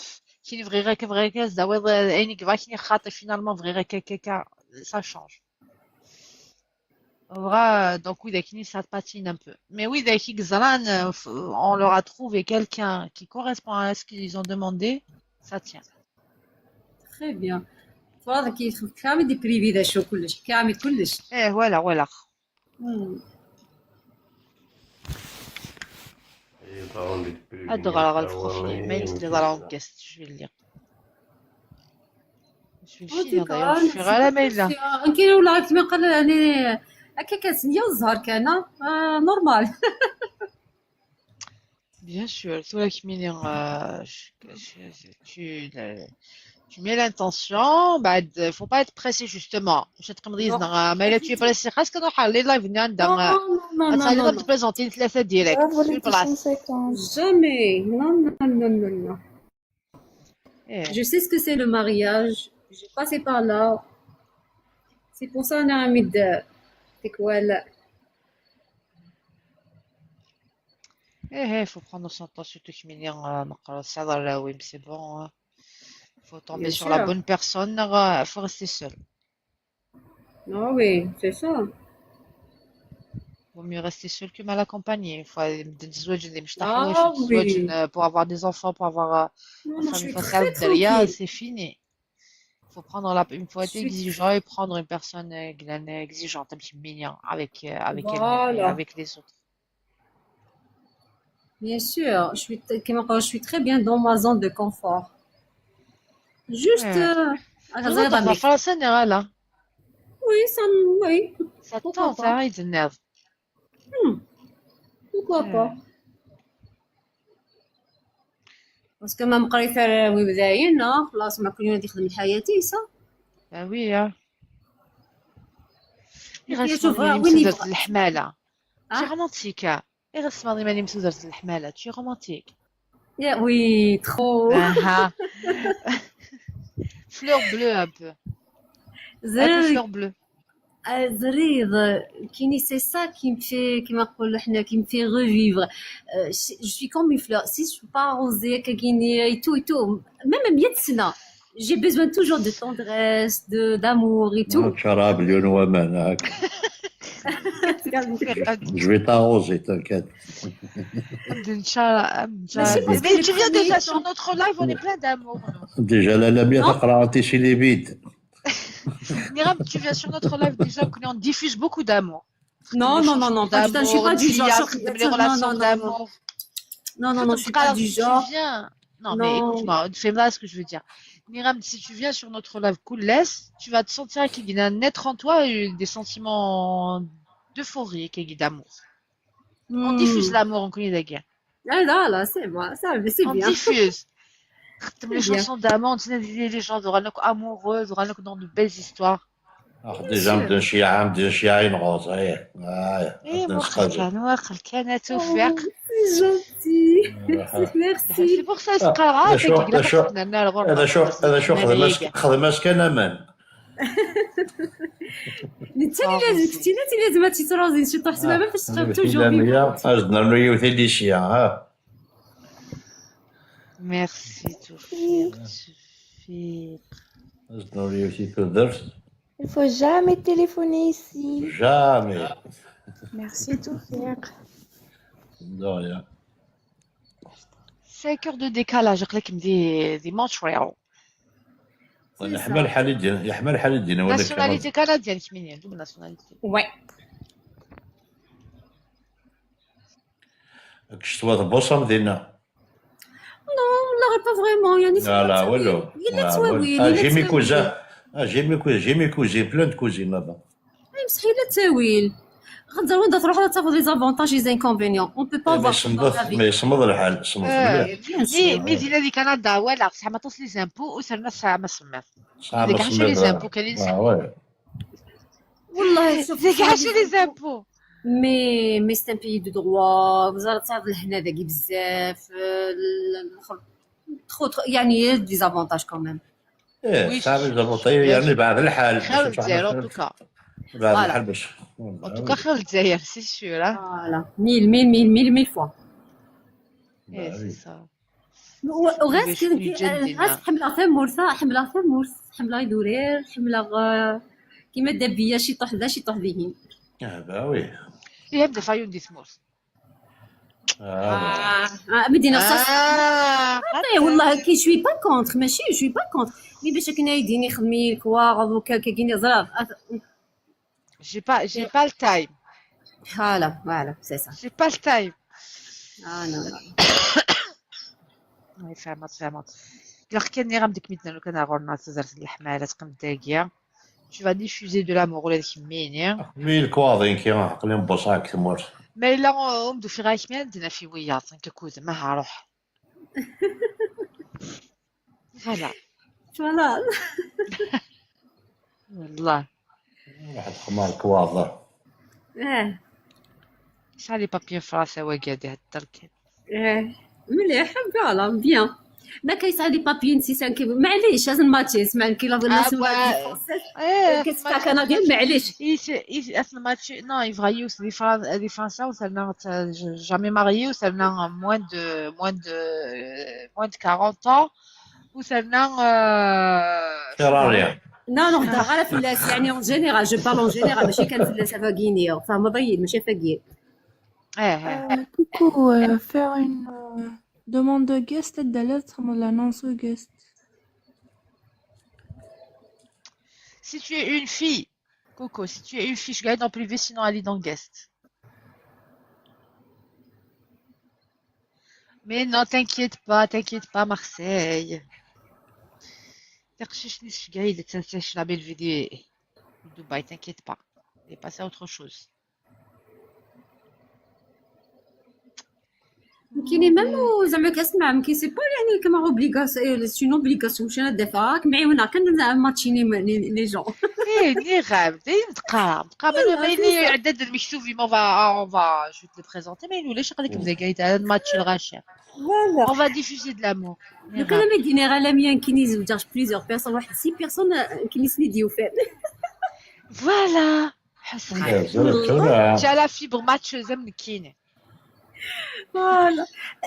كاين بغي غير كيف غير كذا, ويض-, عيني كيف كاين يخاطي finalement بغي غير كا, كا, كا, ça change. Voilà, donc oui, d'accord, ça patine un peu. Mais oui, d'accord, euh, on leur a trouvé quelqu'un qui correspond à ce qu'ils ont demandé, ça tient. Très bien. Voilà, كي يدخل كامل des privilèges وكلش, كامل كلش. ايه, voilà, voilà. هاد غرا غنتخفي, ما يمكن غرا ونكست شوية اللي. شوية شي غير ما إلا. كاين ولا عرفت ما قال يعني, هكا كاس هي الزهر كان, آه, normal. Bien sûr, ثورة كميني, آه, ش-, ش-, ش-, tu, tu mets l'intention, بعد, faut pas être pressé, justement. مش تقمضيز نغ-, ما إلا tu es pressé, خاصك نروح على les lives ني عندها. Non, non, non, non, non. تبريزونتي ثلاثة direct, sur place. Jamais. Non, non, non, non, non. Je sais ce que c'est le mariage. J'ai passé par là. C'est pour ça, أنا عميد تكوال. ايه, ايه, faut prendre son temps, surtout كميني, آه, نقرا السعر الراوي, c'est bon, hein. Faut tomber sur la bonne personne, euh, faut rester seul. Ah oui, c'est ça. Vaut mieux rester seul que mal accompagné. Faut, euh, des fois, des fois, pour avoir des enfants, pour avoir, euh, une famille, c'est fini. Faut être exigeant et prendre une personne, euh, exigeante, un petit mignon avec, euh, avec elle, avec les autres. Bien sûr, je suis, je suis très bien dans ma zone de confort. Juste, euh, oui, ça, oui. Ça tente, hein, il énerve. Hmm. Pourquoi pas? Parce que même قريت ويبداين خلاص ما كل يوم يخدم حياتي ça. Ben oui, hein. غير اسمع ديما مسوزرة الحمالة. Tu es romantique. غير اسمع ديما مسوزرة الحمالة. Tu es romantique. Oui, trop. Fleur bleue un peu. Un peu fleur bleue. زريض. كيني c'est ça qui me fait, كيما نقولو حنا, qui me fait revivre. Je suis comme une fleur, si je suis pas arrosée كيني et tout et tout, même مية سنة, j'ai besoin toujours de tendresse, de, d'amour et tout. شراب ليون ومان هاك. Je vais t'arroser, t'inquiète. Mais tu viens déjà sur notre live, on est plein d'amour. Déjà, la mienne تقرا انت chez les vides. Nirem, tu viens sur notre live déjà, on diffuse beaucoup d'amour. Non, non, non, non, pas du tout, je suis pas du genre. Les relations d'amour. Non, non, non, je suis pas du genre. Non, mais écoute-moi, tu fais pas ce que je veux dire. Nirem, si tu viens sur notre live كلش, tu vas te sentir qu'il y a naître en toi des sentiments d'euphorie, d'amour. On diffuse l'amour, on connaît la guerre. Ah là là, c'est moi, ça, c'est bien. On diffuse. Les chansons d'amour, on dit les gens, amoureux, dans de belles histoires. Déjà, de شيعة, de شيعة ينغوص, ايه. ايه، واقل كان، واقل كان توفيق. C'est gentil. Merci. C'est pour ça, c'est pas grave. هذا شو, هذا شو, خدمة كان أمان. نتا اللي لازم كنتي، نتا اللي لازم تيتروزي شي طوح سبابه فاش تخاف توجور. اجدنا له يوثي دي شيا ها. Merci توفيق. توفيق. اجدنا له يوثي كل درس. Il faut jamais téléphoner ici. Jamais. Merci توفيق. De rien. cinq heures de décalage, قلت لك دي دي Montréal. يحمل حالي دينا, يحمل حالي دينا ولا nationalité canadienne, كمينيا, double nationalité. Ouais. كشتوا بوصه مدينه. Non, والله pas vraiment, يعني. لا لا والو. الا تواويل. J'ai mes cousins, j'ai mes cousins, j'ai mes cousins, plein de cousins là-bas. اي بصح الا تاويل. غنزر وين تروح لا تاخذ les avantages, les inconvénients, on peut pas avoir. Mais يصمد الحال, يصمد مليح. Mais mais دينا دي كندا ولا صح ما تصلي les impôts وسرنا ساعه ما سمعت. صح ما سمعت les impôts كاين. اه ouais. والله شوف, c'est caché les impôts. Mais mais c'est un pays de droit, وزاره الصحه لهنا ذاكي بزاف. Trop, يعني des avantages quand même. ايه, ça les avantages, يعني بعض الحال. خير الجزائر en tout cas. بعض الحال باش. En tout cas خير الجزائر, c'est sûr. Voilà, mille, mille, mille, mille, mille fois. ايه, c'est ça. وغاس حملة ثمورثة, حملة ثمورث, حملة يدورير, حملة كيما دابية شي طوح ذا شي طوح ذهين. اه bah oui. ايه, بدفع يوم دي ثمورث. آه. آه. مدينة صاص. آه. والله كي je suis pas contre, ماشي je suis pas contre, mais باش كنا يديني خدمي الكواغ وكا كيني زراف. J'ai pas, j'ai pas le time. Voilà, voilà, c'est ça. J'ai pas le time. Ah non, non. Oui, فهمت, فهمت. لا كان غام ديك ميتنا لو كان غورنا تزرت اللحمه لا تقم داكيا. Tu vas diffuser de l'amour ولا ديك ميني. مي الكواضين كي عقلين بوصاك ثمورت. Mais là, on, on doit faire avec moi, on a fait oui, attends, que cause, ما هروح. Voilà. Voilà. والله. واحد الخمار كواضر. اه. شحال les papiers فرنسا وقاعد يهدر كان. اه. مليح, voilà, bien. ما كيسعى les papiers نسيت كيف, معليش, هذا الماتش, اسمع, كي لا ايه, كتبقى كندير, معليش. ايه, اصلا ماتش, non, يفغيوس les Fran-, les Français وصلنا jamais mariés, وصلنا moins de, moins de, moins de quarante ans, وصلنا Ferrari. Non, non, هضر غير فلاس، يعني en général, je parle en général, ماشي كان فلاس فاكيني، فاهمة ضيق، ماشي فاكين. اه اه Euh, coucou, euh, faire une euh, demande de guest, t'as l'air de l'annonce au guest. Si tu es une fille, Coco, si tu es une fille, je gagne en privé, sinon elle est dans guest. Mais non, t'inquiète pas, t'inquiète pas, Marseille. تقشيشني شكاي اللي تنساش la belle vidéo دبي, t'inquiète pas. On est passé à autre chose. كاينين même زعما كاسمع، ما كاين سي با يعني كما obligation، c'est une obligation باش انا دافعه، راك معيونه كان ماتشيني les gens. ايه ني غاب دايم تقرا تقرا من ما يلي عدد المكتوب ما va on va je vais te le présenter ما ينوليش قال لك بدا قايد هذا الماتش الغاشي. Voilà. On va diffuser de l'amour. Donc انا ما ديني غير لاميان كاين يزوج plusieurs personnes، واحد six personnes كاين سني ضيوفان. Voilà. حس زرتونا. جا la fibre match زم كينه. Voilà.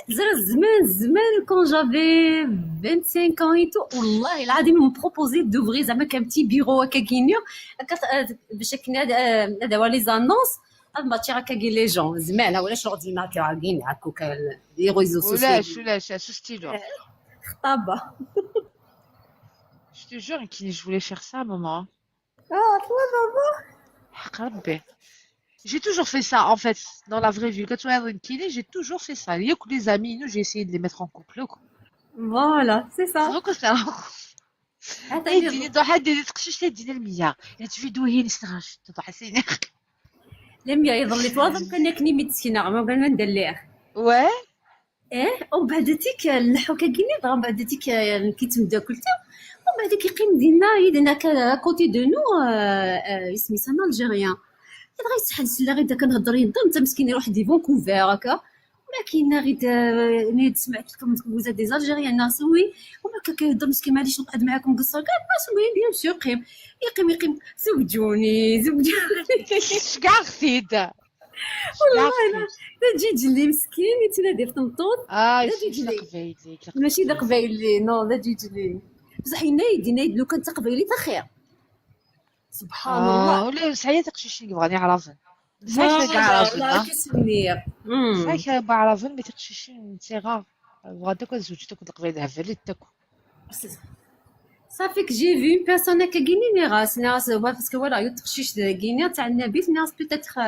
زرا زمان زمان quand j'avais vingt-cinq ans et tout، والله العظيم me proposer d'ouvrir زعما كان petit bureau هكا كينيو هكا، آه، باش كنا آه، نديروا les annonces. هاد الماتش هكا كاين les gens زمان، ولا شغل ديما هكا كاين هكا les réseaux sociaux. ولاش ولاش سو ستيلو. طابا. Je te jure كي je voulais faire ça, maman. اه، toi, maman. حق ربي. J'ai toujours fait ça en fait. Dans la vraie vie, quand tu es كيني, j'ai toujours fait ça. ياك les amis, nous, j'ai essayé de les mettre en couple. Voilà, c'est ça. Donc ça. حتى يديني ضحى ديري تقشيش تدينا المية. يا تفيدو هي نستغرش تضحى سيني. لميا يظل يتواضع كان ياكني متسكينة، ما قالنا ندلع. Ouais. ايه، ومن بعد تيك نحو كاكيني ضرب، بعد تيك كي تمدا كلتا، ومن بعد كيقيم دينا يدنا كا côté de nous، آه، آه، اسمي سان الجيريان. غير يسحل سلا غير كنهضر ينضم انت مسكين يروح دي فانكوفر هكا. ما كاين غير، آه، نيت سمعت لكم vous êtes des Algériens ناس oui. وما كا كيهضر مسكين معليش نقعد معاكم قصه كاع ناس oui bien sûr قيم. يقيم يقيم زوجوني زوجوني. كاع غثيده. والله لا. لا تجي تجلي مسكين يتنادي في تمطوط. اه لا يسمي تجلي. قبايلي. ماشي دا قبايلي، non لا تجي تجلي. بصح ينايد ينايد لو كان تقبايلي تا خير. سبحان الله. اه ولا سعيا تقشيشين يبغاني عرفن. سعيا كاع عرفن. كسمير. سعيا كاع عرفن ما تقشيشين c'est rare. وغادوك زوجتك القبايل هفلت تاكل. صافي que j'ai vu une personne هكا كيني ني راس ناس parce que voilà يتخشيش كيني تاع النبي ناس peut-être.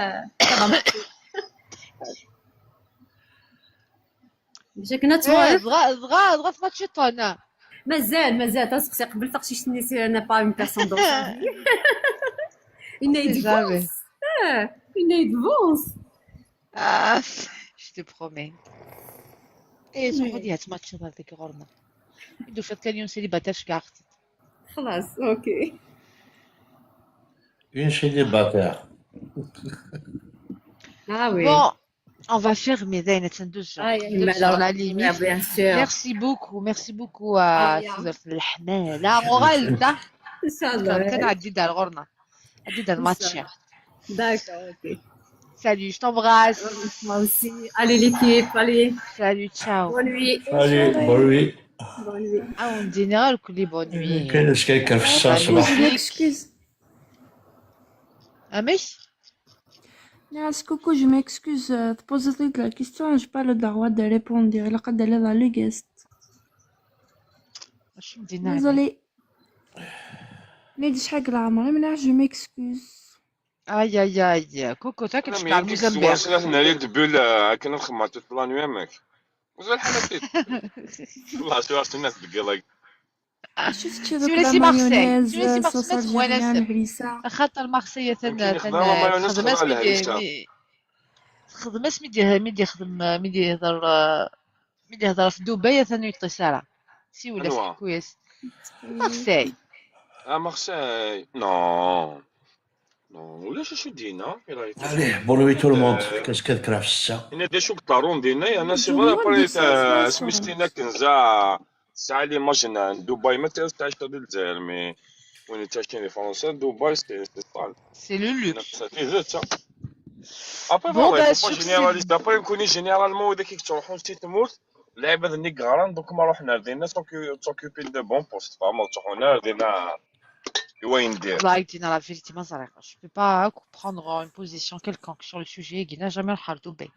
جاك ايه نتوالف. دغا دغا دغا في ماتش طون. مازال مازال تسقسي قبل تخشيش ني سي انا با une personne dans sa vie. Il y en a sait des jamais. Vence. اه il y en a des Vence. آه، je te promets. ايه تقول لي هات ماتش هذاك غورنا. عنده فات كان يوم célibataire كاع اختي. خلاص اوكي. Une célibataire. اه oui. Bon, on va fermer داينا تندوز. آه، يا ندوز مالا. sur la limite. Bien sûr. Merci beaucoup, merci beaucoup. آه، آه، يا. تزرت الحمالة مورال ده. ان شاء الله. كان عدي دار غورنا. عدي دار ماتش. D'accord, ok. Salut, je t'embrasse. Moi aussi. Allez l'équipe, allez. Salut, ciao. Bonne nuit. Allez, bonne nuit. Bonne nuit. Ah, on dîne كل bonne nuit. كاين شكاكا في الساعة Bonne الصباح. nuit. Excuse. امي. Nice, coucou, je m'excuse. Euh, de poser la question, j'ai pas le droit de répondre. الا قد لا le guest. اش مدينا؟ Désolée. نيدي شحال عمري مناش، je m'excuse. اي اي اي كوكو تاك انا تشكع ميتك مزمبير. سواسي لا هنا لي دبول، آه، كنا نخمم تو بلان يامك. مازال حالتي. والله سواسي الناس دقيقة. شفت شي سي دوك ولا la سي مارسيل، mayonnaise سي ولا سي sauce مارسيل algérienne مواناسم. هريسة. خاطر مارسيل ثن يمكن يخدم ثن mayonnaise تخدمات خدمة ميدي الهريسة. مي- تخدمات ميدي ميدي يخدم ميدي يهضر، ميدي يهضر في دبي ثاني يطيسارة. سي ولا أنواع. سي كويس. مارسيل. اه مارسيل نو. نو ولا شو شو دينا؟ Allez, bonne nuit tout le monde. كاش كذكرة في الساعة. انا دي شو قطارون دينا انا سي Bonne فالي nuit, ابري bonne nuit. سميت دينا كنزا. ساعة لي ماجن دبي ما تعيش تعيش في الجزائر مي وين تعيش كاين فرنسا دبي سي سي صال. سي لو لوكس. نفس هذه زادت. ابري بون فوالا با فو با شوف جينيراليست ابري نكوني جينيرالمون اذا كي تروحون شي تموت. لعيبه ذني كغران دوك ما روحنا ردينا سوكي سوكيبي دو بون بوست فما تروحونا ردينا. i wayen n-ddiɣ. Like, d-iniɣ la vérité, ma ẓriɣ. Je peux pas prendre une position quelconque sur le sujet. Ina jamais nruḥ ar Dubaï.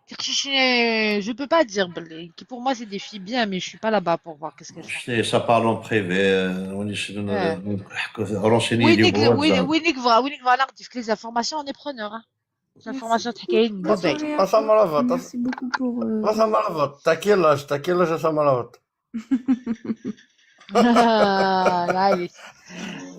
Tiqcicin, je peux pas dire belli, qui pour moi c'est des filles bien, mais je suis pas là-bas pour voir qu'est-ce qu'elles font. Ça parle en privé, euh, on essaie de nous, renseigner les voisins. Win i yebɣan ad aɣ-d-yefk les informations, on est preneur, hein. Les informations teḥkayin n Dubaï. A Tamrabeḍ, merci beaucoup pour, euh, a Tamrabeḍ, t'as quel âge, t'as quel âge a Tamrabeḍ? Maɛlic.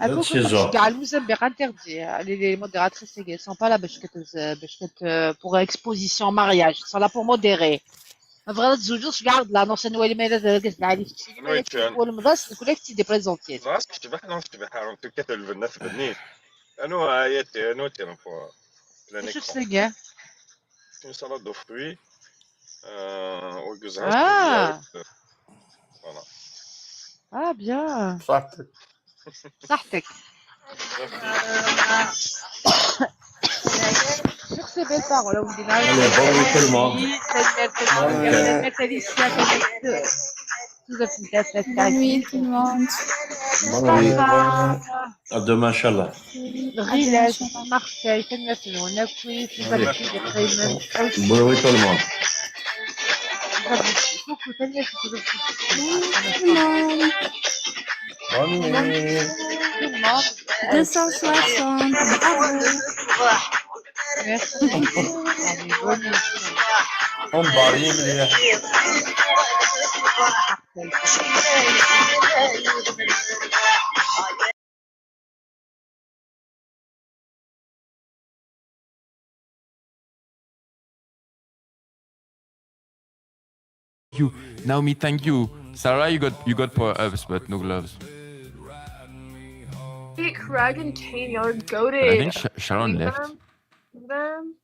Aku kunent tceggɛeḍ lmuzambiq interdit. Les, les modératrices, elles sont pas là باش كت-, باش كت-, pour exposition mariage. Elles sont là pour modérer. Ma tebɣiḍ ad tzewǧeḍ, ceggɛeḍ l'annonce, ad nwali ma yella d argaz lɛali keččini, ma yella d tikwal mḍas, nekk ula k-tt-id-iprezenti. Ɣas kecbeḥ, neɣ kecbeḥ, en tout cas, lbenna tbennit. Anwa, anwa tiremt? Acu-tt tagi? Une salade de fruits. Euh, au goût. Ah. Voilà. Ah, bien. Parfait. Sur ces belles paroles, a wi-d-yennan. Allez, bonne nuit tout le monde. Tanemmirt, tanemmirt, tanemmirt, Alicia, tanemmirt. Bonne nuit tout le monde. Bonne nuit. À demain, Inch'Allah. Lɣilas, Marseille, tanemmirt-nwen akk, i tezlatin yeqqimen. Bonne nuit tout le monde. Bonne nuit. Deux cent soixante, bravo. Merci. Allez, bonne nuit. On va arriver. You, Naomi, thank you. Sarah, you got, you got power ups, but no gloves. Hey, Craig and Tane, y'all are goated. I think Sh- Sharon left. Them, them.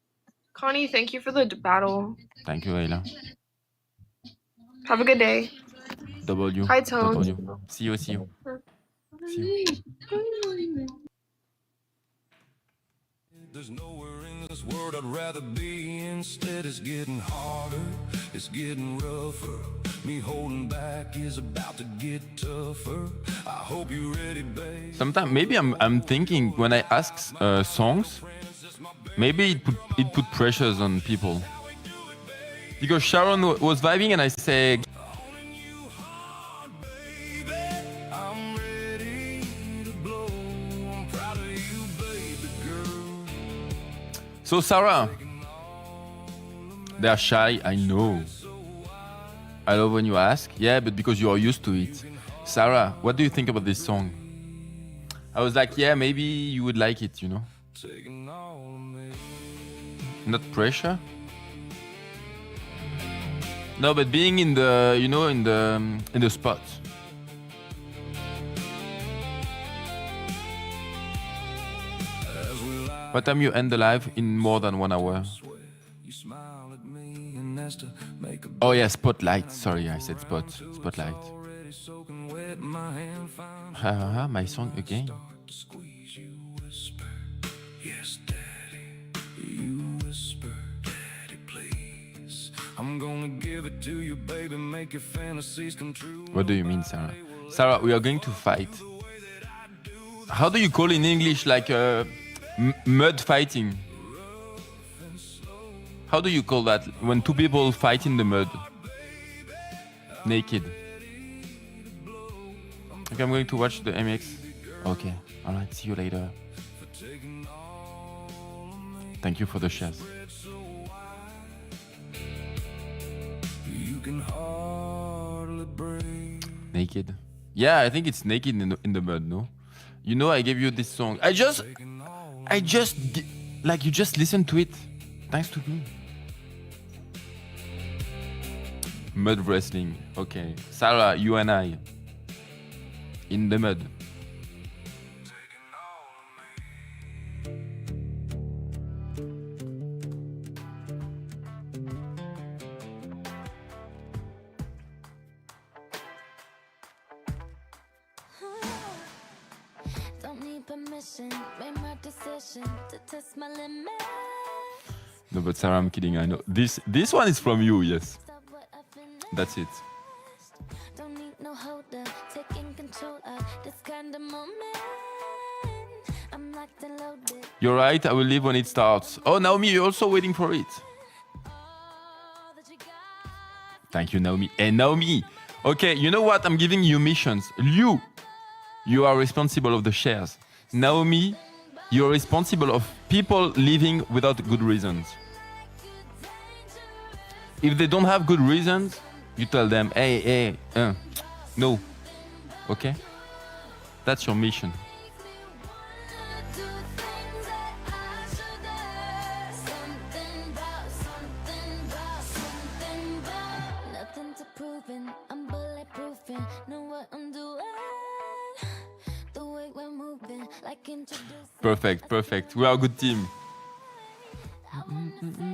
Connie, thank you for the d- battle. Thank you, Layla. Have a good day. W. Hi, Tone. W. See you, see you. See you. There's nowhere in this world I'd rather be. Instead, it's getting harder, it's getting rougher. Me holding back is about to get tougher. I hope you're ready, babe. Sometimes maybe I'm I'm thinking when I ask uh, songs, maybe it put it put pressures on people. Because Sharon w- was vibing and I say, so Sarah, they are shy, I know. I love when you ask. Yeah, but because you are used to it. Sarah, what do you think about this song? I was like, yeah, maybe you would like it, you know? Not pressure? No, but being in the, you know, in the um, in the spot. What time you end the live? In more than one hour. Oh yeah, spotlight. Sorry, I said spot. Spotlight. Ha ha ha, my song again. What do you mean, Sarah? Sarah, we are going to fight. How do you call in English, like, uh, m- mud fighting? How do you call that when two people fight in the mud? Naked. Okay, I'm going to watch the M X. Okay, alright, see you later. Thank you for the shares. Naked. Yeah, I think it's naked in the, in the mud, no? You know, I gave you this song. I just, I just, gi- like, you just listen to it. Thanks to me. Mud wrestling. Okay. Sarah, you and I. In the mud. Don't need permission, made my decision to test my limits. No, but Sarah, I'm kidding. I know this. This one is from you. Yes, that's it. Don't need no holder, taking control of this kind In the moment, I'm locked and loaded. You're right, I will leave when it starts. Oh, Naomi, you're also waiting for it. All that you got. Thank you, Naomi. And Naomi, okay, you know what? I'm giving you missions. Liu, you are responsible of the shares. Naomi, you're responsible of people leaving without good reasons. If they don't have good reasons, you tell them, hey, hey, uh, no. Okay? That's your mission. Wanna do things that I should do. Something about, something about, something about. Nothing to proving, I'm bulletproofing. Know what I'm doing. The way we're moving, like introducing. Perfect, perfect. We are a good team. I wanna say